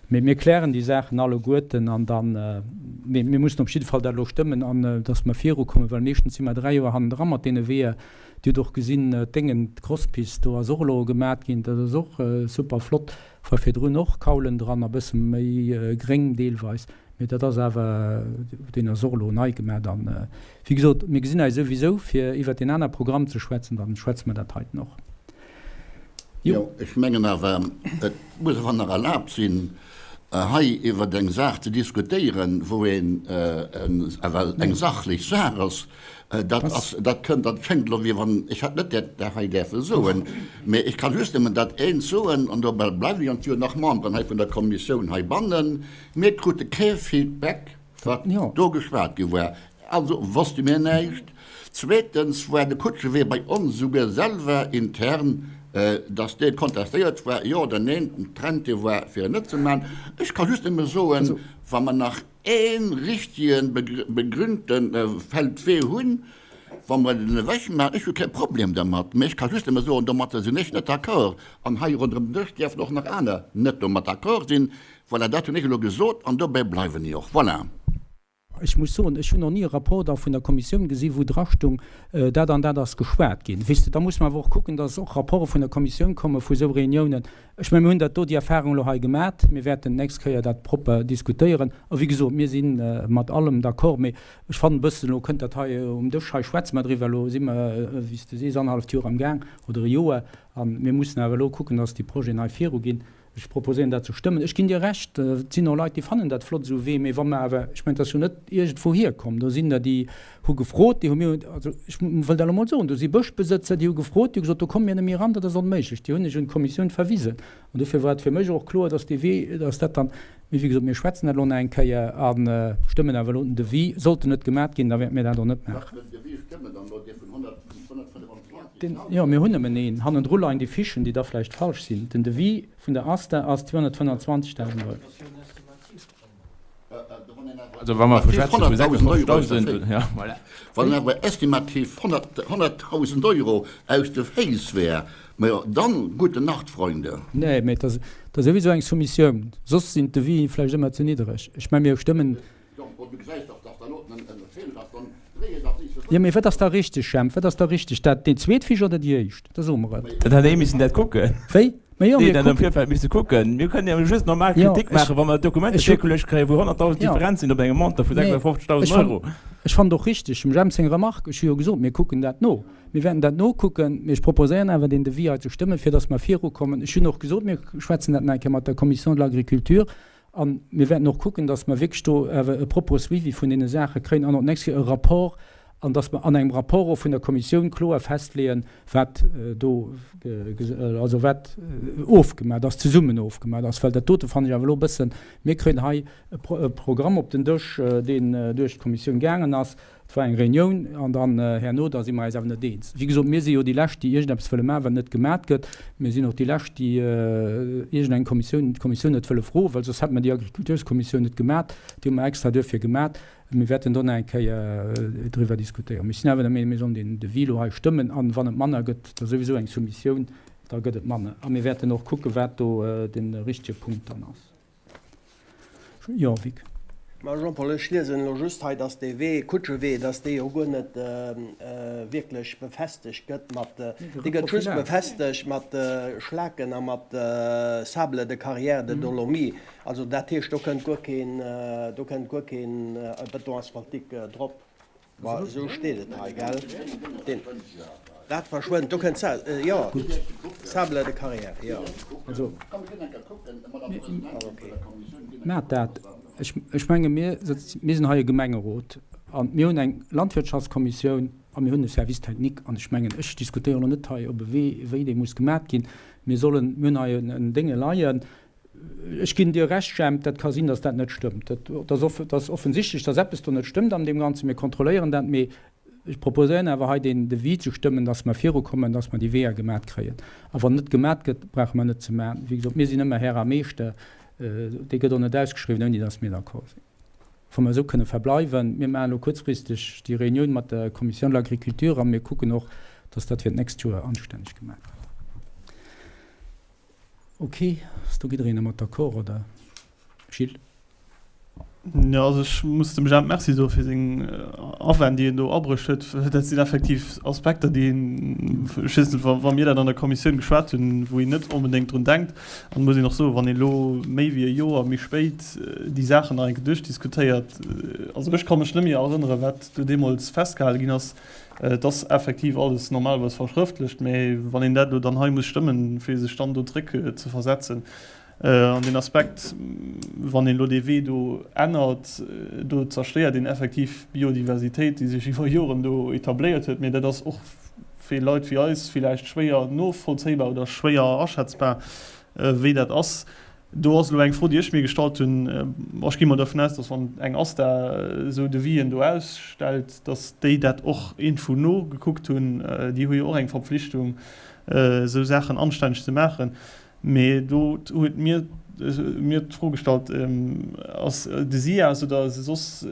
Mee mir klären déi Saachen alleguerten an dann, mee mir mussen op jidde Fall dat elo stëmmen an dass mer virukommen, well meeschtens si mer 3 Joer hannendra mat deene Weeër. Dir hutt och gesinn, d'Déngen, d'Crosspist do ass och elo gemat ginn, dat ass och super flott, war virdrun och Kaulen dran a bësse méi gréng deelweis, mee dat ass awer, deen ass och elo nei gemat an wéi gesot, mir gesinn eis souwisou fir iwwert deen aner Programm ze schwätzen, dann schwätze mer dat heiten och. Jo, ech mengen awer, et muss awer nach erlaabt sinn, hei iwwer eng Saach ze diskutéieren, wou een awer eng sachlech Saach ass. Dat ass, dat kënnt, dat schéngt elo wéi wann, ech hätt net dat hei däerfe soen, mä ech kann just nëmmen dat eent soen, an dobäi bleiwen ech, an et si jo nach Memberen hei vun der Kommissioun heibannen, mir krute kee Feedback wat do geschwat gi war. Also wosste mir näischt. Zweetens war de Kutschewee bei ons esouguer selwer intern. Dass dee kontestéiert war, jo oder neen, den Trend dee war fir en net ze maachen. Ech ka just nëmme soen, wa mer nach ee richtige begrünte Feldwee hunn, wa mer en ewechmaachen, ech hu kee Problem dermat, mä ech ka just nëmme soen, domatter sinn ech net d'accord an hei ronderëm den Dësch däerfen och nach aner net domat d'accord sinn. Voilà, dat hunn ech elo gesot an dobäi bleiwen ech och. Voilà. Ech muss soen, ech hunn och ni e Rapport da vun der Kommissioun gesi wou drastung, dat an dat ass geschwat ginn. Weess de, da muss mer awer och kucken, dass och Rapporte vun der Kommissioun komme vu esou Reuniounen. Ech mengen, mir hunn dat do, déi Erfahrung elo hei gemat. Mir wäerten d'nächst Kéier dat propper diskutéieren. A wéi gesot, mir si mat allem d'accord, mee ech fannen e bëssen, elo kënnt dat hei um Dësch, hei schwätze mer driwwer, elo si mer, wéi s de sees, annerhalleft Joer amgaang oder e Joer, a mir mussen awer elo kucken, dass déi Projeten hei viruginn. Ech proposéieren dat ze stëmmen. Ech ginn dir Recht, et sinn och Leit, déi fannen dat flott esou wee, mee wa mer awer, ech mengen, et ass jo net iergendwouhier komm, do sinn der, déi hu gefrot, déi hu mir, also ech wëll dat elo mol soen, do si Bëschbesëtzer, déi hu gefrot, déi hu gesot, do komme mir net méi eran, dat ass onméiglech, déi hunn ech un d'Kommissioun verwisen. An dofir war et fir mech och kloer, dass dee Wee, dass dat dann, mee wéi gesot, mir schwätzen dat elo nach eng Kéier a stëmmen awer elo den Devis. Sollt en net gemat ginn, da wäerte mir dat och net maachen. Jo, mir hunn nëmmen een. Hannendru leien déi Fichen, déi da vläicht falsch sinn. Den Devis vun der ASTA ass 225.000 Euro. Also wa mer vu schwätze vu 56.000, jo, voilà. Wann en awer estimativ 100.000 Euro aus de Féiss wär, majo dann gute Nacht, Freunde. Nee, mee et ass souwisou eng Soumissioun. Soss sinn d'Devis vläicht ëmmer ze niddereg. Ech mengen, mir stëmmen. Jo, mee wat ass da richteg, Jemp? Wat ass da richteg? Dat, déi zweet Fiche oder déi éischt? Da so mer et. Dat hätt ee missen dat kucken. Wéi? Ma jo, mir kucken. Am Virfeld misse kucken. Mir kënnen jo just normal Kritik maachen, wa mer Dokumenter virgeluecht kréien, wou 100.000 Differenz sinn op engem Montant vu 56.000 Euro. Ech fannen et och richteg, dem Jemp seng Remarque. Ech hu jo gesot, mir kucken dat no. Mir wäerten dat nokucken. Mee ech proposéieren awer, deen Devis hei ze stëmmen, fir datt mer virukommen. Ech hunn och gesot, mir schwätzen dat nach eng Kéier mat der Commission de l'Agriculture. A mir wäerten och kucken, dass mer wierklech do awer e propere Suivi vun deene Saache kréien an och d'nächst Kéier e Rapport, an dass mer an engem Rapport och vun der Kommissioun kloer festleeën, wat do, also wat ofgemat ass, zesummen ofgemat ass. Well dat dote fannen ech awer elo e bëssen, mir kréien hei e Programm op den Dësch, deen duerch d'Kommissioun gaangen ass, Et war eng Reunioun an dann herno, da si mer eis awer net eens. Wéi gesot, mir si jo déi Lescht, déi iergendeppes wëlle maachen, wat net gemat gëtt. Mir sinn och déi Lescht, déi iergendeng Kommissioun, d'Kommissioun net wëlle froen, well soss hätte mer déi Agriculturskommissioun net gemat. Déi hu mer extra duerfir gemat. Mir wäerten do nach eng Kéier driwwer diskutéieren. Mee ech sinn awer der Meenung, mir sollen deen Devis elo hei stëmmen an wann et manner gëtt, da souwisou eng Soumissioun, da gëtt et manner. A mir wäerten och kucken, wat do de richtige Punkt dann ass. Jo, Vic. Ma Jean-Paul, ech liesen elo just hei, dass dee Wee, Kutschewee, dass dee jo guer net wierklech befestegt gëtt mat, dee gëtt just befestegt mat Schlaken a mat Sable de carrière de dolomie. Also dat heescht, do kënnt guer keen, do kënnt guer keen Béton asphaltique drop. Ma esou steet et hei, gell? Deen, dat verschwënnt, do kënnt Sa, jo, Sable de carrière, jo. Also, maacht dat. Ech, ech menge mir sëtz, mir sinn hei e Gemengerot a mir hunn eng Landwirtschaftskommissioun a mir hunn e Service technique an ech mengen, ech diskutéieren elo net hei op e Wee, wéi dee muss gemat ginn. Mir sollen, mir hunn hei en Dénge leien, Ech ginn dir Recht, Jemp, dat ka sinn, datt dat net stëmmt. Dat ass offensichtlech, datt eppes do net stëmmt an deem Ganzen. Mir kontrolléieren dat, mee ech proposéieren awer hei deen Devis ze stëmmen, datt mer virukommen, datt mer déi Weeër gemat kréien. A wann net gemat gëtt, brauche mer net ze maachen. Wéi gesot, mir sinn ëmmer Här a Meeschter. Dee gëtt och net ausgeschriwwen, ouni datt mir d'accord sinn. Wa mer esou kënne verbleiwen, mir maachen elo kuerzfristeg déi Reunioun mat der Commission de l'Agriculture a mir kucken och, datt dat fir d'nächst Joer anstänneg gemaach gëtt. Ok, ass do jiddereen dermat d'accord, oder Gilles? Jo, also ech muss dem Jemp Merci soe fir seng Awänn, déi en do abruecht huet. Dat sinn effektiv Aspekter, déi een, ech weess net, wa mir dat an der Kommissioun geschwat hunn, wou een net onbedéngt drun denkt. An et muss een och soen, wann een elo méi wéi e Joer méi spéit déi Saachen nach eng Kéier duerchdiskutéiert, also ech ka mech net méi erënneren, wat do deemools festgehale ginn ass, Et ass effektiv alles normalerweis verschrëftlecht, mä wann een dat elo dann hei muss stëmmen, fir sech dann do zréck ze versetzen an deen Aspekt, wann een elo dee Wee do ännert, do zerstéiert een effektiv d'Biodiversitéit, déi sech iwwer Joren do etabléiert huet. Mä dat ass och fir Leit wéi eis villäicht schwéier novollzéibar oder schwéier aschätzbar, wéi dat ass. Do ass elo eng Fro, déi ech mir gestallt hunn. Ech gi mol dervun aus, datt wann eng ASTA esou Devisien do ausstellt, datt déi dat och iergendwou nogekuckt hunn. Déi hu jo och eng Verpflichtung. Esou Saachen anstänneg ze maachen. Mee do huet mir mir d'Fro gestallt, Ass de SIAS oder soss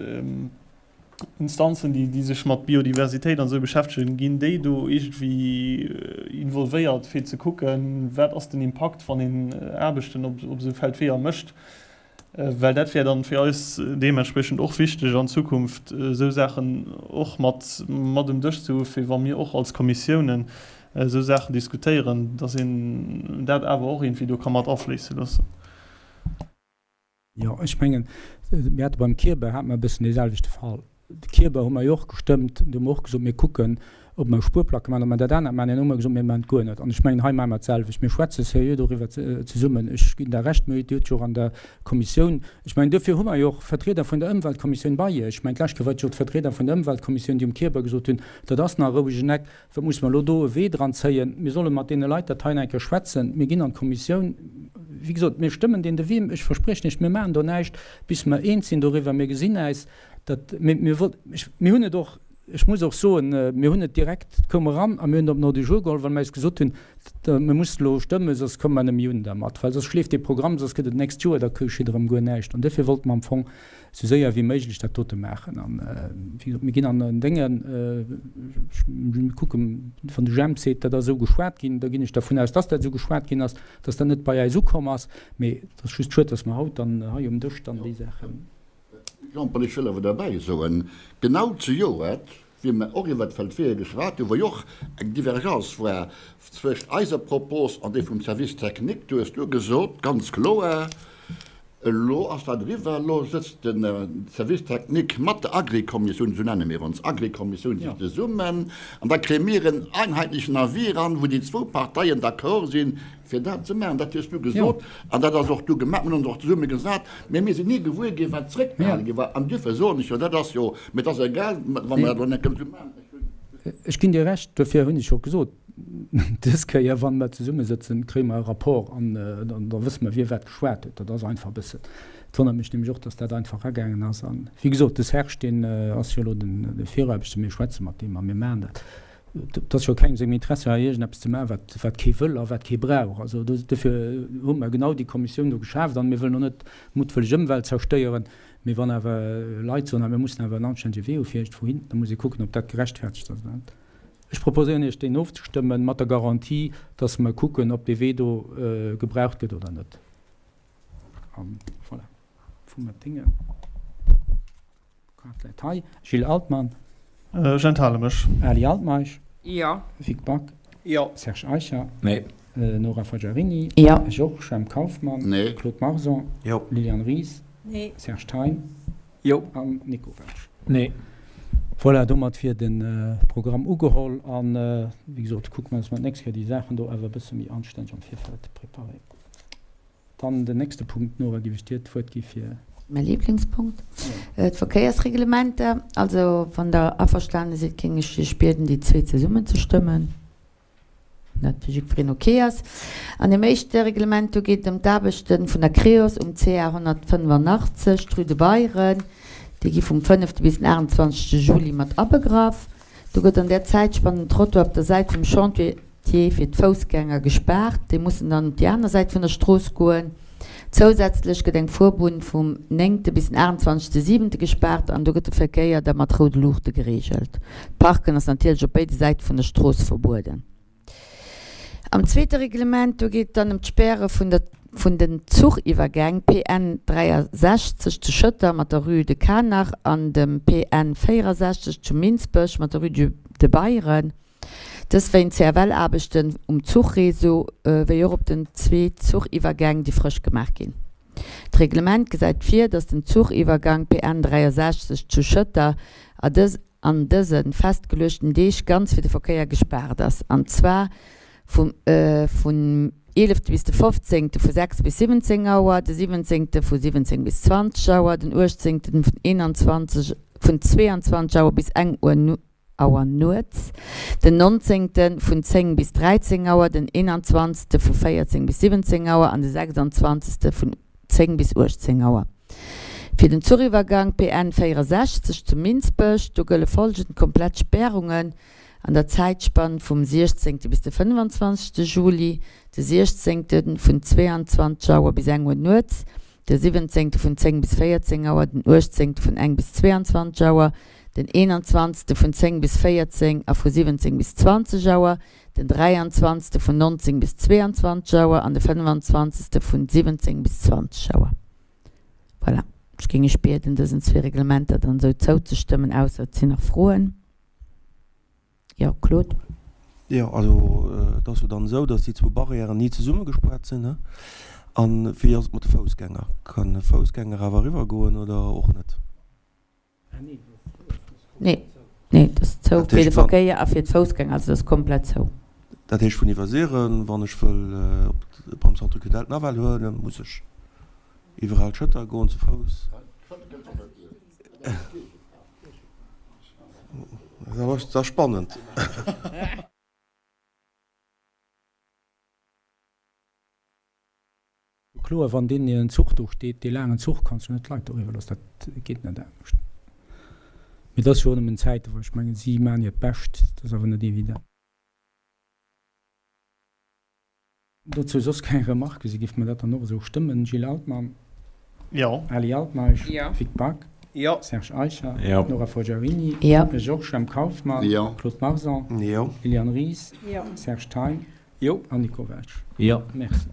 Instanzen, déi déi sech mat Biodiversitéit an esou beschäftegen, ginn déi do iergendwéi involvéiert, fir ze kucken, wat ass den Impakt, wann een Aarbechten op esou Feldweeër mécht? Well dat wär dann fir eis deementspriechend och wichteg an Zukunft esou Saachen och mat mat um Dësch ze hu fir wa mir och als Kommissiounen esou Saachen diskutéieren, dass een dat awer och iergendwéi do ka mat afléisse loossen. Jo, ech mengen, mir hate beim Kierber hate mer e bëssen dee selwechte Fall. De Kierber hu mer jo och gestëmmt, do hu mer och gesot, mir kucken, ob mer Spuerplacke maachen, ob mer dat anert maachen. An hu mer gesot, mir maachen et guer net. An ech mengen, hei maache mer d'selwecht. Mir schwätze seriö doriwwer zesummen. Ech ginn der Recht, mir hutt jo och an der Kommissioun, ech mengen, duerfir hu mer jo och Vertrieder vun der Ëmweltkommissioun bei Iech. Ech mengen, d'lescht Kéier war et jo d'Vertrieder vun der Ëmweltkommissioun, déi um Kierber gesot hunn, dat ass nach e rouegen Eck, wat musse mer elo do e Wee dran zéien. Mir solle mat deene Leit dat hei nach eng Kéier schwätzen. Mir ginn an d'Kommissioun. Wéi gesot, mir stëmmen deen Devis. Ech verspriechen Iech, mir maachen do näischt, bis mer eens sinn doriwwer. Mir gesinn äis. Dat, mir, mir woll, ech, mir hunn et och, ech muss och soen, mir hunn et direkt, et koum eran a mir hunn et op den Ordre du jour geholl, well mer eis gesot hunn, da, mir mussen elo stëmmen, soss komme mer net méi un dermat, well soss schleeft dee Programm, soss gëtt et d'nächst Joer, da geschitt erëm guer näischt. An duerfir wollte mer am Fong esou séier wéi méiglech dat dote maachen. An, wéi gesot, mir ginn an den Déngen, ech, mir kucken, wann de Jemp seet, dat ass esou geschwat ginn, da ginn ech dervun aus, dass dat esou geschwat ginn ass, dass dat net bei äis ukomm ass. Mee et ass just schued, dass mer haut dann hei um Dësch dann déi Saachen. Jean-Paul, ech wëll awer derbäi soen, genau zejoert, wéi mer och iwwert d'Feldweeër geschwat hunn, wou jo och eng Divergence war zwëscht eiser Propos an déi vum Service technique, du hues du gesot, ganz kloer, elo ass dat eriwwer, elo sëtzt de Service technique mat der Agrikommissioun, esou nenne mir ons, Agrikommissioun, sech zesummen an da kréie mir en einheitlechen Avis eran, wou déi zwou Parteien d'accord sinn, fir dat ze maachen. Dat hues du gesot an dat ass och du gemaach. Mir hunn ons och zesumme gesat, mä mir sinn ni gewuer ginn, wat zréckbehale gi war. An duerfir soen ech jo, dat ass jo, mä et ass egal, wa mer dat elo net kënnen esou maachen. Ech hunn. Ech ginn dir Recht, duerfir hunn ech jo gesot, dës Kéier, wa mer zesummesëtzen, kréie mer e Rapport an da wësse mer, wie wat geschwat huet. Dat ass einfach e bëssen, et wonnert mech nämlech och, dass dat einfach agaangen ass. A wéi gesot, de Serge, deen ass jo elo de Viraarbechter, mir schwätze mat deem a mir maachen dat. Et ass jo kengem sengem Interesse hei iergendeppes ze maachen, wat, wat kee wëll a wat kee brauch. Also dofir hu mer genau déi Kommissioun do geschaaft an mir wëllen och net muttwëlleg Ëmwelt zerstéieren. Mee wann awer Leit soen, mir mussen awer en anstännege Wee hu fir iergendwouhin, da muss ee kucken, ob dat gerechtfertegt ass oder net. Ech proposéieren Iech, deen ofzestëmmen, mat der Garantie, dass mer kucken, ob dee Wee do gebraucht gëtt oder net. A voilà, vu mat Déngen. Kaart läit hei. Gilles Altmann. Ech enthale mech. Ali Altmeisch. Jo. Vic Back. Jo. Serge Eicher. Nee. Nora Fagiarini. Jo. Ech och. Jhemp Kauffmann. Nee. Claude Marson. Jo. Liliane Ries. Nee. Serge Thein. Jo. An Nico Welsch. Nee. Voilà, domat wier de Programm ugeholl. An, wéi gesot, kucke mer, dass mer d'nächst Kéier déi Saachen do awer e bësse méi anstänneg am Virfeld preparéieren. Dann den nächste Punkt, Nora, géif ech dir d'Wuert gi fir. Mäi Lieblingspunkt, d'Verkéiersreglementer. Also, wann Der averstane sidd, géing ech Iech bieden, déi zwee zesummen ze stëmmen, wann dat fir jiddwereen ok ass. An deem éischte Reglement, do geet et ëm d'Aarbechte vun der Creos um CA 185, d'Rue de Beyren. Déi gi vum fënnefte bis den 28. Juli mat abegraff. Do gëtt an där Zäitspann den Trottoir op der Säit vum Chantier fir d'Foussgänger gespaart. Déi mussen dann op déi aner Säit vun der Strooss goen. Zousätzlech gëtt eng Fuerbunn vum néngte bis den 28 siwente gespaart an do gëtt de Verkéier da mat roude Luuchte gereegelt. D'Parken ass natierlech op béide Säite vun der Strooss verbueden. Am zweete Reglement, do geet et dann ëm d'Späre vun der vun den Zuchiwwergäng PN 63 zu Schëtter mat der Rue de Kanach an dem PN 64 zu Minsbech mat der Rue de Beyren, dës wéint CFL-Aarbechten um Zuchreseau wéi och op den zwee Zuchiwwergäng, déi frësch gemaach ginn. D'Reglement gesäit vir, datt den Zuchiwwergang PN 63 zu Schëtter a dës an dëse festgeluechten Deeg ganz fir de Verkéier gespaart ass, an zwar vum vun 11 bis de 15 vu 6 bis 17 Auer, de 17 vu 17 bis 20 Auer, den 18 vun 21 vun 22 Auer bis eng Uer Auer nuets, den 19 vun 10 bis 13 Auer, den 21 vu 14 bis 17 Auer an de 26 vun 10 bis 18 Auer. Fir den Zuchiwwergang PN 64 zu Minsbech, do gëlle folgend komplett Spärungen. An der Zäitspann vum 16. Bis de 25. Juli, de 16. Vun 22 Auer bis eng Auer nuets, de 17. Vun 10 bis 14 Auer, den 18. Vun eng bis 22 Auer, den 21. Vun 10 bis 14 a vu 17 bis 20 Auer, den 23. Vun 19 bis 22 Auer an de 25. Vun 17 bis 20 Auer. Voilà, ech géing Iech bieden, dësen zwee Reglementer dann esou zouzestëmmen, ausser et sinn nach Froen. Jo, Claude. Jo, also et ass jo dann esou, datt déi zwou Barrièren ni zesummegespaart sinn, ne? A wéi ass et mat de Foussgänger? Kann e Foussgänger awer eriwwer goen oder och net? Nee, nee, et ass zou fir de Verkéier a fir d'Foussgänger, also et ass komplett zou. Dat heescht vun Iwwersiren, wann ech wëll op beim Centre culturel d'Navelle huelen, muss ech iwwerall Schëtter goen ze Fouss? Dat ass spannend. Kloer, wann deen Zuch do steet, dee laangen Zuch, kanns du net d'Leit doriwwer loossen. Dat geet net anescht. Mee dat ass jo och nëmmen zäiteweis. Ech mengen, si maachen hiert Bescht, dat ass awer net evident. Dozou soss keng Remarken. Si géife mer dat dann och esou stëmmen. Gilles Altmann. Jo. Ali Altmeisch. Jo. Vic Back. Jo. Serge Eicher. Jo. Nora Forgiarini. Jo. Georges Jemp Kauffmann. Jo. Claude Marson. Jo. Liliane Ries. Jo. Serge Thein. Jo. An Nico Welsch. Jo. Merci.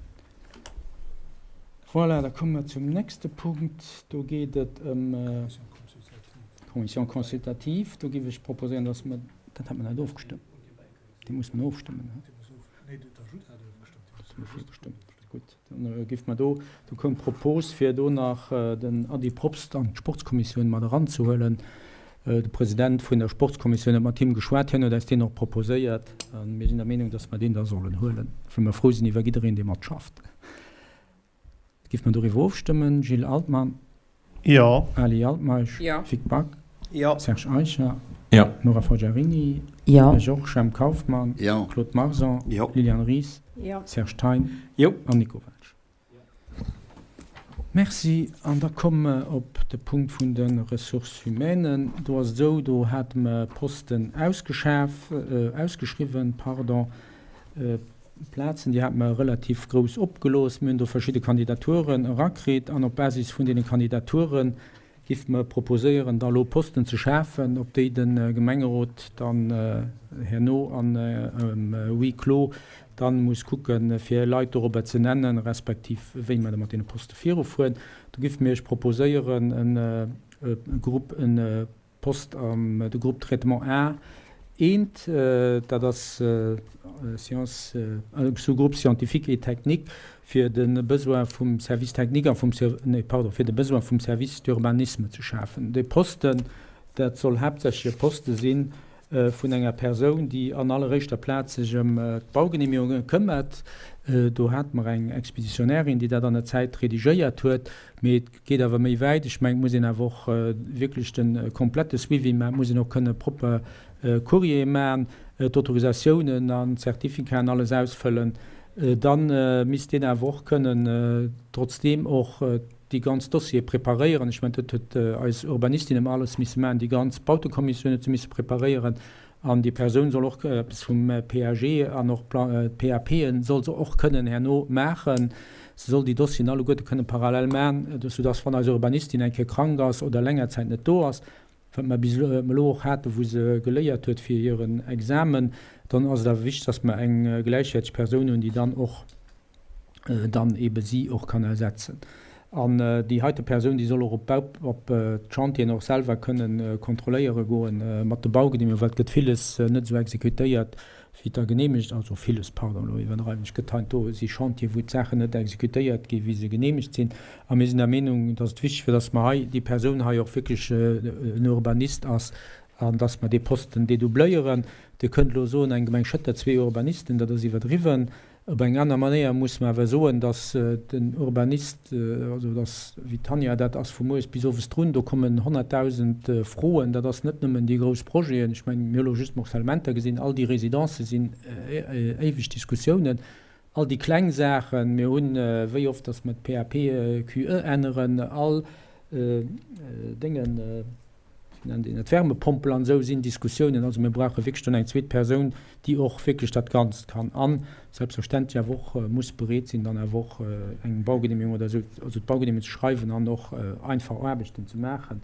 Voilà, da komme mer zum nächste Punkt. Do geet et ëm d'Commission consultative. Do géif ech proposéieren, dass mer, dat hat mer net ofgestëmmt, déi muss mer ofstëmmen, he? Dat hu mer virgestëmmt. Gutt, dann géife mer do, do koum d'Propos, fir do nach den Ady Probst an d'Sportskommissioun mat eranzehuelen. De President vun der Sportskommissioun huet mat him geschwat, hien huet eis deen och proposéiert. A mir sinn der Meenung, dass mer deen da sollen huelen, well mer frou sinn iwwer jiddereen, dee matschafft. Géife mer doriwwer ofstëmmen? Gilles Altmann? Jo. Ali Altmeisch? Jo. Vic Back? Jo. Serge Eicher? Jo. Nora Forgiarini? Jo. Georges Jemp Kauffmann? Jo. Claude Marson? Jo. Liliane Ries? Jo. Serge Thein? Jo. An Nico Welsch. Merci. An da komme mer op de Punkt vun de Ressources humaines. Do ass et esou, do hate mer Posten ausgeschaf, ausgeschriwwen, pardon, Plazen, déi hate mer relativ grouss opgelooss. Mir hunn do verschidde Kandidaturen erakritt an op Basis vun deene Kandidature Giff mer proposéieren da lo Posten ze schafen, op déi de Gemengerot dann herno an huis clos dann muss kucken fir Leit dorobber ze nennen, respektiv wéi mer da mat deene Poste virufueren. Do giff mir Iech proposéieren e Grupp, e Post am de Groupe Traitement A eent, dat ass Sciences, Sous-groupe scientifique et technique, fir de Besoin vum Service technique a vum, nee, pardon, fir de Besoin vum Service d'urbanisme ze schafen. Dee Posten, dat soll haaptsächlech e Poste si vun enger Persoun, déi an alleréischter Plaz sech ëm d'Baugenehmigunge këmmert. Do hate mer eng Expéditionnairin, déi dat an der Zäit redigéiert huet, mee et geet awer méi wäit. Ech mengen, et muss een awer och wierklech de komplette Suivi maachen, et muss een och kënne propper Courriere maachen, d'Autorisatiounen an d'Certificaten alles ausfëllen. Da misst deen awer och kënnen trotzdeem och déi ganz Dossiere preparéieren. Ech mengen, dat huet eis Urbanistin ëmmer alles misse maachen, déi ganz Bautekommissioun huet se misse preparéieren. An déi Persoun soll och eppes vum PAG an och d'PAPen soll se och kënnen herno maachen. Se soll déi Dossieren alleguerte kënnen parallel maachen, soudass wann eis Urbanistin eng Kéier krank ass oder länger Zäit net do ass, wat mer bis elo och haten, wou se geléiert huet fir hiren Examen, dann ass et awer wichteg, dass mer eng gläichwäerteg Persoun hunn, déi dann och dann eebe si och kann ersetzen. An déi heite Persoun, déi soll och op d'Bau, op d'Chantieren och selwer kënnen kontrolléiere goen mat de Baugenehmigungen, well et gëtt villes net esou exekutéiert, wéi da geneemegt, also villes, pardon, elo iwwerdreiwen ech, gëtt heiansdo si Chantier, wou d'Saachen net exekutéiert ginn, wéi se geneemegt sinn. A mir sinn der Meenung, dass et wichteg wier, dass mer hei déi Persoun hei och wierklech en Urbanist ass an dass mer dee Posten dedoubléieren. Dir kënnt elo soen, eng Gemeng Schëtter, zwee Urbanisten, dat ass iwwerdriwwen. Op eng aner Manéier muss mer awer soen, dass den Urbanist, also dass, wéi d'Tanja, dat ass vu mueres bis owes drun, do kommen 100.000 Froen, dat ass net nëmmen déi grouss Projeten, ech mengen, mir hu lo just d'Morcellementer gesinn, all déi Residencë sinn éiweg Diskussiounen, all déi kleng Saachen, mir hunn, wéi oft dass mer d'PAPQE änneren, all Déngen. nennt een dat, Wärmepompel an esou sinn Diskussiounen. Also mir brauche wierklech dann eng zweet Persoun, déi och wierklech dat Ganzt kann an selbstverständlech awer och muss bereet sinn, dann awer och eng Baugenehmigung oder esou, also d'Baugenehmigung ze schreiwen an och einfach Aarbechten ze maachen.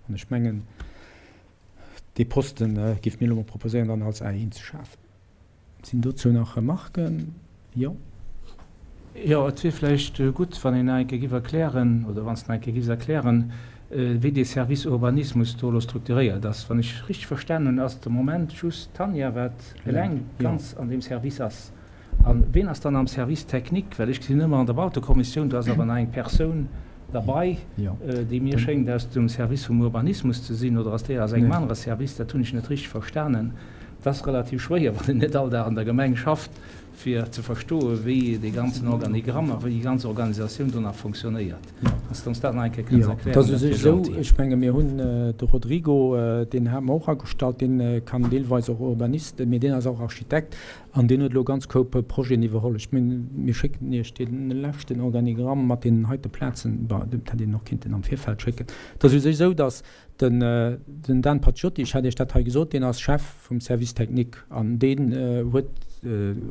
An ech mengen, dee Posten géife mir elo mol proposéieren, dann als A1 ze schafen. Sinn dozou nach Remarken? Jo. Jo, et wier vläicht gutt, wann een nach eng Kéier giff erklären, oder wann s de nach eng Kéier giffs erklären, wéi dee Service Urbanismus do elo strukturéiert ass. Wann ech richteg verstanen hunn, ass de Moment just d'Tanja, wat eleng ganz an deem Service ass. A ween ass dann am Service technique? Well ech gesinn ëmmer an der Bautekommissioun, do ass awer nach eng Persoun derbei, déi mir schéngt aus dem Service vum Urbanismus ze sinn, oder ass déi aus engem anere Service? Dat hunn ech net richteg verstanen. Et ass relativ schwéier, wann een net all Dag an der Gemeng schafft, fir ze verstoen, wéi dee ganzen Organigramm a wéi déi ganz Organisatioun do nach fonctionnéiert. Wann s de ons dat nach eng Kéier kënns erklären, dat wier gentil. Ech menge mir hunn de Rodrigo, deen hate mer och agestallt, dee kann deelweis och Urbanist, mee deen ass och Architekt an deen huet elo ganz Koup Projeten iwwerholl. Ech mengen, mir schécken Iech dee leschten Organigramm mat deenen heite Plazen, bon, dat hätt een och kinnten am Virfeld schécken. Et ass u sech esou, datt Den Dan Paciotti, ech hat Iech dat hei gesot, deen ass Chef vum Service technique an deen huet,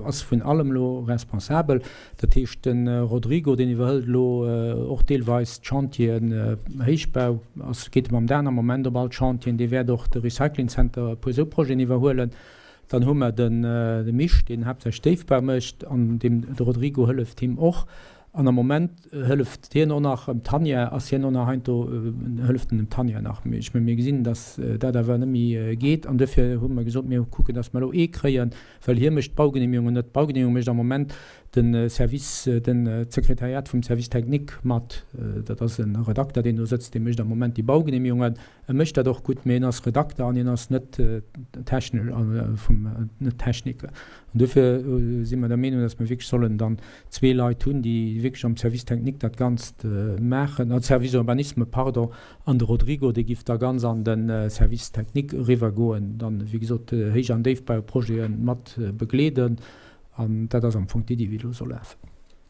ass vun allem elo responsabel. Dat heescht, de Rodrigo, deen iwwerhëlt elo och deelweis d'Chantieren Héichbau, ass, geet mam Dan am Moment op all d'Chantieren, dee wäert och de Recycling Center, e puer esou Projeten iwwerhuelen. Dann hu mer de Misch, deen haaptsächlech Déifbau mécht an deem, de Rodrigo hëlleft him och. An am Moment hëlleft hien och nach dem Tanja, ass hien och nach heiansdo, hëlleft en dem Tanja nach. Mee ech menge mir gesinn, datt dat awer net méi geet an duerfir hu mer gesot, mir kucken, datt mer elo ee kréien, well hie mécht d'Baugenehmigungen net. D'Baugenehmigung mécht am Moment de Service, den d'Sekretariat vum Service technique mat. Dat ass e Redakter, deen do sëtzt, dee mécht am Moment déi Baugenehmigungen. E mécht dat och gutt, mee en ass Redakter an hien ass net technesch, vum, net Techniker. An duerfir si mer der Meenung, datt mer wierklech sollen dann zwee Leit hunn, déi wierklech am Service technique dat Ganzt maachen, ah, Service Urbanisme, pardon, an de Rodrigo, dee giff da ganz an de Service technique eriwwergoen, dann, wéi gesot, Héich an Déifbauprojete mat begleeden. An dat ass am Fong d'Iddi, wéi et elo soll lafen.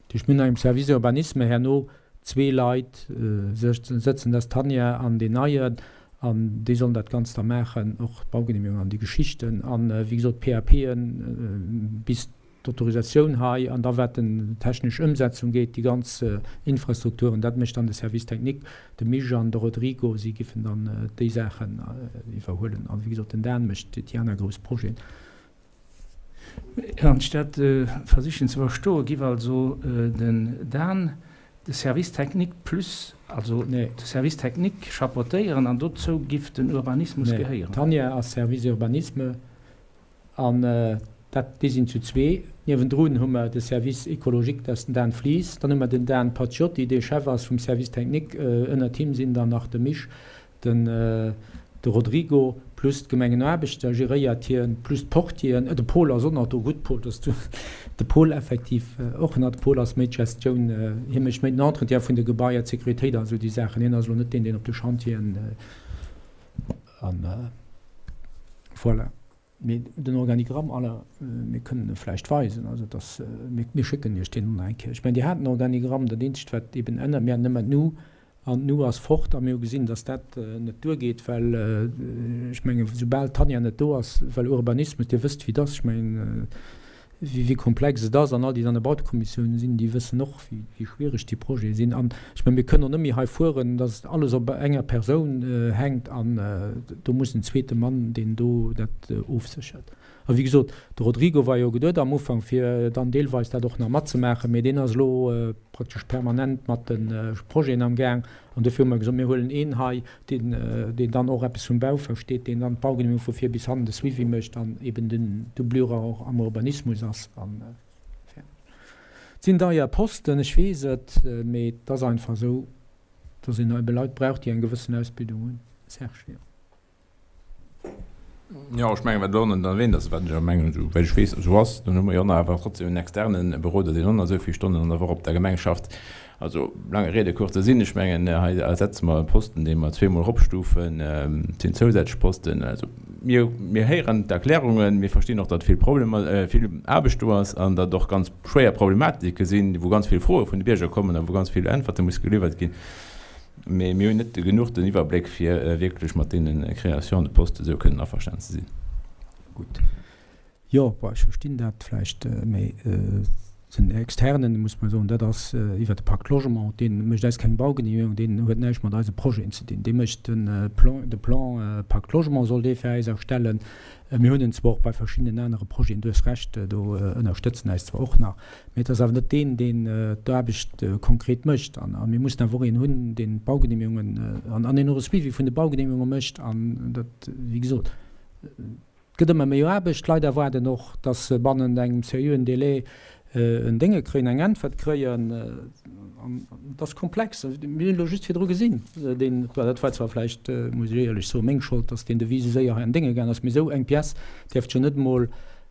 Dat heescht, mir hunn hei am Service Urbanisme herno zwee Leit sëtzen, dat ass d'Tanja an deen Neien, an déi sollen dat Ganzt da maachen, och d'Baugenehmigung an déi Geschichten an, wéi gesot, d'PAPen bis d'Autorisatioun hei an da wat den technesch Ëmsetzung geet, déi ganz Infrastrukturen, dat mécht dann de Service technique, de Mich an de Rodrigo, si giffen dann déi Saachen iwwerhuelen an, wéi gesot, den Dan mécht déi aner grouss Projeten. Wann ech dat versichen ze verstoen, giff also den Dan de Service technique plus, also de Service technique chapeautéieren an dozou giff den Urbanismus gehéieren? Nee, d'Tanja ass Service Urbanisme an dat, déi sinn zu zwee. Niewendrun hu mer de Service écologique, dat ass den Dan Flies. Dann hu mer den Dan Paciotti, dee Chef ass vum Service technique. Ënnert him sinn dann nach de Misch, Den de Rodrigo plus d'Gemengenaarbechter geréiert hien, plus d'Portieren, de Paul ass och nach do, gutt Paul, dass du, de Paul effektiv och nach, de Paul ass méi d'Gestioun, hie mécht méi den Entretien vun de Gebaier, d'Sécuritéit an esou déi Saachen, hien ass elo net deen, deen op de Chantieren an voilà. Mee den Organigramm, Alain, mir kënnen e vläicht weisen, also dass, mir schécken Iech deen och nach eng Kéier. Ech mengen, Dir hat den Organigramm, dat eenzegt wat eben ännert, mir haten ëmmer d'Nu an d'Nu ass fort a mir hu gesinn, dass dat net duergeet, well ech mengen, soubal d'Tanja net do ass, well Urbanismus, Dir wësst wéi et ass, ech mengen, wéi komplex et ass an all déi an der Bautekommissioun sinn, déi wëssen och, wéi schwiereg déi Projete sinn. An ech mengen, mir kënnen och net méi hei fueren, dass alles op enger Persoun hänkt an do muss en zweete Mann, deen do dat ofséchert. A wéi gesot, de Rodrigo war jo geduet am Ufank, fir dann deelweis dat och nach matzemaachen, mee deen ass elo praktesch permanent mat de Projeten am Gaang. An dofir hu mer gesot, mir huelen een hei, deen, deen dann och eppes vum Bau versteet, deen dann d'Baugenehmigung vu vir bis hannen, de Suivi mécht an eben den Doublure och am Urbanismus ass a fäerdeg. Et sinn deier Posten, ech weess et, mee et ass einfach esou, dass een ebe Leit brauch, déi eng gewëssen Ausbildung hunn. Serge, jo. Jo, ech mengen, wat elo net erwähnt ass, wat ech awer mengen, esou wäit ech weess, esou ass, dann hu mer jo nach awer trotzdem en externe Beroder, deen och nach esou vill Stonnen an der Woch op der Gemeng schafft. Also, lange Rede, kurzer Sinn, ech mengen, hei ersetze mer e Posten, dee mer zweemol eropstufen, et sinn zousätzlech Posten. Also, mir, mir héieren d'Erklärungen, mir verstinn och, datt vill Problemer, vill Aarbecht do ass an datt och ganz schwéier Problematike sinn, wou ganz vill Froe vun de Bierger kommen a wou ganz vill Äntwerte musse geliwwert ginn. Mee mir hunn net genuch den Iwwerbléck, fir wierklech mat deene Créations de postes esou kënnen averstanen ze sinn. Gutt. Jo, bon, ech verstinn dat vläicht, mee den Externen, muss mer soen, dat ass iwwert de Pacte Logement, dee mécht eis keng Baugenehmegung, deen huet näischt mat eise Projeten ze dinn. Dee mécht de Plan, de Plan Pacte Logement soll dee fir eis erstellen. Mir hunn en zwar och bei verschiddenen anere Projeten, du hues Recht, do ënnerstëtzen eis zwar och nach, mee et ass awer net deen, deen d'Aarbecht konkret mécht. An mir mussen awer och een hunn, deen d'Baugenehmegungen an deen och e Suivi vun de Baugenehmegunge mécht. An dat, wéi gesot, et gëtt ëmmer méi Aarbecht. D'Leit erwaarden och, datt se bannent engem seriöen Délai en Dénge kréien, eng Äntwert kréien. An et ass komplex. Mir hunn elo just virdru gesinn, deen, dat war zwar vläicht, muss ech éierlech soen, meng Schold, datt deen Devis esou séier hei an Dénge gaang ass, mee esou eng Pièce däerft jo net emol,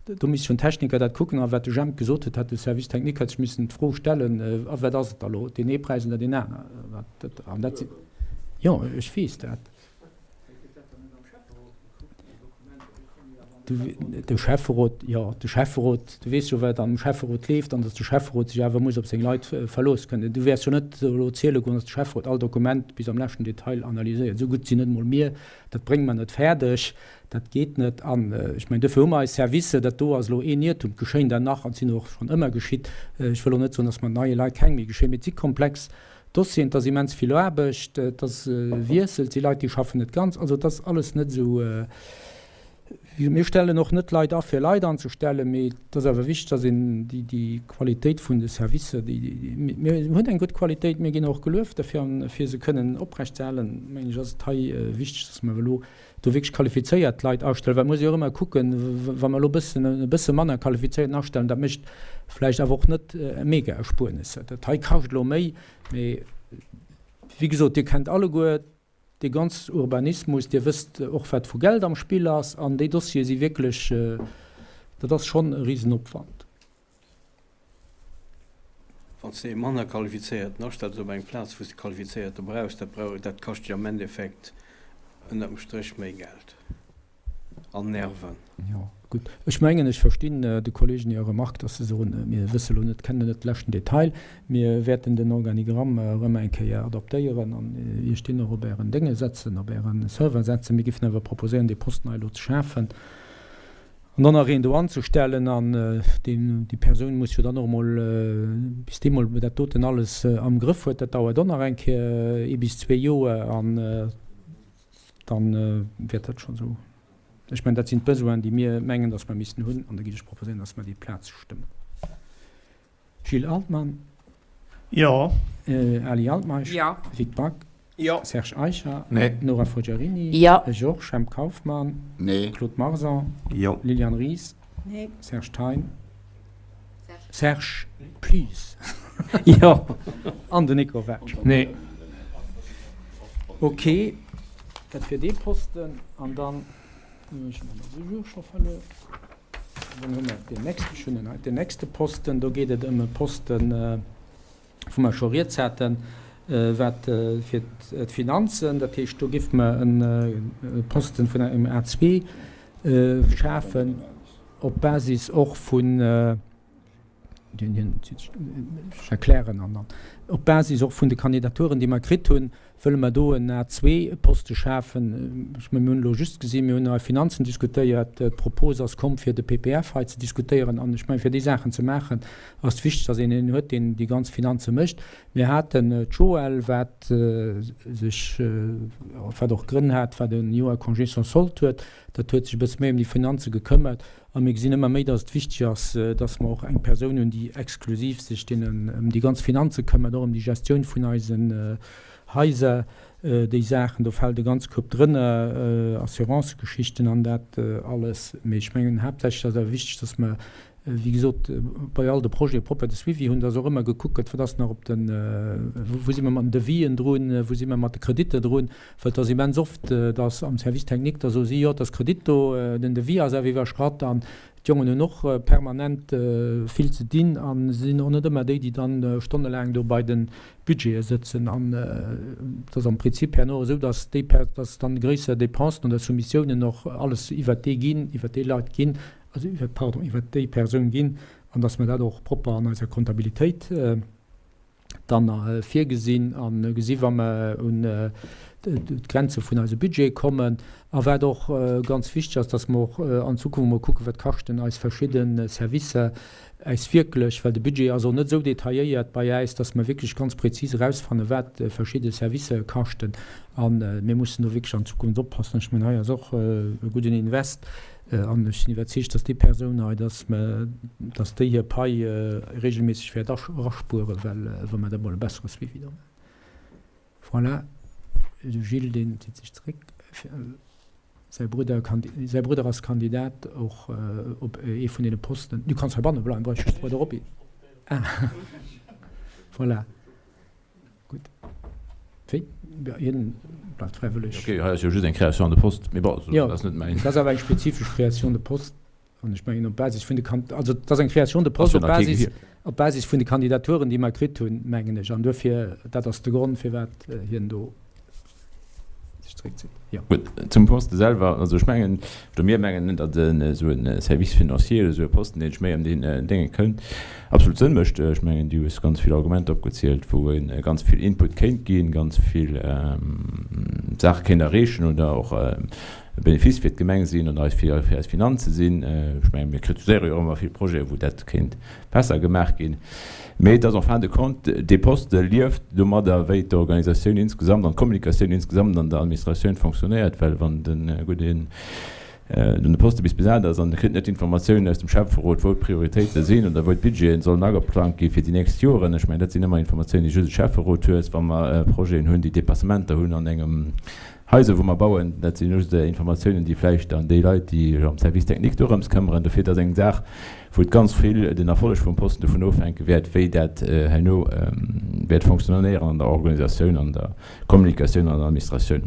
do misst jo en Techniker dat kucken. A wat de Jemp gesot huet, hätt de Service technique hätt sech missen d'Fro stellen, a wat ass et da elo, deen ee Präis oder deen aner? An dat sinn, jo, ech weess dat. De Schäfferot, jo, de Schäfferot, du weess jo, wat am Schäfferot leeft an datt de Schäfferot sech awer muss op seng Leit verlooss kënnen. Du wäers jo net elo ziele goen, datt de Schäfferot all Dokument bis am leschten Detail analyséiert. Esou gutt sinn net emol mir, dat brénge mer net fäerdeg, dat geet net. An ech mengen, dofir hu mer eis Servicer. Dat do ass elo een Iertum, et geschéien der nach an et sinn och schonn ëmmer geschitt. Ech wëll och net soen, datt mat neie Leit keng méi geschéien, mee et si komplex Dossieren, et ass immens vill Aarbecht, et ass Wiessel, et si Leit, déi schaffen net ganz, also et ass alles net esou, mir stellen och net Leit a fir Leit anzestellen, mee et ass awer wichteg, datt een déi Qualitéit vun de Servicer, déi, mir hunn eng gutt Qualitéit, mir ginn och gelueft derfir an fir se kënnen oprechtzeerhalen, mengen ech, ass et hei wichteg, datt mer elo do wierklech qualifizéiert Leit astellen, well et muss ee jo och ëmmer kucken, wa mer elo e bëssen, e bësse manner Qualifizéierten astellen, dat mécht vläicht awer och net mega Erspuernesser. Dat hei kascht elo méi, mee wéi gesot, Dir kennt alleguer dee ganz Urbanismus, Dir wësst och, wat vu Geld am Spill ass an déi Dossiere si wierklech, dat ass schonn e Risenopwand. Wann s de ee manner Qualifizéierten astells op eng Plaz, wou s de Qualifizéierter brauchs, dat brauch, dat kascht dech am Endeffekt ënnert dem Stréch méi Geld an Nerven. Jo, gutt. Ech mengen, ech verstinn de Kollegen hir Remarque, dass se soen, mir wësse lo net, kennen net de leschten Detail. Mir wäerten den Organigramm erëm eng Kéier adaptéieren an Iech deen och op Ären Dénge setzen, op Äre Server setzen. Mir géifen awer proposéieren, dee Posten hei elo ze schafen. An dann nach een do anzestellen an deen, déi Persoun muss jo dann och emol, bis déi emol dat doten alles am Grëff huet, dat dauert och nach eng Kéier ee bis zwee Joer an dann wäert dat schonn esou. Ech mengen, dat sinn d'Besoinen, déi mir mengen, datt mer missten hunn an da géif ech proposéieren, datt mer déi Plaz stëmmen. Gilles Altmann. Jo. Ali Altmeisch. Jo. Vic Back. Jo. Serge Eicher. Nee. Nora Fogiarini. Jo. Georges Jemp Kauffmann. Nee. Claude Marson. Jo. Liliane Ries. Nee. Serge Thein. Serge Please. Jo. An den Nico Vetsch. Nee. Ok, dat wier dee Posten. An dann hunn ech meng Mesure scho verluer. Dann hu mer deen nächsten, ech hunn en hei, deen nächste Posten, do geet et ëm e Posten, wou mer scho rieds haten, wat fir d'Finanzen, dat heescht, do géife mer e Posten vun engem A2 schafen, op Basis och vun, Ech erklären an dann, op Basis och vun de Kandidaturen, déi mer kritt hunn, wëlle mer do en A2-Poste schafen. Ech mengen, mir hunn elo just gesinn, mir hunn hei Finanzen diskutéiert, d'Propos ass komm, fir de PPF hei ze diskutéieren. An ech mengen, fir déi Saachen ze maachen, ass et wichteg, datt een een huet, deen déi ganz Finanze mécht. Mir haten d'Joëlle, wat sech, wat och Grënn hat, wat e Joer Congé sans solde huet, dat huet sech e bësse méi ëm déi Finanze gekëmmert. A mir gesinn ëmmer méi, dass et wichteg ass, dass mer och eng Persoun hunn, déi exklusiv sech deenen, ëm déi ganz Finanze këmmert, och ëm déi Gestioun vun eisen Haiser, déi Saachen. Do fält e ganz Koup drënner, Assurancegeschichten an dat alles. Mee ech mengen, haaptsächlech ass et awer wichteg, dass mer, wéi gesot, bei all de Projete propper de Suivi hunn, dass och ëmmer gekuckt gëtt, wat ass nach op den, wou si mer mat den Devisen drun, wou si mer mat de Kreditter drun, Well et ass immens oft, dass am Service technique da soe si, jo, et ass Kredit do, den Devis ass awer iwwerschratt an d'Jongen hunn och permanent vill ze dinn a sinn och net ëmmer déi, déi dann stonnelaang do bei de Budgete sëtzen. An et ass am Prinzip herno esou, dass déi, dass dann gréisser Dépensen oder Soumissiounen och alles iwwert déi ginn, iwwert déi Leit ginn, also iwwert, pardon, iwwert déi Persoun ginn an dass mer dat och propper an eiser Kontabilitéit. Dann virgesinn a gesi wa mer un d'Grenze vun eise Budget kommen. A wat och ganz wichteg ass, dass mer och an Zukunft emol kucken, wat kaschten eis verschidde Servicer äis wierklech, well de Budget ass och net esou detailléiert bei äis, dass mer wierklech ganz prezis erausfannen, wat verschidde Servicer kaschten. A mir mussen do wierklech an Zukunft oppassen. Ech mengen, hei ass och e gudden Invest. An ech sinn iwwerzeegt, dass déi Persoun hei, dass dass déi hir Pai regelméisseg wäert eraspueren, well wa mer da mol e bessere Suivi do maachen. Voilà, de Gilles, deen zitt sech zeréck. Säi Brudder, säi Brudder ass Kandidat och op ee vun deene Posten. Du kanns heibanne bleiwen, brauchs just bei de Robby. Ah, voilà. Gutt. Wéi? Ja, hien bleift fräiwëlleg. Ok, hei ass jo just eng Création de poste, mee bon, Jo, dat ass net mäin. dat ass awer eng spezifesch Création de poste an ech mengen op Basis vun de Kan-, also et ass eng Création de Ass poste jo op nach kee Basis, gewielt. op Basis vun de Kandidaturen, déi mer kritt hunn, mengen ech. An duerfir, dat ass de Grond, firwat hien do sech zeréckzitt. Jo. Gutt, zum Poste selwer, also ech mengen, oder mir mengen, datt esou e Service financier oder esou e Posten, dee sech méi ëm deen Dénge kënnt, absolut Sënn mécht. Ech mengen, du hues ganz vill Argumenter opgezielt, wou ee ganz vill Input kéint ginn, ganz vill Saache kéint erreechen oder och e Benefice fir d'Gemeng sinn oder eis fir eis Finanze sinn. Ech mengen, mir kritiséiere jo och ëmmer vill Projete wou dat kéint besser gemaach ginn. Mee et ass en fin de compte, dee Poste lieft domadder, wéi d'Organisatioun insgesamt an d'Kommunikatioun insgesamt an der Administratioun fonctionnéiert, well wann de gudden de Poste bis besat ass an e kritt net d'Informatiounen aus dem Schäfferot, wou d'Prioritéite sinn oder wou d'Budgeten sollen ageplangt gi fir déi nächst Joren. Ech mengen, dat sinn ëmmer Informatiounen, déi just e Schäfferot huet, wa mer Projeten hunn, déi Dépassementer hunn an engem Haiser, wou mer bauen. Dat sinn just Informatiounen, déi vläicht dann déi Leit, déi sech am Service technique dorëms këmmeren, dofir, dat ass eng Saach, wou et ganz vill den Erfolleg vum Posten dovun ofhänke wäert, wéi dat herno wäert fonctionnéieren an der Organisatioun, an der Kommunikatioun an der Administratioun.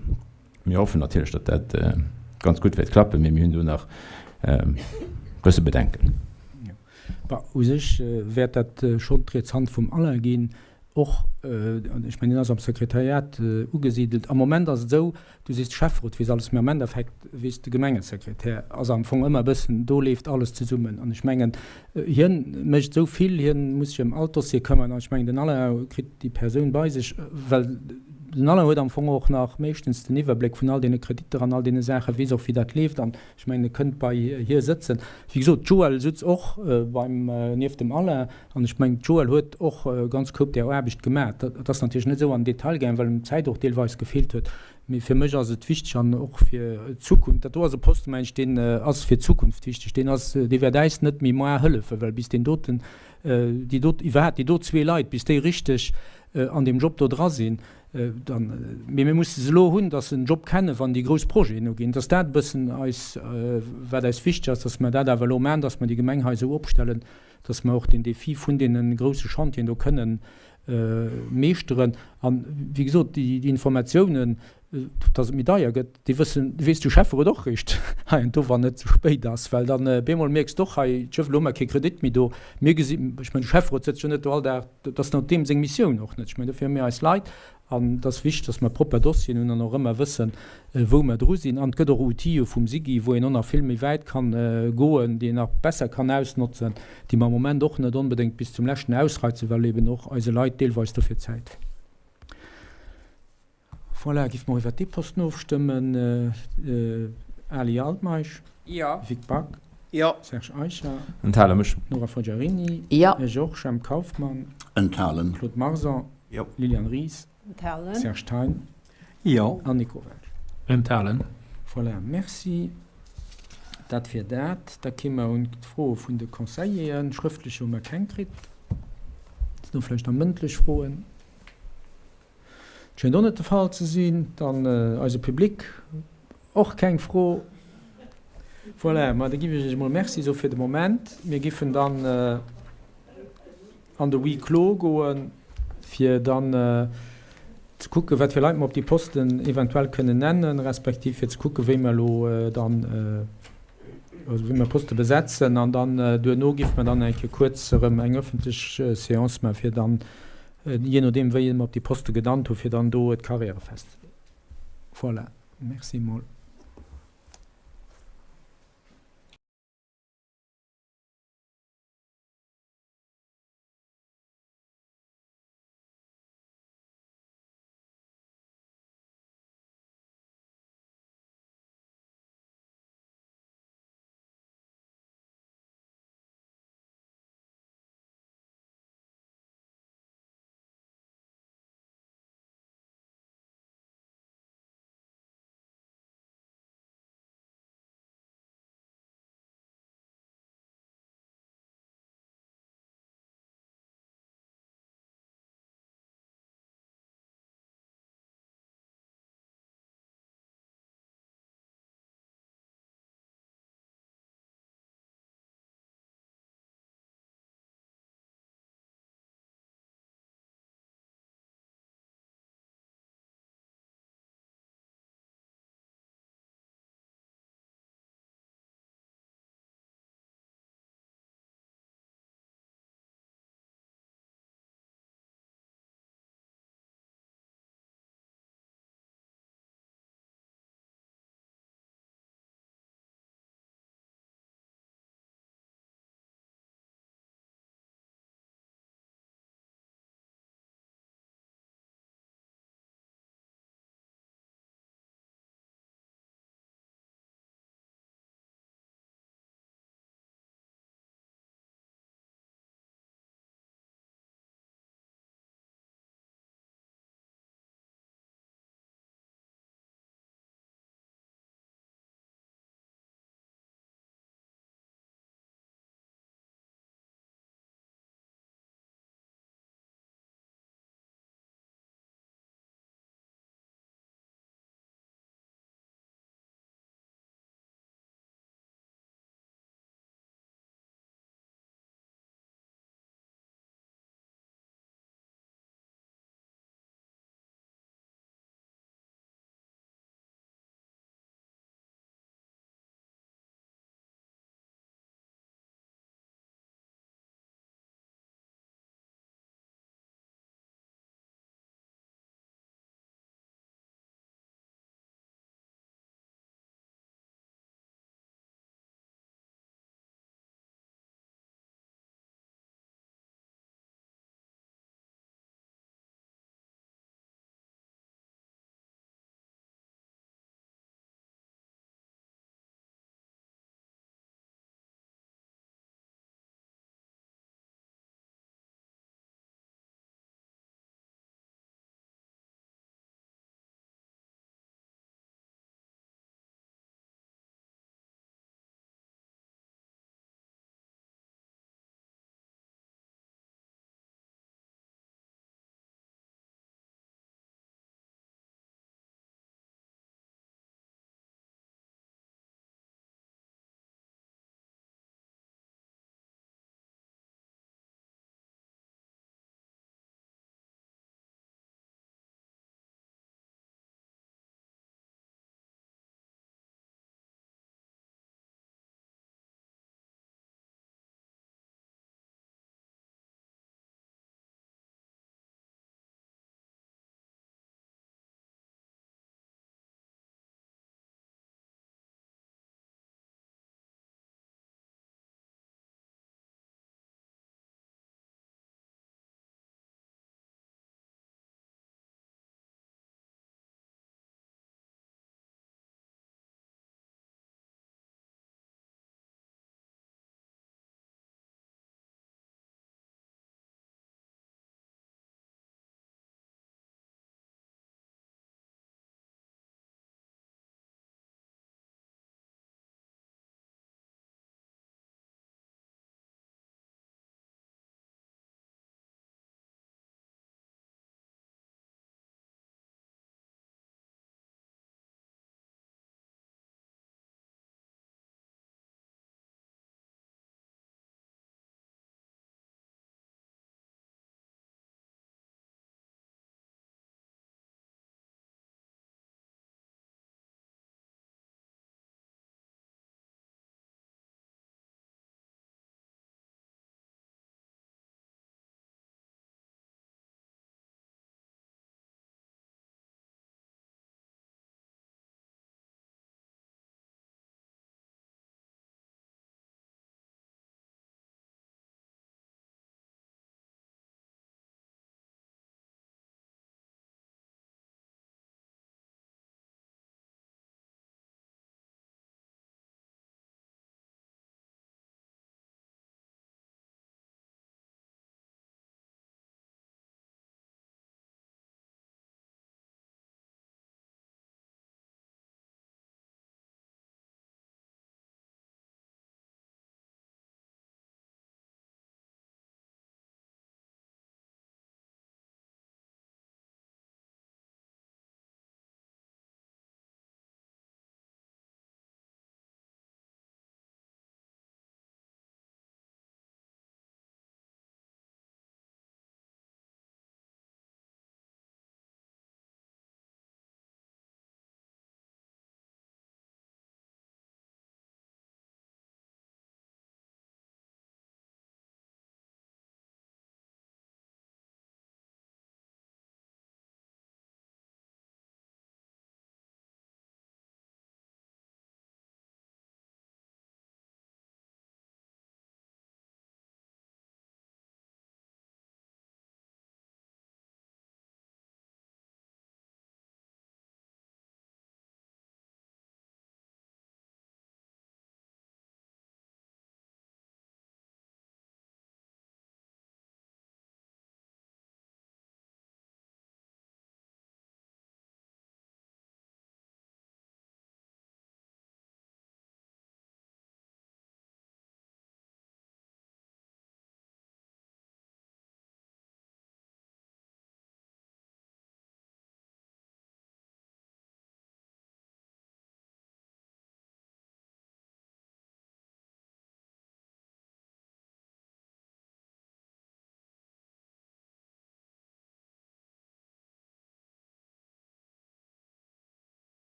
Mir hoffen natierlech, datt dat ganz gutt wäert klappen, mee mir hunn do nach e bësse Bedenken. Bon, u sech wäert dat schonn d'riets Hand vum Alain ginn. Och, ech mengen, deen ass am Sekretariat ugesidelt. Am Moment ass et esou, du sees de Schäfferot weess alles, mä am Endeffekt weess de Gemengesekretär, ass am Fong ëmmer e bëssen, do leeft alles zesummen. An ech mengen, hien mécht esou vill, hien muss sech ëm all d'Dossiere këmmern an ech mengen, den Alain kritt déi Persoun bei sech, well den Alain huet am Fong och nach meeschtens den Iwwerbléck vun all deene Kreditter an all deene Saachen, weess och wéi dat leeft an ech mengen e kënnt bei hie sëtzen. Wéi gesot, d'Joëlle sutz och beim, nieft dem Alain an ech mengen d'Joëlle huet och e ganz Koup där Aarbecht gemaach. Dat ass natierlech net esou an den Detail gaangen, well em d'Zäit och deelweis gefeelt huet, mee fir mech ass et wichteg an och fir d'Zukunft, dat do ass e Posten, mengen ech, deen ass fir d'Zukunft wichteg, deen ass, dee wäert äis net méi moar hëllefen, well bis deen doten, déi do, iwwerhaapt déi do zwee Leit, bis déi richteg an deem Job do dra sinn, dann, mee mir musse se elo hunn, dass se den Job kennen, wann déi grouss Projeten uginn, dass dat e bëssen eis, wat eis wichteg ass, dass mer dat awer elo maachen, dass mer déi Gemeng hei esou opstellen, dass mer och den Défi vun deene grousse Chantieren do kënnen meeschteren. An, wéi gesot, déi Informatiounen, dass et méi deier gëtt, déi wëssen, weess de Schäfferot och réischt heiansdo, wann et ze spéit ass, well dann bemol mierks de och, hei, tjëff, elo hu mer kee Kredit méi do. Mir gesinn, ech mengen, de Schäfferot sëtzt jo net do all Dag, dat ass net deem seng Missioun och net. Ech mengen, dofir hu mir eis Leit an et ass wichteg, dass mer propper Dossieren hunn an och ëmmer wëssen, wou mer dru sinn. An et gëtt och Outile vum SIGI, wou een och nach vill méi wäit kann goen, déi een nach besser kann ausnotzen, déi mer am Moment och net onbedéngt bis zum leschten ausreizen, well eben och eise Leit deelweis dofir d'Zäit feelt. Voilà, giff mer iwwert dee Posten ofstëmmen. Ali Altmeisch. Jo. Vic Back. Jo. Serge Eicher. Enthale mech. Nora Forgiarini. Jo. Ech och. Jemp Kauffmann. Enthalen. Claude Marson. Jo. Liliane Ries. Enthalen. Serge Thein. Jo. An Nico Welsch. Enthalen. Voilà, merci. Dat wier dat. Da kéime mer un d'Froe vun de Conseilleren. Schrëftlech hu mer keng kritt. Sinn do vläicht nach mëndlech Froen? Et schéint och net de Fall ze sinn. Dann eise Public, och keng Fro. Voilà, ma da giff ech Iech emol Merci soe fir de Moment. Mir giffen dann an de Huis clos goen, fir dann ze kucken, wat fir Leit mer op déi Posten eventuell kënnen nennen, respektiv fir ze kucken, wéi mer elo dann, also wéi mer d'Poste besetzen. An dann duerno giffe mer dann eng Kéier kuerz erëm eng öffentlech Seance maachen, fir dann Jee nodeem wéi mer op déi Poste genannt hu fir dann do d'Carrièrë festzeleeën. Voilà, merci mol.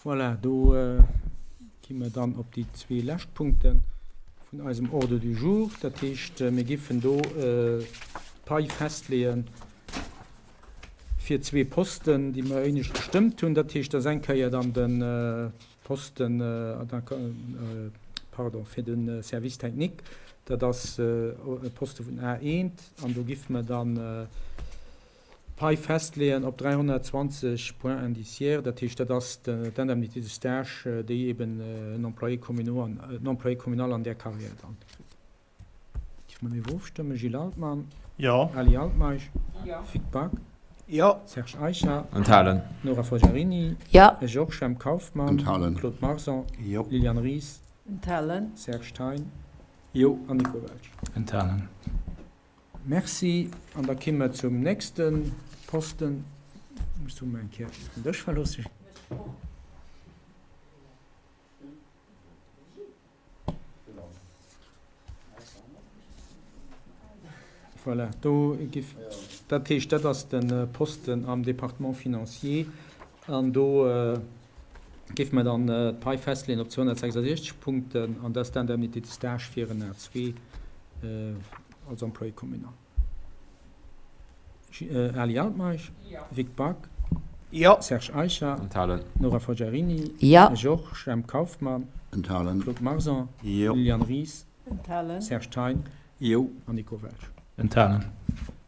Voilà, do gi mer dann op déi zwee lescht Punkte vun eisem Ordre du jour. Dat heescht, mir géifen do d'Pai festleeë fir zwee Posten, déi mer éinescht gestëmmt hunn. Dat heescht, dat ass eng Kéier dann de Posten, pardon, fir de Service technique, dat ass e Poste vun A1, an do géife mer dann d'Pai festleeën op 320 Points indiciaires, dat heescht, dat ass d'Indemnité de stage, déi eben en Employé communaux an, en Employé communal an där Carrière dann kritt. Dierfe mer iwwer ofstëmmen? Gilles Altmann? Jo. Ali Altmeisch? Jo. Vic Back? Jo. Serge Eicher? Enthalen. Nora Forgiarini? Jo. Georges Jemp Kauffmann? Enthalen. Claude Marson? Jo. Liliane Ries? Enthalen. Serge Thein? Jo. An Nico Welsch? Enthalen. Merci. An da kimme mer zum nächste Posten. Muss du mer eng Kéier den Dësch verloossen? Voilà, do giff, dat heescht, dat ass de Posten am Département financier an do géife mer dann d'Pai festleeën op 266 Punkten an dat ass d'Indemnité de stage fir en A2 als Employé communal. Ali Altmeisch, Vic Back, Serge Eicher, Enthalen. Nora Forgiarini, Jo. Georges Jemp Kauffmann, Enthalen. Claude Marson, Jo. Liliane Ries, Enthalen. Serge Thein Jo. an Nico Welsch. Enthalen.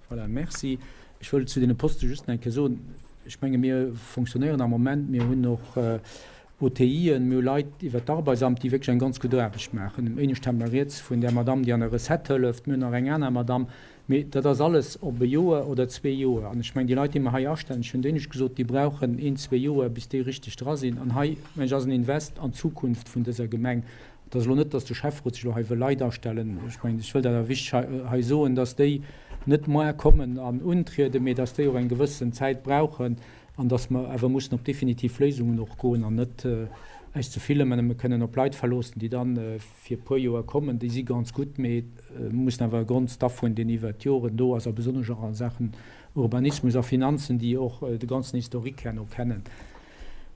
Voilà, merci. Ech wëll zu deene Poste just nach eng Kéier soen, ech menge mir fonctionnéieren am Moment, mir hunn och OTIen, mir hu Leit iwwert d'Arbeitsamt, déi wierklech eng ganz gutt Aarbecht maachen. Éinescht hate mer rieds vun där Madamm, déi an der Recette hëlleft, mir hunn nach eng aner Madamm, mee dat ass alles op e Joer oder zwee Joer. An ech mengen, déi Leit, déi mer hei astellen, ech hunn d'éinescht gesot, déi brauchen een, zwee Joer, bis déi richteg dra sinn. An hei, meng ech, ass en Invest an d'Zukunft vun dëser Gemeng. Et ass elo net, datt de Schäfferot sech elo hei wëll Leit astellen. Ech mengen, ech wëll dat awer wichteg hei soen, datt déi net moar kommen an untrieden, mee datt déi och eng gewëssen Zäit brauchen an datt mer awer mussen op definitiv Léisungen och goen an net eis ze vill ëmmer nëmme kënnen op Leit verloossen, déi dann fir e puer Joer kommen. Déi si ganz gutt, mee mussen awer e Grondstaff hunn, deen iwwert d'Joren do ass a besonnesch och a Saachen Urbanismus a Finanzen, déi och de ganzen Historique herno kennen.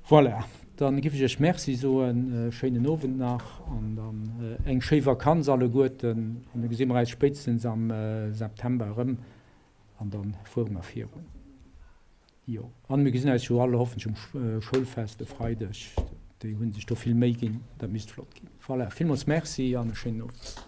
Voilà, dann giff ech iech Merci soen, schéinen Owend nach an dann eng schéi Vakanz alleguerten an da gesi mer eis spéitstens am September erëm an dann fuere mer virun. Jo, an mir gesinn eis jo all hoffentlech um Schoulfest e Freideg, déi hunn sech do vill Méi ginn, dat misst flott ginn. Voilà, villmools Merci an e schéinen Owend.